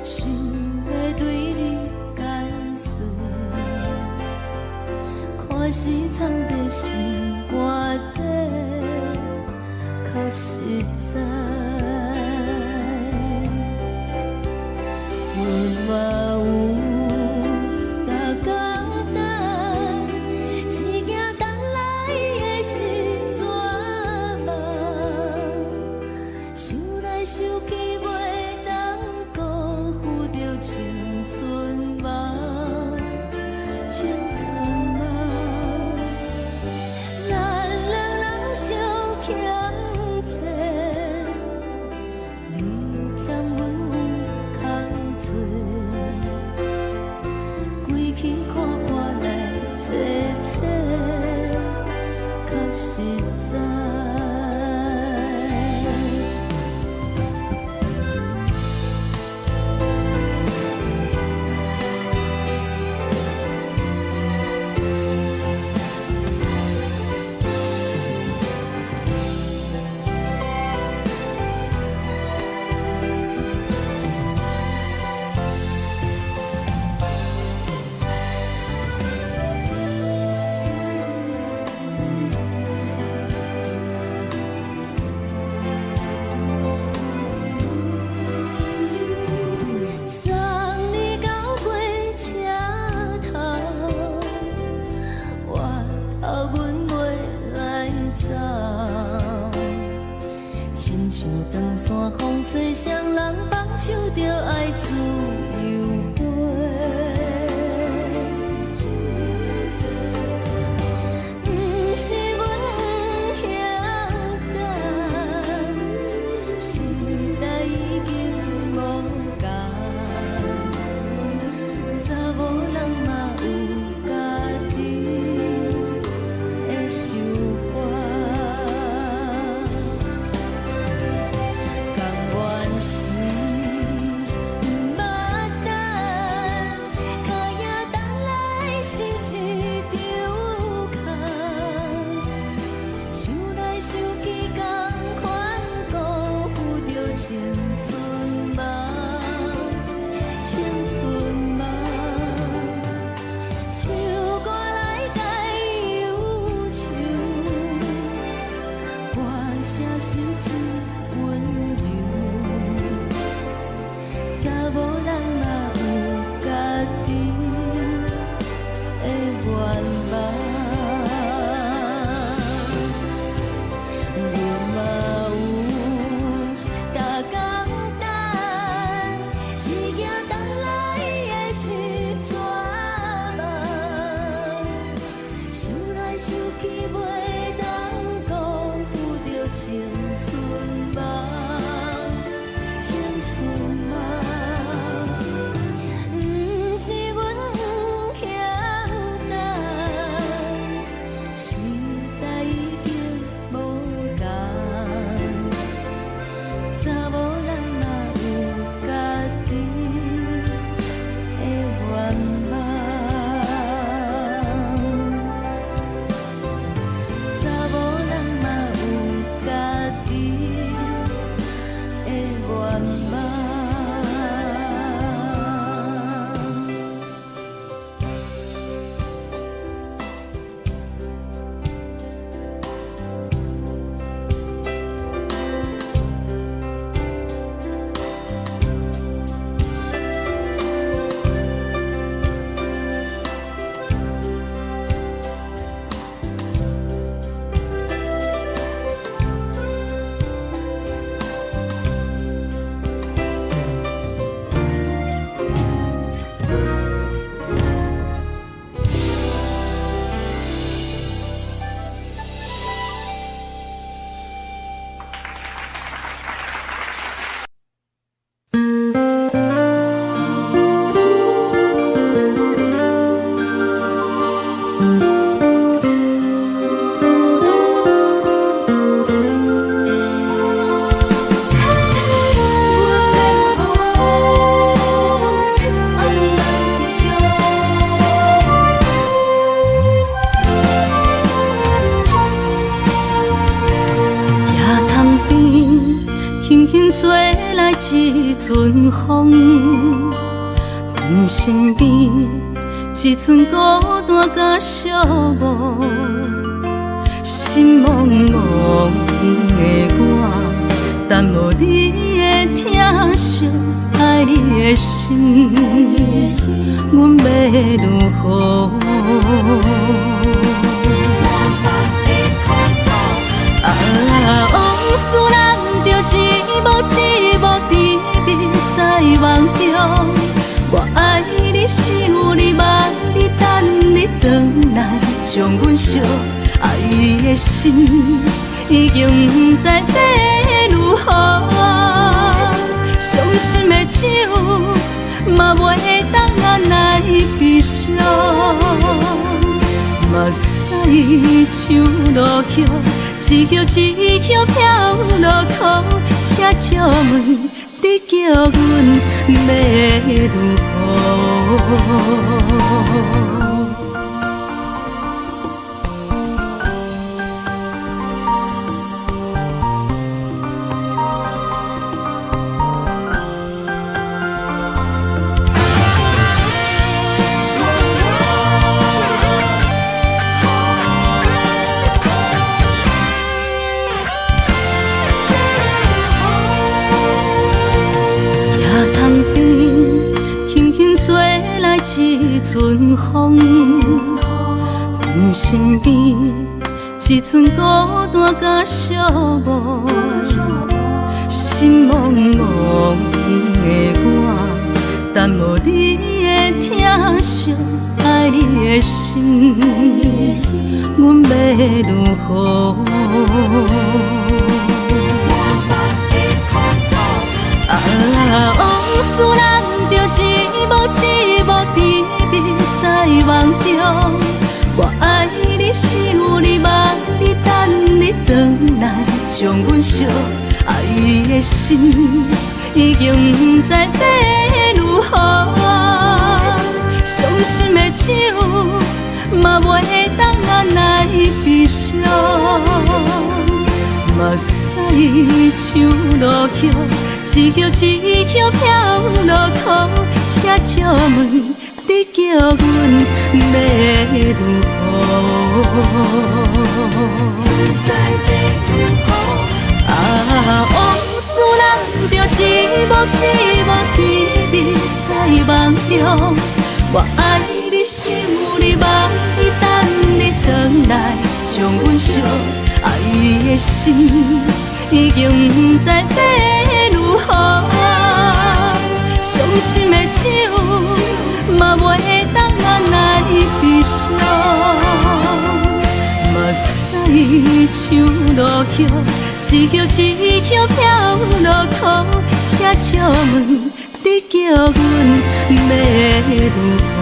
想欲對你解釋，看是藏佇心肝底，較實在。阮嘛有逐工等，一件等來的是绝望，想來想去袂當辜負著青春夢，青春夢。咱兩人相欠債，你嫌阮有較濟，規氣看破來找找，較實在。送你到火車頭，我頭阮袂來走。親像長山風吹，誰人放手就愛自由飛。毋是阮不曉等，時代已經無仝，查某人嘛有家己的想法。甘願是毋捌等，跤影等來是一場空。想來想去，仝款辜負著青春夢，青春夢。唱歌來解憂愁，歌聲是真溫柔。查某人嘛有家己的願望。阮嘛有逐工等，一件等來的是绝望。想來想去袂當辜負著青春夢，青春夢。毋是阮不曉等，時代已經無仝，查某人嘛有家己的願望。查某人嘛有家己的願望。吹來一陣風，阮身邊一陣孤單佮寂寞，心茫茫的我，等無你的疼惜，愛你的心，阮欲如何？啊，往事咱著一幕一幕甜蜜在夢中。我愛你，想你，望你，等你轉來，將阮惜。愛的心已經毋知欲如何，傷心的酒嘛袂當按來悲傷。目屎像落雨，一葉一葉飄落苦，請借問你叫阮欲如何？一陣風，阮身邊一陣孤單佮寂寞，心茫茫的我，等無你的疼惜，愛你的心，阮欲如何？啊，往事咱著一幕一幕甜蜜在夢中。我愛你，想你，望你，等你轉來，將阮惜。愛的心已經毋知欲如何，傷心的酒嘛袂當按來悲傷。目屎像落雨，一葉一葉飄落苦，請借問你叫阮欲如何？啊，往事咱著一幕一幕甜蜜在夢中。我愛你，想你，望你，等你轉來，將阮惜。愛的心已經毋知欲如何，傷心的酒嘛袂當按來悲傷。目屎像落雨，一葉一葉飄落苦，請借問你叫阮欲如何？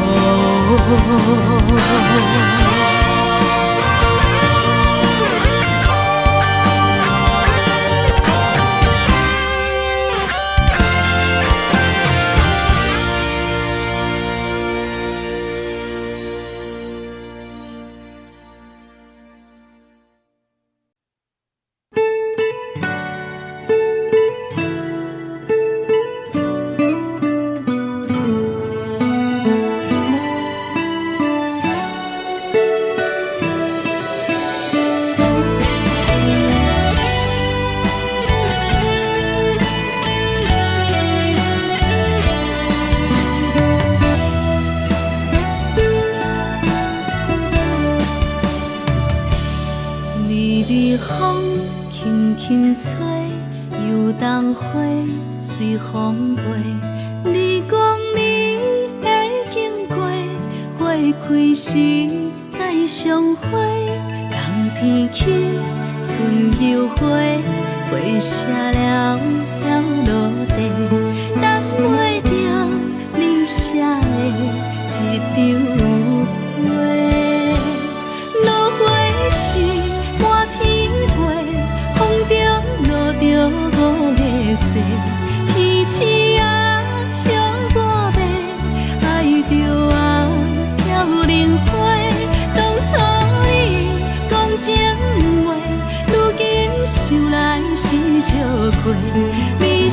想來是笑過，你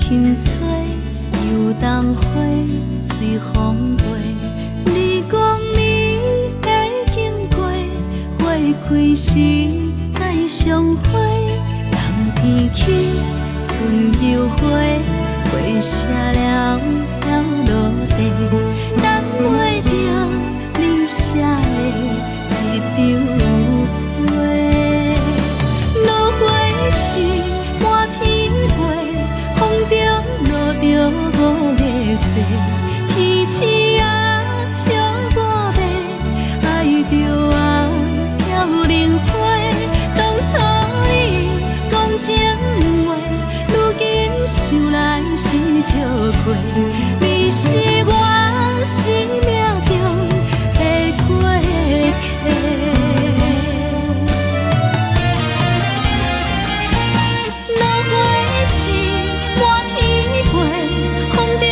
輕吹，油桐花隨風飛。你講你會經過，花開時再相會。冬天起，春又回，花謝了飄落地，等袂著你寫的這張批。落花時滿天飛，風中落著五个誓，天鼠仔笑我欲，愛著啊飄零花。當初你講情話，如今想來是笑話。你是我生命中的過客。落花時滿天飛，風中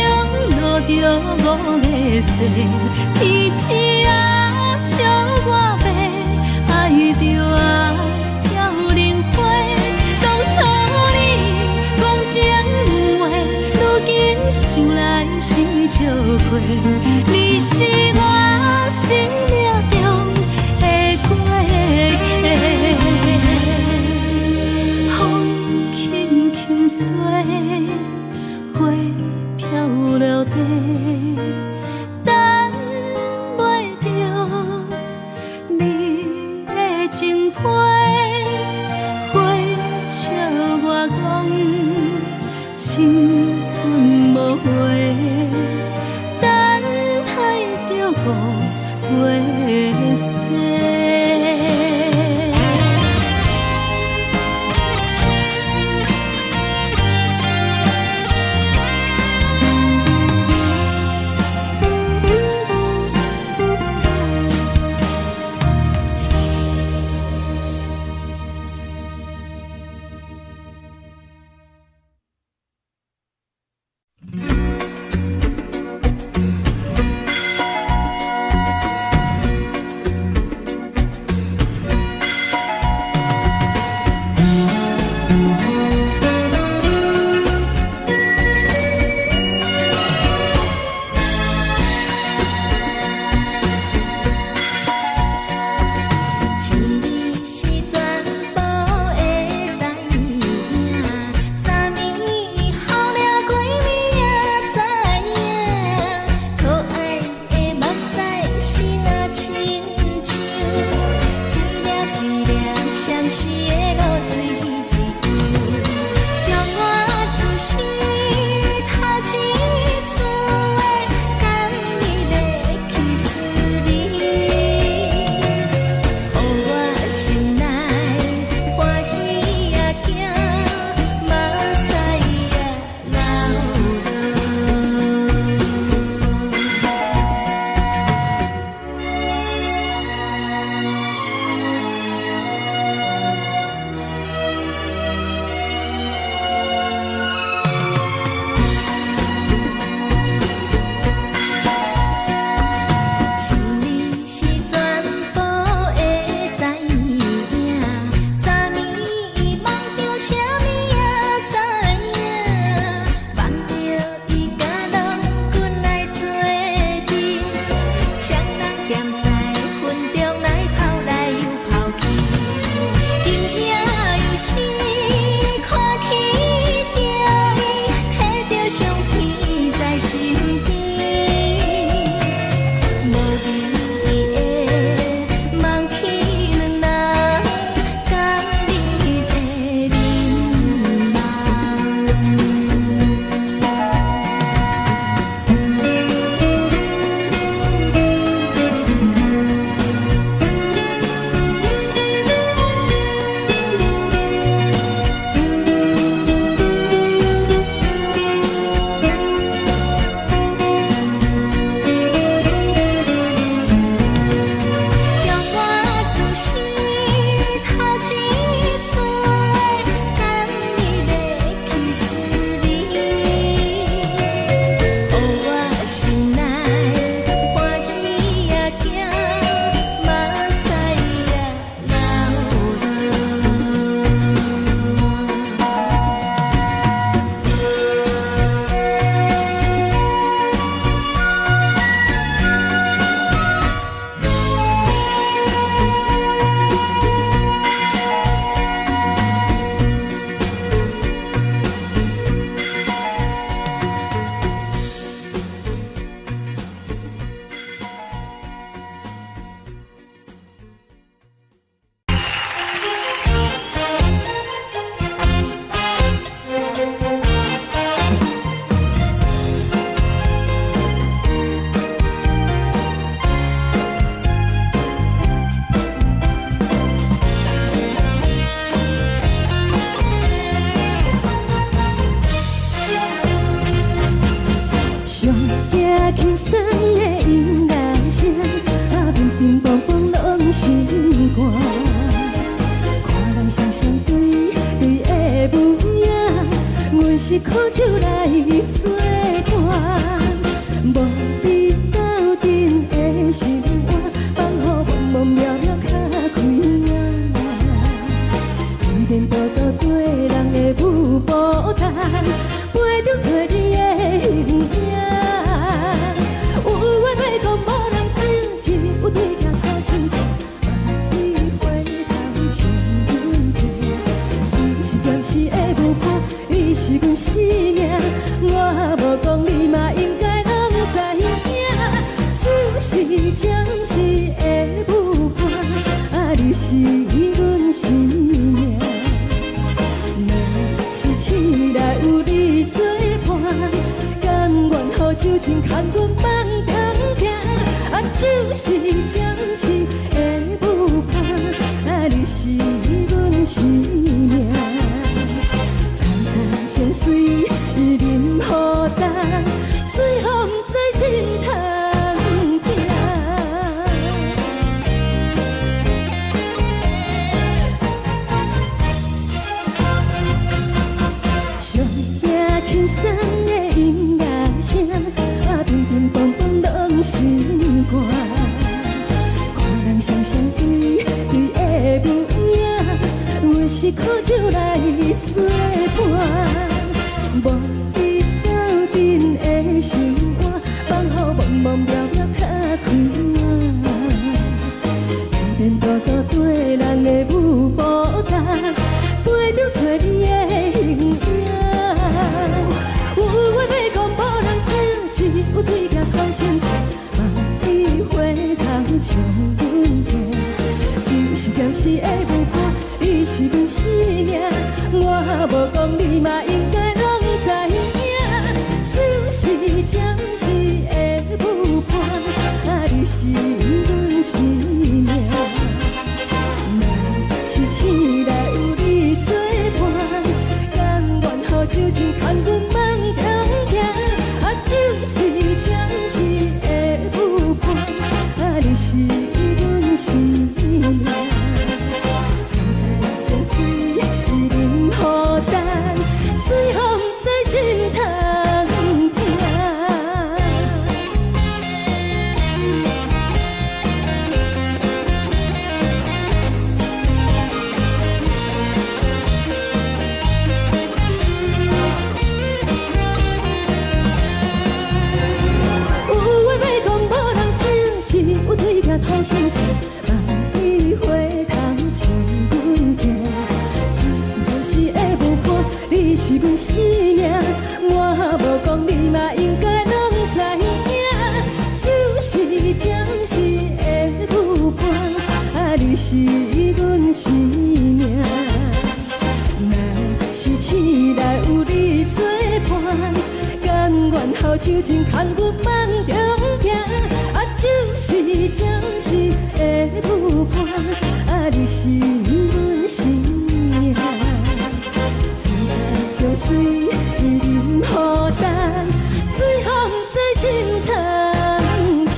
落著五个誓，天鼠仔笑我欲，愛著啊飄零花。當初你講情話，如今想來是笑話。你是我生命中的過客。風輕輕吹，花飄落地，等袂著你的情批。花笑我講青春無回，等待著五月雪。輕鬆的音樂聲，啊，乒乒乓乓攏心肝。看人雙雙對對的舞影，阮是苦酒來做伴，無比鬥陣的心肝，放予茫茫渺渺較開眼。天顛倒倒對人的舞步單，陪著找你的形影。有話欲講無人聽，只有對鏡苦心情，望你回頭笑阮聽。只是暫時的舞伴，你是阮生命，我無講你嘛應該攏知影。只是暫時的舞伴，啊，你是阮生命。若是醒來有你做伴，甘願予酒精牽阮放長行。啊，只是暫時的舞伴，啊，你是阮生命。層層情隨淋雨重，最予毋知心通疼。上驚輕鬆的音樂聲，啊，乒乒乓乓攏心肝。看人雙雙對對的舞影，阮是苦酒來做伴，無比鬥陣的心肝，放予茫茫渺渺較開眼。天顛倒倒對人的舞步重，陪著找你的形影。有話欲講無人聽，只有對鏡苦心情，望你回頭笑阮聽。只是暫時的舞伴，你是阮生命，我無講你嘛應該攏知影。只是暫時的舞伴，啊，你是阮生命。若是醒來有你做伴，甘願予酒精牽阮放長行。啊，只是暫時的舞伴，啊，你是阮生命。層層情隨淋雨重，最予毋知心通疼。有話欲講無人聽，只有對鏡吐心情，望你回頭笑阮聽。只是暫時的舞伴，你是阮生命，我無講你嘛應該攏知影。只是暫時的舞伴，啊，你是阮生命。若是醒來有你做伴，甘願予酒精牽阮放長行。啊，只是暫時的舞伴，啊，你是阮生命。層層情隨淋雨重，最予毋知心通疼。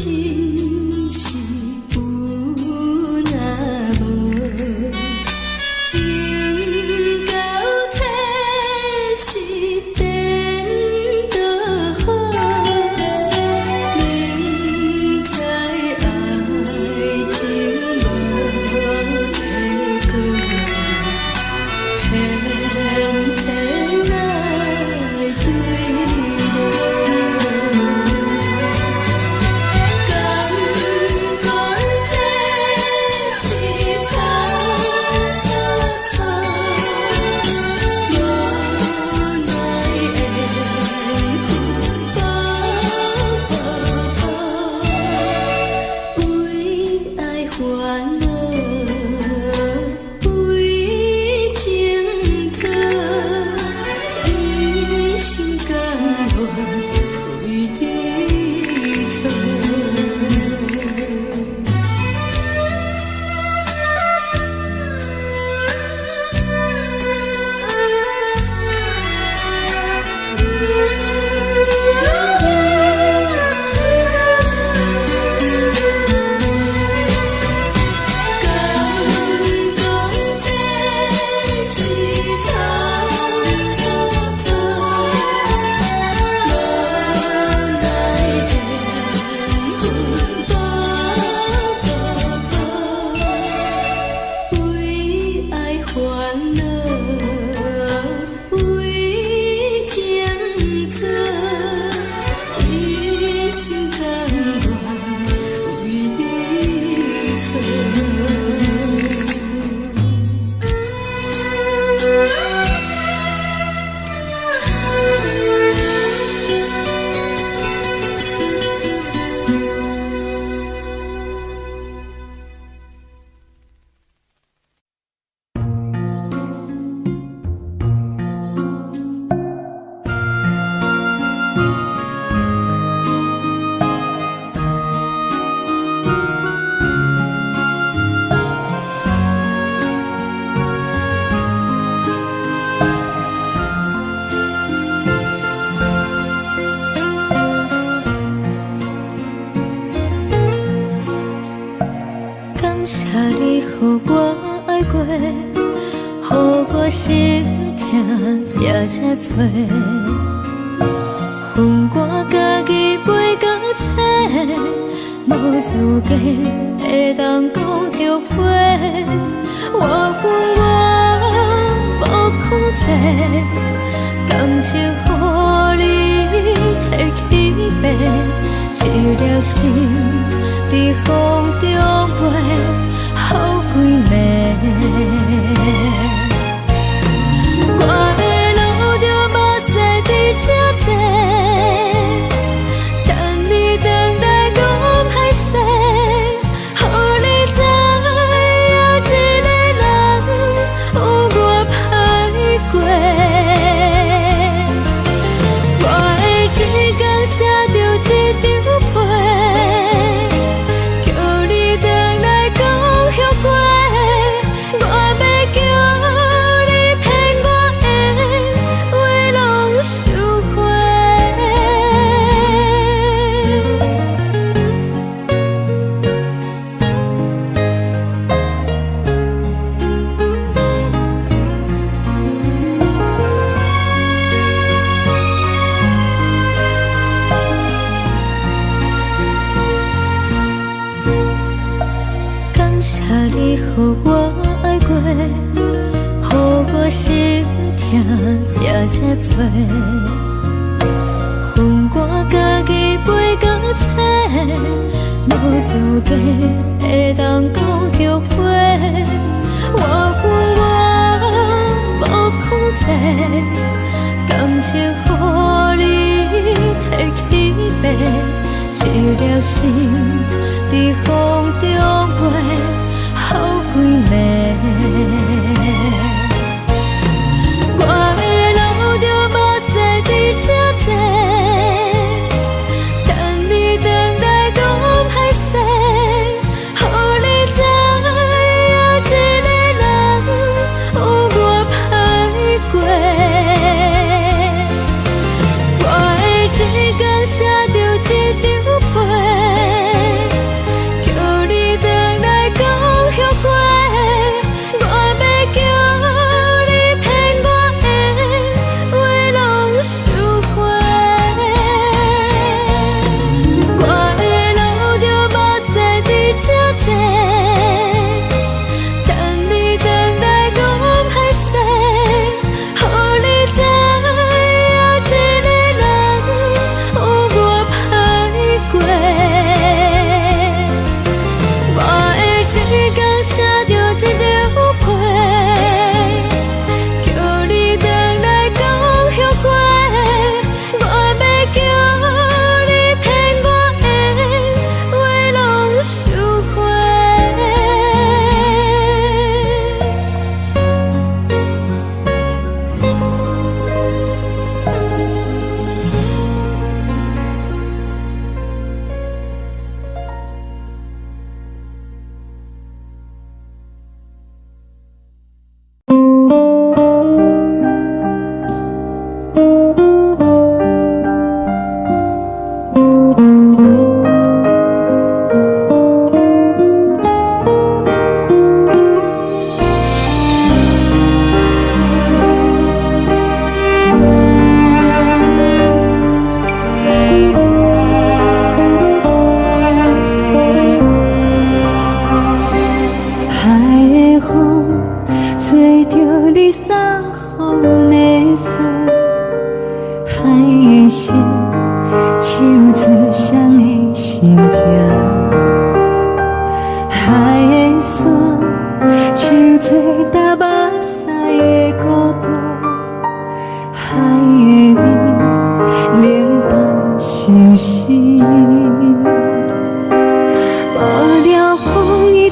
心是有若無，情到這是顛倒好，明知愛情無結果，偏偏愛對著。甘願這是錯錯錯，無奈緣分薄薄，為愛煩惱，為情做，一心甘願為你錯。敢講這是錯錯錯，無奈緣分薄薄薄，為愛煩惱，為情做，一心甘願為你錯。感謝你予我愛過，予我心疼也這多，予我家己背甲切，無資格會當講後悔。我阮我無控制，感情予你提起爬，一粒心佇風中飛，予規暝。我會流著目屎佇這坐，等你轉來講歹勢，予你知影一個人有偌歹過。我會一工寫著一張批，叫你轉來講後悔。我欲叫你騙我的話攏收回。感謝你予我愛過，予我心疼也這多，予我家己背甲切，無資格會當講後悔。我阮我無控制，感情予你提起爬，一粒心佇風中飛，予規暝。我會流著目屎佇這坐，等你轉來講歹勢，予你知影一個人有偌歹過。我會一工寫著一張批，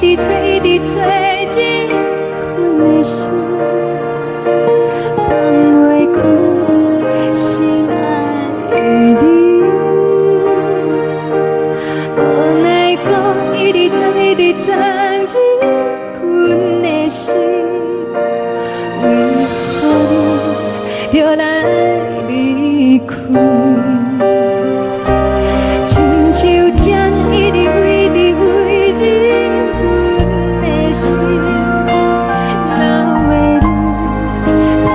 一直揣，一直揣入困的心，放袂開心愛的你。無奈何一直藏，一直藏入困的心，為何你著來離開？親像針一直為直為入阮的心，流的淚伴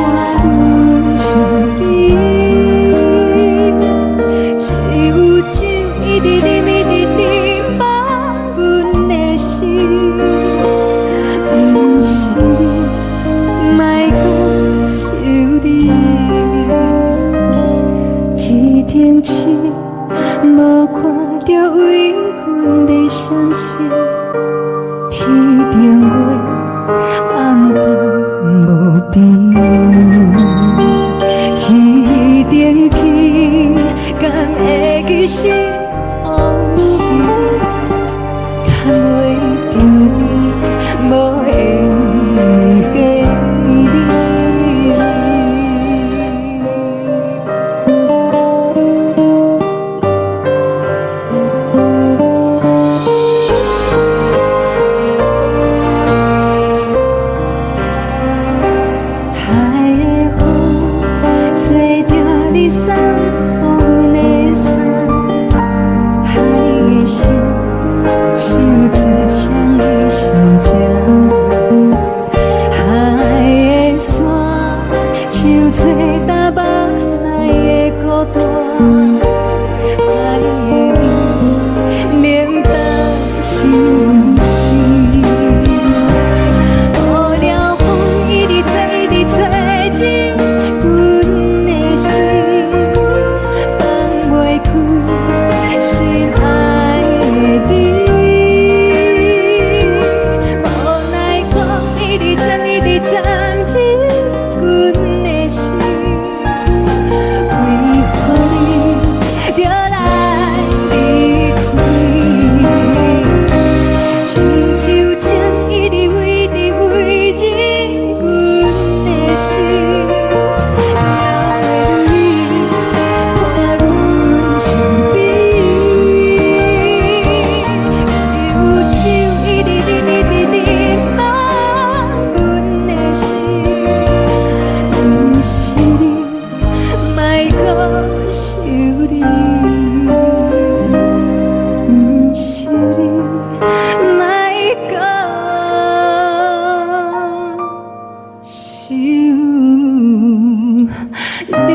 阮相依。只有酒一直啉，一直斟放阮的心，毋是你，莫閣想你。天頂星無看著為阮咧閃爍，天頂月暗淡無邊。天頂天，敢會記是予是？牽袂著你，無緣的你。海的風吹著你送予阮的衫，海的心唱出誰的心情？海的沙像吹干目屎的孤單，海的味冷淡相思。無聊風一直吹，一直吹入阮的心，放袂開心愛的你。無奈何一直藏，一直藏入阮的心，為何你著來離開？親像針一直為直為入阮的心，流的淚伴阮身邊。只有酒一直啉，一直啉，放阮的心，毋是你，莫閣想你。毋是你，莫閣想你。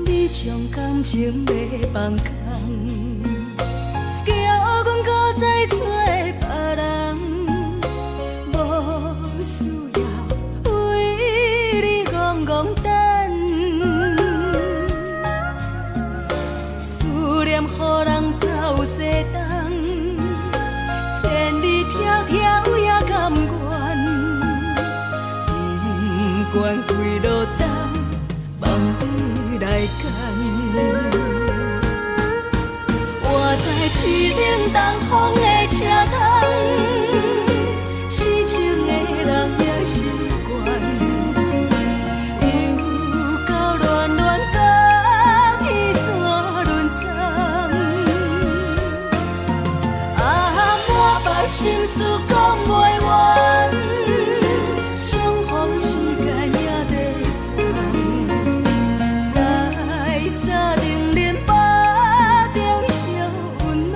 你將感情欲放空，叫阮閣再找別人，無需要為你戇戇等，思念予人走西東，千里迢迢也甘願，不管幾落冬，望你來牽。我在凄冷東風的車窗，痴情的人也習慣，又到暖暖甲天山輪鬃，啊，满腹心事講袂完，相逢時間也短暫，在三重恁腹中相溫暖。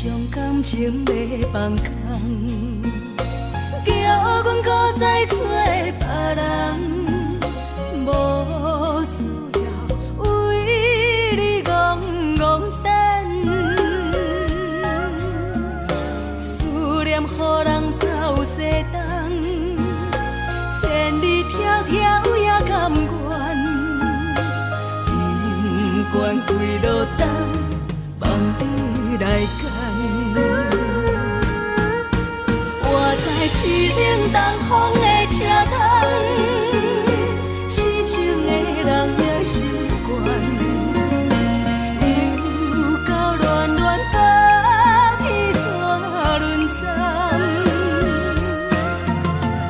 傷感情欲放空，叫阮閣再揣別人，無需要為你戇戇等。思念予人走西東，千里迢迢也甘願，不管幾落冬，望你來牽。我在凄冷東風的車窗，痴情的人也習慣，又到暖暖冬天怎輪轉？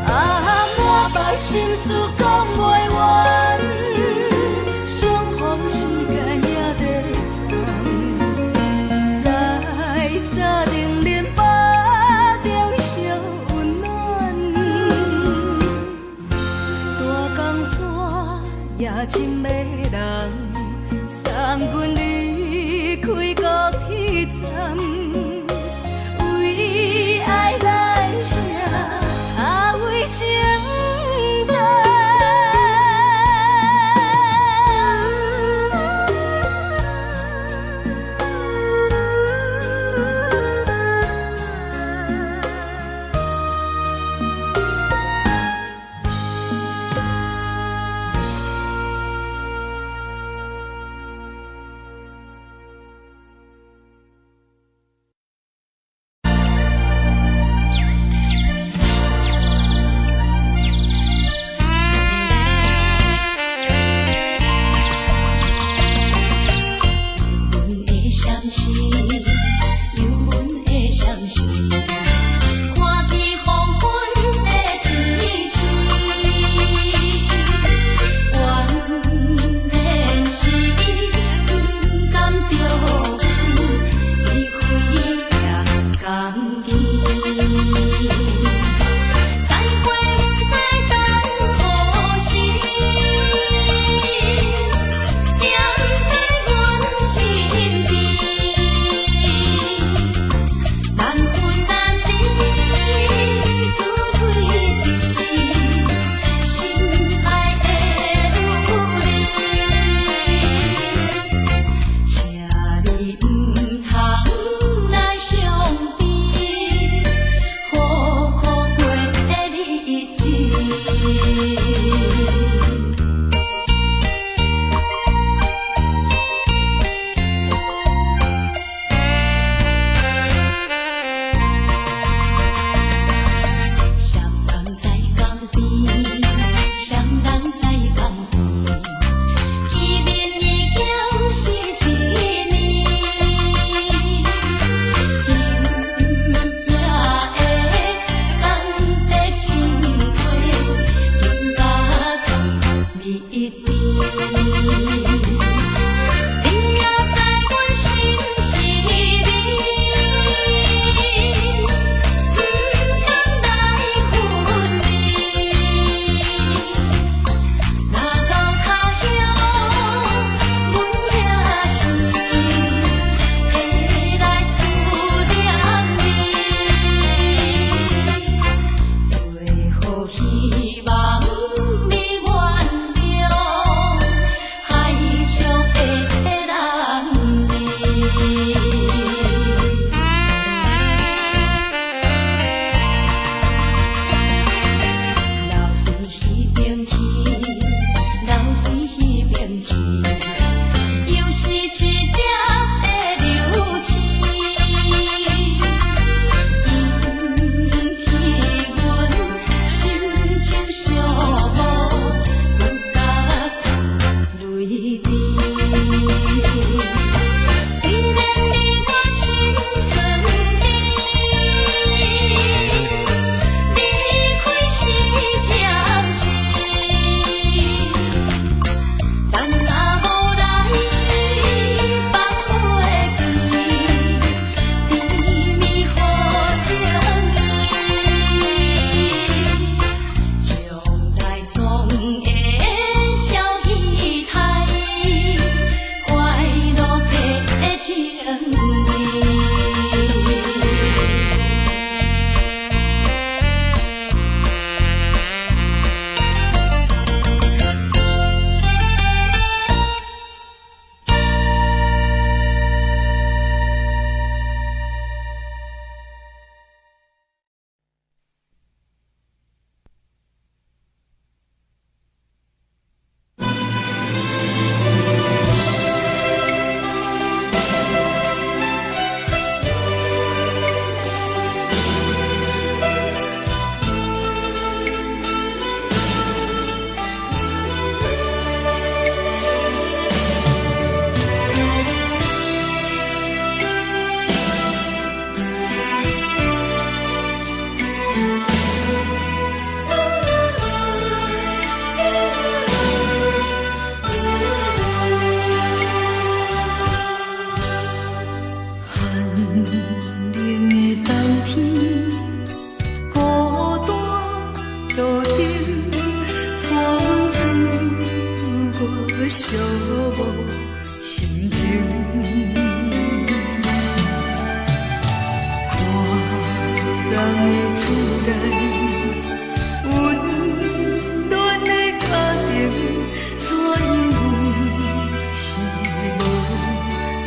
啊，滿腹心事講袂完，相逢時間也短暫，在三重恁腹中相溫暖，大江山也真迷人，送阮離開高鐵站，為愛來寫，啊為情等。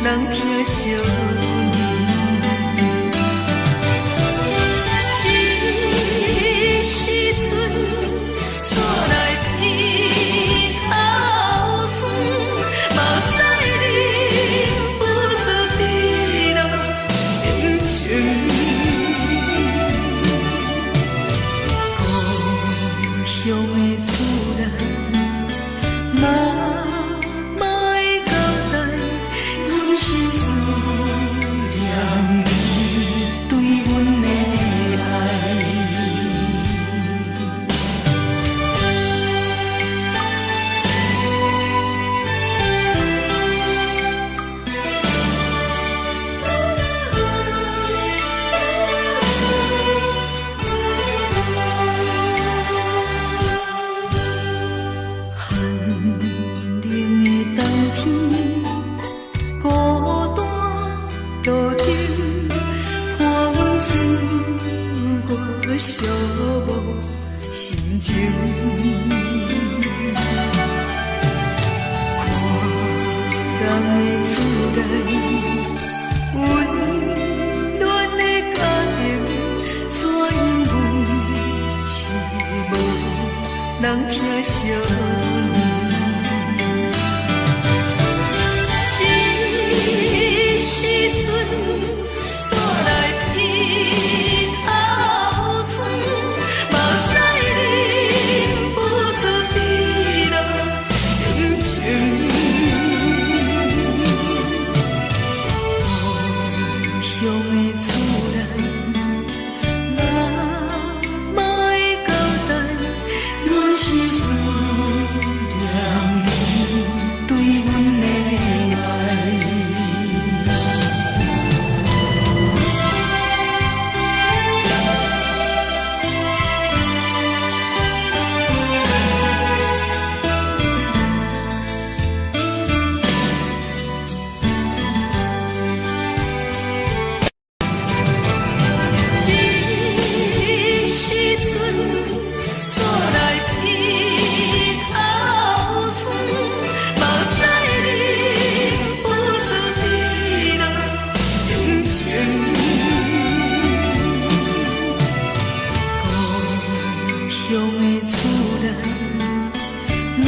人疼惜阮。這時陣，煞來鼻頭酸，目屎忍不住滴落眼睛。故鄉的厝內，媽媽的交代，阮是思念你對阮的愛。寒冷的冬天，孤單路頂，伴阮歲月寂寞心情。看人的厝內，溫暖的家庭，怎樣阮是無人疼惜阮。這時陣，煞來鼻頭酸，目屎忍不住滴落眼睛。故鄉的厝內，媽媽的交代，阮是思念你對阮的愛。這時陣，煞來鼻頭酸，目屎忍不住滴落眼睛。故鄉的厝內，媽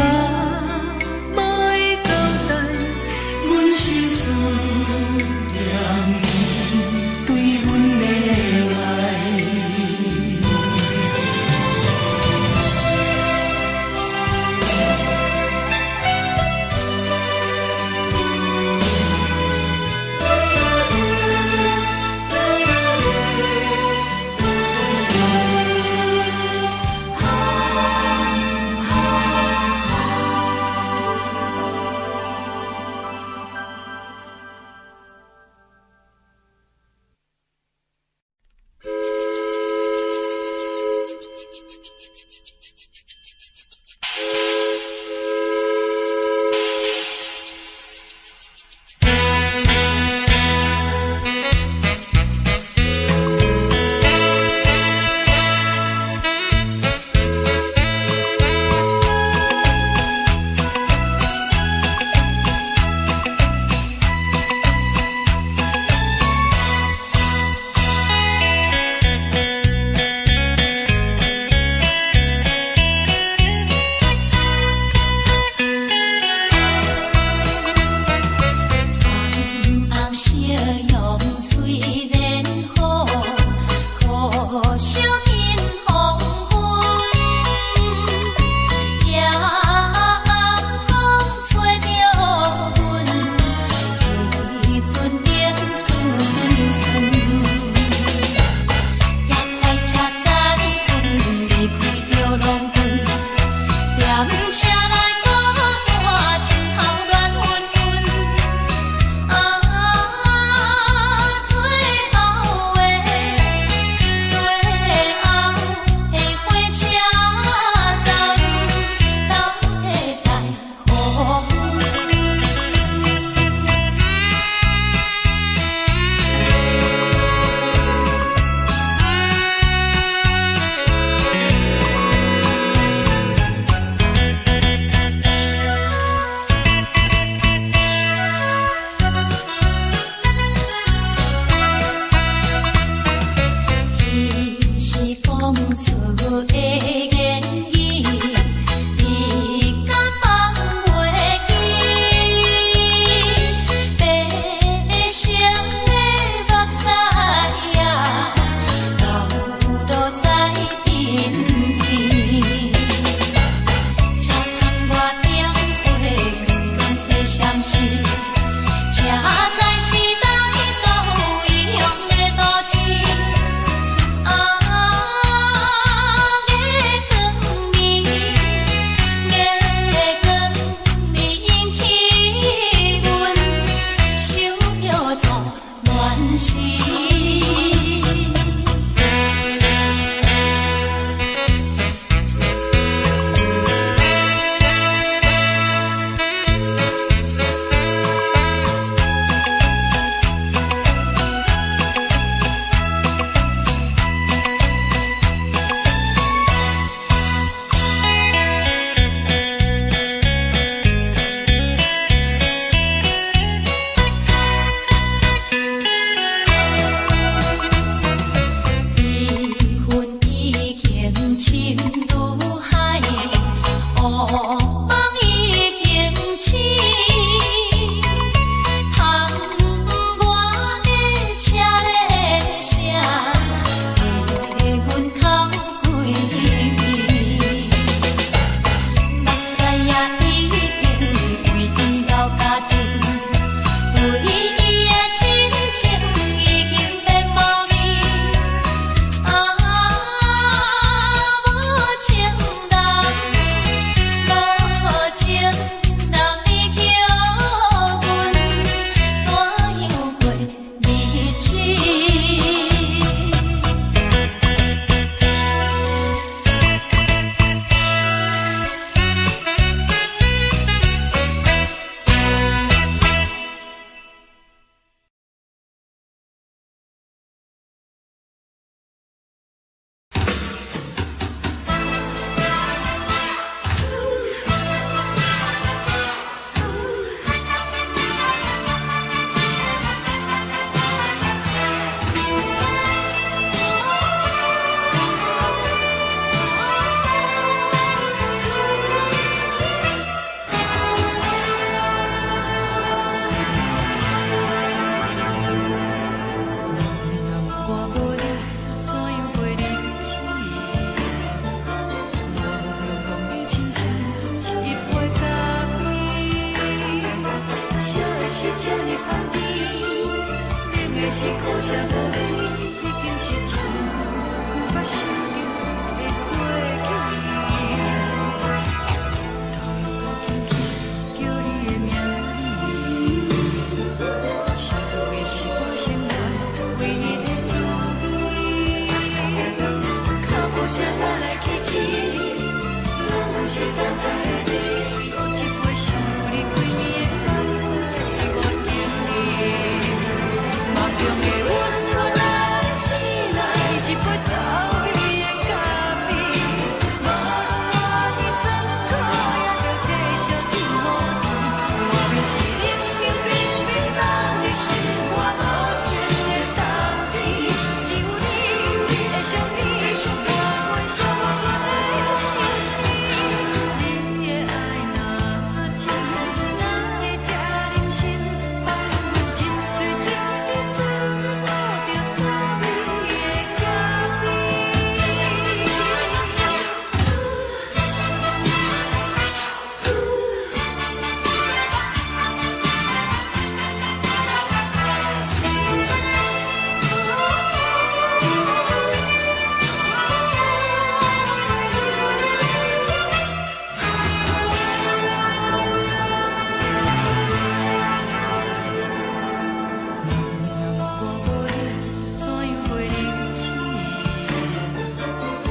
媽的交代，阮是思念你對阮的愛。的是這呢香甜，冷的是苦澀無味，已經是真久毋捌想著的過去。頭又閣輕輕叫你的名字，想的是我生活唯一的滋味。腳步聲來來去去，攏毋是等待的你。閣一杯想你規暝的目屎，我敬你。夢中的阮予咱醒來，一杯走味的咖啡。無論偌呢酸苦，也著繼續天雨甜。外面是冷冷冰冰凍入心肝無情的冬天，只有你的相片，伴阮寂寞的相思。你的愛若真，哪會這忍心放阮一喙一滴做你吐著滋味的咖啡？若我無你，怎樣過日子？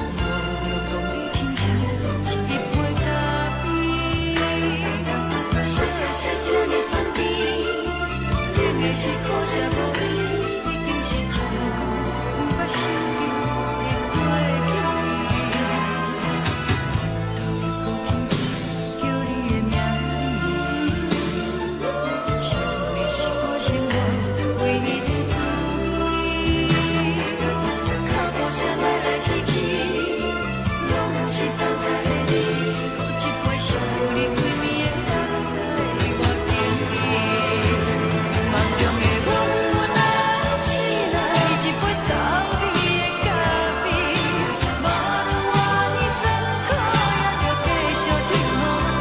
我攏當你親像一杯咖啡。燒的是這呢香甜，冷的是苦澀無味，已經是真久毋捌想著的過去。頭又閣輕輕叫你的名字，想你是我生活唯一的滋味。腳步聲來來去去，攏毋是等待的你。閣一杯想你規暝的目屎，我敬你。夢中的阮予咱醒來，一杯走味的咖啡。無論偌呢酸苦，也著繼續天雨甜。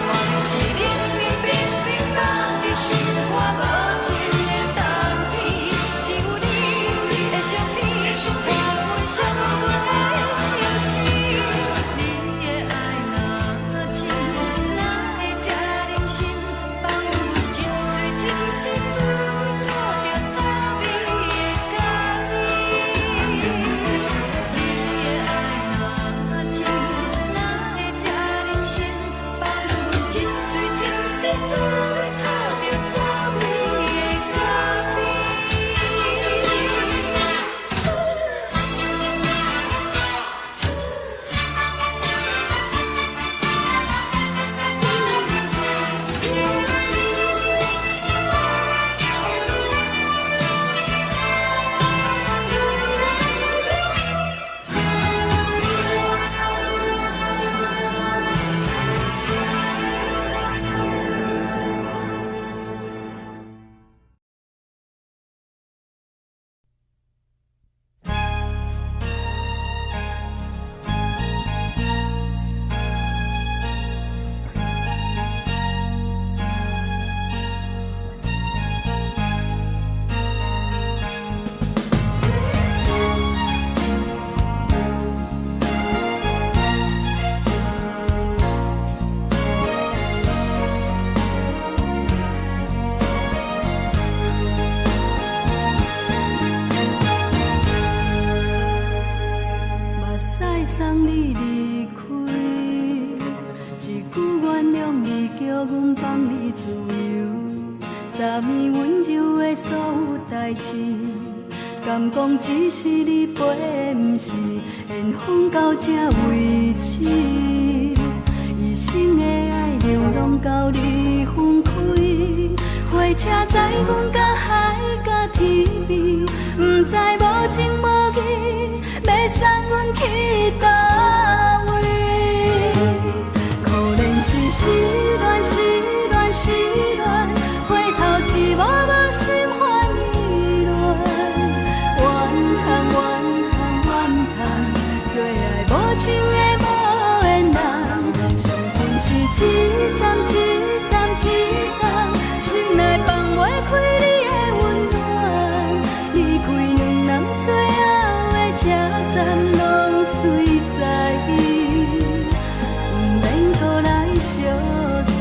外面是冷冷冰冰凍入心肝無情的冬天，只有你的相片，伴阮寂寞的相思。你的愛若真，哪會這忍心放阮一喙一滴做你吐著滋味的咖啡？你的愛若真，哪會這忍心放阮一喙一滴做你吐著滋味的咖啡？目屎送你離開，一句原諒你，叫阮放你自由。昨暝溫柔的所有代誌，敢講只是你陪，毋是緣分到這為止。一生的愛流浪到你分開，火車載阮到海角天邊，毋知無情無義，欲送阮去佗位？可憐是失戀，失戀，失戀，回頭一望無心煩意亂，怨嘆怨嘆怨嘆，做愛無情的無緣人，生命是一站一站一站，心內開你的溫暖。離開兩人最後的車站，攏隨在，毋免閣來相送。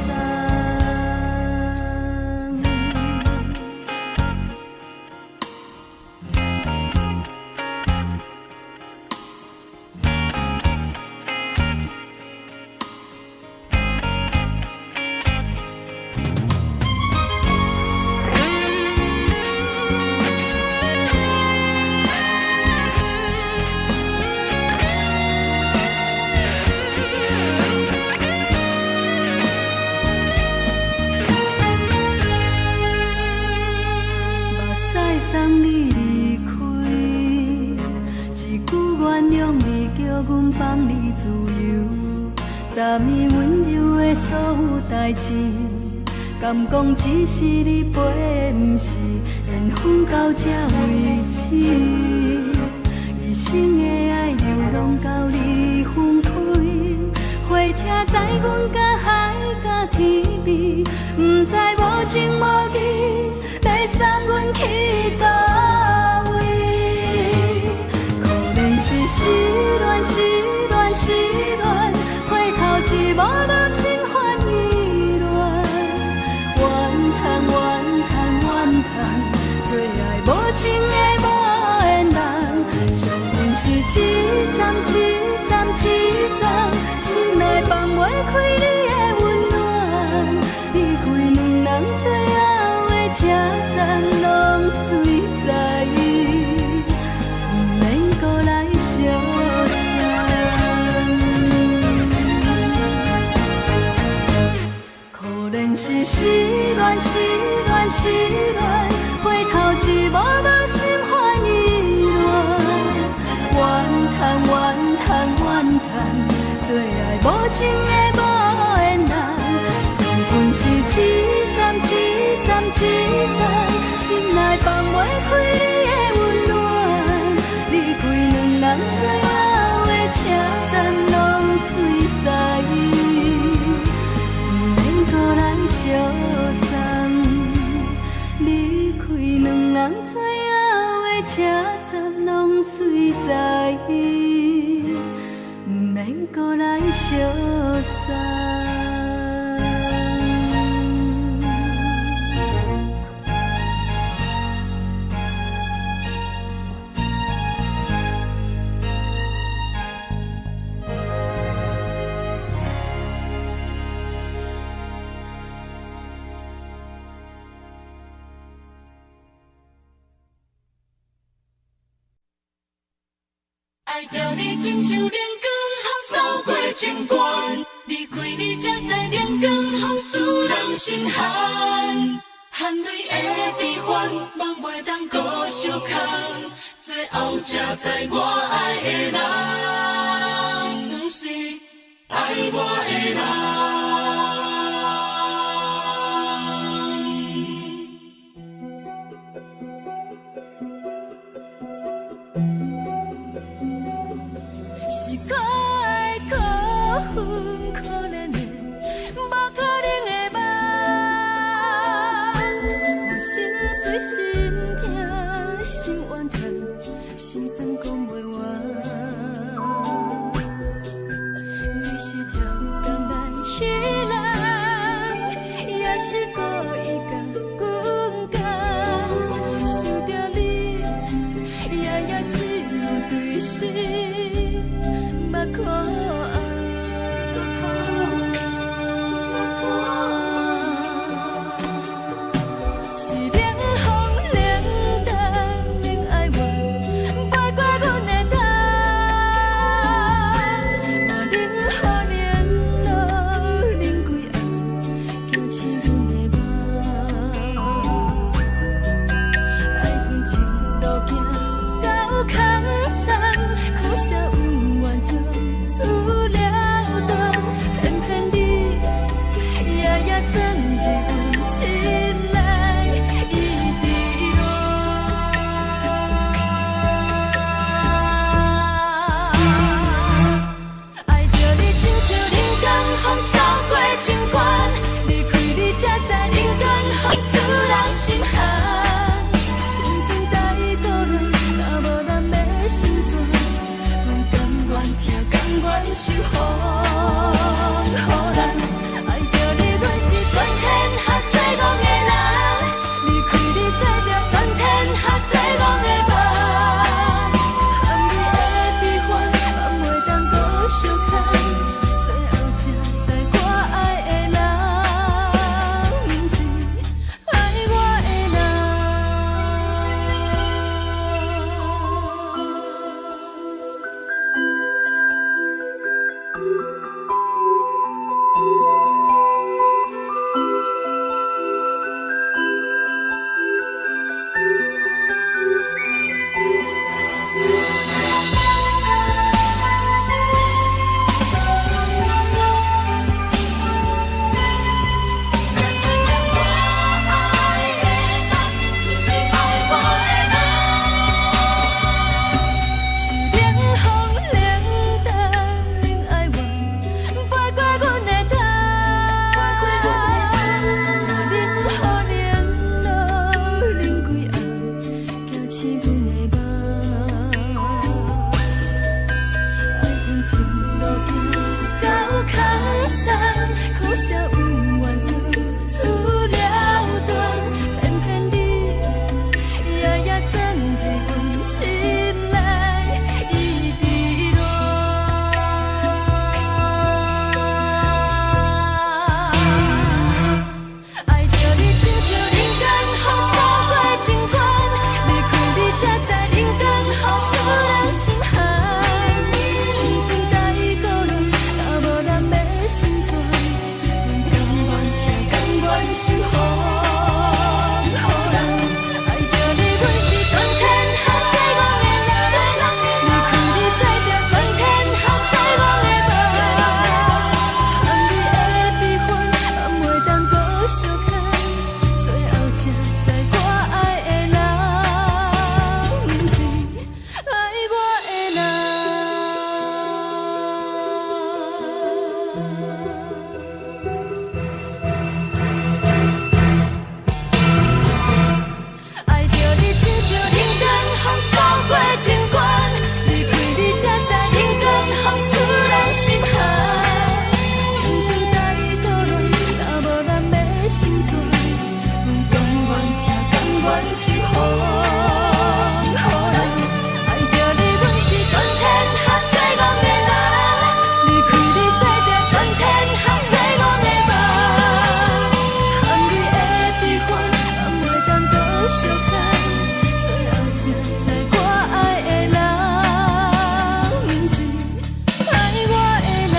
目屎送你離開，一句原諒你，叫阮放你自由。昨暝溫柔的所有代誌，敢講只是你陪，毋是緣分到這為止。一生的愛流浪到你分開，火車載阮甲海甲天邊，毋知無情無義，欲送阮去佗位？可憐是失戀，失戀，失戀，回頭一幕幕心煩意亂。怨嘆怨嘆怨嘆，做愛無情的無緣人，惜阮是一站一站一站，心內放袂開你的溫暖。離開兩人最後的車站，攏隨在，毋免閣來相送。可憐是失戀，失戀，失戀，回頭一幕幕心煩意亂。怨嘆怨嘆怨嘆，做愛無情的無緣人，惜阮是一站一站一站，心內放袂開你的溫暖。離開兩人最後的車站，攏隨在，毋免閣來相送。離開兩人最後的車站，攏隨在，毋免閣來相送。愛著你親像冷光風掃過情關，離開你才知冷光風使人心寒，含淚的悲歡，夢袂當閣相空，最後才知我愛的人，毋是愛我的人。是可愛可恨可憐的，無可能的夢。我心碎心痛心怨嘆，心酸講袂完。你是超工來彼心寒。青春太孤单，若無咱欲成全，阮甘願疼，甘願受風雨難。愛著你，阮是全天下最戇的人。離開你，做著全天下最戇的夢。含你的悲歡，放袂當閣相看。最後才知我愛的人，毋是愛我的人。是冷風冷淡冷哀怨，飛過阮的頭。冷雨冷露冷規暗，驚醒阮的夢。愛向前路行到空残，可惜有緣就此了斷，偏偏你夜夜鑽入阮心內，一直戀。愛著你親像人間風掃過情關，離開你才知人間雨使人心寒。青春太孤單，若無咱欲成全，阮甘願疼，甘願受風雨難。愛著你，阮是全天下最戇的人。離開你，做著全天下最戇的夢。含你的悲歡，放袂當閣相看。最後才知我愛的人，毋是愛我的人。愛著你親像人間風掃過情關，離開你才知人間風使人心寒。青春太孤單，若無咱欲成全，阮甘願疼，甘願受風雨難。愛著你，阮是全天下最戇的人。離開你，做著全天下最戇的夢。含你的悲歡，放袂當閣相看。最後才知我愛的人，毋是愛我的人。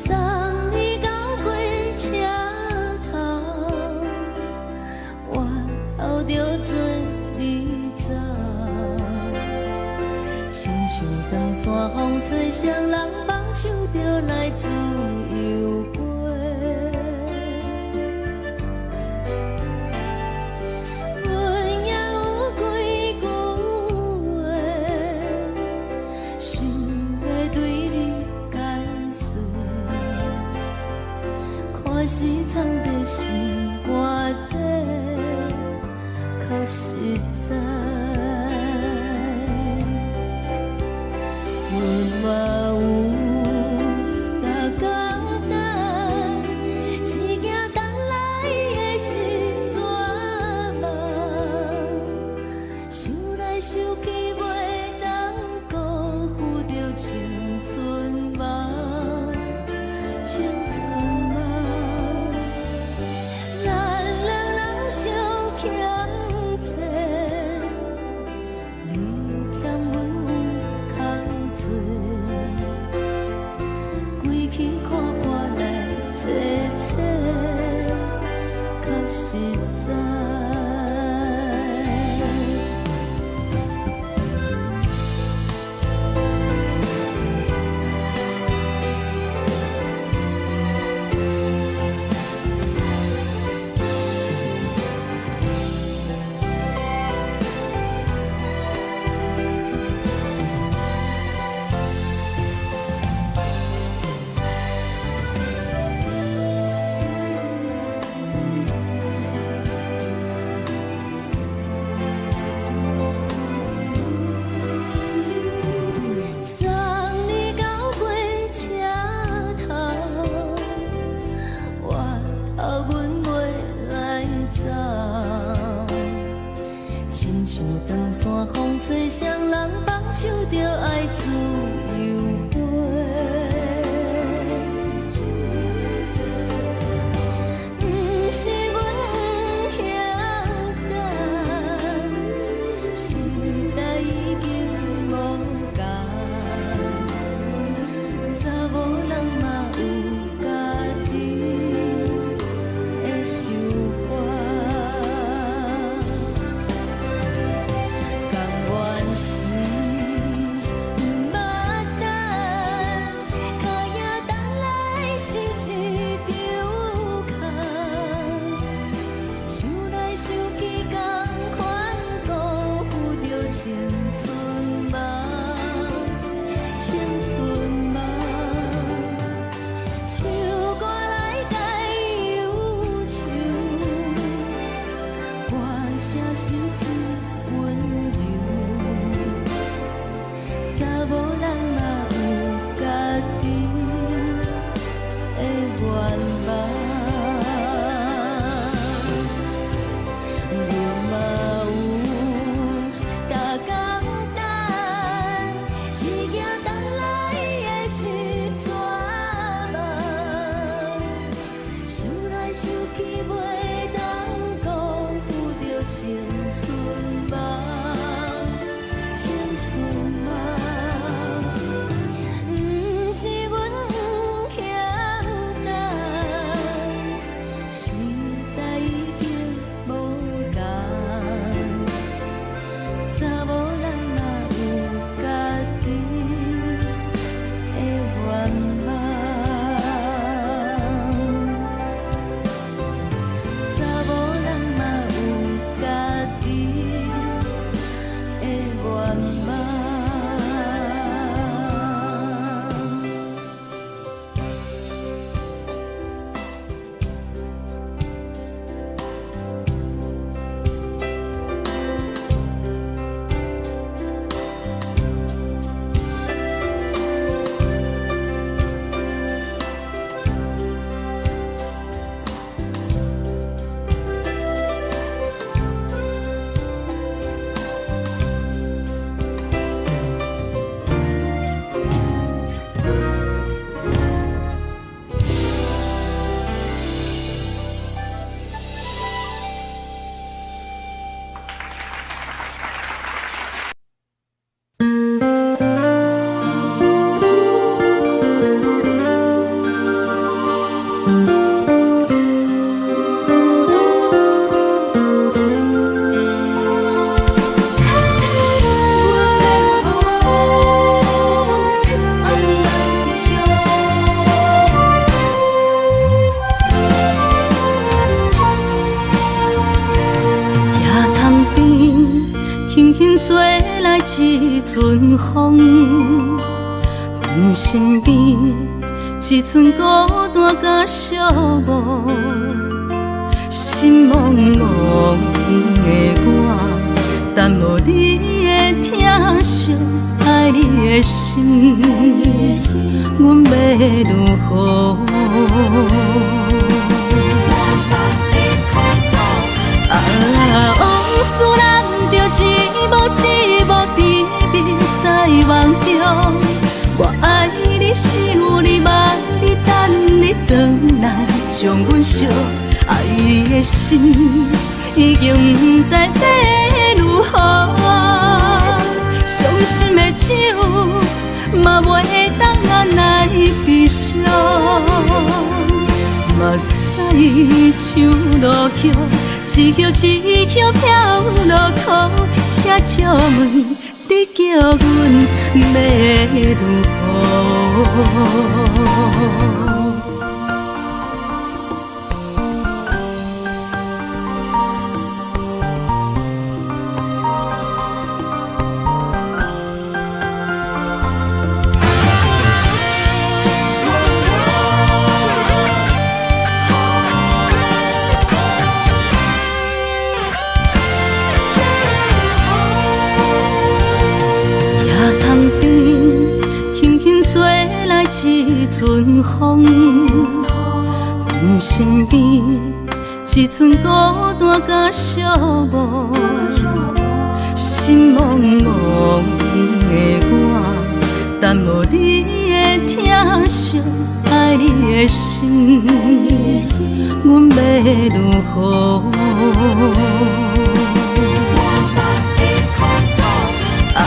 送你到火車頭，我頭著准你走。親像長山風吹，誰人放手就來自由飛。阮也有幾句話，想欲對你解釋。看是藏佇心肝底，較實在。阮嘛有逐工等，只驚等來的是絕望。想來想去，袂當辜負著情。陣風，阮身邊一寸孤單佮寂寞，心茫茫的我，等無你的疼惜，愛你的心，阮欲如何？啊，往事咱著一幕一幕甜蜜在夢中。我愛你，想你，望你，等你轉來，將阮惜愛的心已經毋知欲如何。傷心的酒嘛袂當按捺悲傷，目屎像落葉，一葉一葉飄落苦，請借問你叫阮欲如何？一陣風，阮身邊一寸孤單佮寂寞，心茫茫的我，等無你的疼惜，愛你的心，阮欲如何？啊，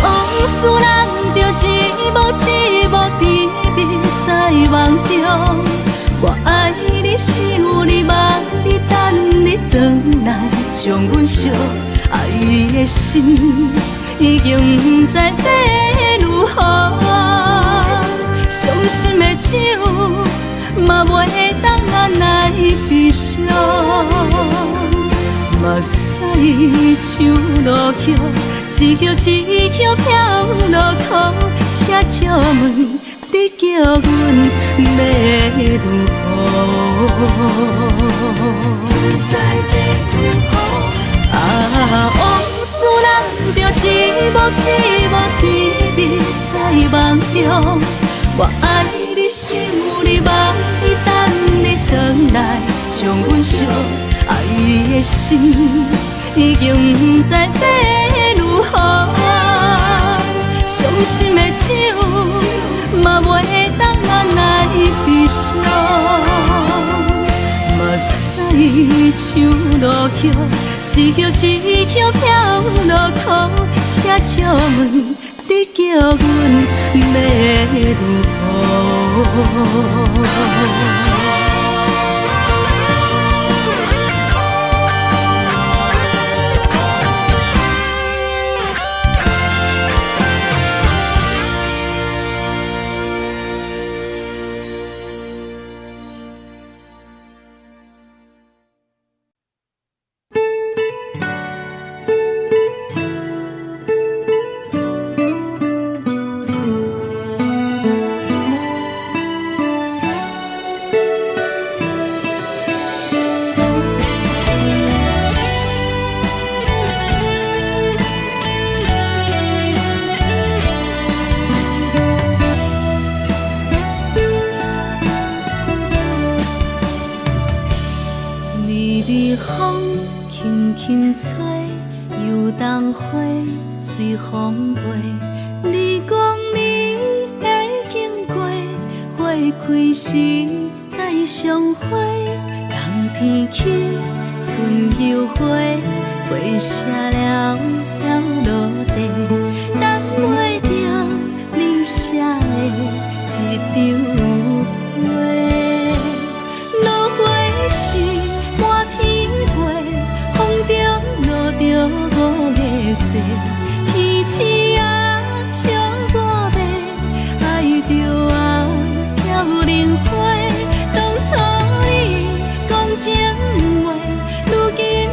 往事咱著一幕一幕甜蜜在夢中。我愛你，想你，望你，等你轉來，將阮惜愛的心已經毋知欲如何。傷心的酒嘛袂當按捺悲傷，目屎像落葉，一葉一葉飄落苦，請借問你叫阮欲如何？啊，往事咱著一幕一幕甜蜜在夢中。我愛你，想你，望你，等你轉來，將阮惜愛的心已經毋知欲如何。傷心的酒嘛袂當按捺悲傷，目屎像落葉，一葉一葉飄落苦，請借問你叫阮欲如何？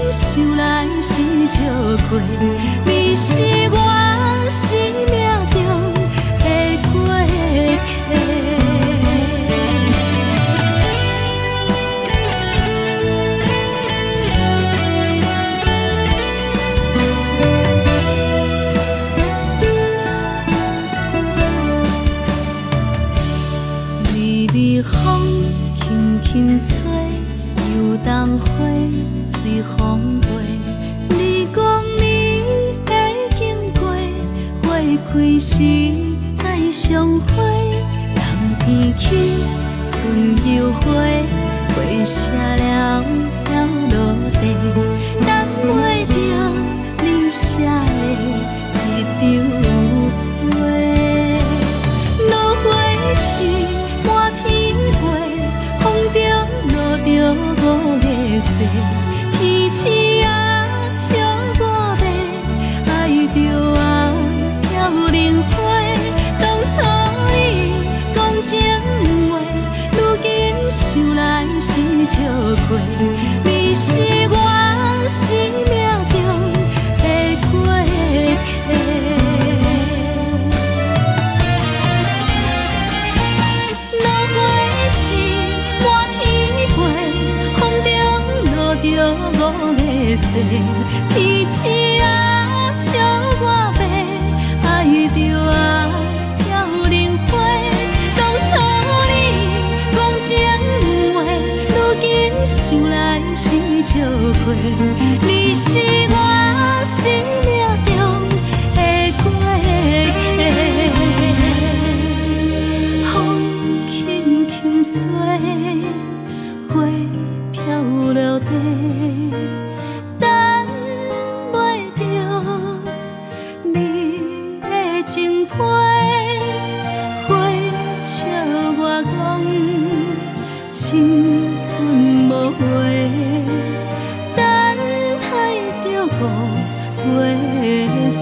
想來是笑過，你是我心輕吹，油桐花隨風飛。你講你會經過，花開時再相會。冬天起，春又回，花謝了飄落地，等袂著你寫的一張批。落花時滿天飛，風中落著五个誓，天鼠仔笑我欲，愛著啊飄零花。當初你講情話，如今想來是笑話。你是我生命中的過客。落花時滿天飛，風中落著五个誓，天鼠仔笑我欲，愛著啊飄零花。當初你講情話，如今想來是笑話。你是我生命中的過客。風輕輕吹，花飄落地，等袂著你的情批。花笑我講青春無話，等待著五月雪。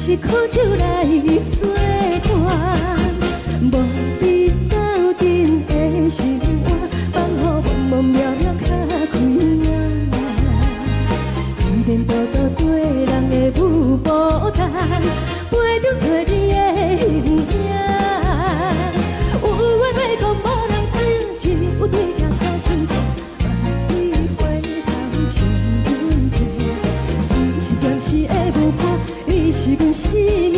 是苦酒來做伴，無你鬥陣的生活，放予茫茫渺渺較開眼。天顛倒倒對人的舞步動，陪著找你的形影。有話欲講無人聽，只有對鏡苦心情，望你回頭笑阮聽。只是暫時的舞伴，你是阮生命，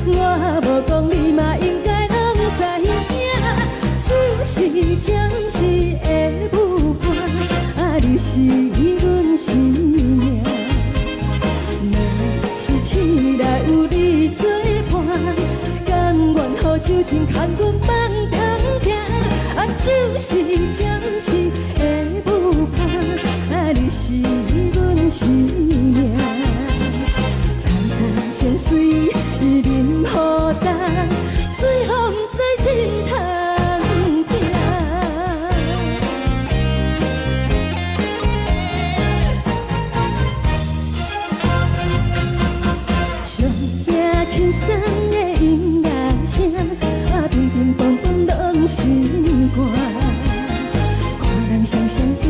我無講你嘛應該攏知影。只是暫時的舞伴，啊，你是阮生命。若是醒來有你做伴，甘願予酒精牽阮放通行。啊，只是暫時的舞伴，啊，你是阮生命。層層情隨淋雨重，水予毋知心通疼。上驚輕鬆的音樂聲，啊，乒乒乓乓攏心肝。看人雙雙對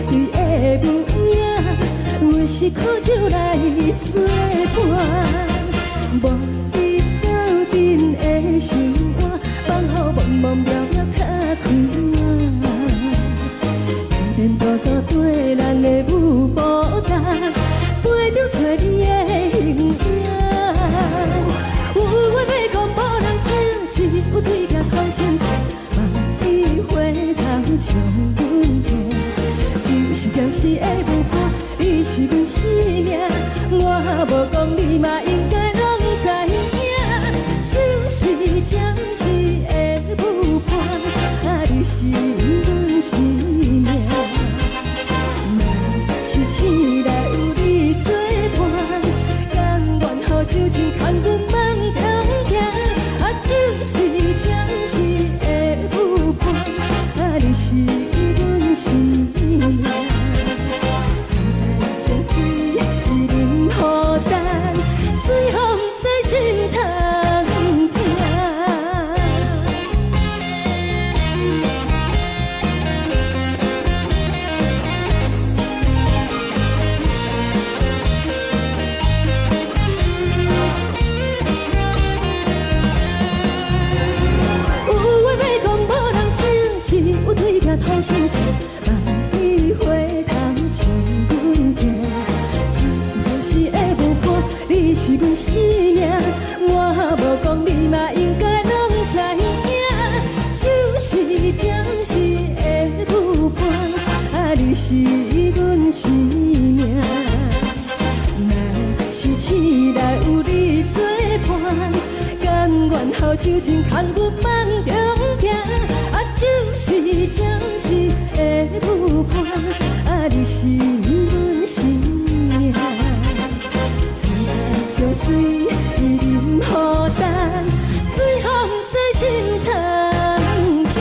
對的舞影，阮是苦酒來做伴，無你鬥陣的生活，放予茫茫渺渺較開眼。天顛倒倒對人的舞步動，陪著找你的形影。有話欲講無人聽，只有對鏡苦心情，望你回頭笑阮聽。只是暫時的舞伴，你是阮生命，我無講你嘛應該攏知影。只是暫時的舞伴，啊，你是阮生命。若是醒來有你做伴，甘願予酒精牽阮放通行。啊，只是暫時的舞伴，啊，你是阮生命。層層情隨淋雨重，水予毋知心通疼。有話欲講無人聽，只有對鏡苦心情，望你回頭笑阮聽。只是暫時的舞伴，你是阮生命，我無講你嘛應該攏知影。只是暫時的舞伴，啊，你是阮生命。若是醒來有你做伴，甘願予酒精牽阮放中行。啊，只是暫時的舞伴，啊，你是阮生命。層層情隨淋雨重，水予毋知心通疼。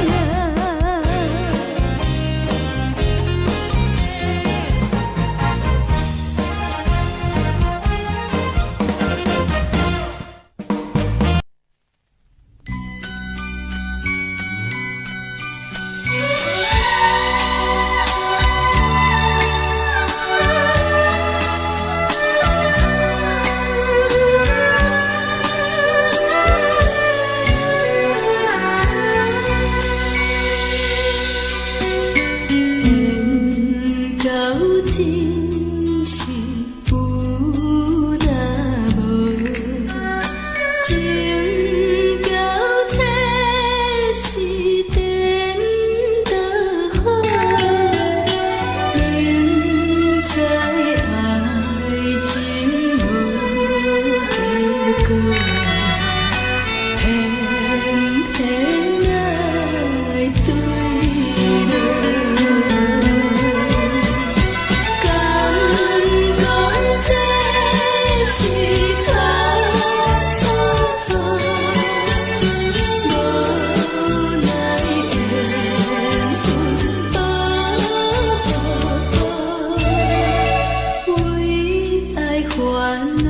緣到真是有若無，情到這是顛倒好，明知愛情無結果，偏偏愛對落。敢講這是錯錯錯，無奈緣分步步，為愛煩惱。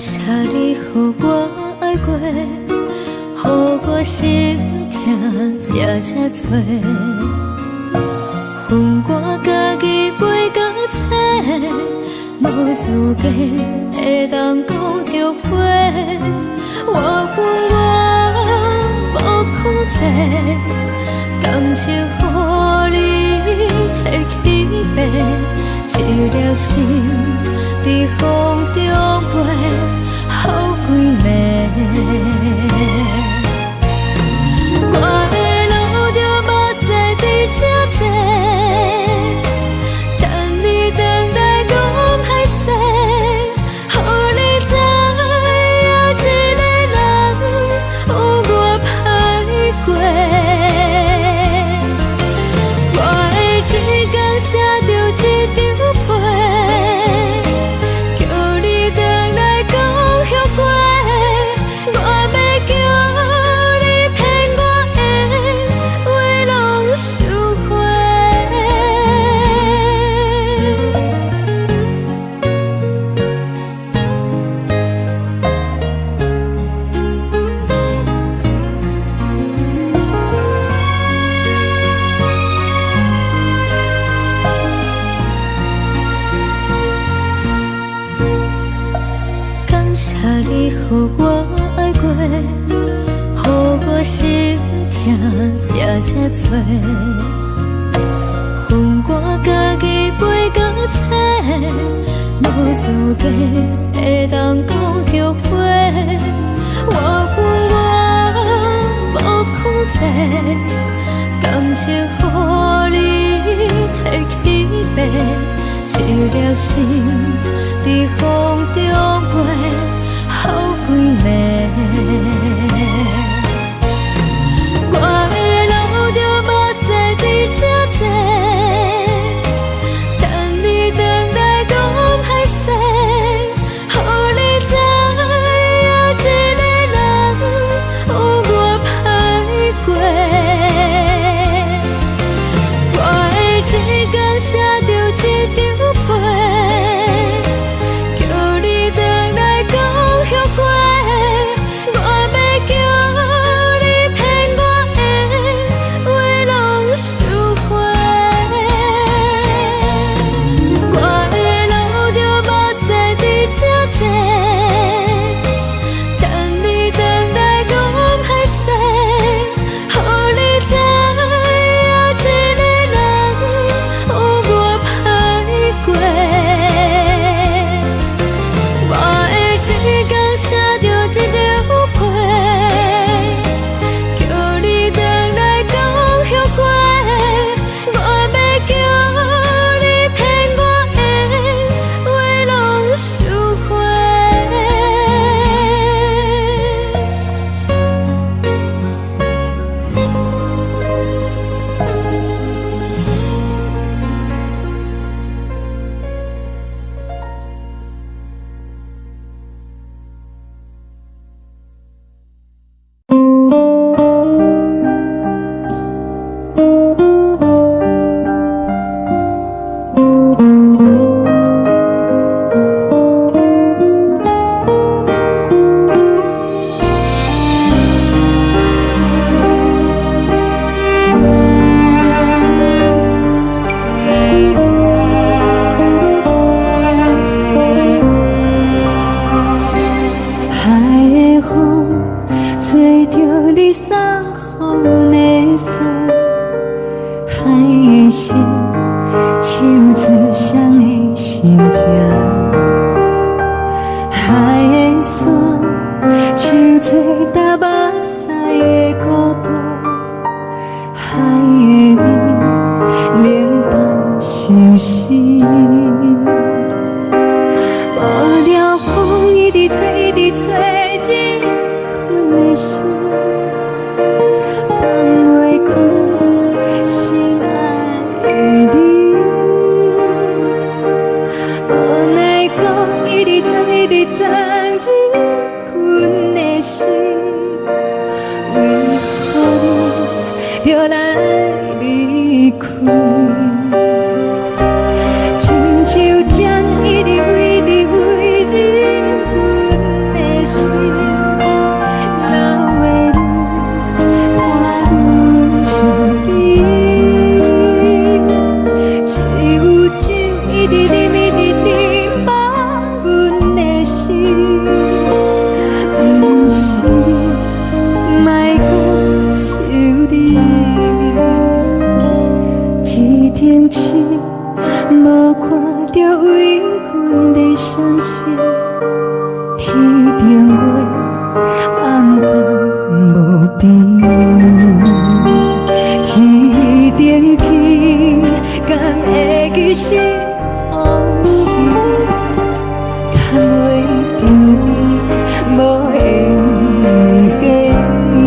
謝你予我愛過，予我心疼也這多。予我家己飛到冊，無資格會當講後悔。我恨我無控制，感情予你提去爬，一粒心佇風中飛，予幾暝。我會流著目屎佇這坐，等你轉來講歹勢，予你知影一個人有偌歹過。我會一工寫著一張批，叫你轉來講後悔。我欲叫你騙我的話攏收回。感謝你予我愛過，予我心疼也這多。予我家己飛到冊，無資格會當講後悔。我恨我無控制，感情予你提去爬，一粒心佇風中飛，予幾暝。我會流著目屎佇這坐，等你轉來講歹勢，予你知影一個人有偌歹過。我會一工寫著一張批，叫你轉來講後悔。我欲叫你騙我的話攏收回。我會流著目屎佇這坐，等你轉來講歹勢，予你知影一個人有偌歹過。我會一工寫著一張批，叫你轉來講後悔。我欲叫你騙我的話攏收回。海的風吹著你送予阮的衫，海的心唱出誰的心情，海的山唱出搭目屎的孤獨，海的味冷淡相思。無聊風一直吹，一直吹，入困的心，放袂開心愛的你。無奈風一直鑽，一直鑽入困的心，為何你著來離開？一無看著為阮的閃爍，天頂月暗淡無邊，天頂天敢會記是予是？牽袂著你，無緣的你。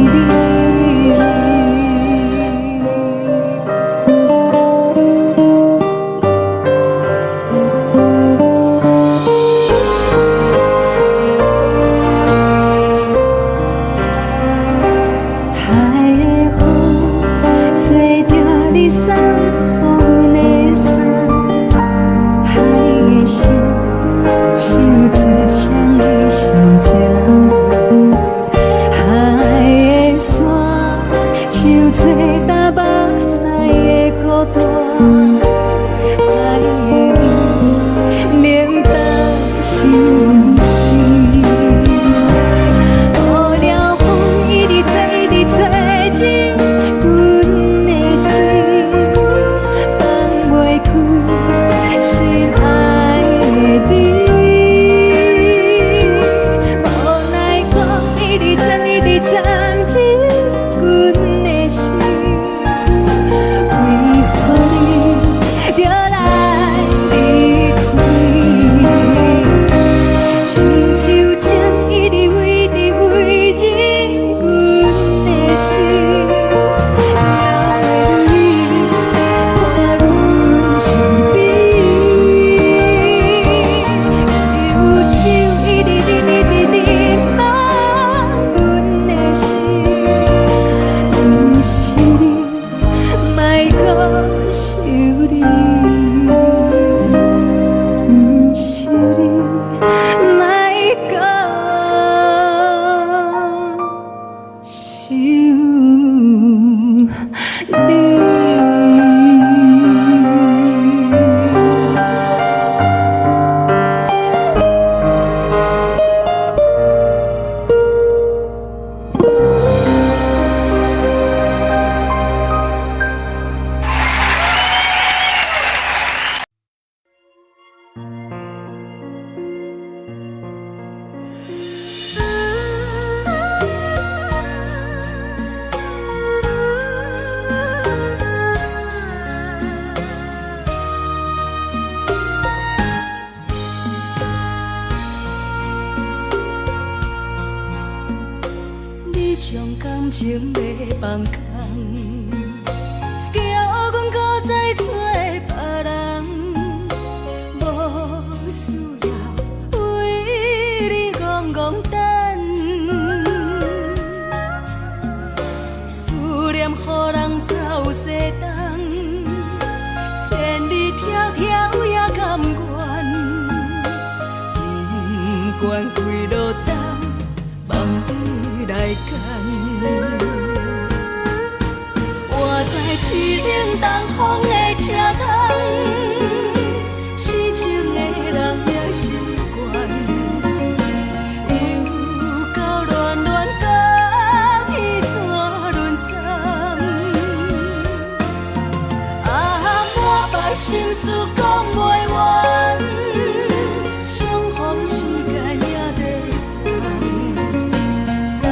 海的風吹著你送予阮的衫，海的心唱出誰的心情？海的沙唱出東北西的孤單，海的味冷淡心事。無聊風一直吹，一直吹進阮的心，放袂開心愛的你。無奈講一直鑽，一直鑽進阮的心，為何你著來離開？親像情一直圍直圍進阮的心，留你伴阮身邊。只有酒一直啉，一直啉滿阮的心，毋是你，莫閣想你，毋是你，莫閣想你。你將感情欲放空，叫阮閣再找別人，無需要為你戇戇等，思念予人走西東，千里迢迢也甘願，不管幾落冬，放你來揀。我知凄冷東風的車窗，痴情的人也習慣，又到暖暖甲天山轮转，啊，满腹心事講袂完，相逢時間也短暫，在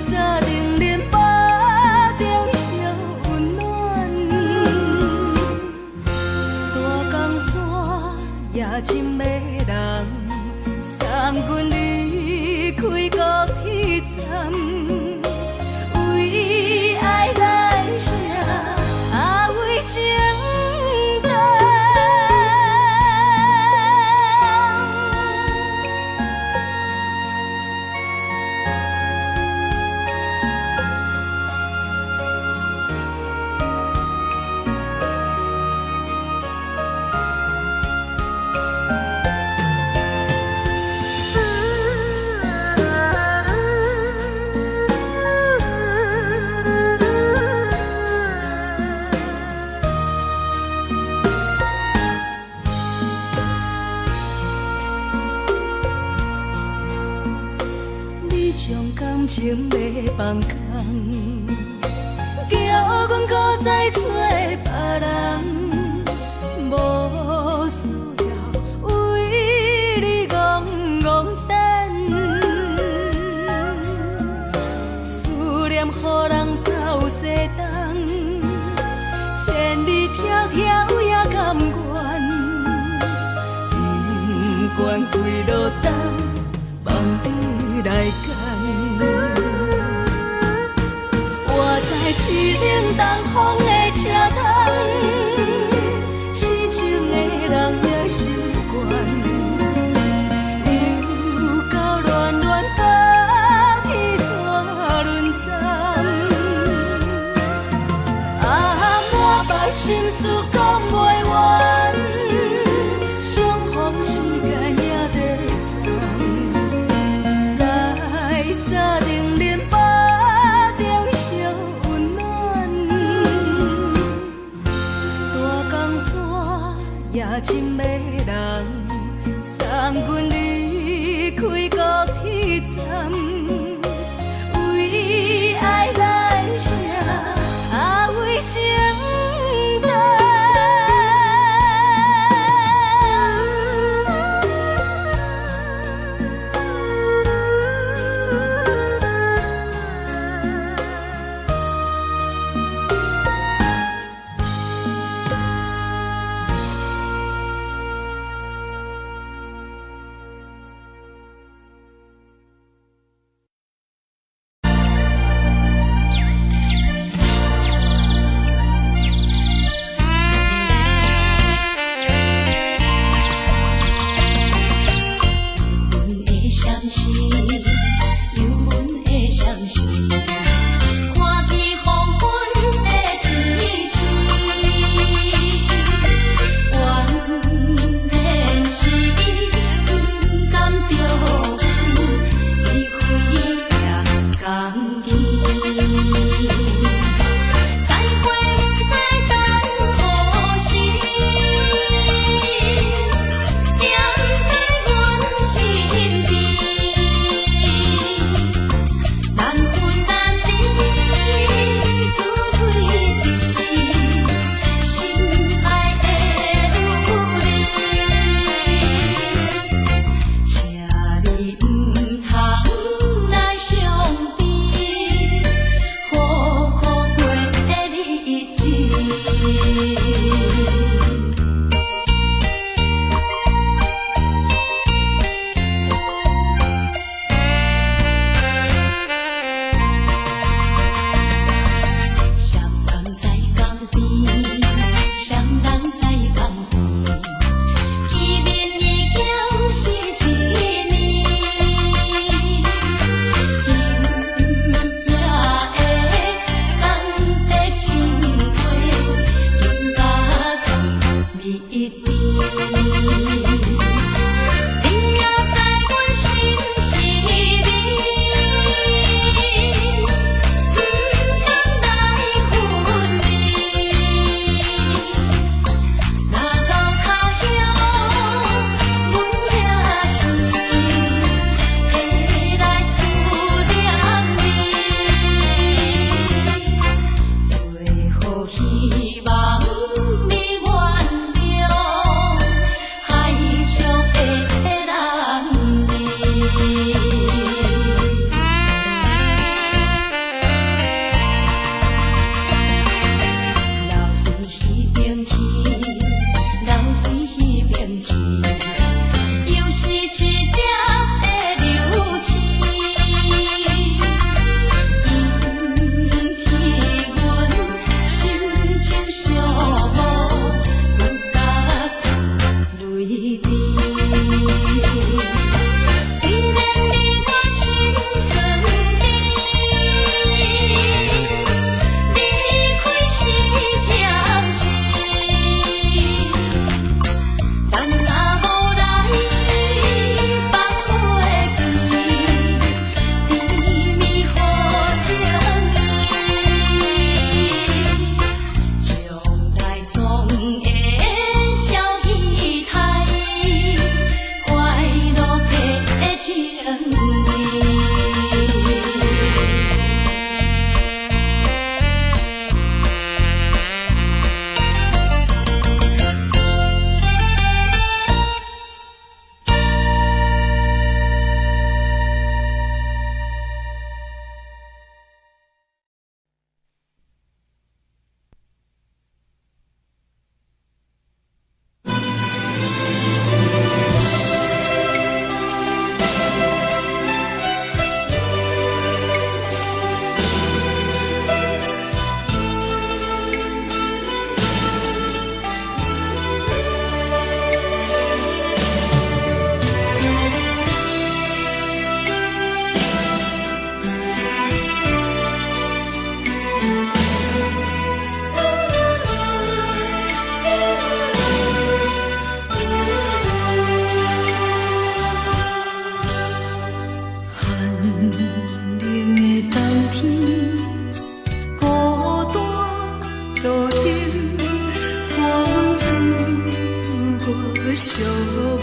三重林腹中相溫暖，大江山也真迷人，送阮離開高鐵站，為愛來寫，啊為情等。你將感情欲放空，叫阮閣再找別人，無間。我知凄冷東風的車窗，痴情的人也心懸，又到暖暖北天怎轮转？啊，满腹心事講袂完，相逢時間也短暫，在三重林腹中相溫暖。大江山也真迷人，送阮離開高鐵站，為愛來寫，啊為情等。阮的相思，有阮的相思，看见黃昏的天星，原來是伊不甘著阮，伊飛也甘去。再會不知等何時，惦在阮身邊，難分難離，滋味甜，心愛的女兒，請你毋通來傷悲，好好過日子。雙人在江邊，雙人在江邊，見面已經是一年。今夜的送的情話，更加甜蜜甜。你也在阮心裡面，不甘來分離。若到他鄉，阮也是會來思念你。最好希望你原諒，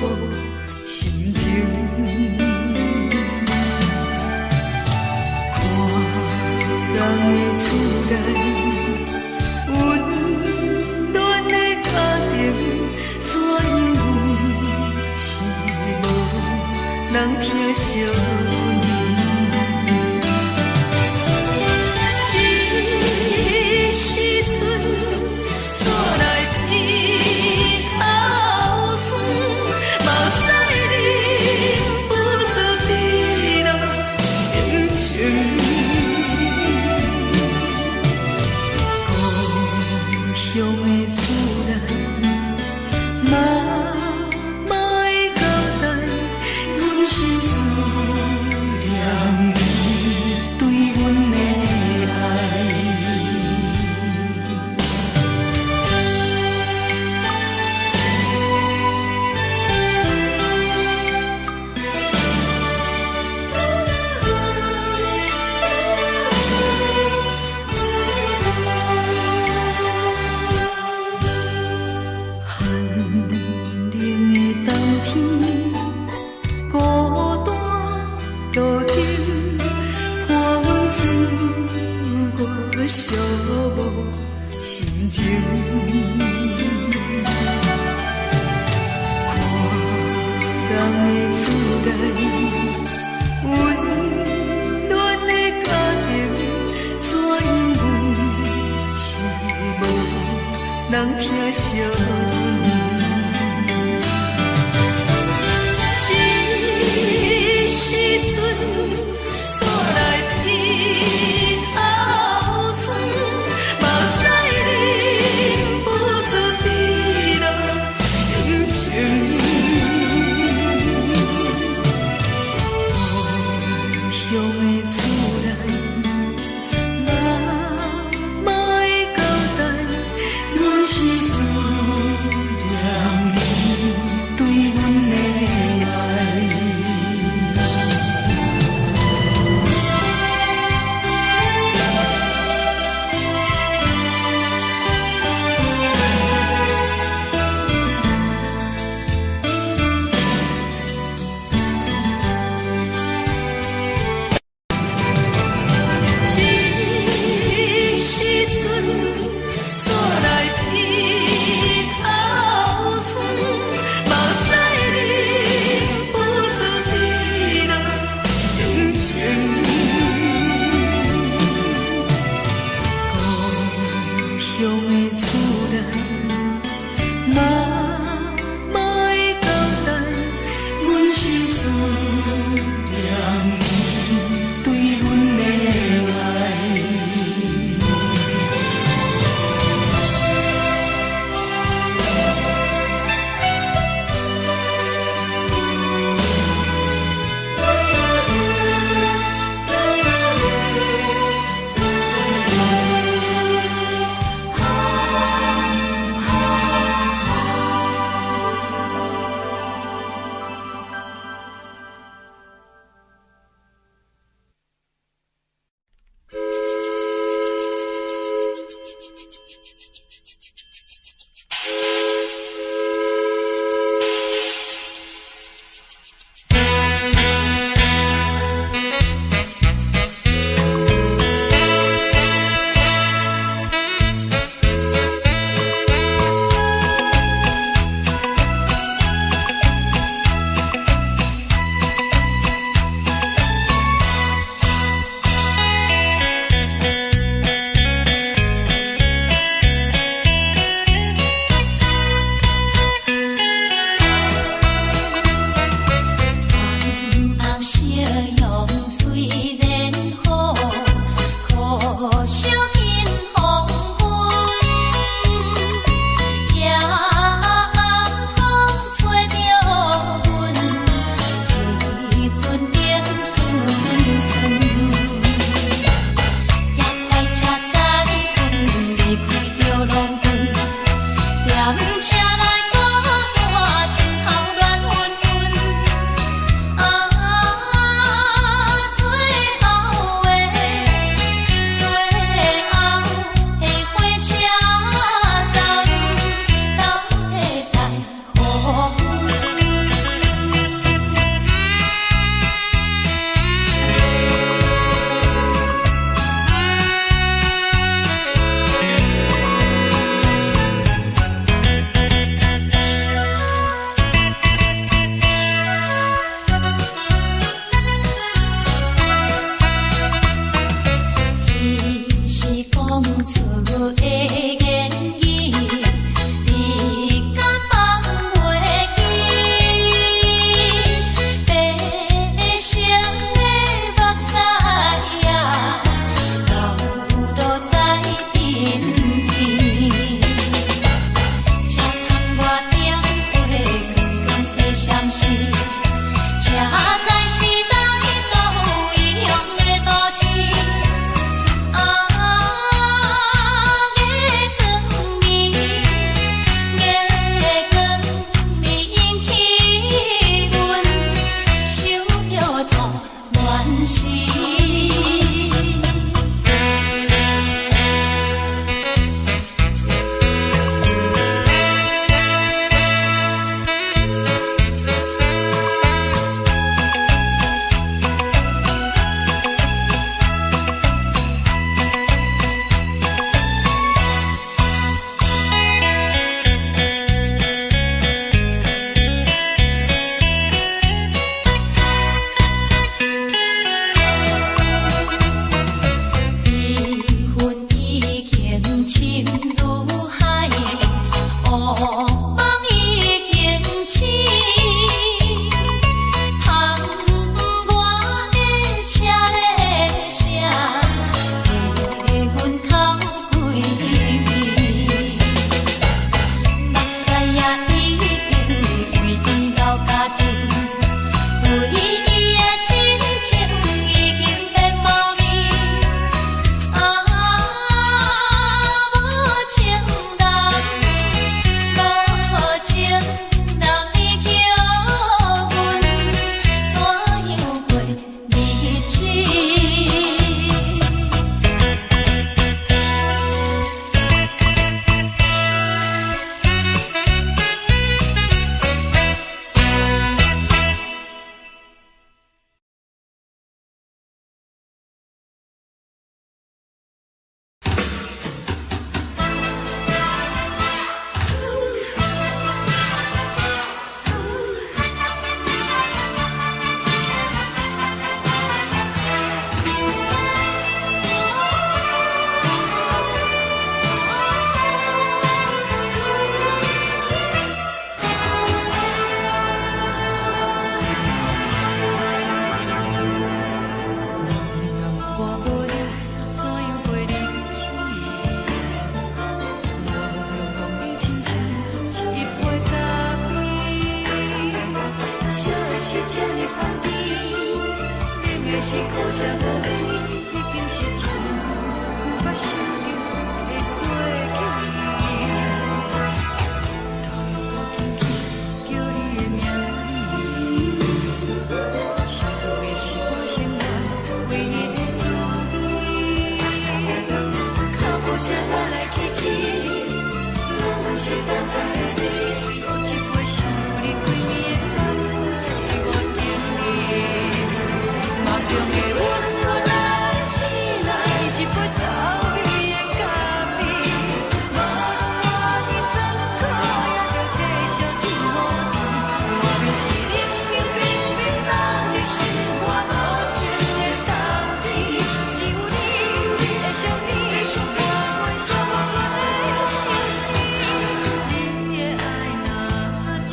無心情。看人的厝內，溫暖的家庭，怎樣是無人疼惜阮？這時陣，煞來鼻頭酸，目屎忍不住滴落眼睛。故鄉的厝內，媽媽的交代，阮是思念你對阮的愛。寒冷的冬天，孤單路燈，看阮自我寂無心情。看人的厝內，溫暖的家庭，怎樣是無人疼惜阮？這時陣，煞來鼻頭酸，目屎忍不住滴落眼睛。故鄉的厝內，媽媽的交代，阮是思是這呢香甜，冷的是苦澀無味，已經是真久毋捌想著的過去。頭又閣輕輕叫你的名字，想你是我生活唯一的滋味。腳步聲來來去去，攏毋是等待的你。閣一杯想你規暝的目屎，我敬你。夢中的阮來醒來，一杯走味的咖啡。無論活佇酸苦，也著繼續天雨甜。外面是冷冰冰冰凍的心肝無情的冬天，只有你的相片，伴阮寂寞的相思。你的愛若真，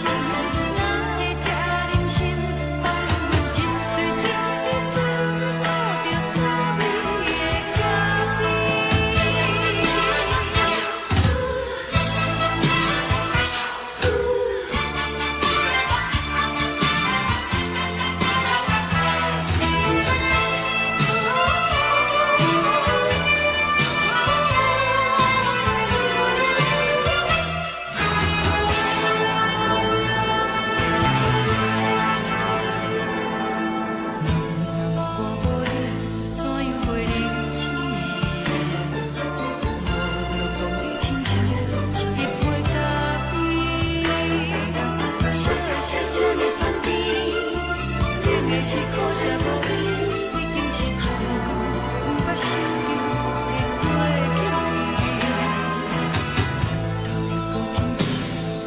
哪會這忍心放阮一喙一滴水吐著滋味的咖啡？若我無你，怎樣過日子？無論當你親像一杯咖啡。啥的是這呢香甜，冷的是苦澀無味，已經是真久毋捌想著的過去。頭又閣輕輕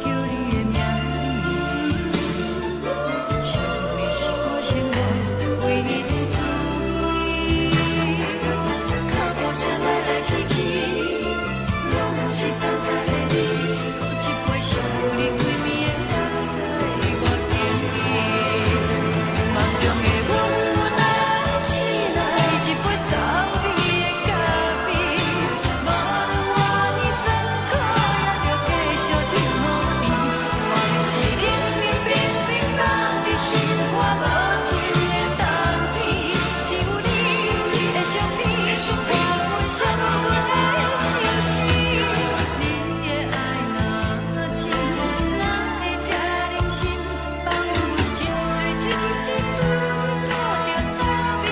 叫你的名字，想你是我生活唯一的滋味。腳步聲來來去去，攏毋是等待的你。閣一杯想你規暝的目屎，我敬你。夢中的阮來醒來，一杯走味的咖啡。無論活佇酸苦，也著繼續天雨甜。外面是冷冰冰冰凍的心肝無情的冬天，只有你的相片，伴阮寂寞的相思。你的愛若真，哪會這忍心放阮一喙一滴水吐著滋味的咖啡？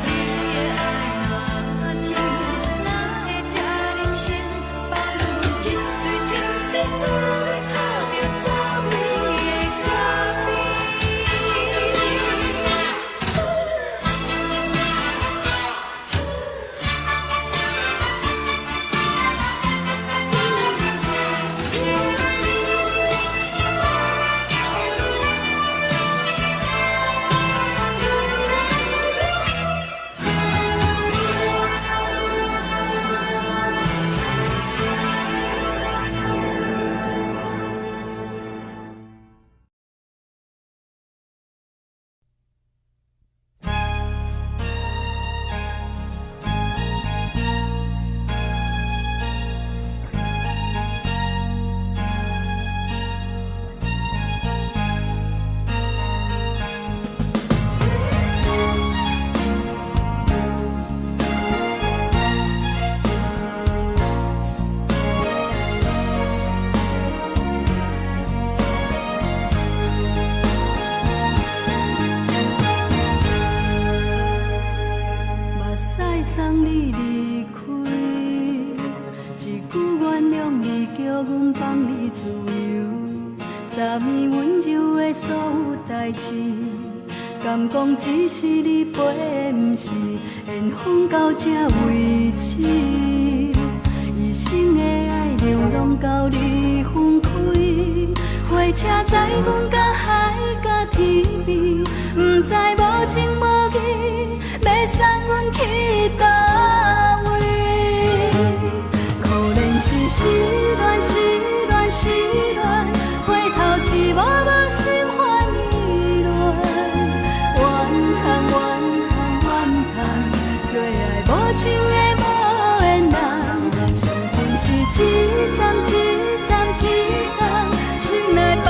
你的愛若真，哪會這忍心放阮一喙一滴水吐著滋味的咖啡？目屎送你離開，一句原諒你，叫阮放你自由。昨暝溫柔的所有代誌，敢講只是你陪的，毋是緣分到這為止。一生的愛流浪到你分開，火車載阮到海角天邊，毋知無情無義，欲送阮去佗位？可憐是失戀，失戀，失戀，回頭一幕幕心煩意亂，怨恨，怨恨，怨恨，做愛無情的無緣人，身份是一站一站一站，心內放。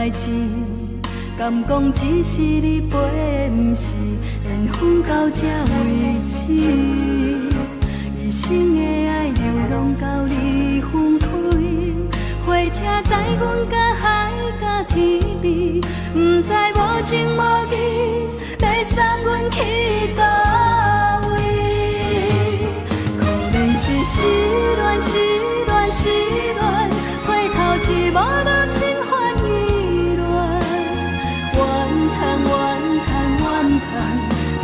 代誌，敢講只是你陪，毋是緣分到這為止。一生的愛流浪到你分開，火車載阮甲海甲天邊，毋知無情無義，欲送阮去佗位？可憐是失戀，失戀，失戀，回頭一望無心煩意亂，怨嘆怨嘆怨嘆，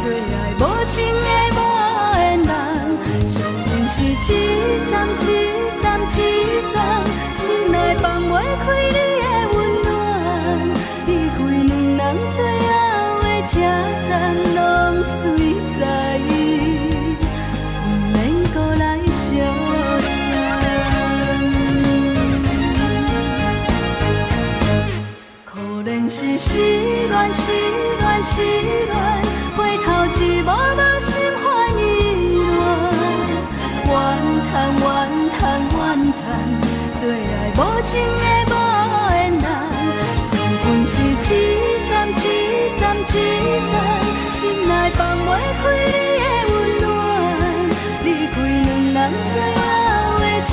做愛無情的無緣人，相信是一站一站一站，心內放袂開你的溫暖，離開兩人最後的車站，攏隨在，毋免閣來相送。可憐是失戀，失戀，失戀，回頭一望無心煩意亂，怨嘆怨嘆怨嘆，做愛無情的無緣人，相逢是一站一站一站，心內放袂開你的溫暖，離開兩人最後的車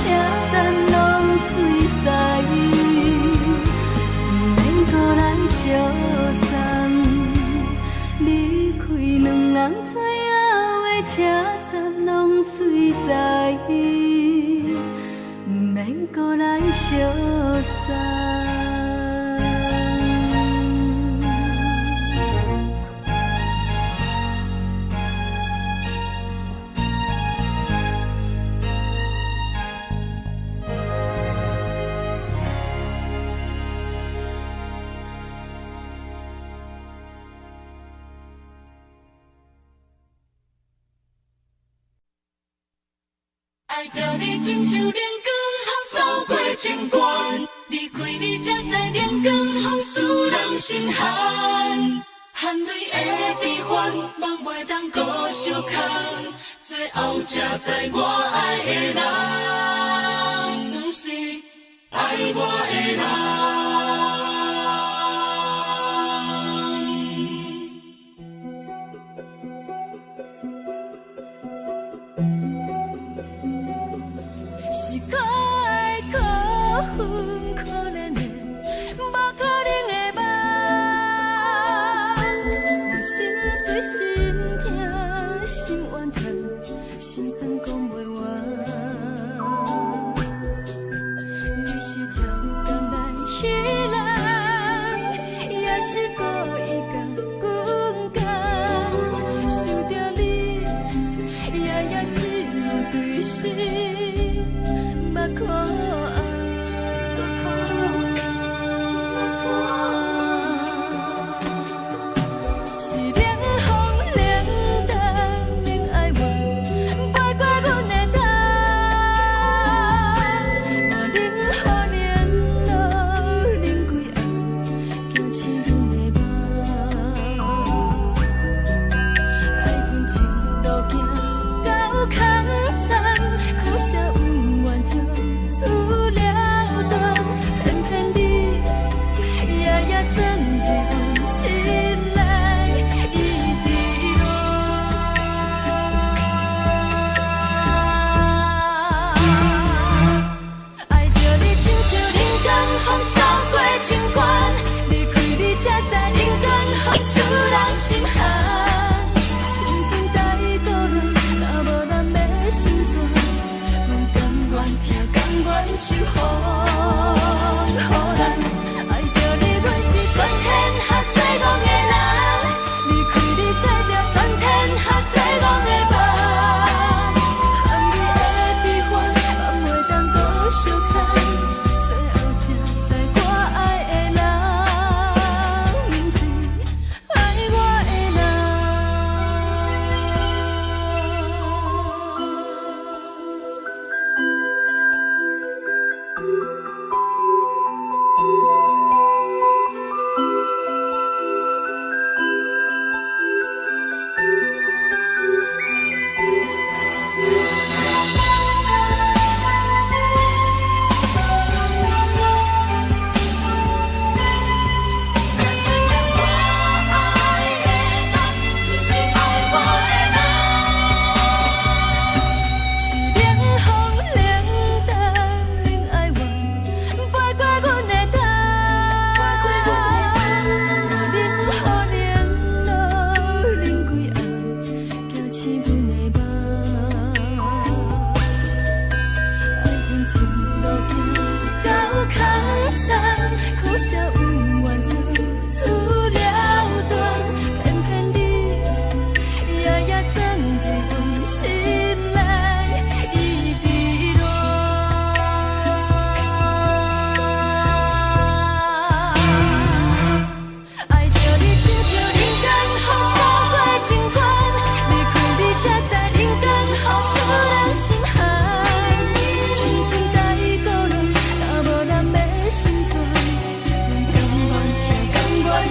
站，攏隨在，毋免閣來相送。離開兩人最後的車站，攏隨在，毋免閣來相送。愛著你親像冷光予掃過情關，離開你才知冷光予使人心寒。含淚的悲歡，夢袂當閣相牽，最後才知我愛的人，毋是愛我的人。是可愛可恨可憐的，無可能的夢。我心碎心痛心怨嘆，心酸講袂完。你是超工來彼人，也是故意共阮講。想著你，夜夜只有對心目苦紅。是冷風冷淡免哀怨，飞過阮的頭。無冷雨連露冷幾暗，驚醒阮的夢。愛恨情路行到空残，苦涩恩怨就此了斷，偏偏你夜夜鑽入阮心內，一直戀。愛著你親像冷光予掃過情關，離開你才知冷光予使人心寒。青春帶倒落，若無咱欲成全，阮甘願疼，甘願受風雨難。愛著你，阮是全天下最戇的人。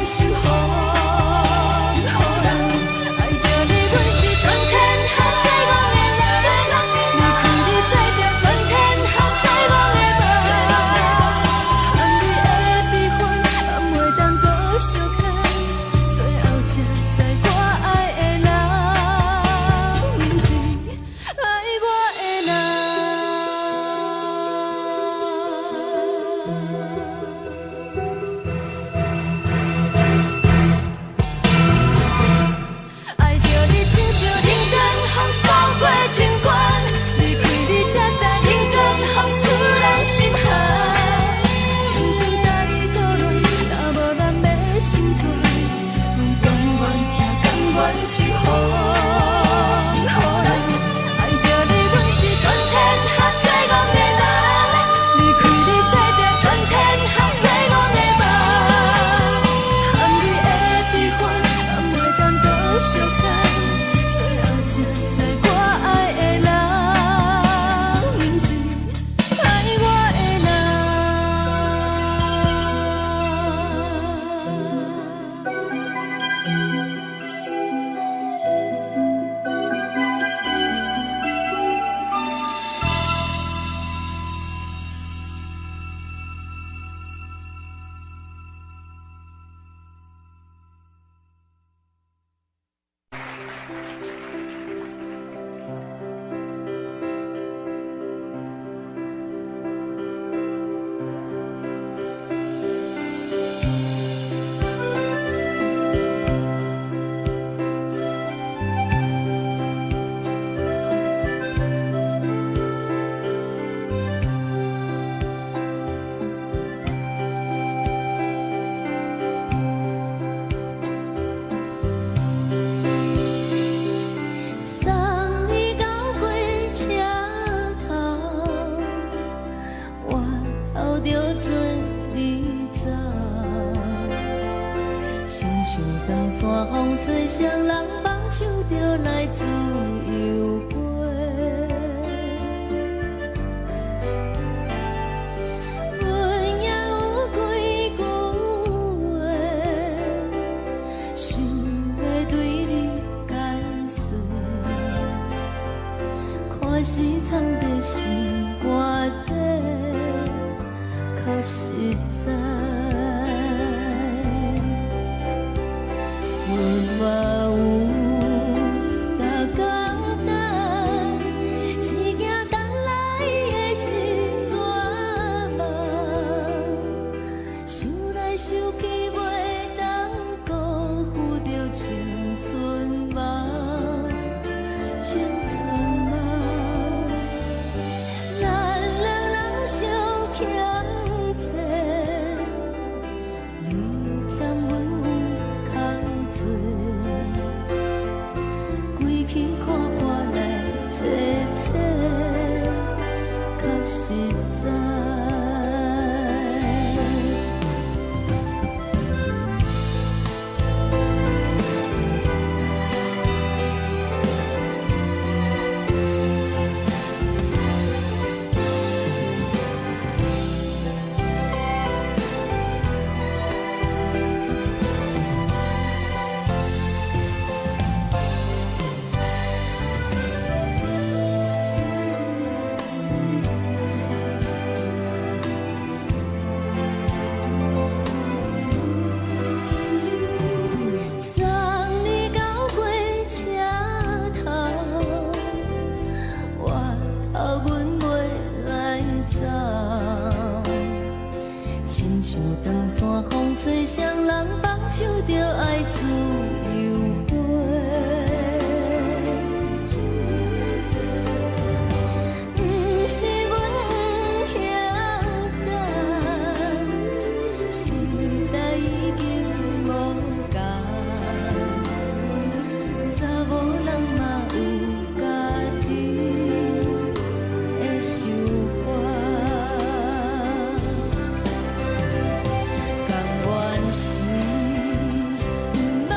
受予人。愛著你，阮是全天下最戇的人。離開你，做著全天下最戇的夢。含你的悲歡，嘛袂當閣相牽。最後才知我愛的人，毋是愛我的人。愛著你，親像冷光風掃過情關，離開你才知冷光風使人心寒。青春太多亂，若無咱欲生存，阮甘願疼，甘願受予人。愛著你，阮是全天下最戇的人，離開你，做著全天下最戇的夢。含你的悲歡，嘛袂當閣相牽。最後才知我愛的人，毋是愛我的人。送你到火車頭，我頭著做你走。親像長山風吹，誰人放手就來自由飛。阮也有幾句話，想欲對你解釋。看是藏佇心肝底，較實在。阮嘛有逐工等，只驚等來的是绝望。想來想去，袂當辜負著青春夢，青春夢。咱兩人相欠債，你嫌阮有空濟，規氣看破來找找，較實在。送你到火車頭，我頭阮袂來走。親像長山風吹，誰人放手就愛自由飛。毋是阮不曉等，時代已經無仝，查某人嘛有家己的想法。甘願是毋捌。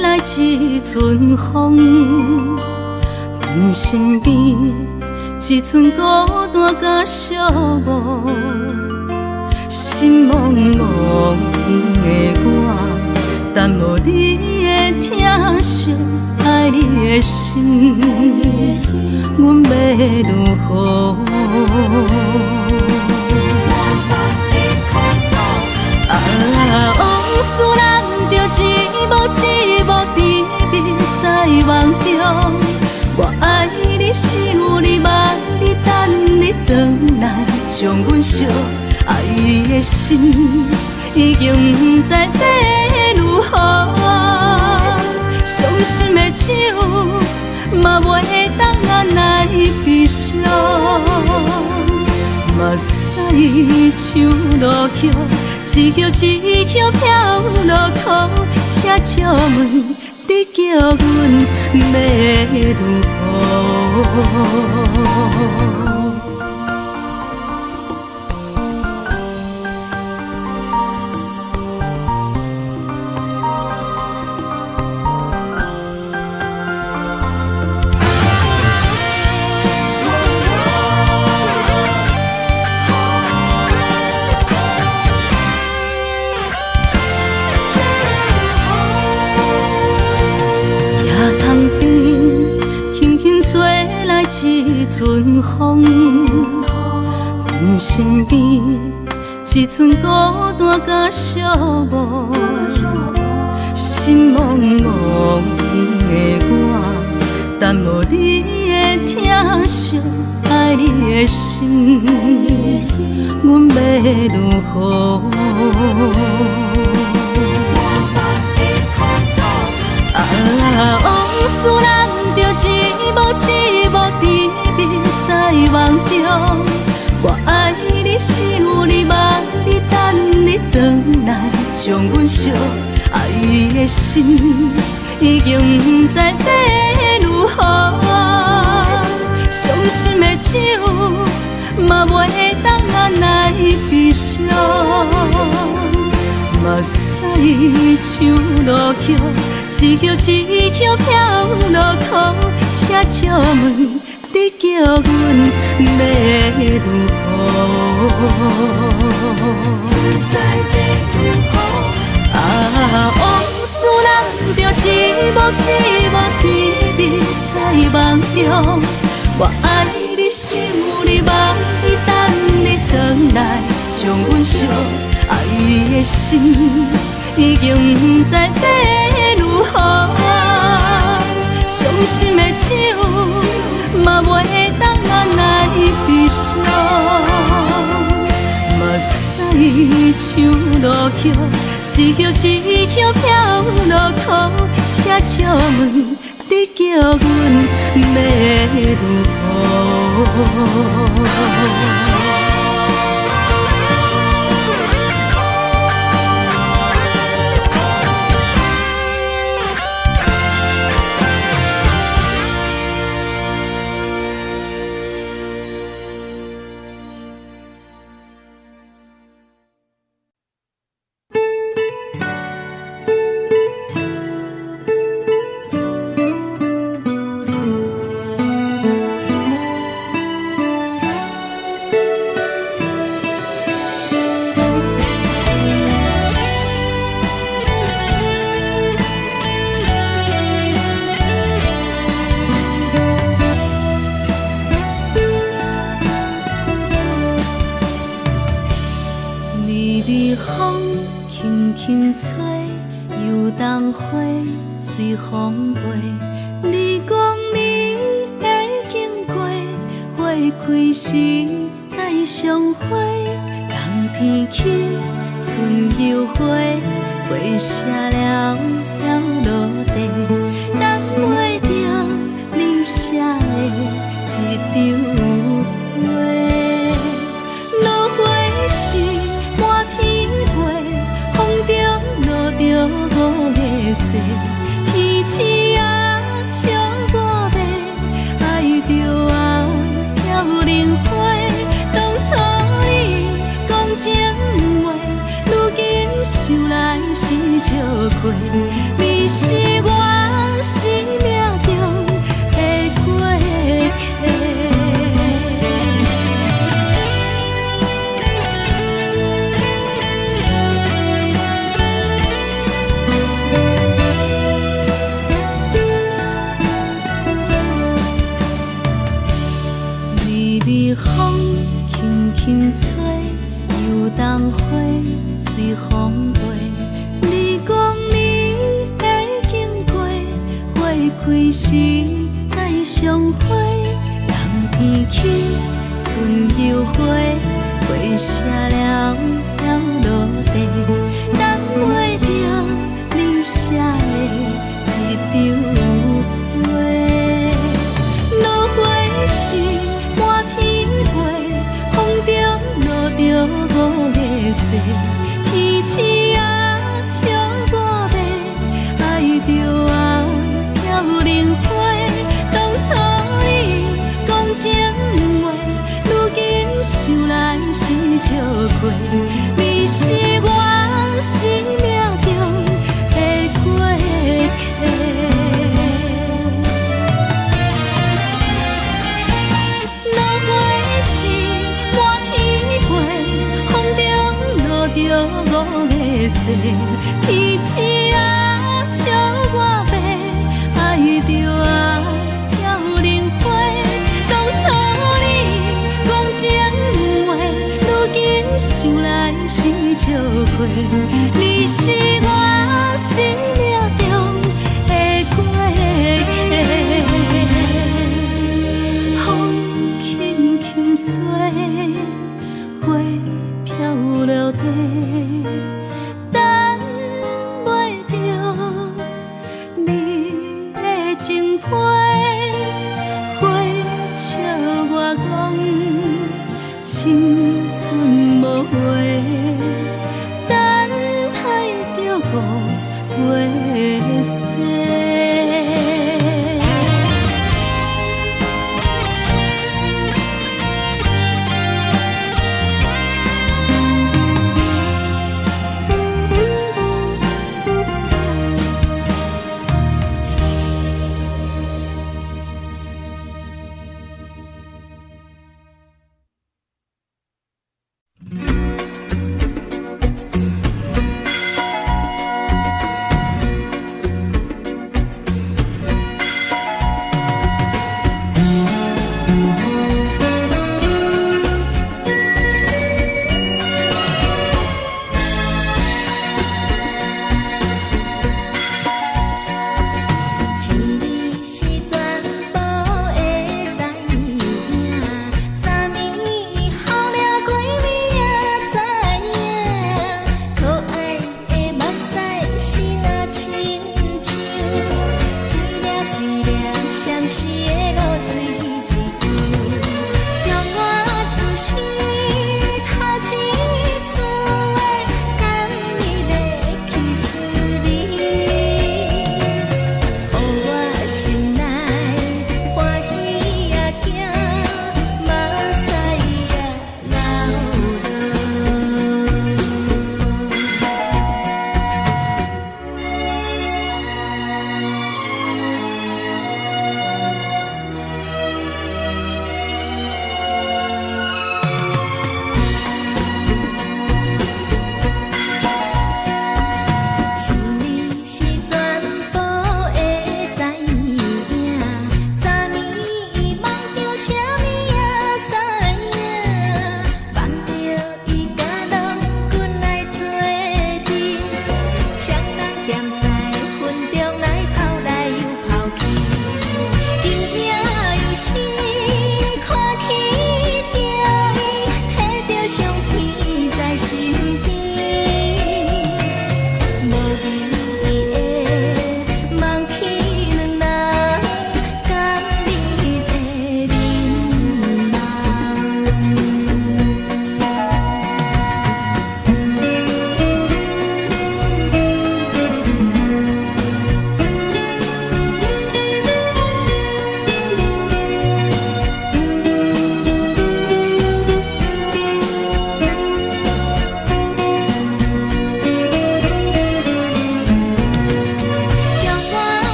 來一陣風，阮身邊一陣孤單佮寂寞，心茫茫的我，等無你的疼惜，愛你的心，阮欲如何？啊，往事難著一幕一幕甜蜜在夢中。我愛你，想你，望你，等你轉來，將阮惜。愛的心已經毋知欲如何，傷心的酒嘛袂當按捺悲傷。目屎像落葉，一葉一葉飄落苦，請借問你叫阮欲如何？一陣風，阮身邊一陣孤單佮寂寞，心茫茫的我，等無你的疼惜，愛你的心，阮欲如何？啊，往事難著一幕一幕甜蜜在夢中。我愛你，想你，望你，等你轉來，將阮惜。愛的心已經毋知欲如何，傷心的酒嘛袂當按捺悲傷。目屎像落葉，一葉一葉飄落苦，請借問你叫阮欲如何？啊，往事難著一幕一幕甜蜜在夢中。我愛你，想你，望你，等你轉來，將阮惜。愛的心已經毋知欲如何，傷心的酒嘛袂當按捺悲傷。目屎像落葉，一葉一葉飄落苦，請借問你叫阮欲如何？想來是笑過，你是我。開時再相會，人天起春又花，花謝了了落地，等袂著你寫的這張批。落花時滿天飛，風中落著五个誓，天星啊笑我欲，愛著啊飄零花。當初你講情話，如今想來是笑話。你是我生命中的過客。落花時滿天飛，風中落著五个誓，天星啊笑我欲，愛著啊飄零花。當初你講情話，如今想來是笑話。你是我生命中的過客。風輕輕吹，花飄落地，等袂著你的情批。花笑我講青春無話，等待著五月雪。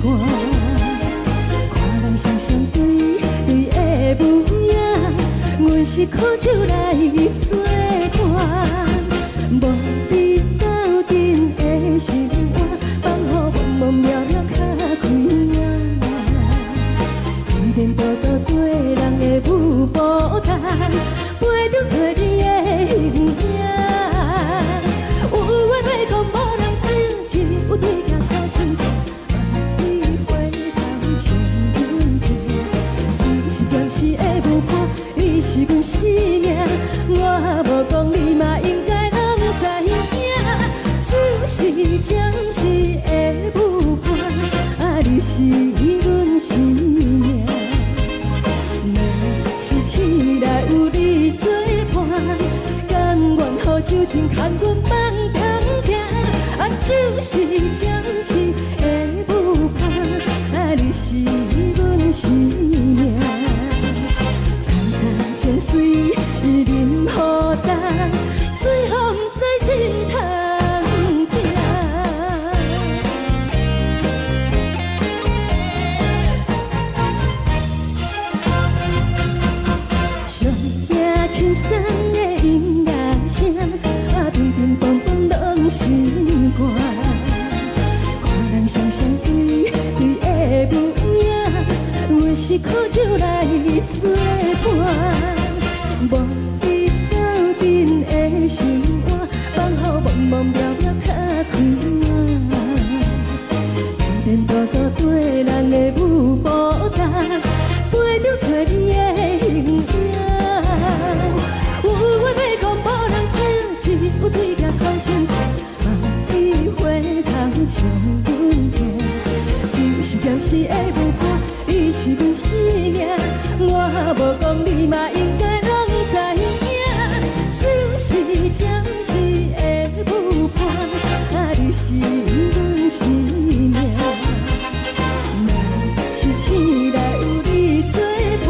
寒。看人雙雙對對的舞影，阮是苦酒來做伴，無你鬥陣的生活，放予茫茫渺渺較開眼。天顛倒倒對人的舞步動，陪著找你的形影。有話欲講無人聽，只有對鏡苦親像，望你回頭笑阮聽。只是暫時的舞伴，你是阮生命，我無講你嘛應該攏知影。只是暫時的舞伴，啊，你是阮生命。若是醒來有你做伴，甘願予酒精牽阮放通行。啊，只是暫時的舞伴，啊，你是阮生命。層層情隨淋雨重，最予毋知心通疼。上驚輕鬆的音樂聲，啊，乒乒乓乓攏心肝。看人雙雙對對的舞影，阮是苦酒來做伴，無你鬥陣的生活，放予茫茫渺渺較開眼。天顛倒倒對人的舞步動，陪著找你的形影。有話欲講無人聽，只有對鏡苦親像，望你回頭笑阮聽。只是暫時的舞伴，你是阮生命，我無講你嘛應該攏知影。只是暫時的舞伴，啊，你是阮生命。若是醒來有你做伴，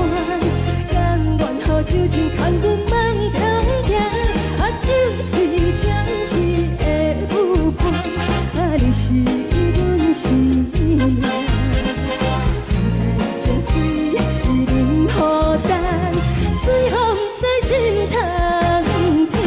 甘願予酒精牽阮放通行。啊，只是暫時的舞伴，啊，你是阮生命。層層情隨淋雨重，最予毋知心通疼。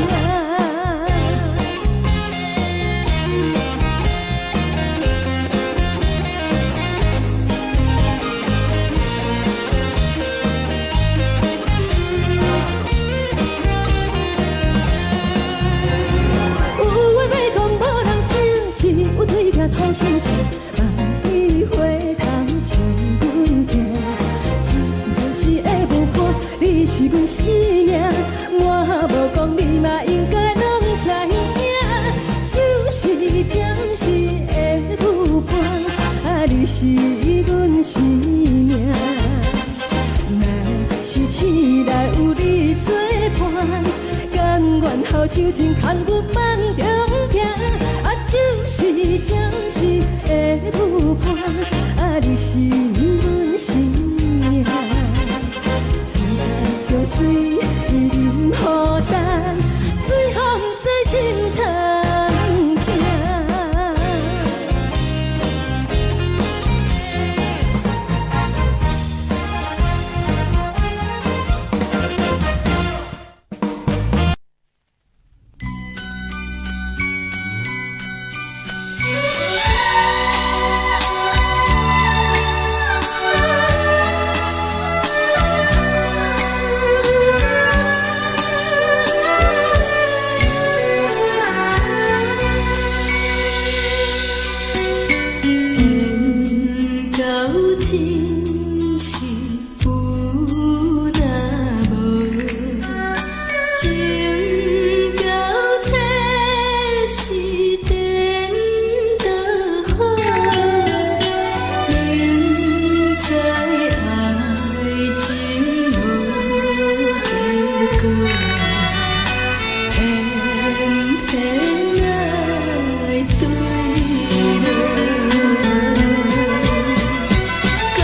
有話欲講無人聽，只有對鏡苦親像，望你回頭笑阮聽。只是暫時的舞伴，你是阮生命，我無講你嘛應該攏知影。只是暫時的舞伴，啊，你是阮生命。若是醒來有你做伴，甘願予酒精牽阮放中行。啊，只是暫時的舞伴，啊，你是阮生命。層層情隨淋雨重，最予毋知心通疼。緣到真是有若無，情到這是顛倒好，明知愛情無結果，偏偏愛對落。感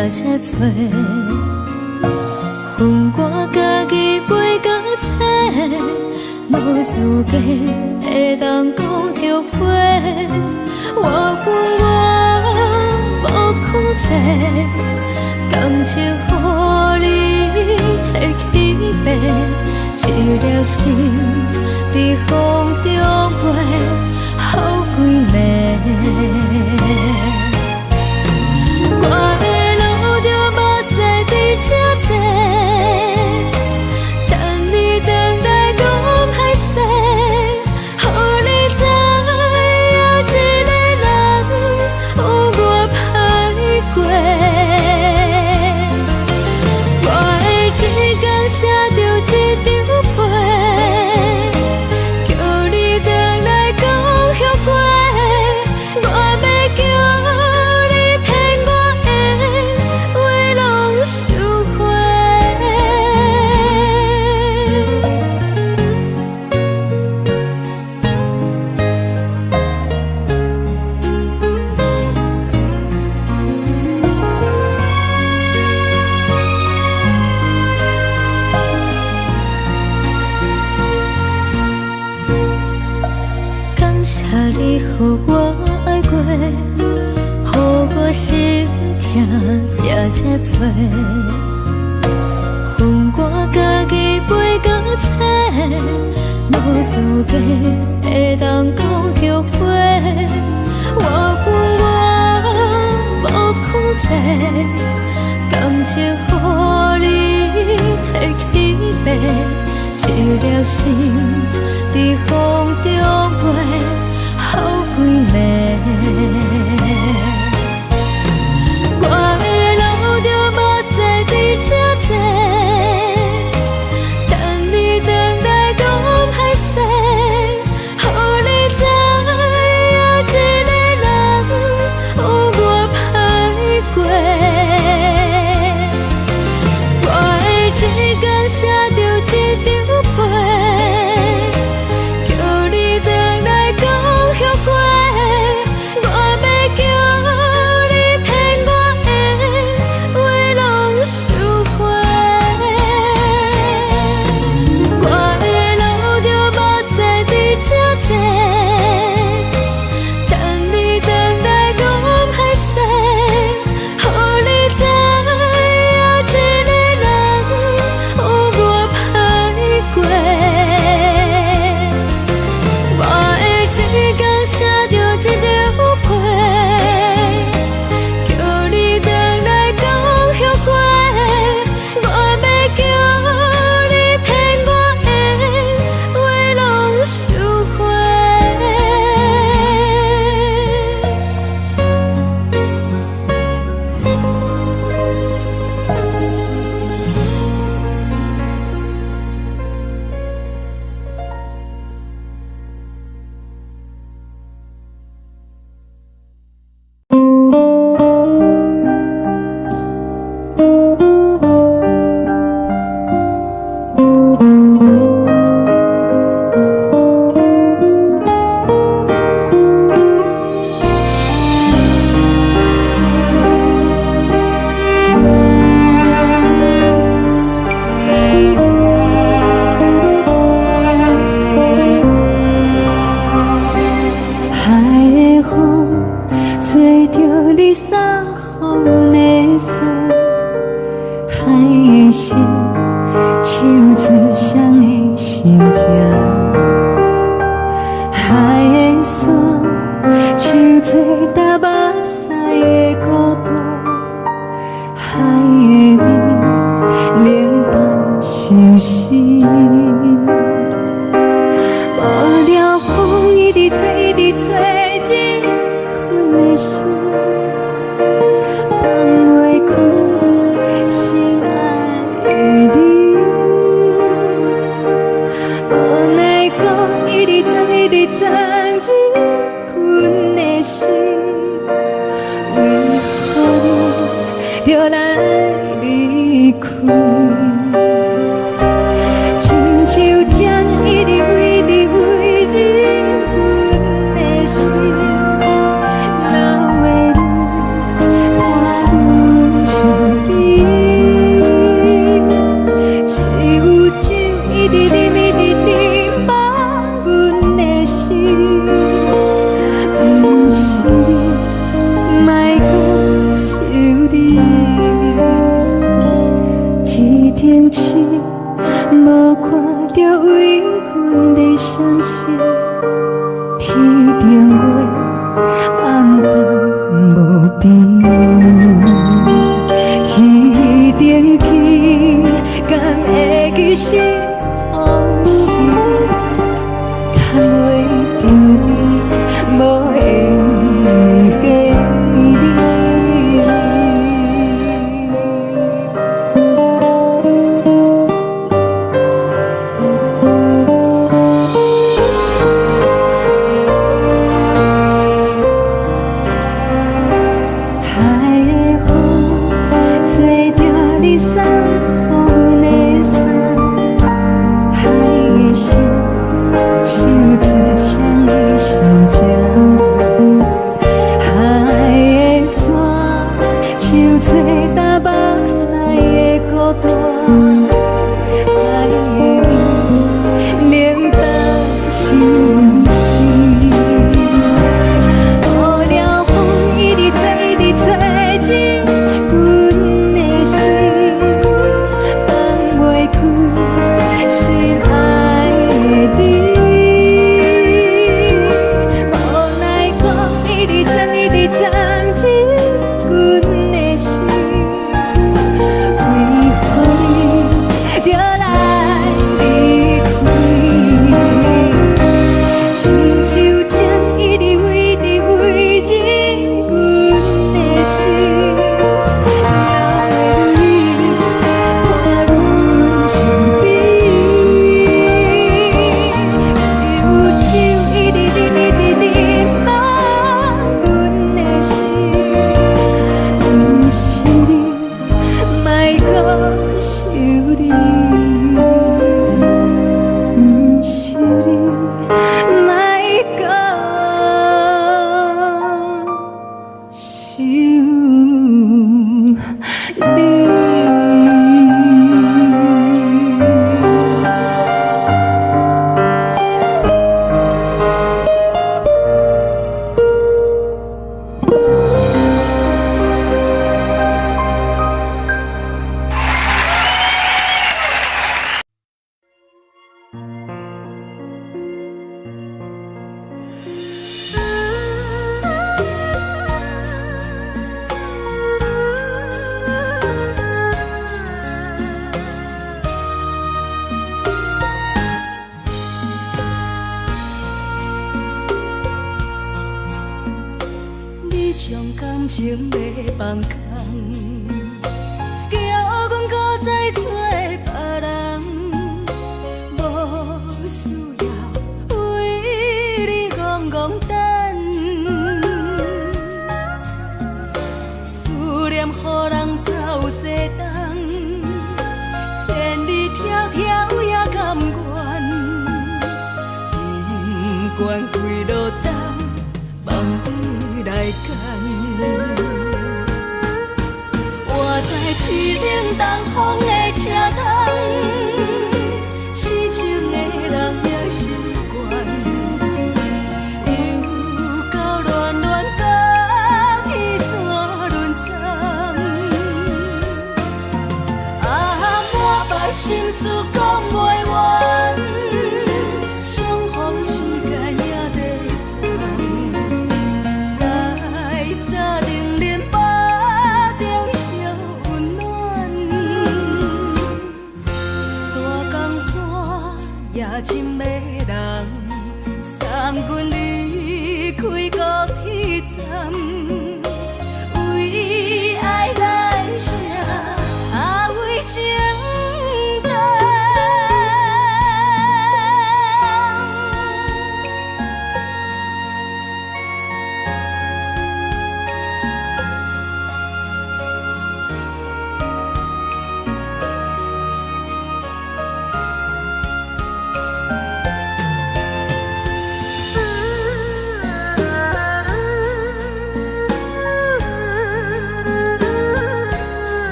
掠遮濟，予我家己飞到册，無資格會當講後悔。我分我無控制，感情予你提起爬，一粒心佇風中飛，予規暝。我會流著目屎佇這坐，等你轉來講歹勢，予你知影一个人有偌歹過。我會一工寫著一張批，叫你轉來講後悔。我欲叫你騙我的話攏收回。感謝你予我愛過，予我心痛掠這濟，予我家己飛到冊，無資格會當講後悔。我分我無控制，感情予你提起爬，一粒心佇風中飛，予規暝。我會流著目屎佇這坐，等你轉來講歹勢，予你知影一個人有偌歹過。我會一工寫著一張批，叫你轉來講後悔。我欲叫你騙我的話攏收回。我會流著目屎佇這坐，等你轉來講歹勢，予你知影一個人有偌歹過。我會一工寫著一張批，叫你轉來講後悔。我欲叫你騙我的話攏收回。海的風吹著你送予阮的衫，海的心唱出誰的心情，海的山唱出流目屎的孤獨，海的味冷淡相思。無聊風一直吹，一直吹，入困的心，放袂開心愛的你。無奈何一直鑽，一直鑽入困的心，為何你著來離開？親像針一直飛，一直飛入阮的心，流的淚伴阮停止，無看著為阮的閃烁。天頂月暗淡無邊，天頂天敢會記是予時，趁袂著你無緣的你。海的風吹著你送予阮的衫，海的心唱出誰的心情？海的沙唱出東北西的孤單，海的味冷淡心事。無聊風一直吹，一直吹入阮的心，放袂開心愛的你。無奈風一直鑽，一直鑽入阮的心，為何你著來離開？親像情一直圍直圍入阮的心，哪會你看阮身邊？只有酒一直啉，一直啉滿阮的心，毋是你，莫閣想你，毋是你，莫閣想你。你將感情欲放空，叫阮閣再找別人，無需要為你戇戇等，思念予人走西東，千里迢迢也甘願，不管幾落冬，放你來揀。我在凄冷東風的車窗，痴情的人也習慣，又到暖暖甲天山轮转，啊，满腹心事講袂完，相逢時間也在轉，在三重林腹中相溫暖，大江山也真迷人，送阮離開高鐵站，為愛來寫，啊為情等。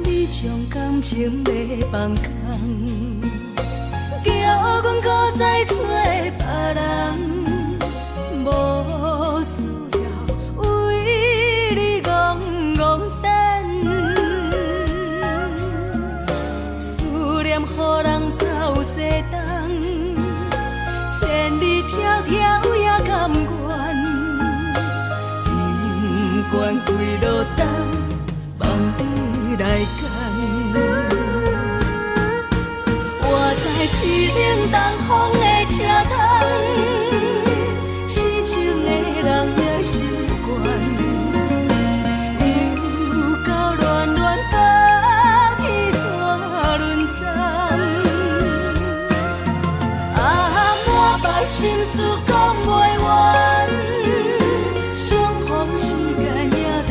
你將感情欲放空，叫阮閣再找別人。願跪落東，放你來揀。活在凄冷東風的車窗，痴情的人也習慣。又到暖暖北天怎輪站？啊，滿腹心事講袂完，相逢時間也短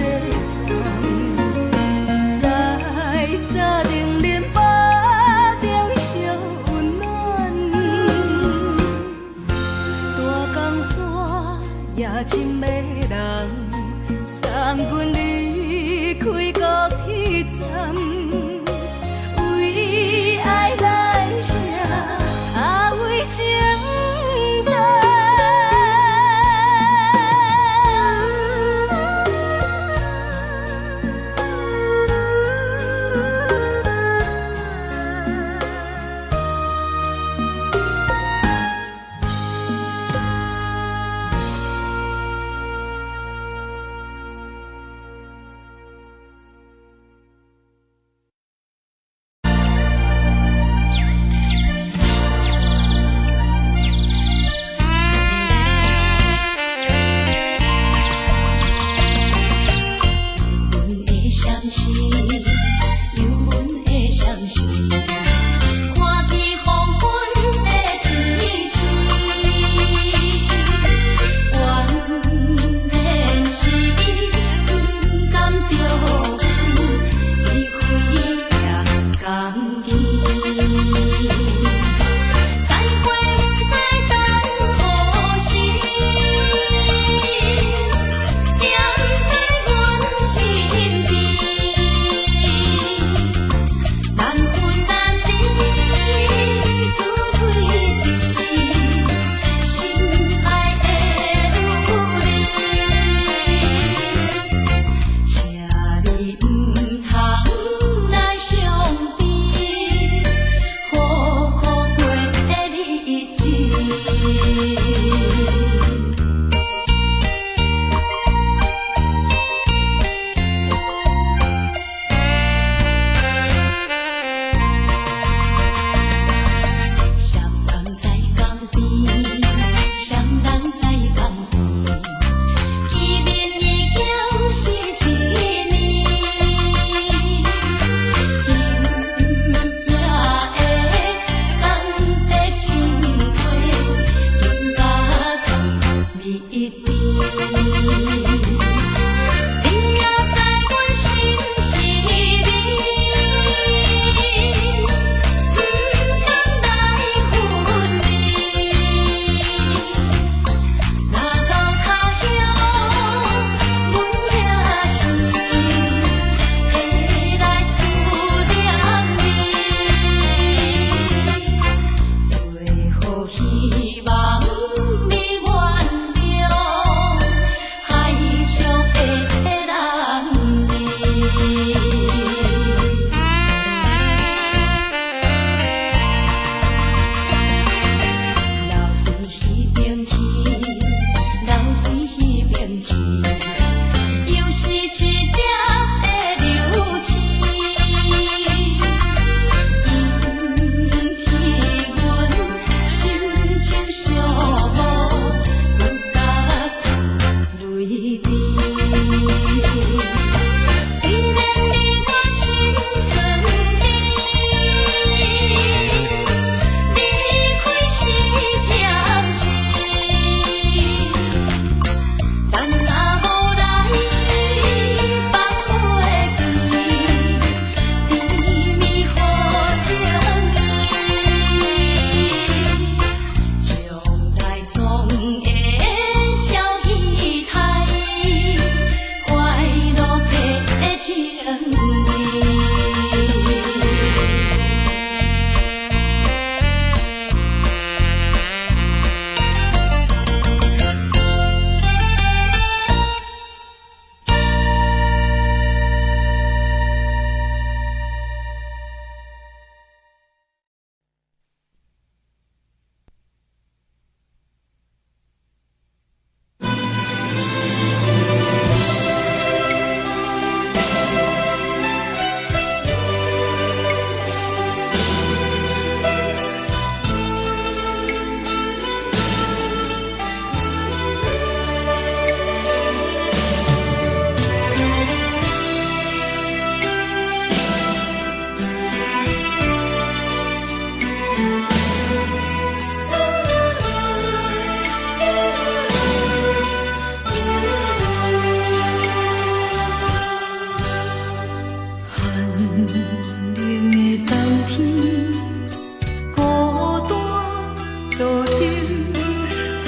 暫，在三重林腹中相溫暖。大江山也真迷人，送阮離開高鐵站，為愛來寫，啊為情等。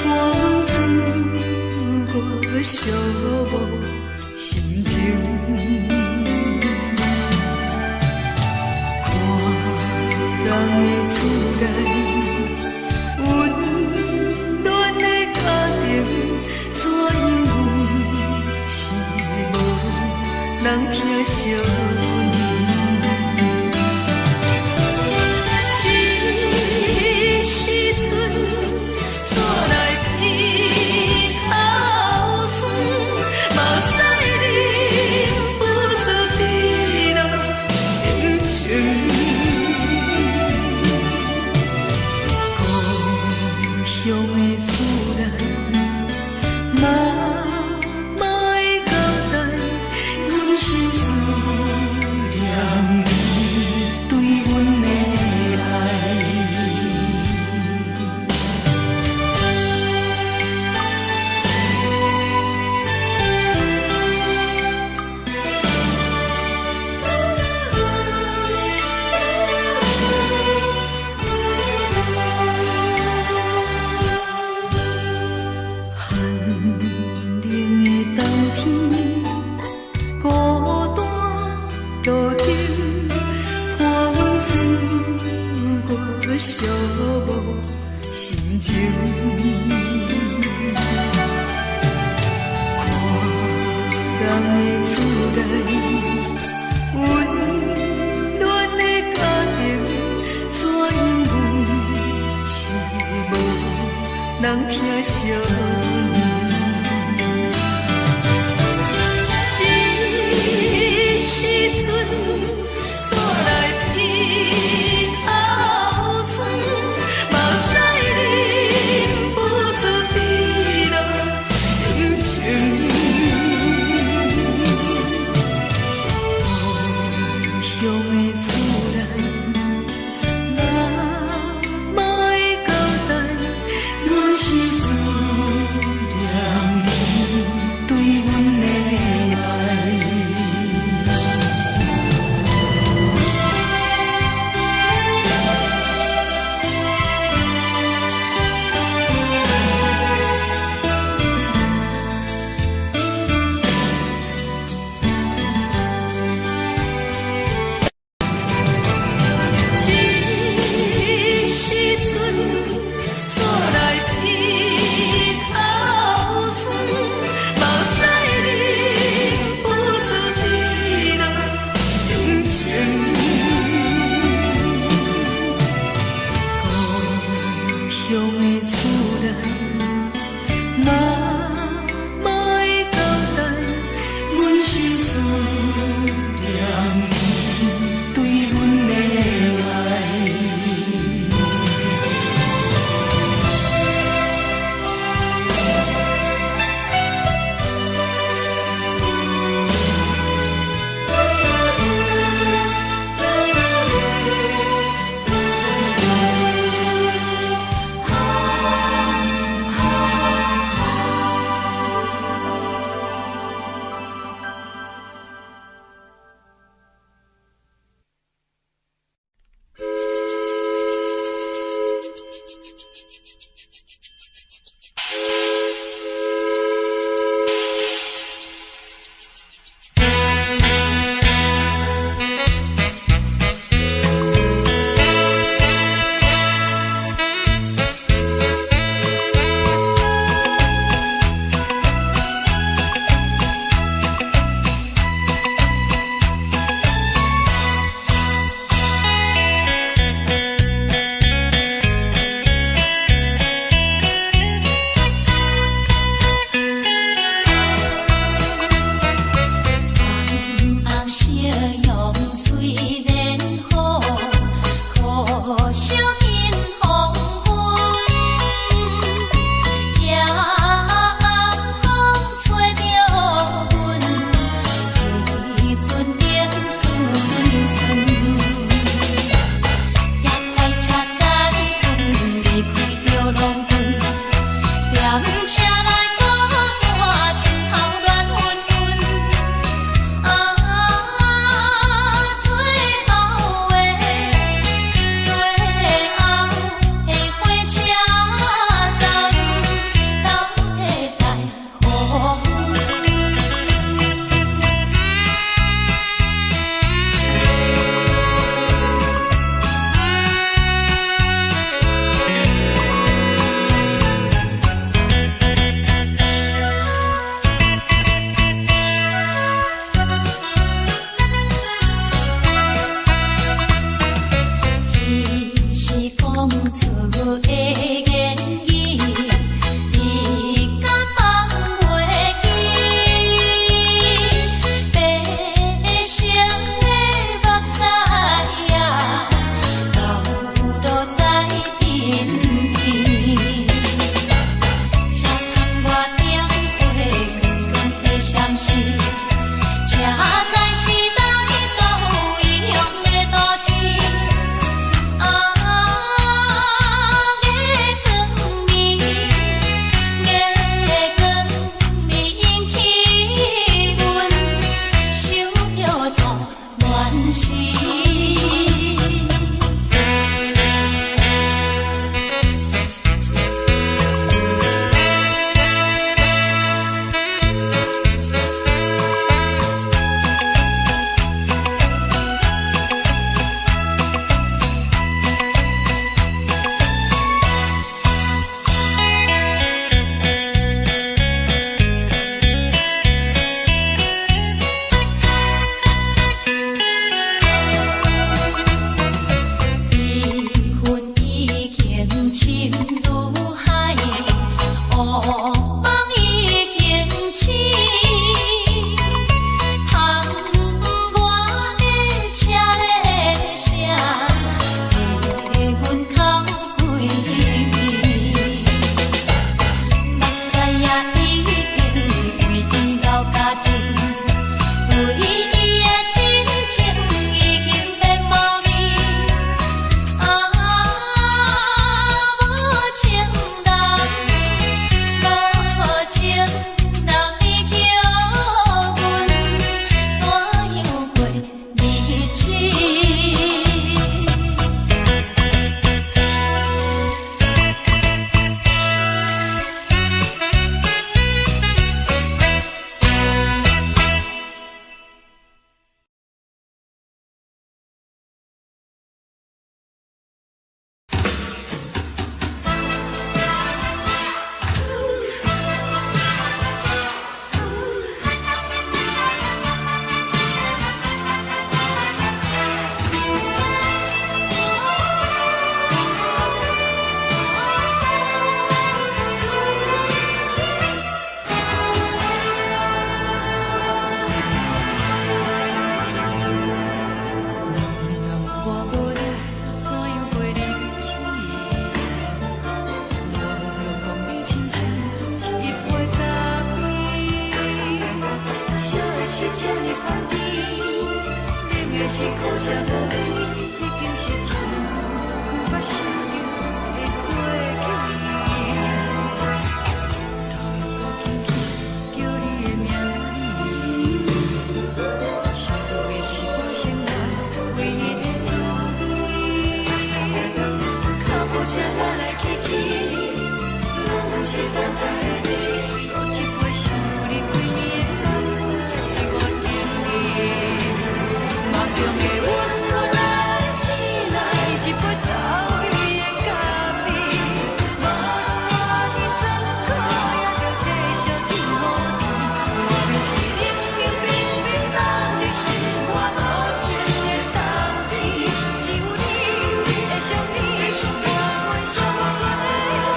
看阮自我寂寞心情。看人的厝內，溫暖的家庭，怎樣阮是無人疼惜阮。這時陣，煞來鼻頭酸，目屎忍不住滴落眼睛。故鄉的厝內，媽媽的交代，阮是思念你對阮的愛。寒冷的冬天，孤單路燈，看阮自我寂寞心情。看人的厝內，溫暖的家庭，怎樣阮是無人疼惜阮。這時陣，煞來鼻頭酸，目屎忍不住滴落眼睛。故鄉的厝內，媽媽的交代，阮是思念你對阮的愛。這時陣，煞來鼻頭酸，目屎忍不住滴落眼睛。故鄉的厝內，媽媽的交代，阮是思念你對阮的愛。紅夕陽雖然好，可惜見黃昏。夜暗風吹著阮，一陣冷淥淥。夜快車載阮離開著郎君，踮車內孤單，心頭亂紛紛。啊，最後的最後的火車站，是這呢香甜，冷的是苦澀無味，已經是真久毋捌想著的過去。頭又閣輕輕叫你的名字，想的是我生活唯一的滋味。腳步聲來來去去，攏毋是等待的你。閣一杯想你規暝的目屎，我敬你。夢中的阮來醒來，一杯走味的咖啡。無論偌尼酸苦，也著繼續天雨甜。無論是冷冰冰冰凍的心肝，無情的冬天，只有你的相片，伴阮寂寞的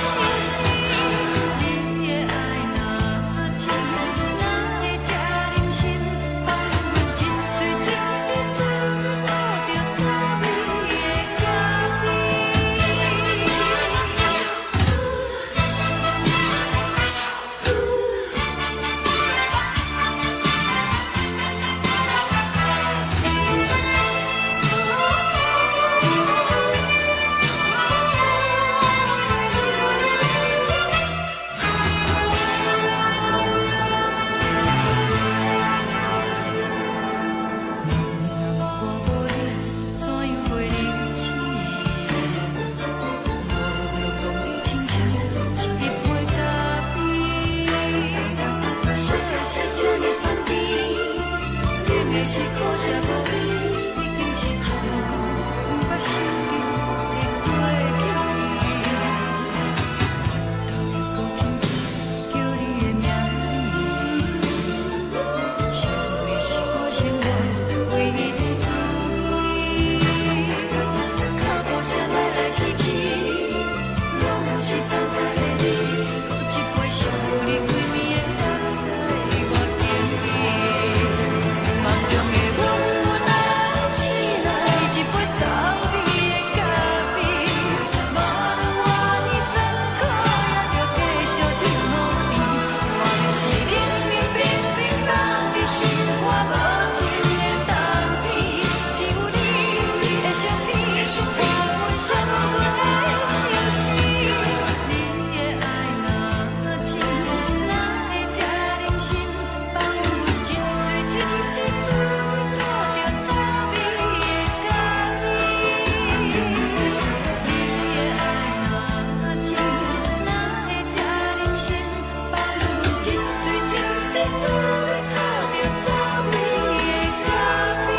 相思。你的愛若深，哪會這忍心放阮一喙一滴做你吐著滋味的咖啡？若我無你，怎樣過日子？無論當你親像一杯咖啡。酸的是這呢香甜，冷的是苦澀無味，已經是真久毋捌想著的過去。頭又閣輕輕叫你的名字，想的是我生活唯一的滋味。腳步聲來來去去，攏毋是等待的你。閣一杯想你規暝的目屎，我敬你。夢中的阮來醒來，一杯走味的咖啡。無論偌尼酸苦，也著繼續天雨甜。無論是冷冰冰冰凍的心肝，無情的冬天，只有你的相片，伴阮寂寞的相思。你的愛若深，哪會這忍心放阮一喙一滴做你吐著滋味的咖啡？你的愛若深，哪會這忍心放阮一喙一滴做你吐著滋味的咖啡？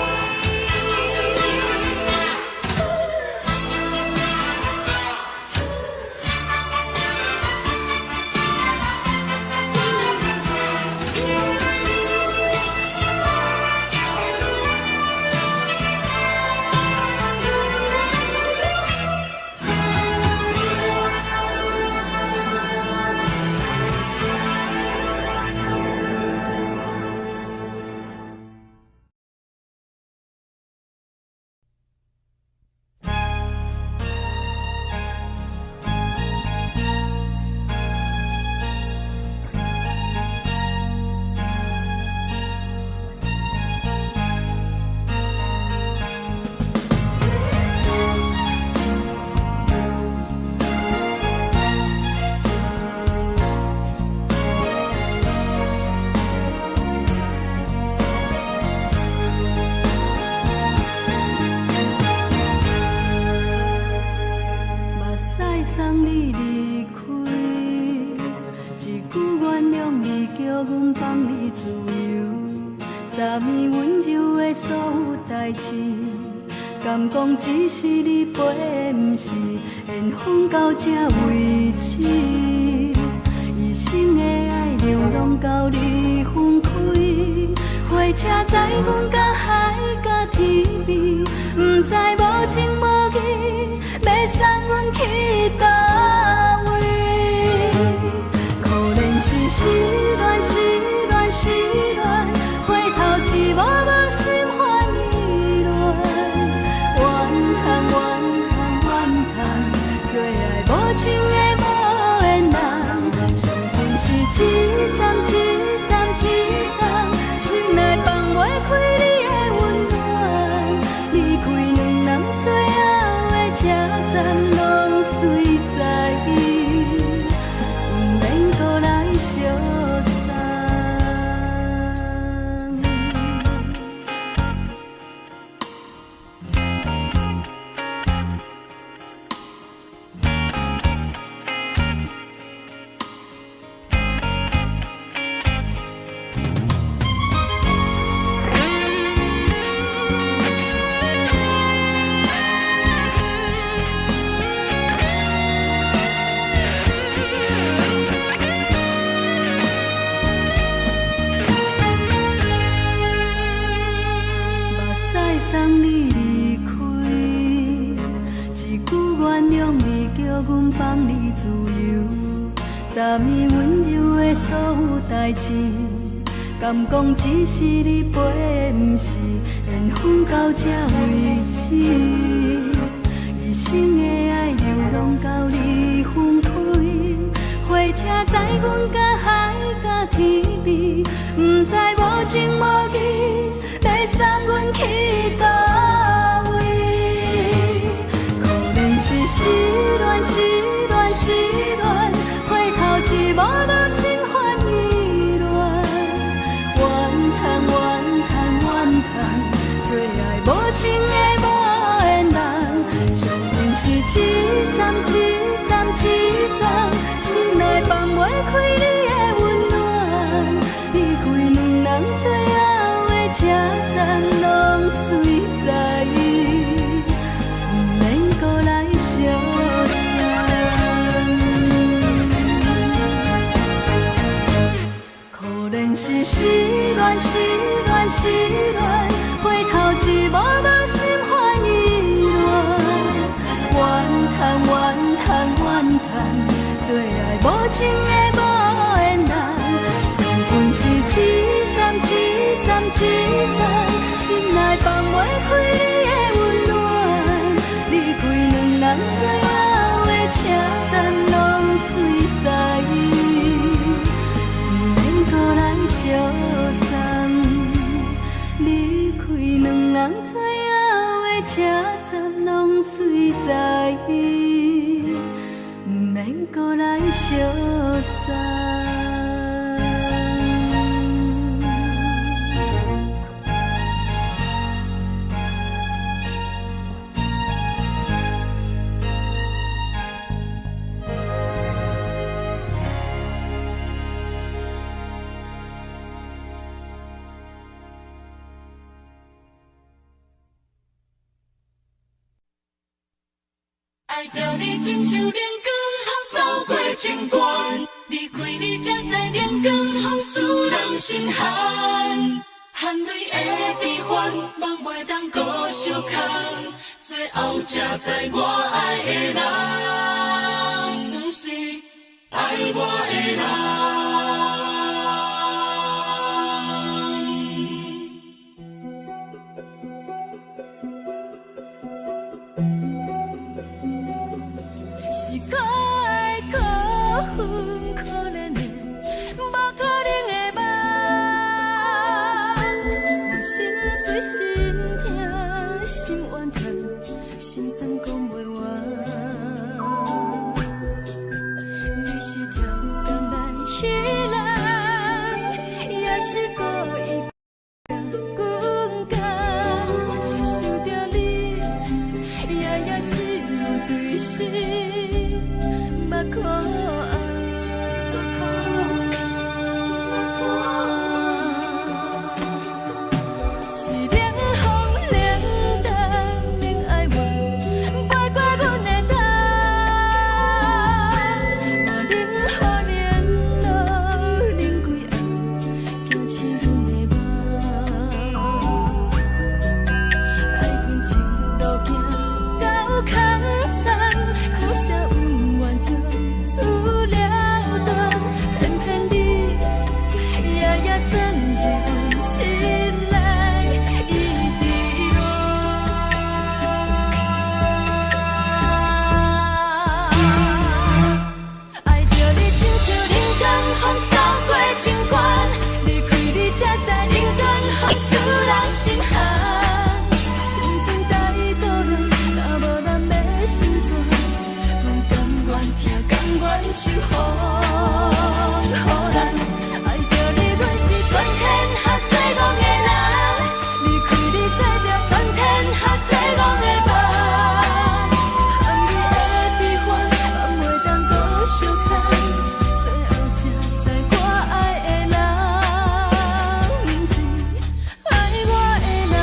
目屎送你離開，一句原諒你，叫阮放你自由。昨暝溫柔的所有代誌，敢講只是你陪的，毋是緣分到這為止。一生的愛流浪到你分開，火車載阮到海角天邊，毋知無情無義，欲送阮去佗位？可憐是失戀，失戀，失戀，回頭一幕幕心煩意亂。怨嘆怨嘆怨嘆，做愛無情的無緣人，傷心是一站一站一站，心內放昨暝溫柔的所有代誌，敢講只是你陪的，毋是緣分到這為止。一生的愛流浪到你分開，火車載阮甲海佮天邊，毋知無情無義，欲送阮去佗位？可能是失戀，失戀，失戀，回頭一幕幕心煩意亂，怨嘆怨嘆怨嘆，做愛無情的無緣人，相信是一站一站一站，心內放袂開你的溫暖，離開兩人最後的車站，攏隨在伊，毋免閣來相送。可憐是失戀，失戀，失戀，回頭一幕幕心煩意亂，怨嘆怨嘆怨嘆，做愛無情的無緣人，相逢是一站一站一站，心內放袂開你的溫暖，離開兩人最後的車站，攏隨在伊，毋免閣來相送。離開兩人最後的車站，攏隨在伊，毋免閣來相送。愛著你親像冷光予掃過情關，離開你才知冷光予使人心寒。含淚的悲歡，夢袂當閣相牽，最後才知我愛的人，毋是愛我的人。是可愛可恨可憐的，無可能的夢。我心碎心疼心怨嘆，心酸講袂完。你是超工來彼人，也是故意共阮講？想著你，夜夜只有對心目苦紅。是冷風冷淡冷哀怨，飛過阮的頭。我冷雨冷露冷規暗，驚醒阮的夢。愛恨情路行到空残，可惜恩怨情自了斷，偏偏你夜夜鑽入阮心內，一直戀。愛著你親像冷光予掃過情關，離開你才知冷光予使人心寒。青春代倒來，若無咱欲成全，阮甘願疼，甘願受風雨難。愛著你，阮是全天下最戇的人，離開你做著全天下最戇的夢。含淚的悲歡，放袂當閣相牽，最後才知我愛的人，毋是愛我的人。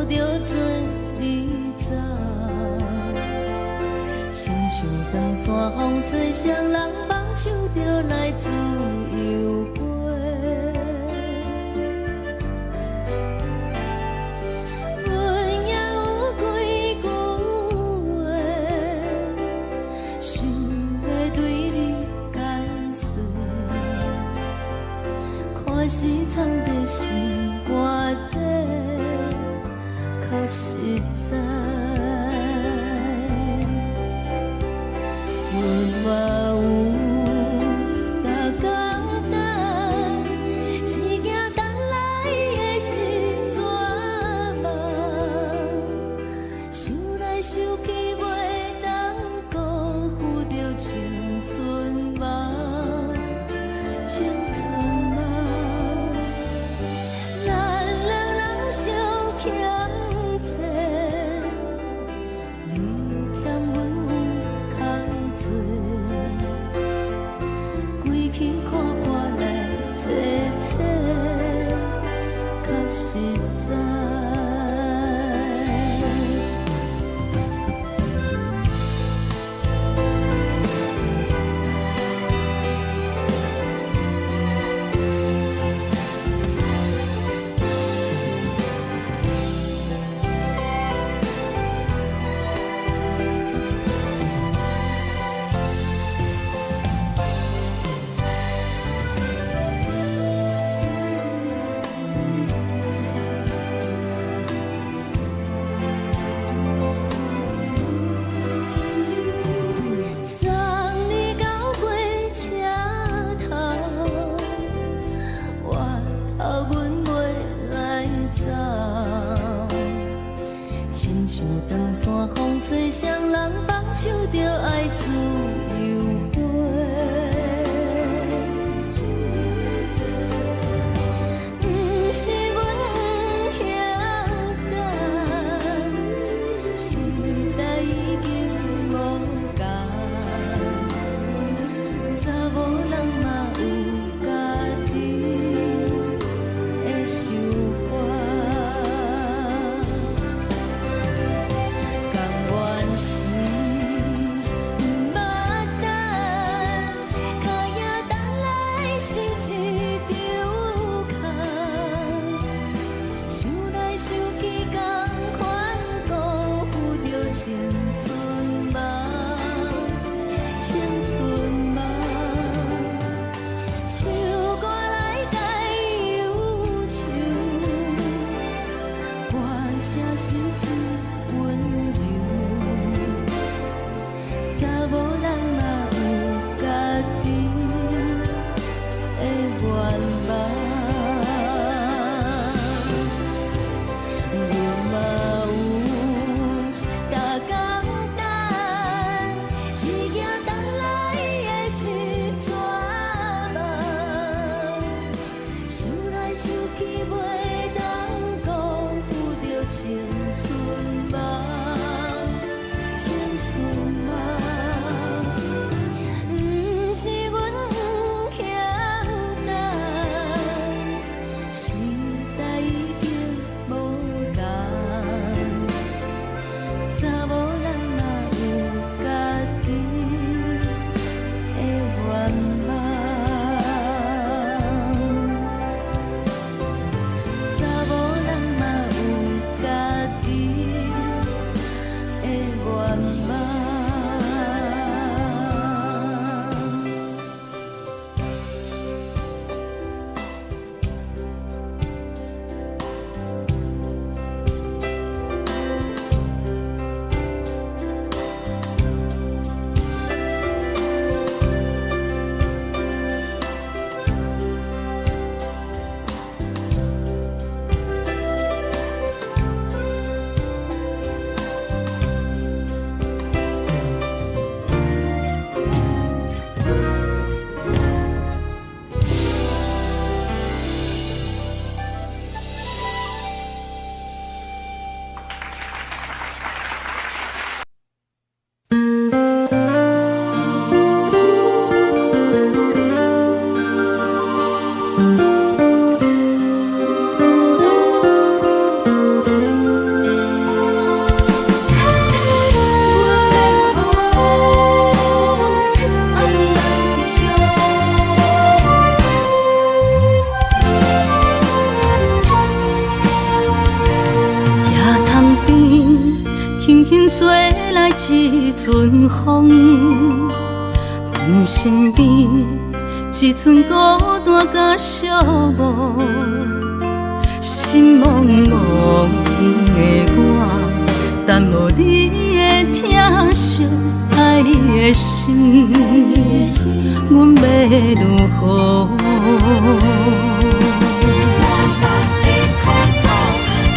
著做你走。親像長山風吹，雙人放手就來自由飛。阮也有幾句話，想欲對你解說，看是藏佇心肝底，較實在。阮嘛有逐工等，一行等來的是绝望，想來想去袂當辜負著青春夢，青春夢。咱兩人相欠債，你欠阮有空做，規氣看破來坐坐，較實在。送你到火車頭，我頭阮袂來走。親像長山風吹，雙人放手就愛自由飛。毋是阮不曉等，時代已經無仝，查某人嘛有家己的想法。甘願是毋捌等，跤影等來是一場空。想來想去，仝款辜負著青春夢，青春夢。唱歌來解憂愁，歌聲是真溫柔。查某人嘛有家己的願望。阮嘛有逐工等，一行等來的是绝望。想來想去袂當辜負著青春夢，青春夢。毋是阮不曉等，輕輕吹來一陣風，阮身邊一陣孤單佮寂寞，心茫茫的我，等無你的疼惜，愛你的心，阮欲如何？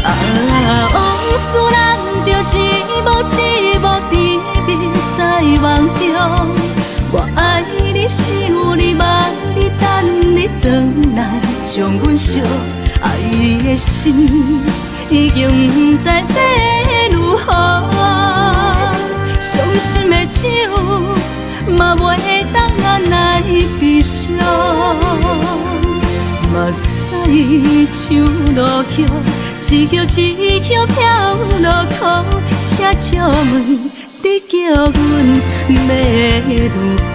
啊，往事咱著一幕一幕甜蜜在夢中。我愛你，想你，望你，等你轉來，將阮惜愛的心已經毋知欲如何。傷心的酒嘛袂當按來悲傷。目屎像落雨，一葉一葉飄落苦，請借問你叫阮欲如何？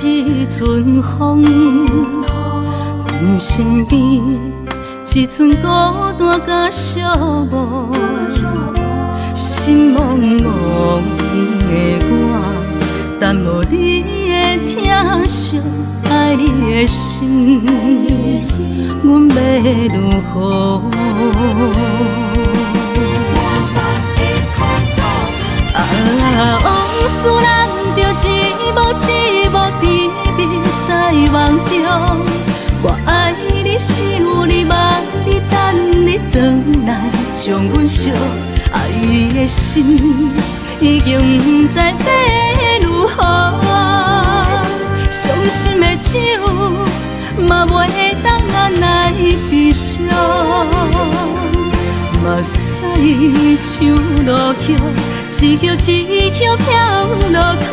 一陣風，阮身邊一陣孤單佮寂寞，心茫茫的我，等無你的疼惜，愛你的心，阮欲如何？啊，往事咱著一幕一幕甜蜜在夢中。我愛你，想你，望你，等你轉來，將阮惜愛的心已經毋知欲如何。傷心的酒嘛袂當按來悲傷。目屎像落雨，一葉一葉飄落苦，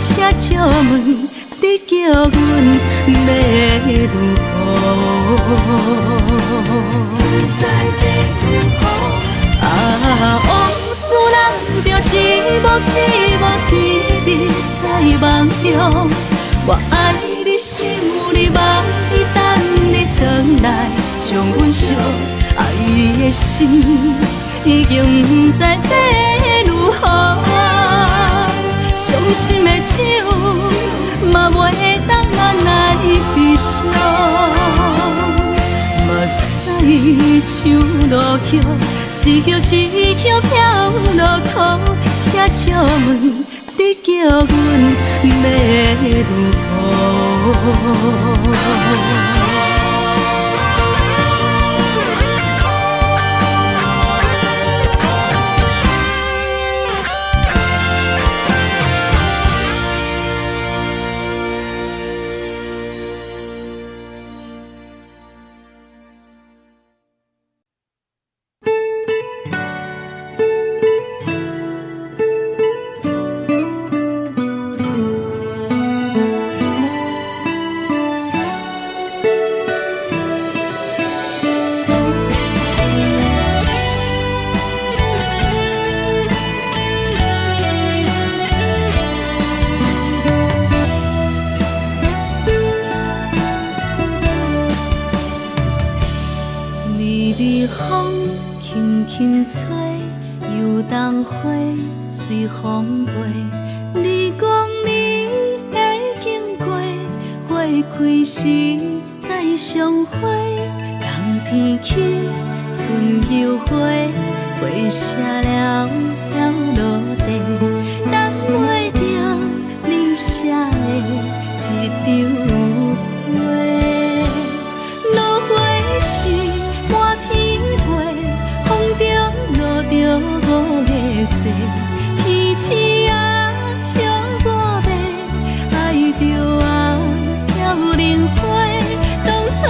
請借問你叫阮欲如何？啊，往事咱著一幕一幕甜蜜在夢中。我愛你，想你，望你，等你轉來，將阮惜愛的心已經毋知欲如何。傷心的酒嘛袂當按來悲傷。目屎像落雨，一葉一葉飄落苦，請借問你叫阮欲如何？微微風輕輕吹，油桐花隨風飛。你講你會經過，花開時再相會。冬天起，春又回，花謝了飄落地，等袂著你寫的這張批。落花是滿天飛，風中落著五月雪，天鼠仔笑我欲愛著啊飄零花。當初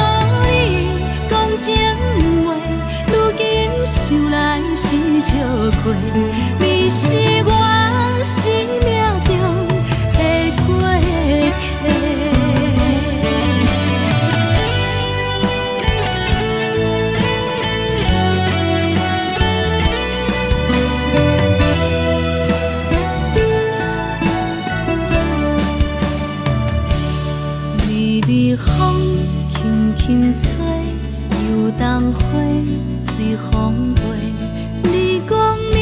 你講情話，如今想來是笑話。過，你是我生命中的過客。微微風輕輕吹，油桐花隨風飛。你講你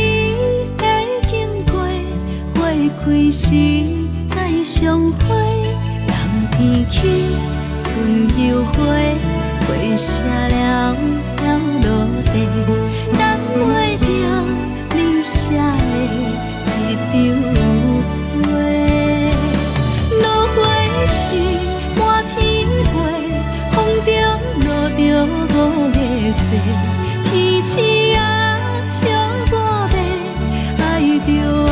會經過，花開時再相會。冬天起，春又回，花謝了了落地，等袂著你寫的一張批。落花時滿天飛，風中落著五月雪，天鼠仔笑我欲，愛著啊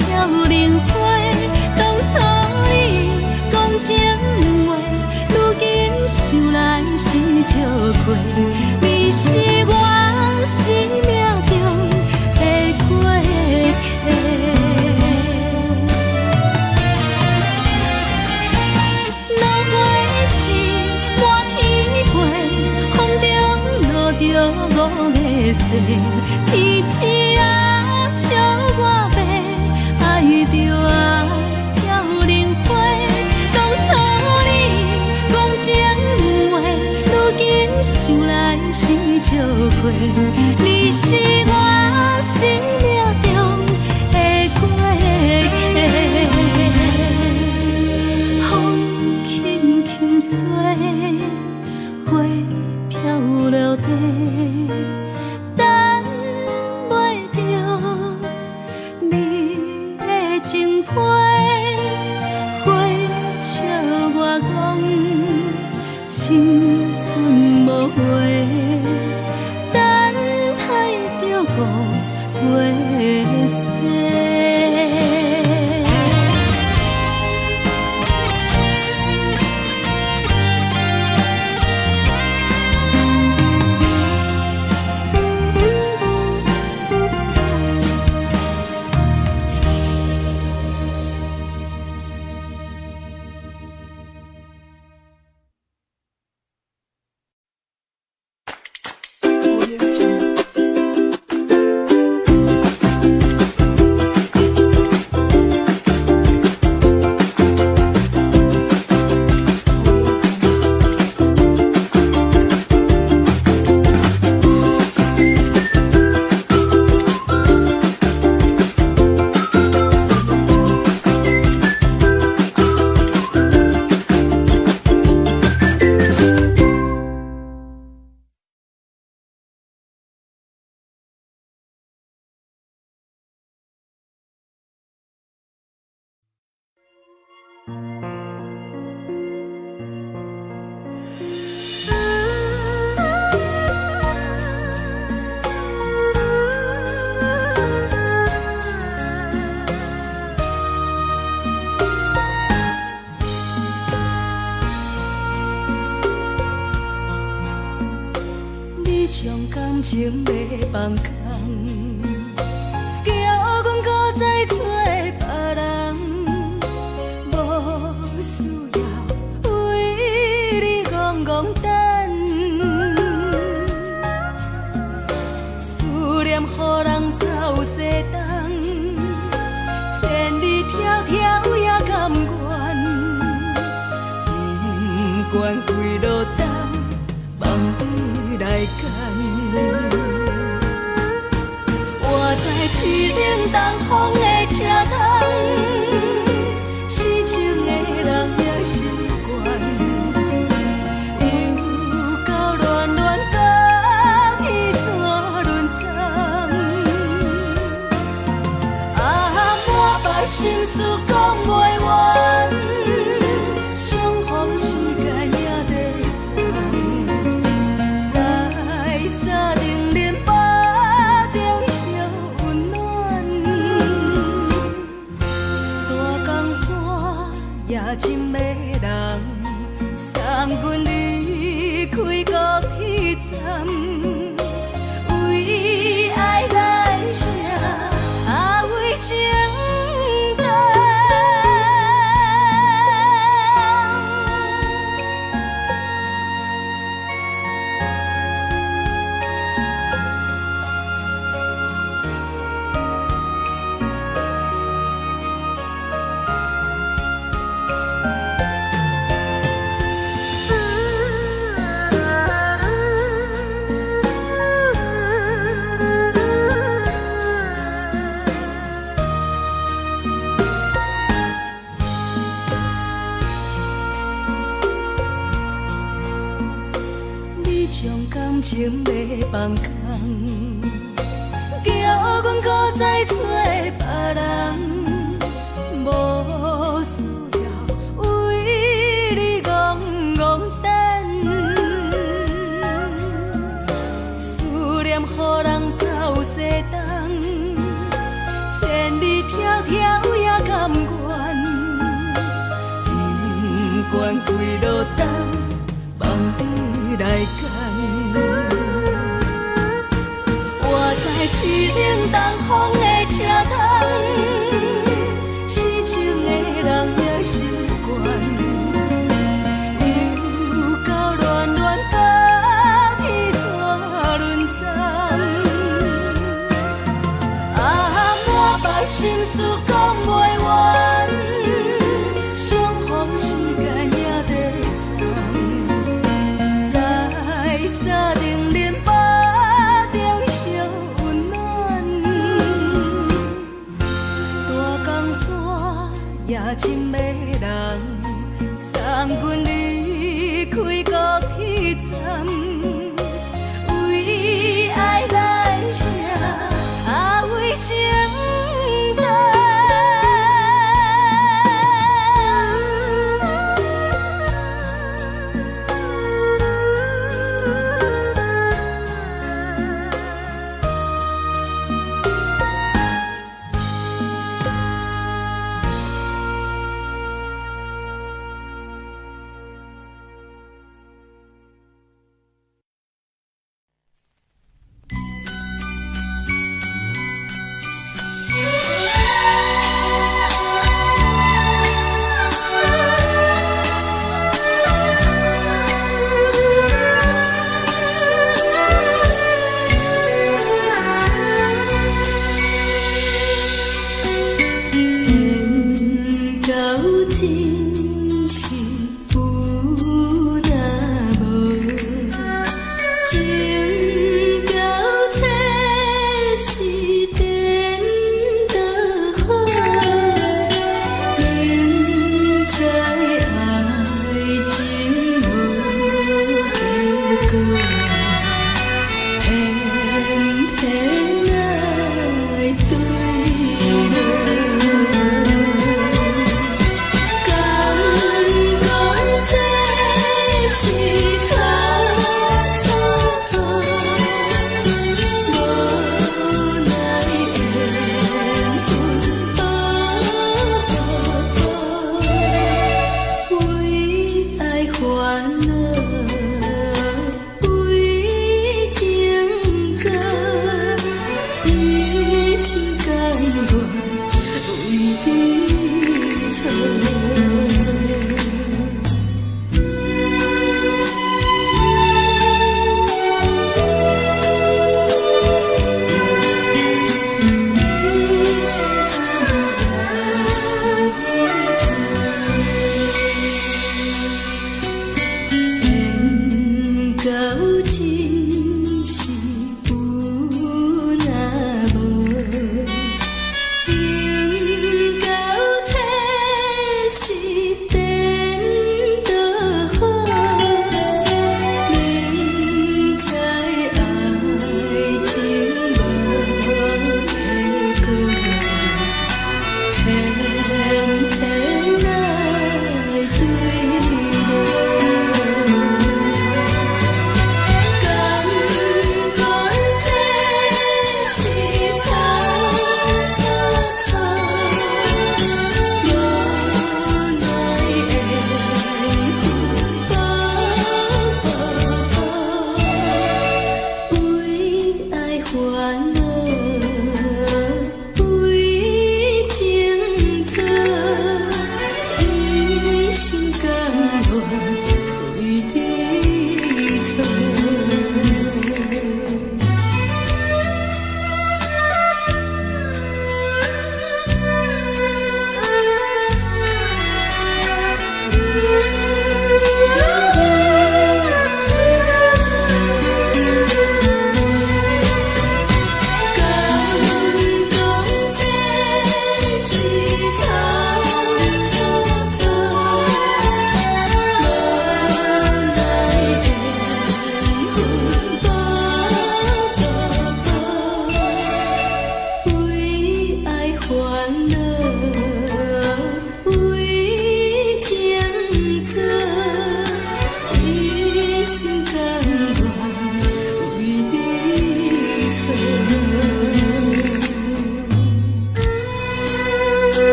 飄零花。當初你講情話，如今想來是笑話。你是我生命中的過客。落花時滿天飛，風中落著五月雪，天鼠仔笑我欲，愛著啊飄零花。當初你講情話，如今想來是笑話。你是我生命中的過客。風輕輕吹，花飄落地，等袂著你的情批。花笑我講，青春無話，等待著五月雪。你將感情欲放空，叫阮閣再找別人，無需要為你戇戇等，思念予人走西東，千里迢迢也甘願，不管幾落冬，望你來牽。我在凄冷東風的車窗，痴情的人也習慣，又到暖暖甲彼山輪鬃，啊，满腹心事講袂完，相逢時間也在藏，在三重林腹中相溫暖。大生欲放空，叫阮閣再揣別人，無需要為你戇戇等。思念予人走西東，千里迢迢也甘願，不管幾落冬，放你來揀。我知凄冷東風的車窗，痴情的人也習慣，又到暖暖甲天煞輪轉。啊，滿腹心事講袂完，相逢時間也短暫，在三重恁腹中相溫暖。大江山也真迷人，送阮離開高鐵站，為愛來寫，啊為情等。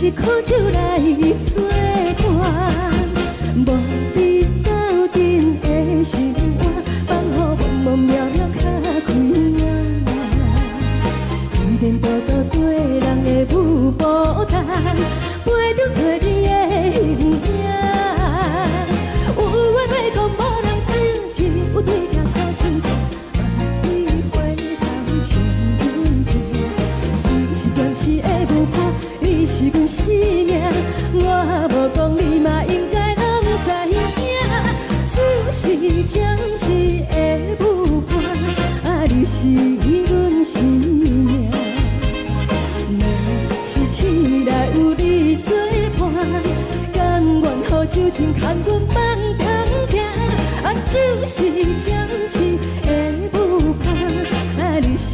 是苦酒來做伴，無你鬥陣的生活，放予茫茫渺渺較開眼。天天倒倒對人的舞步動，陪著找你的形影。有話欲講無人聽，只有對鏡苦心情，萬里回頭笑阮聽。只是暫時的舞伴，你是阮生命，我無講你嘛應該攏知影。只是暫時的舞伴，啊，你是阮生命。若是醒來有你做伴，甘願予酒精牽阮放長行。啊，只是暫時的舞伴，啊，你是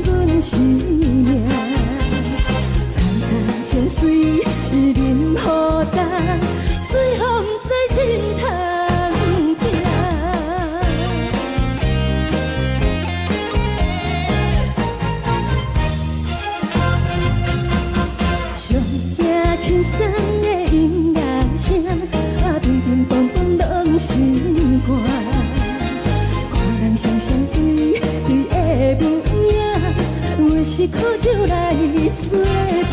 阮生命。層層情隨淋雨重，水予毋知心通疼。上驚輕鬆的音樂聲，啊，乒乒乓乓攏心肝。看人雙雙對對的舞影，阮是苦酒來做伴，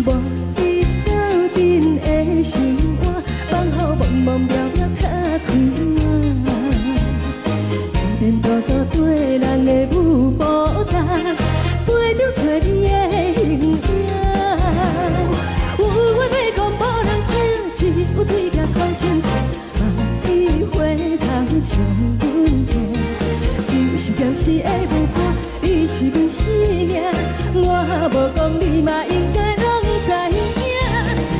無你鬥陣的生活，放予茫茫渺渺較開眼。天天倒倒對人的舞步動，陪著找你的形影。有話欲講無人聽，只有對鏡苦心情，萬里回頭笑阮聽。只是暫時的舞伴，你是阮生命，我無講你嘛應該攏知影。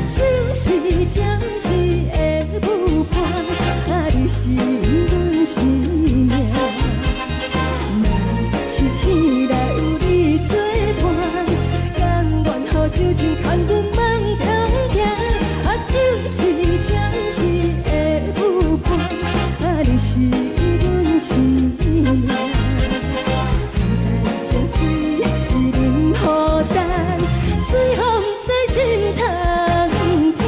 只是暫時的舞伴，啊，你是阮生命。若是醒來有你做伴，甘願予酒精牽阮放長行。啊，只是暫時的舞伴，啊，你是阮生命。層層情隨淋雨重，水予毋知心通疼。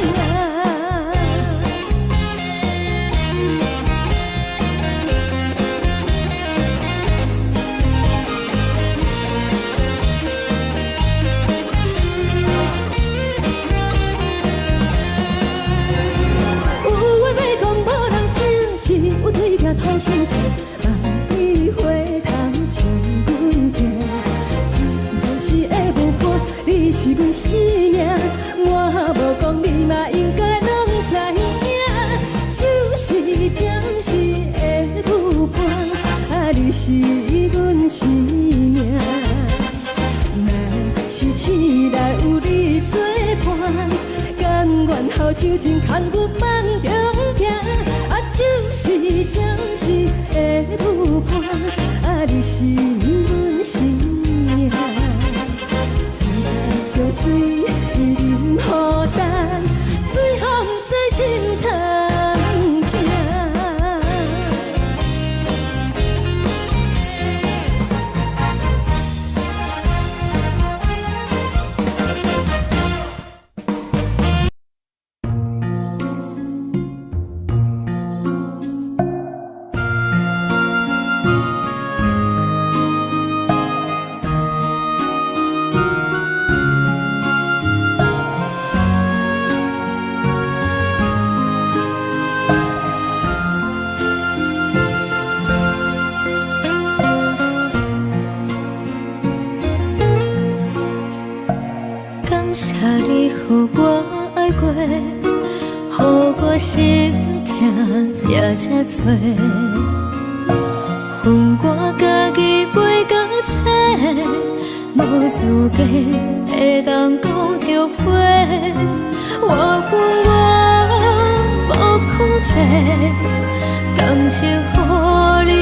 有話欲講無人聽，只有對鏡吐心情，萬里回頭笑阮聽。只是暫時的舞伴，你是阮生命，我無講你嘛應該攏知影。只是暫時的舞伴，啊，你是阮生命。若是醒來有你做伴，甘願予酒精牽阮放長行。啊，只是暫時的舞伴，啊，你是阮生命。層層情隨淋雨重，水予毋知心通疼。感謝你予我愛過，予我心疼也這多。予我家己袂甲找，無資格會當講後悔。我有我無控制，感情予你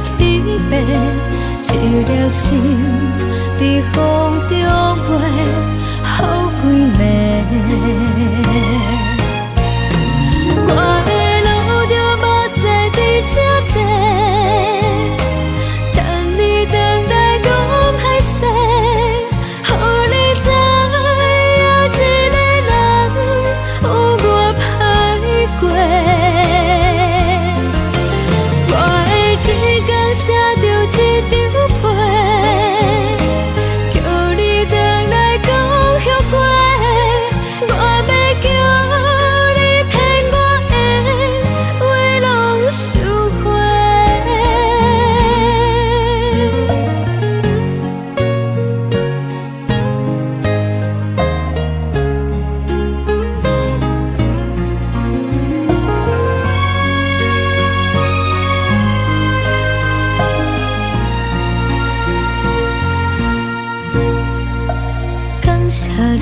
提去爬，一粒心佇風中飛，予規暝。我會流著目屎佇這坐，等你轉來講歹勢，予你知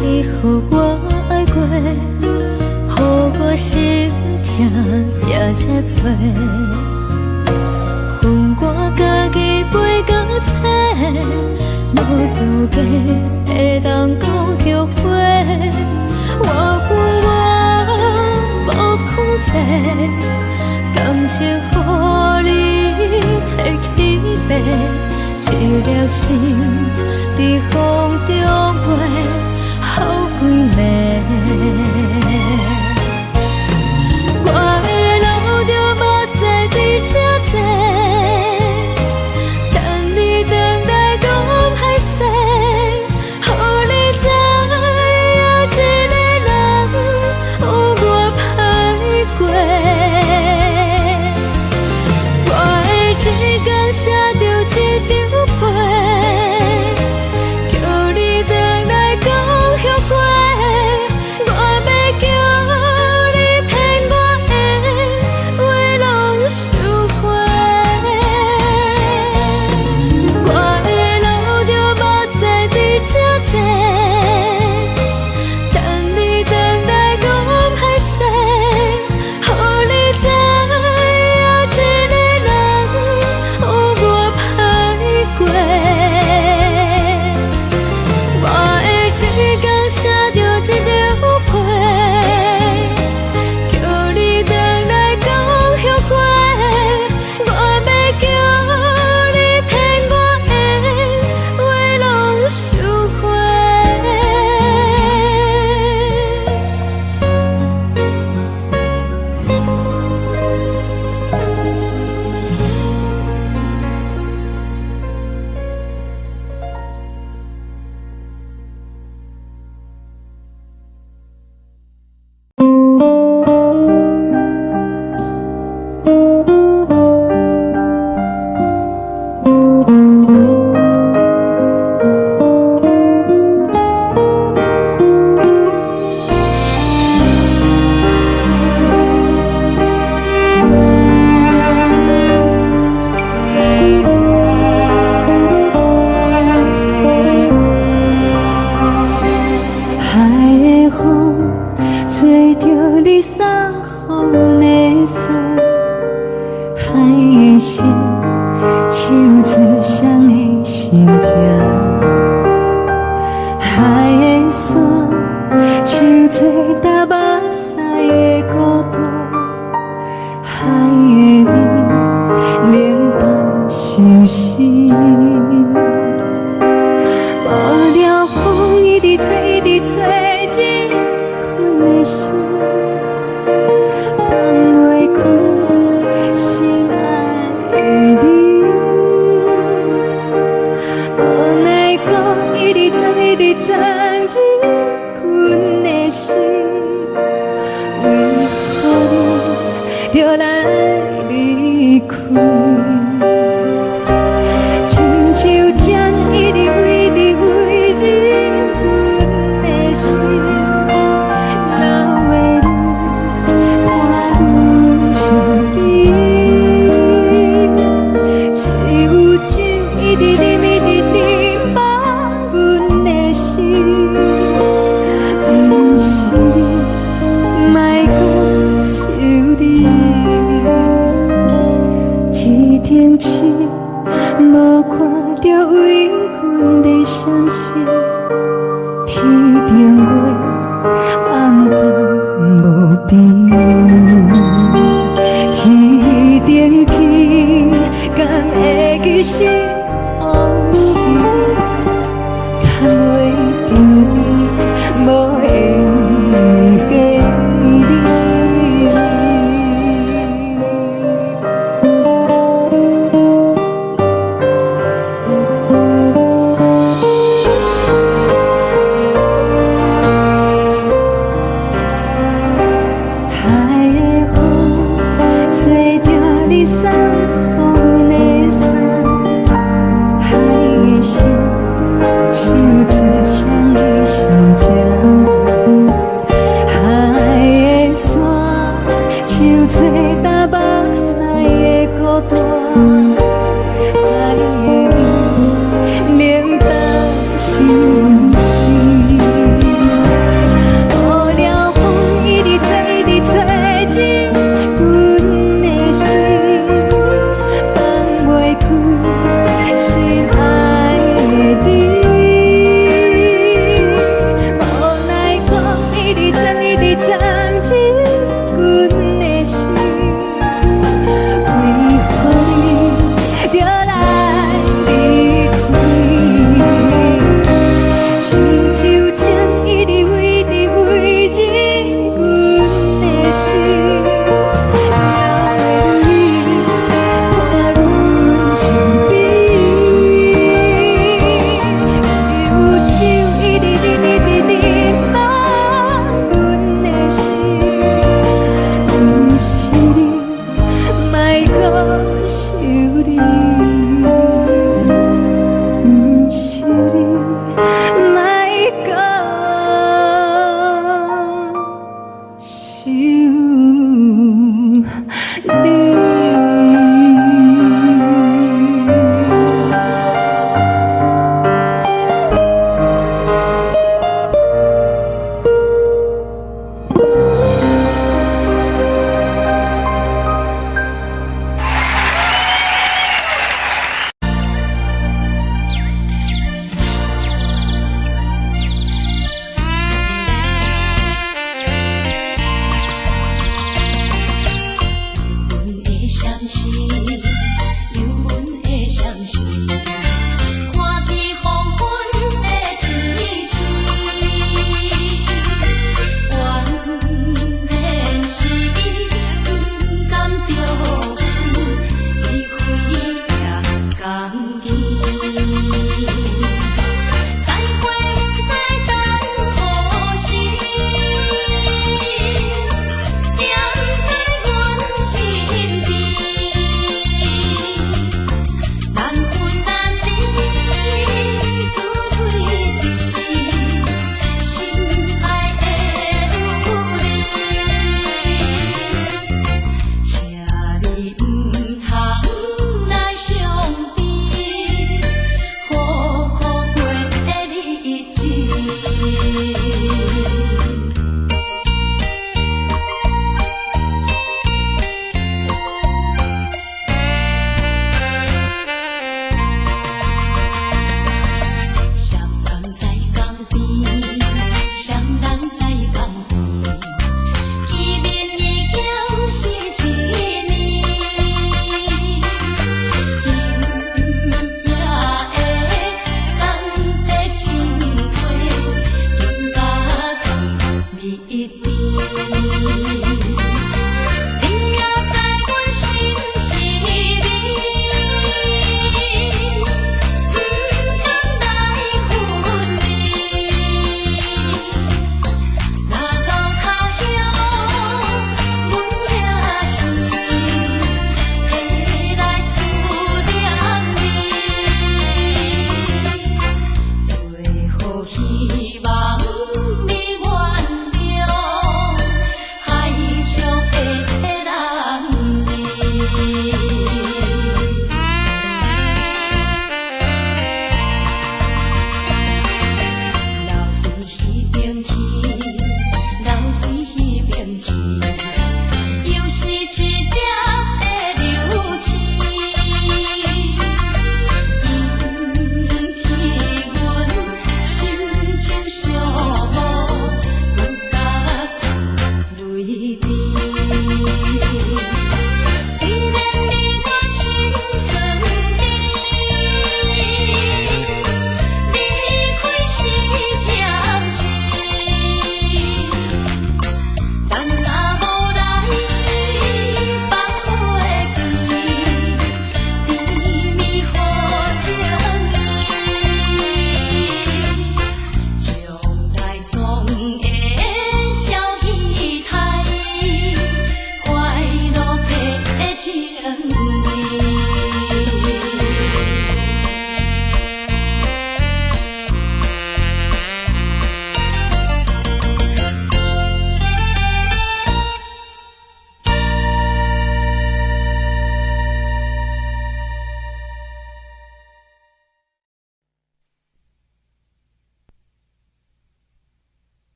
你予我愛過，予我心疼也這多。予我家己飛到找，無資格會當講後悔。我有我無控制，感情予你提去爬，一粒心佇風中飛，予幾暝。我會流著目屎佇這坐，等你轉來講歹勢，予你知影一个人有偌歹過。我會一工寫著一張批，叫你轉來講後悔。我欲叫你騙我的話攏收回。我會流著目屎佇這坐，等你轉來講歹勢，予你知影一個人有偌歹過。我會一工寫著一張批，叫你轉來講後悔。我欲叫你騙我的話攏收回。海的風吹著你送予阮的衫，海的心唱出誰的心情，海的山唱出踏目屎的孤獨，海的你冷淡相思。無聊風一直吹，一直吹，入阮的心，放袂開心愛的你。無奈何一直鑽，一直鑽入阮的心，為何你著來離開？親像針一直飛，一直飛入阮的心，老的你伴阮身邊，只有酒一直啉，一直啉，放阮的心，毋是你，莫閣想你。天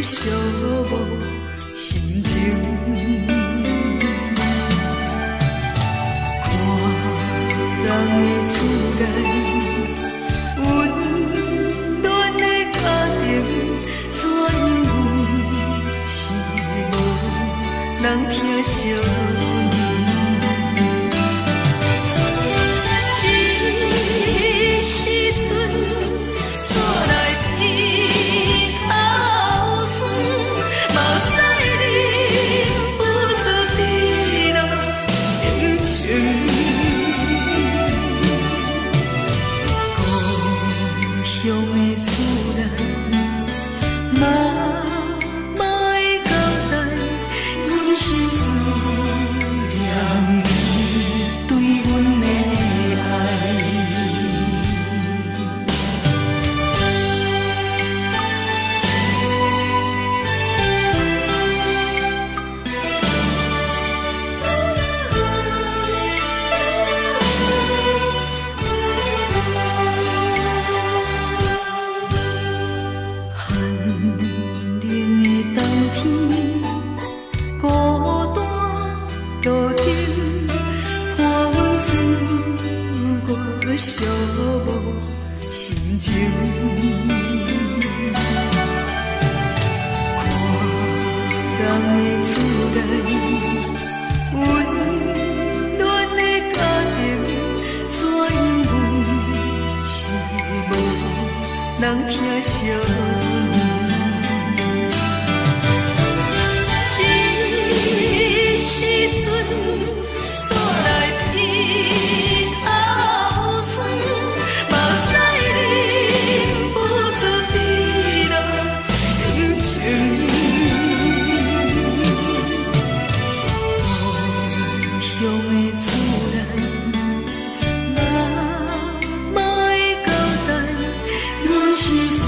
寂寞心情。看人的厝內，溫暖的家庭，怎樣是無人疼惜阮？這時陣，煞來鼻頭酸，目屎忍不住滴落眼睛。故鄉的厝內，媽媽的交代，阮是思念伊對阮的愛。寒冷的冬天，孤單路燈，伴阮度過寂寞心情。看人的厝內，溫暖的家庭，怎樣是無人疼惜阮？這時陣，煞來鼻頭酸，目屎忍不住滴落眼睛。故鄉的厝內，媽媽的交代，阮是思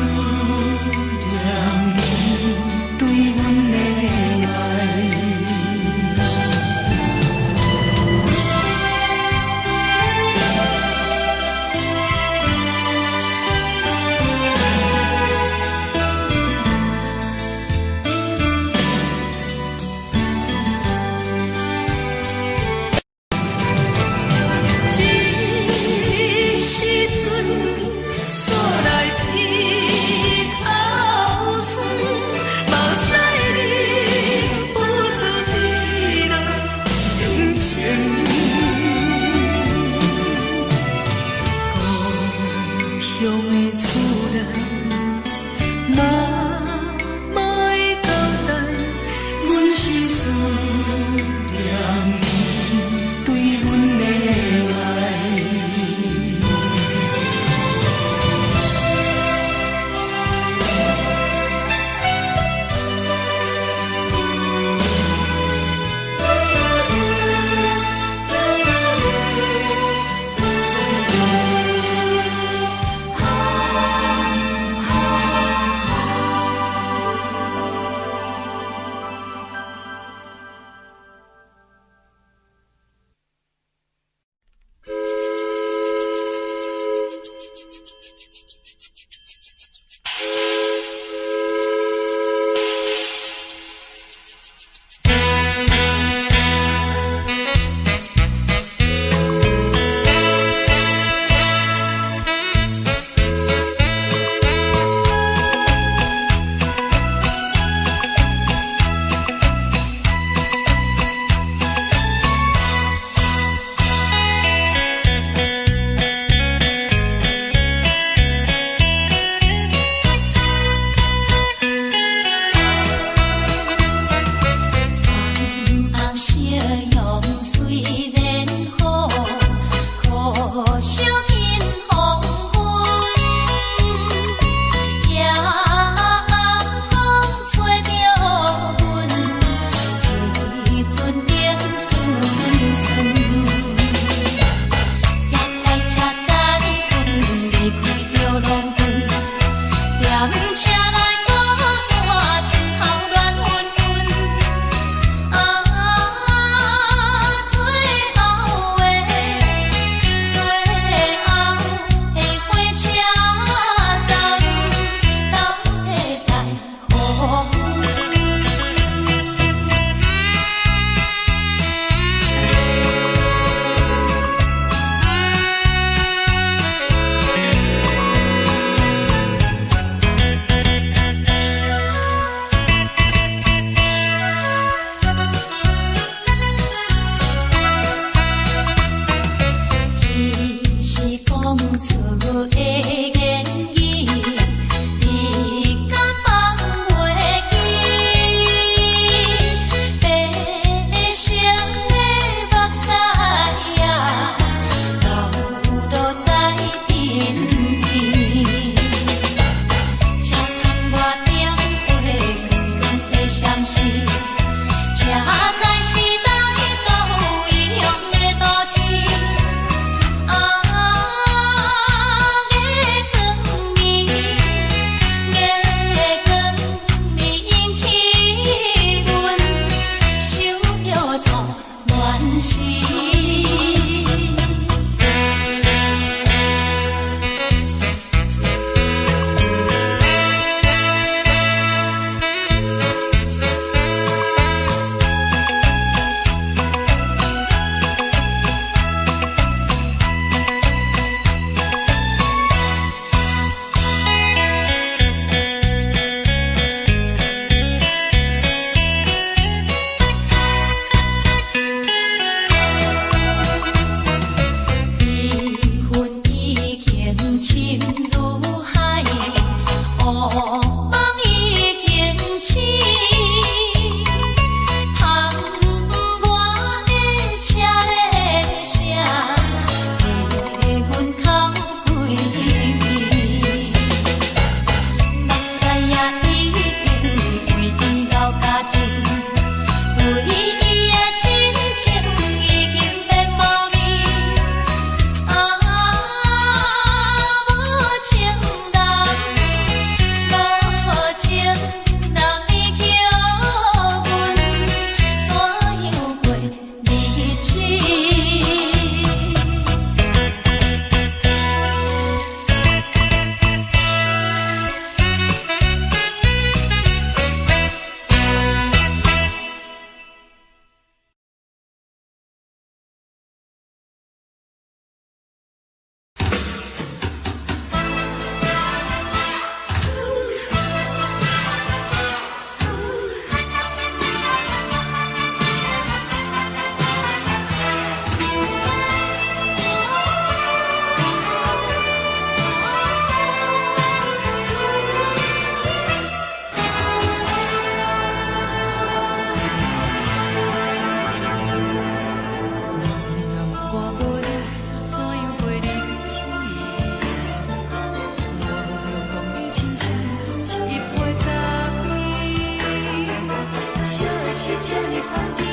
是這呢香甜，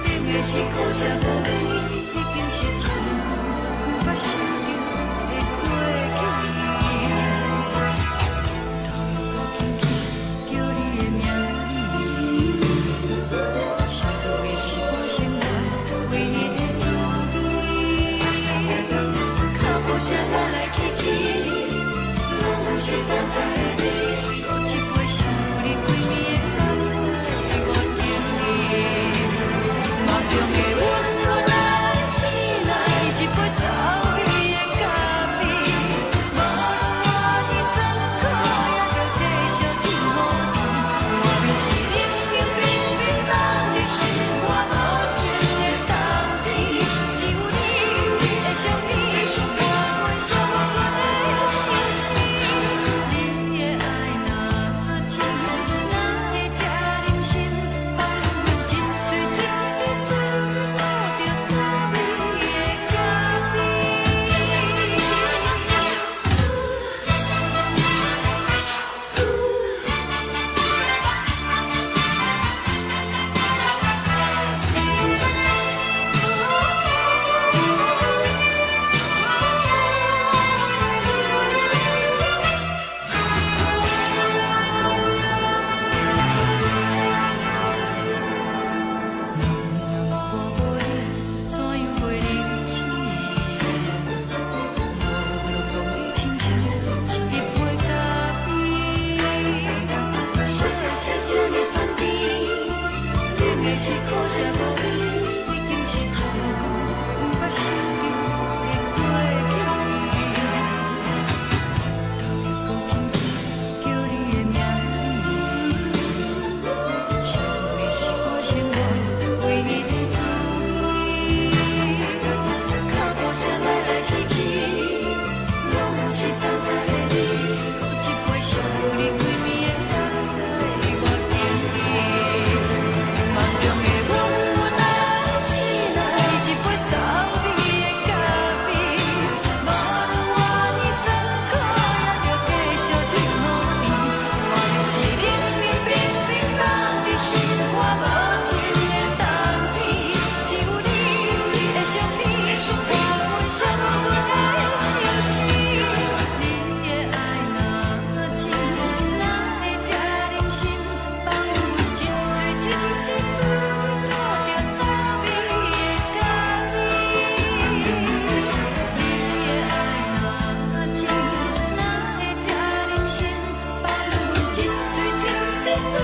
冷的是苦澀無味，已經是真久毋捌想著的過去。頭又閣輕輕叫你的名字，想的是我生活唯一的滋味。腳步聲來來去去，攏是等待的你。閣一杯想你規暝的目屎，我等你。夢中的阮來醒來，一杯走味的咖啡，無論偌尼酸苦，也著繼續天雨甜。外面是冷冷冰冰冬日，心肝無情的冬天，只有你的相片，伴阮寂寞的相思。你的愛若深，哪會這忍心放阮一喙一滴滋味吐著滋味的咖啡？我無你，怎樣過日子？無論講你親像一杯咖啡。啥的是這呢香甜，冷的是苦澀無味，已經是真久毋捌想著的過去。頭又閣輕輕叫你的名字，想的是我生活唯一的滋味。腳步聲來來去去，攏是等待的你。閣一杯想你規暝的目屎，我等你。夢中的阮來醒來，一杯走味的咖啡，無論偌尼酸苦，也著繼續天雨甜。外面是冷冷冰冰冬日，心肝無情的冬天，只有你的相片，伴阮寂寞的相思。你的愛若深，哪會這忍心放阮一喙一滴滋味吐著滋味的咖啡？你的愛若深，哪會這忍心放阮一喙一滴滋味吐著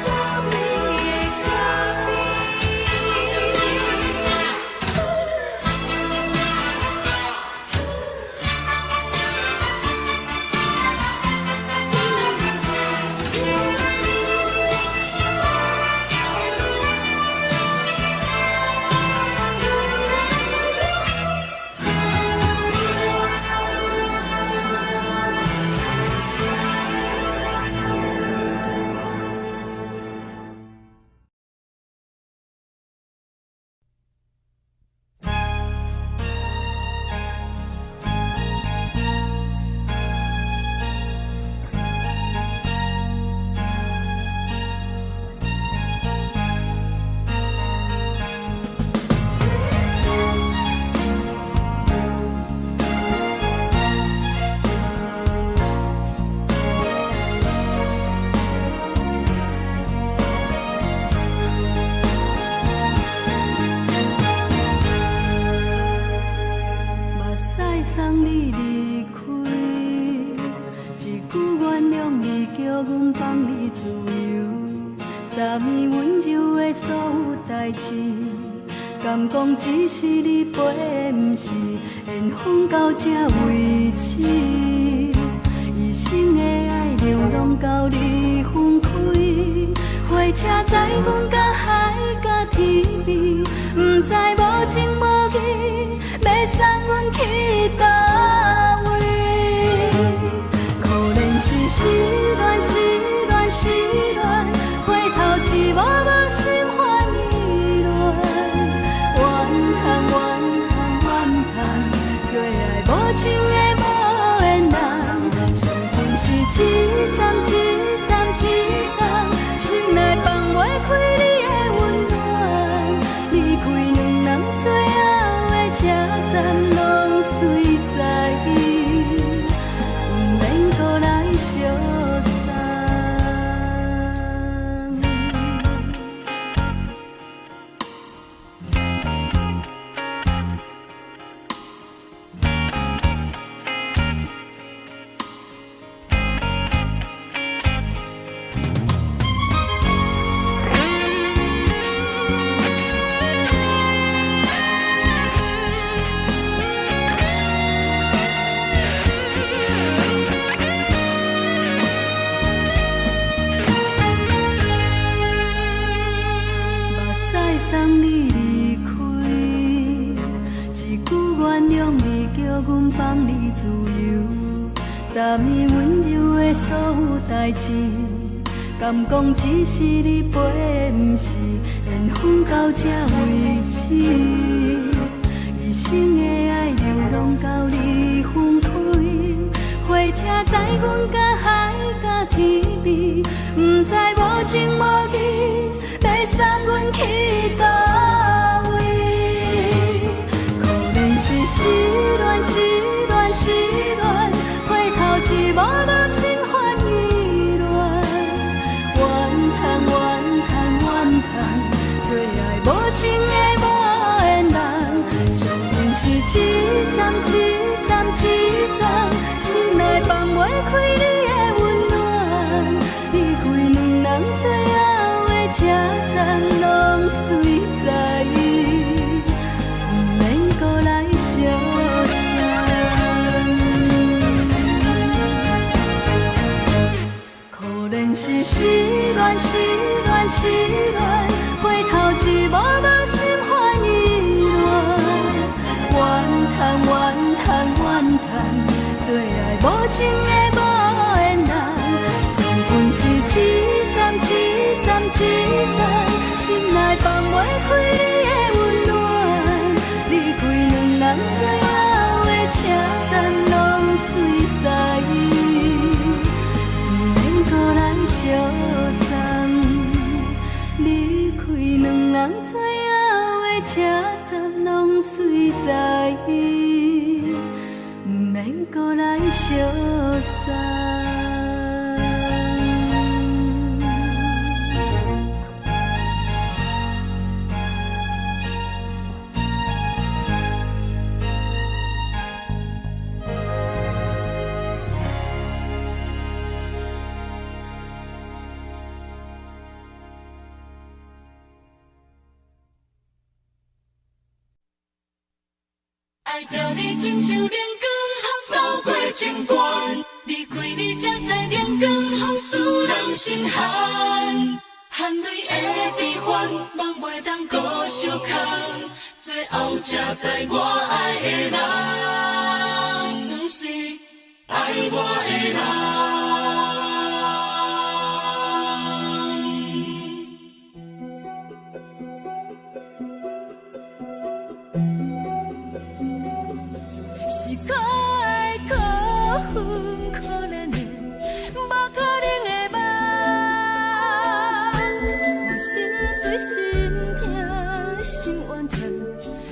滋味的咖啡？目屎送你離開，一句原諒你，叫阮放你自由。昨暝溫柔的所有代誌，敢講只是你陪的，毋是緣分到這為止。一生的愛流浪到你分開，火車載阮到海角天邊，毋知無情無義，欲送阮去佗位？可憐是失戀，失戀，失戀，回頭一幕幕心煩意亂。怨嘆怨嘆怨嘆，做愛無情的無緣人，傷心是一站一站一站，心內放開你的溫暖。離開兩人最後的車站，攏隨在，毋免閣來相送。目屎送你離開，一句原諒你，叫阮放你自由。昨暝溫柔的所有代誌，敢講只是你陪，毋是緣分到這為止。一生的愛流浪到你分開，火車載阮甲海甲天邊，毋知無情無義，欲送阮去佗位？可憐是失戀，失戀，失戀，回頭一幕幕心煩意亂。怨嘆怨嘆怨嘆，做愛無情的無緣人，相信是一站一站一站，心內放袂開你的溫暖。離開兩人最後的車站，攏隨在，毋免閣來相送。可憐是失戀，失戀，失戀，回頭一幕幕心煩意亂。怨嘆怨嘆怨嘆，做愛無情的無緣人，相逢是一站一站一站，心內放袂開你的溫暖。離開兩人最後的車站，攏隨在，毋免閣來相送。離開兩人最後的車站，攏隨在，毋免閣來相送。愛著你親像冷光予掃過情關，離開你才知冷光予使人心寒。含淚的悲歡，夢袂當閣相空，最後才知我愛的人，毋是愛我的人。是可愛可恨可憐的，無可能的夢。我心碎心痛心怨嘆，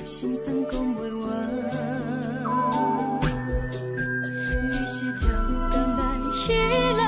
心酸講袂完。你是跳江來彼人，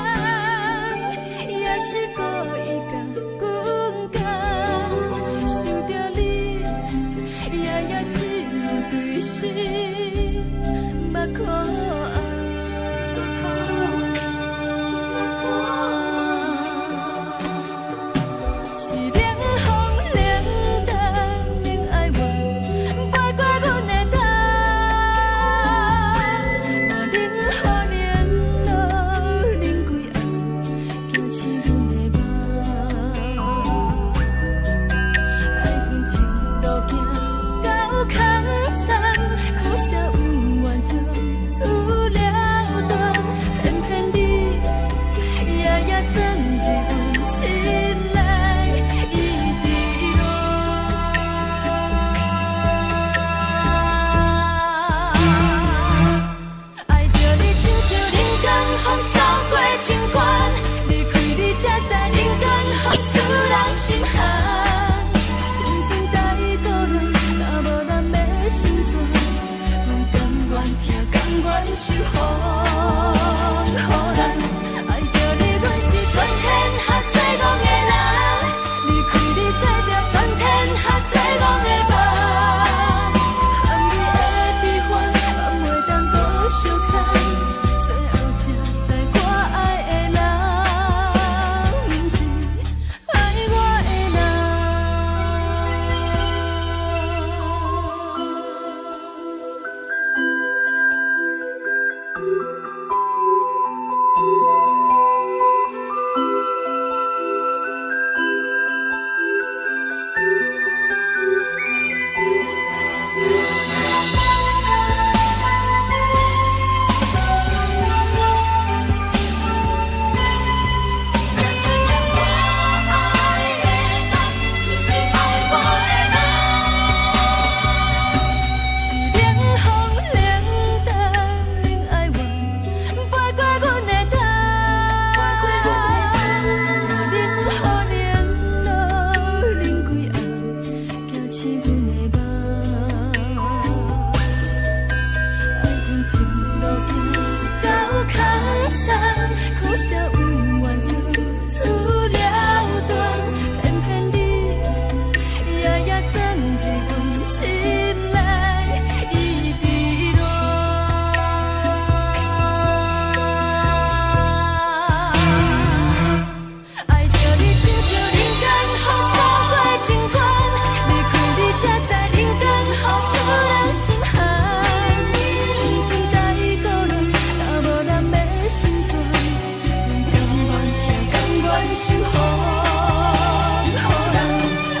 受予予人。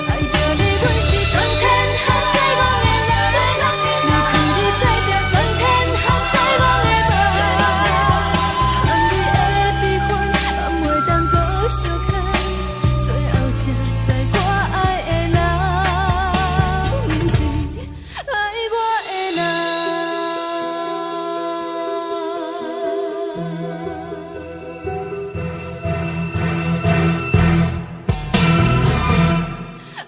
愛著你，阮是全天下最戆的人。離開你，做著全天下最戆的夢。含你的悲歡，嘛袂當閣相牽。最後才知我愛的人，毋是愛我的人。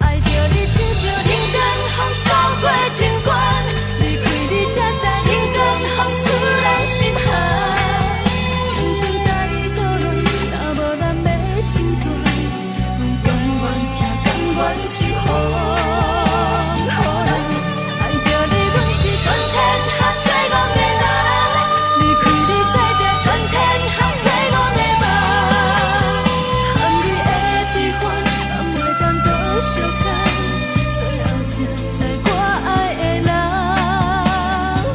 愛著你，親像冷光風掃過情關，離開你才知冷光風使人心寒。青春帶孤輪，若無咱欲成全，阮甘願疼，甘願受予予人。愛著你，阮是全天下最戆的人，離開你做著全天下最戆的夢。含你的悲歡，嘛袂當閣相牽。最後才知我愛的人，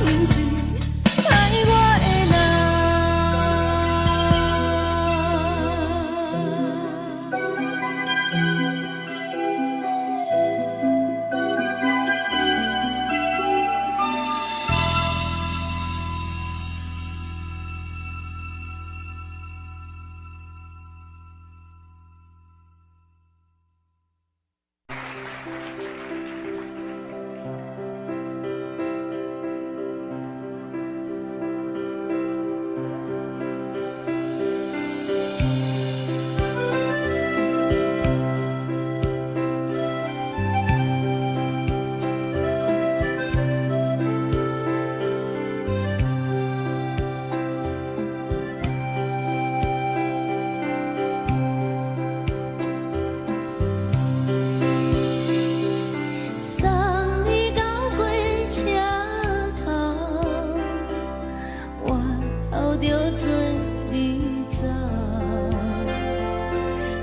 毋是愛我的人。送你到火車頭，我頭著准你走。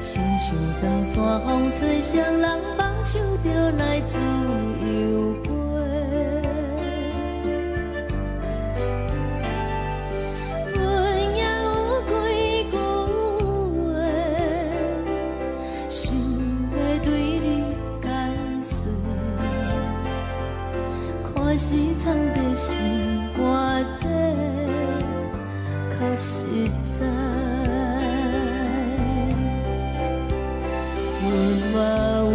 親像長山風吹，誰人放手就來自由飛。阮也有幾句話，想欲對你解說。看是藏佇心肝底，較實在。阮嘛有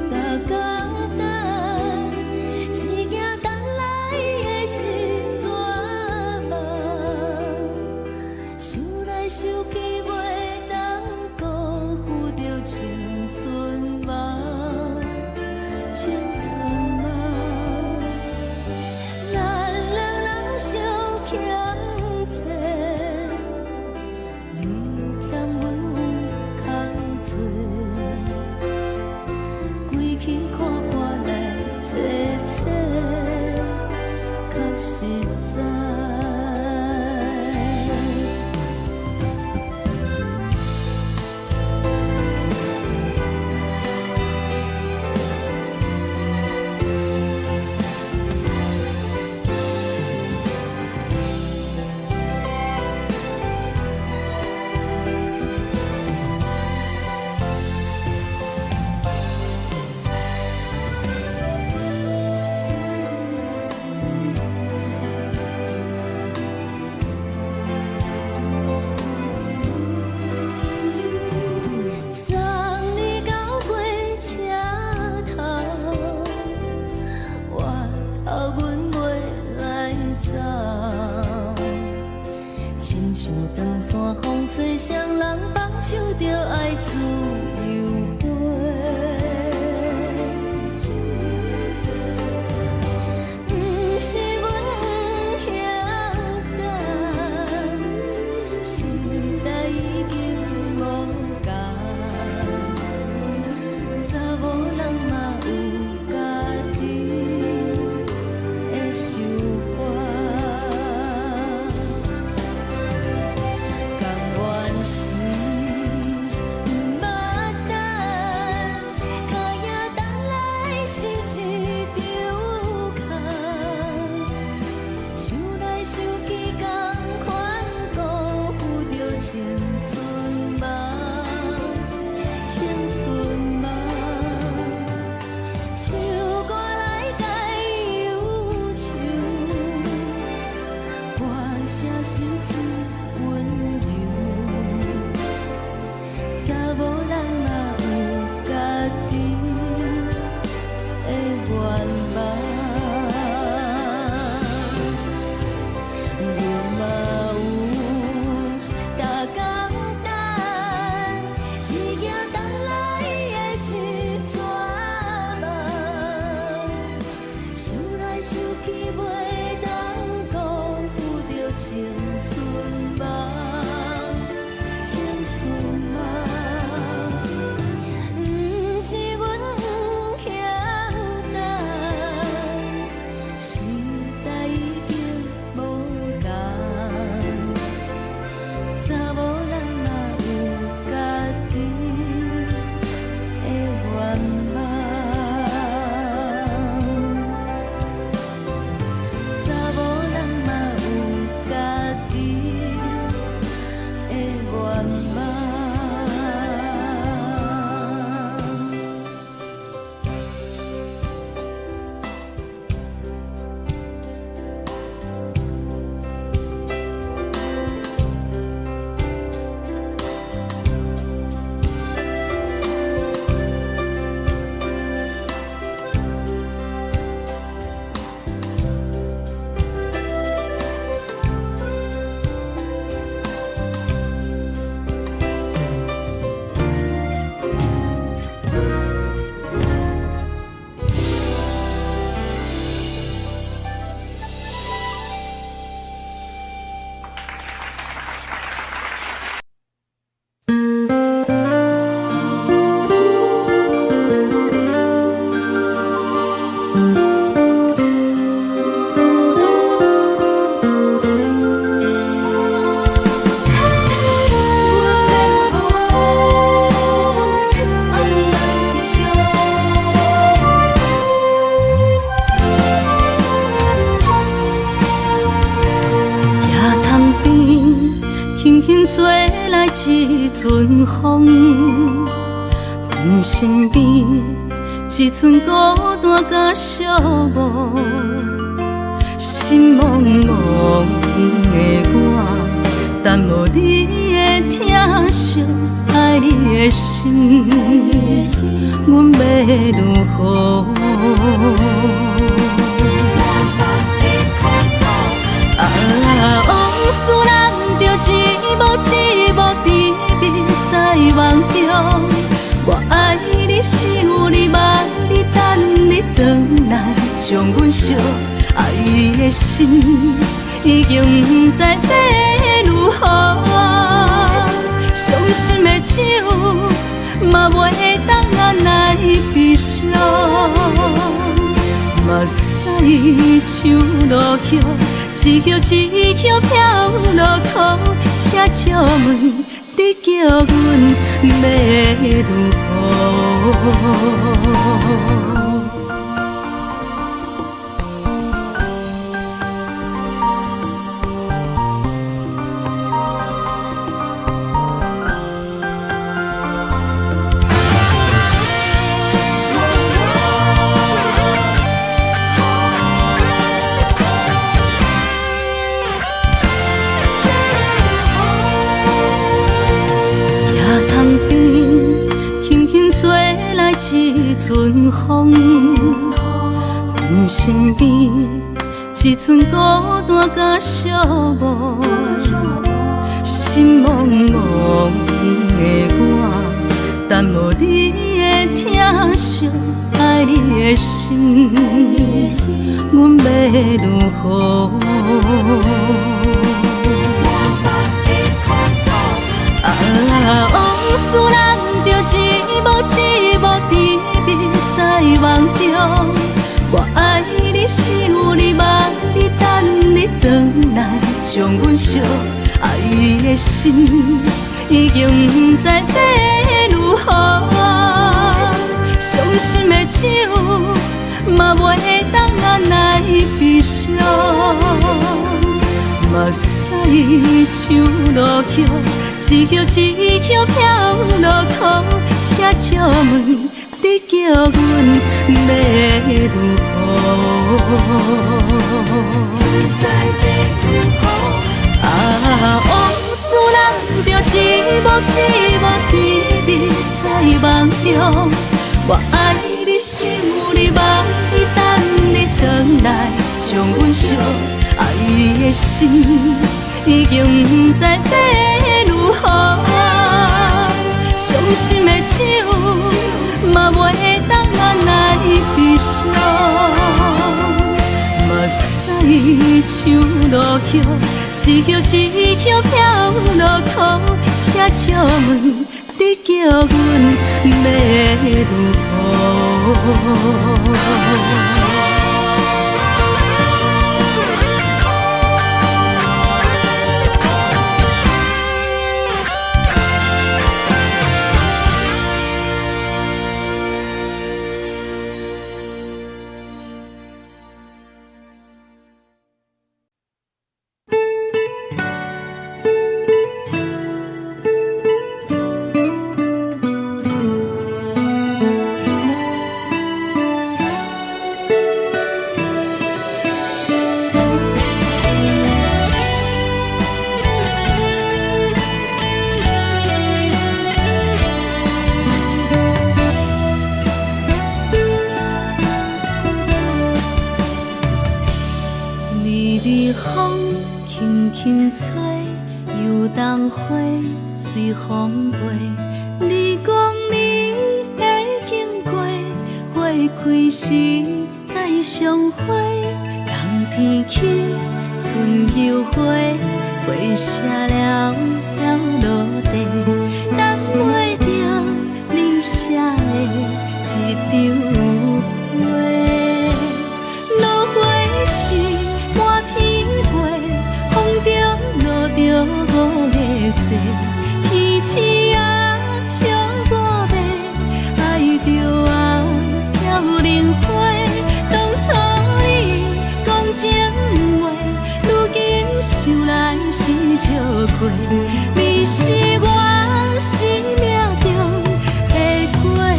逐工等，只驚等來的是绝望。想來想去，袂當辜負著青春夢，青春夢。咱兩人相欠債，你嫌阮有空做，規氣看破來找找，較實在。送你到火車頭，我頭阮袂來走。親像長山風吹，誰人放手就愛自由飛。毋是阮不曉等，時代已經無仝，查某人嘛有家己的想法。甘願是毋捌等，願望。潭边，轻轻吹来一阵风，阮身边一阵孤单佮寂寞，心茫茫的我，等无你的疼惜，爱你的心，阮欲如何？啊，往事咱著一幕一幕甜蜜在梦中。我愛你，想你，望你，等你轉來，將阮惜愛的心已經毋知欲如何。傷心的酒嘛袂當按來悲傷。目屎像落雨，一葉一葉飄落苦，請借問你叫阮欲如何？潭邊，輕輕吹來一陣風，阮身邊一陣孤單佮寂寞，心茫茫的我，等無你的疼惜，愛你的心，阮欲如何？啊，往事咱著一幕一幕甜蜜在夢中。我愛你，想你，望你，等你轉來，將阮惜愛的心已經毋知欲如何。傷心的酒嘛袂當按來悲傷。目屎像落雨，一葉一葉飄落苦，請借問你叫阮欲如何？啊，往事咱著一幕一幕甜蜜在夢中。我愛你，想你，望你，等你轉來，將阮惜愛的心已經毋知欲如何。傷心的酒嘛袂當按來悲傷。目屎像落雨，一葉一葉飄落苦，請借問你叫阮欲如何？花隨風飛，你講你會經過，花開時再相會。冬天起，春又回，花謝了飄落地，等袂著你寫的這張批。落花時滿天飛，風中落著五个誓，天鼠仔笑我欲，愛著啊飄零花。當初你講情話，如今想來是笑話。你是我生命中的過客。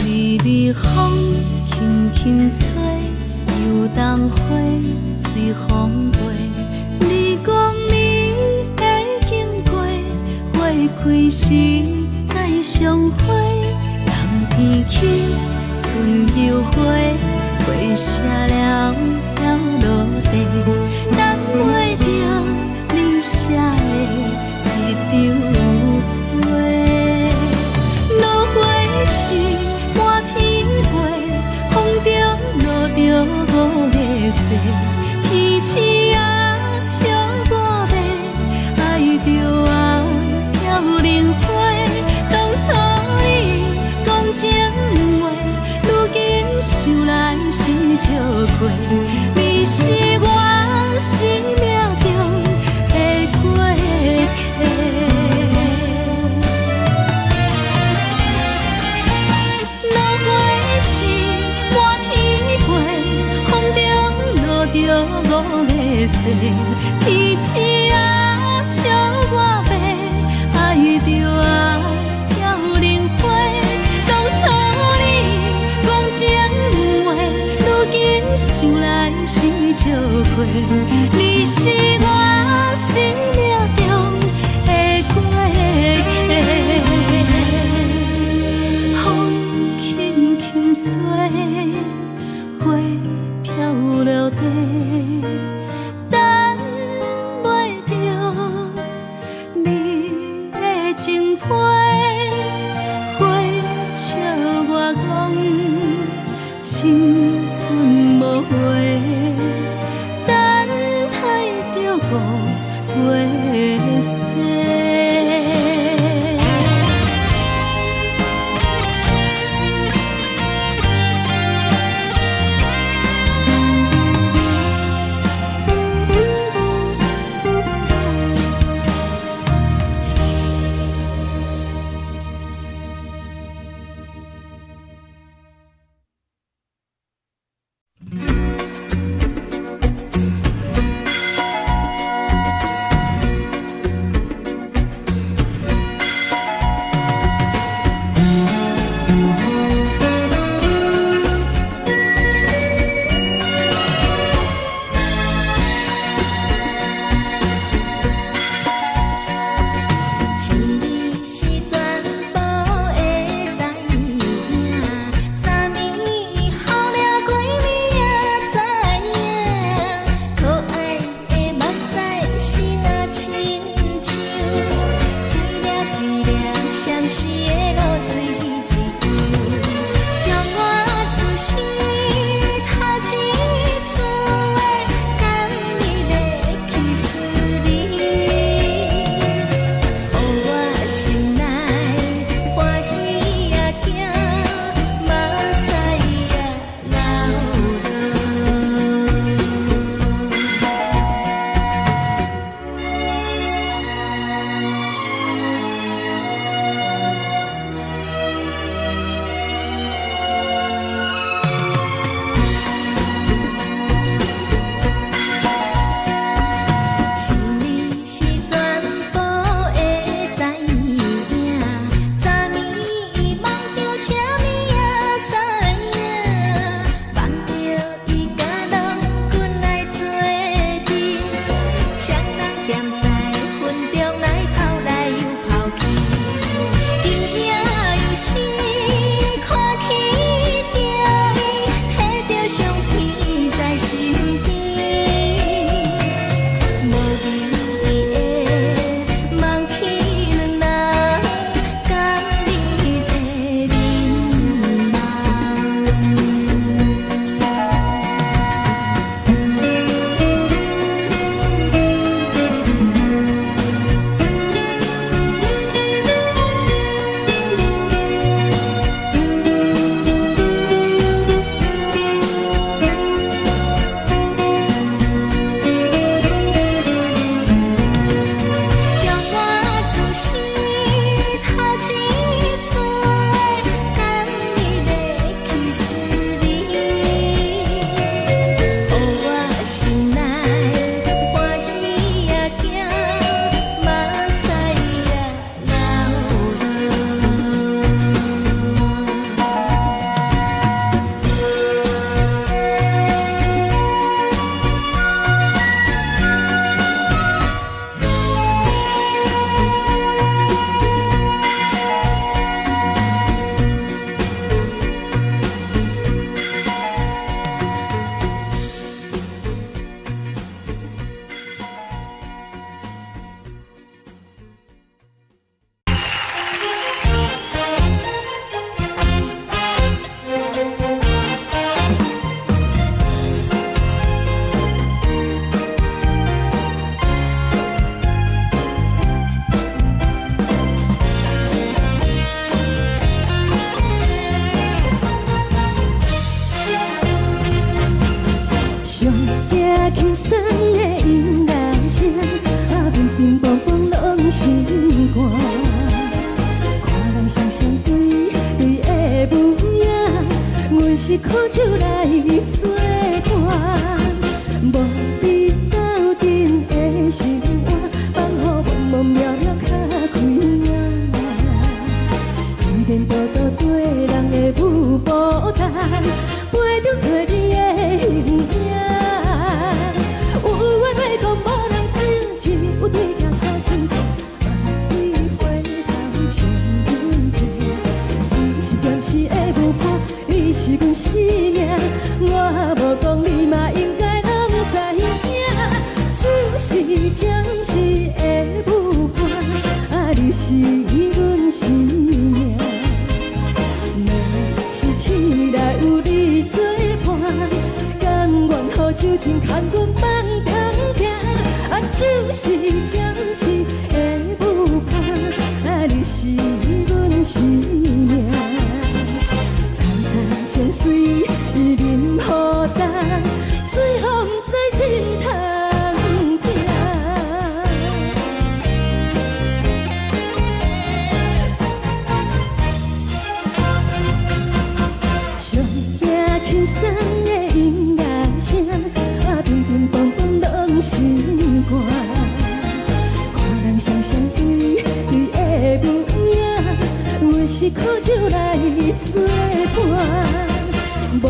微微風輕輕吹，油桐花隨風飛。你講你會經過，花開時再相會。冬天起，春又回，花謝了飄落地，等袂著你寫的這張批。落花時滿天飛，風中落著五个誓，天鼠仔笑我欲，愛著啊飄零花。當初你講情話，如今想來是笑話。你是我生命中的過客。落花時滿天飛，風中落著五个誓，天鼠仔笑我欲，愛著啊飄零花。當初你講情話，如今想來是笑話。你是我生命中的過客。風輕輕吹，花飄落地，等袂著你的情批。花笑我講青春無話，等待著五月雪。心肝。看人双双对对的舞影，阮是苦酒來做伴，無比鬥陣的生活，放予茫茫渺渺較開眼。天道道對人的舞步單，陪著找你的形影。有緣話講無人聽，只有對鏡看心情，萬里回頭情阮拼，只是暫時的舞伴，你是阮生命，我無講你嘛應該攏知影。只是暫時的舞伴，啊，你是阮生命。若是醒來有你做伴，甘願予酒精牽阮放通行。啊，只是暫時的舞伴，啊，你是阮生命。層層情隨淋雨重，水予毋知心通疼。上驚輕鬆的音樂聲，啊，乒乒乓乓攏心肝。看人雙雙對對的舞影，阮是苦酒來做伴，無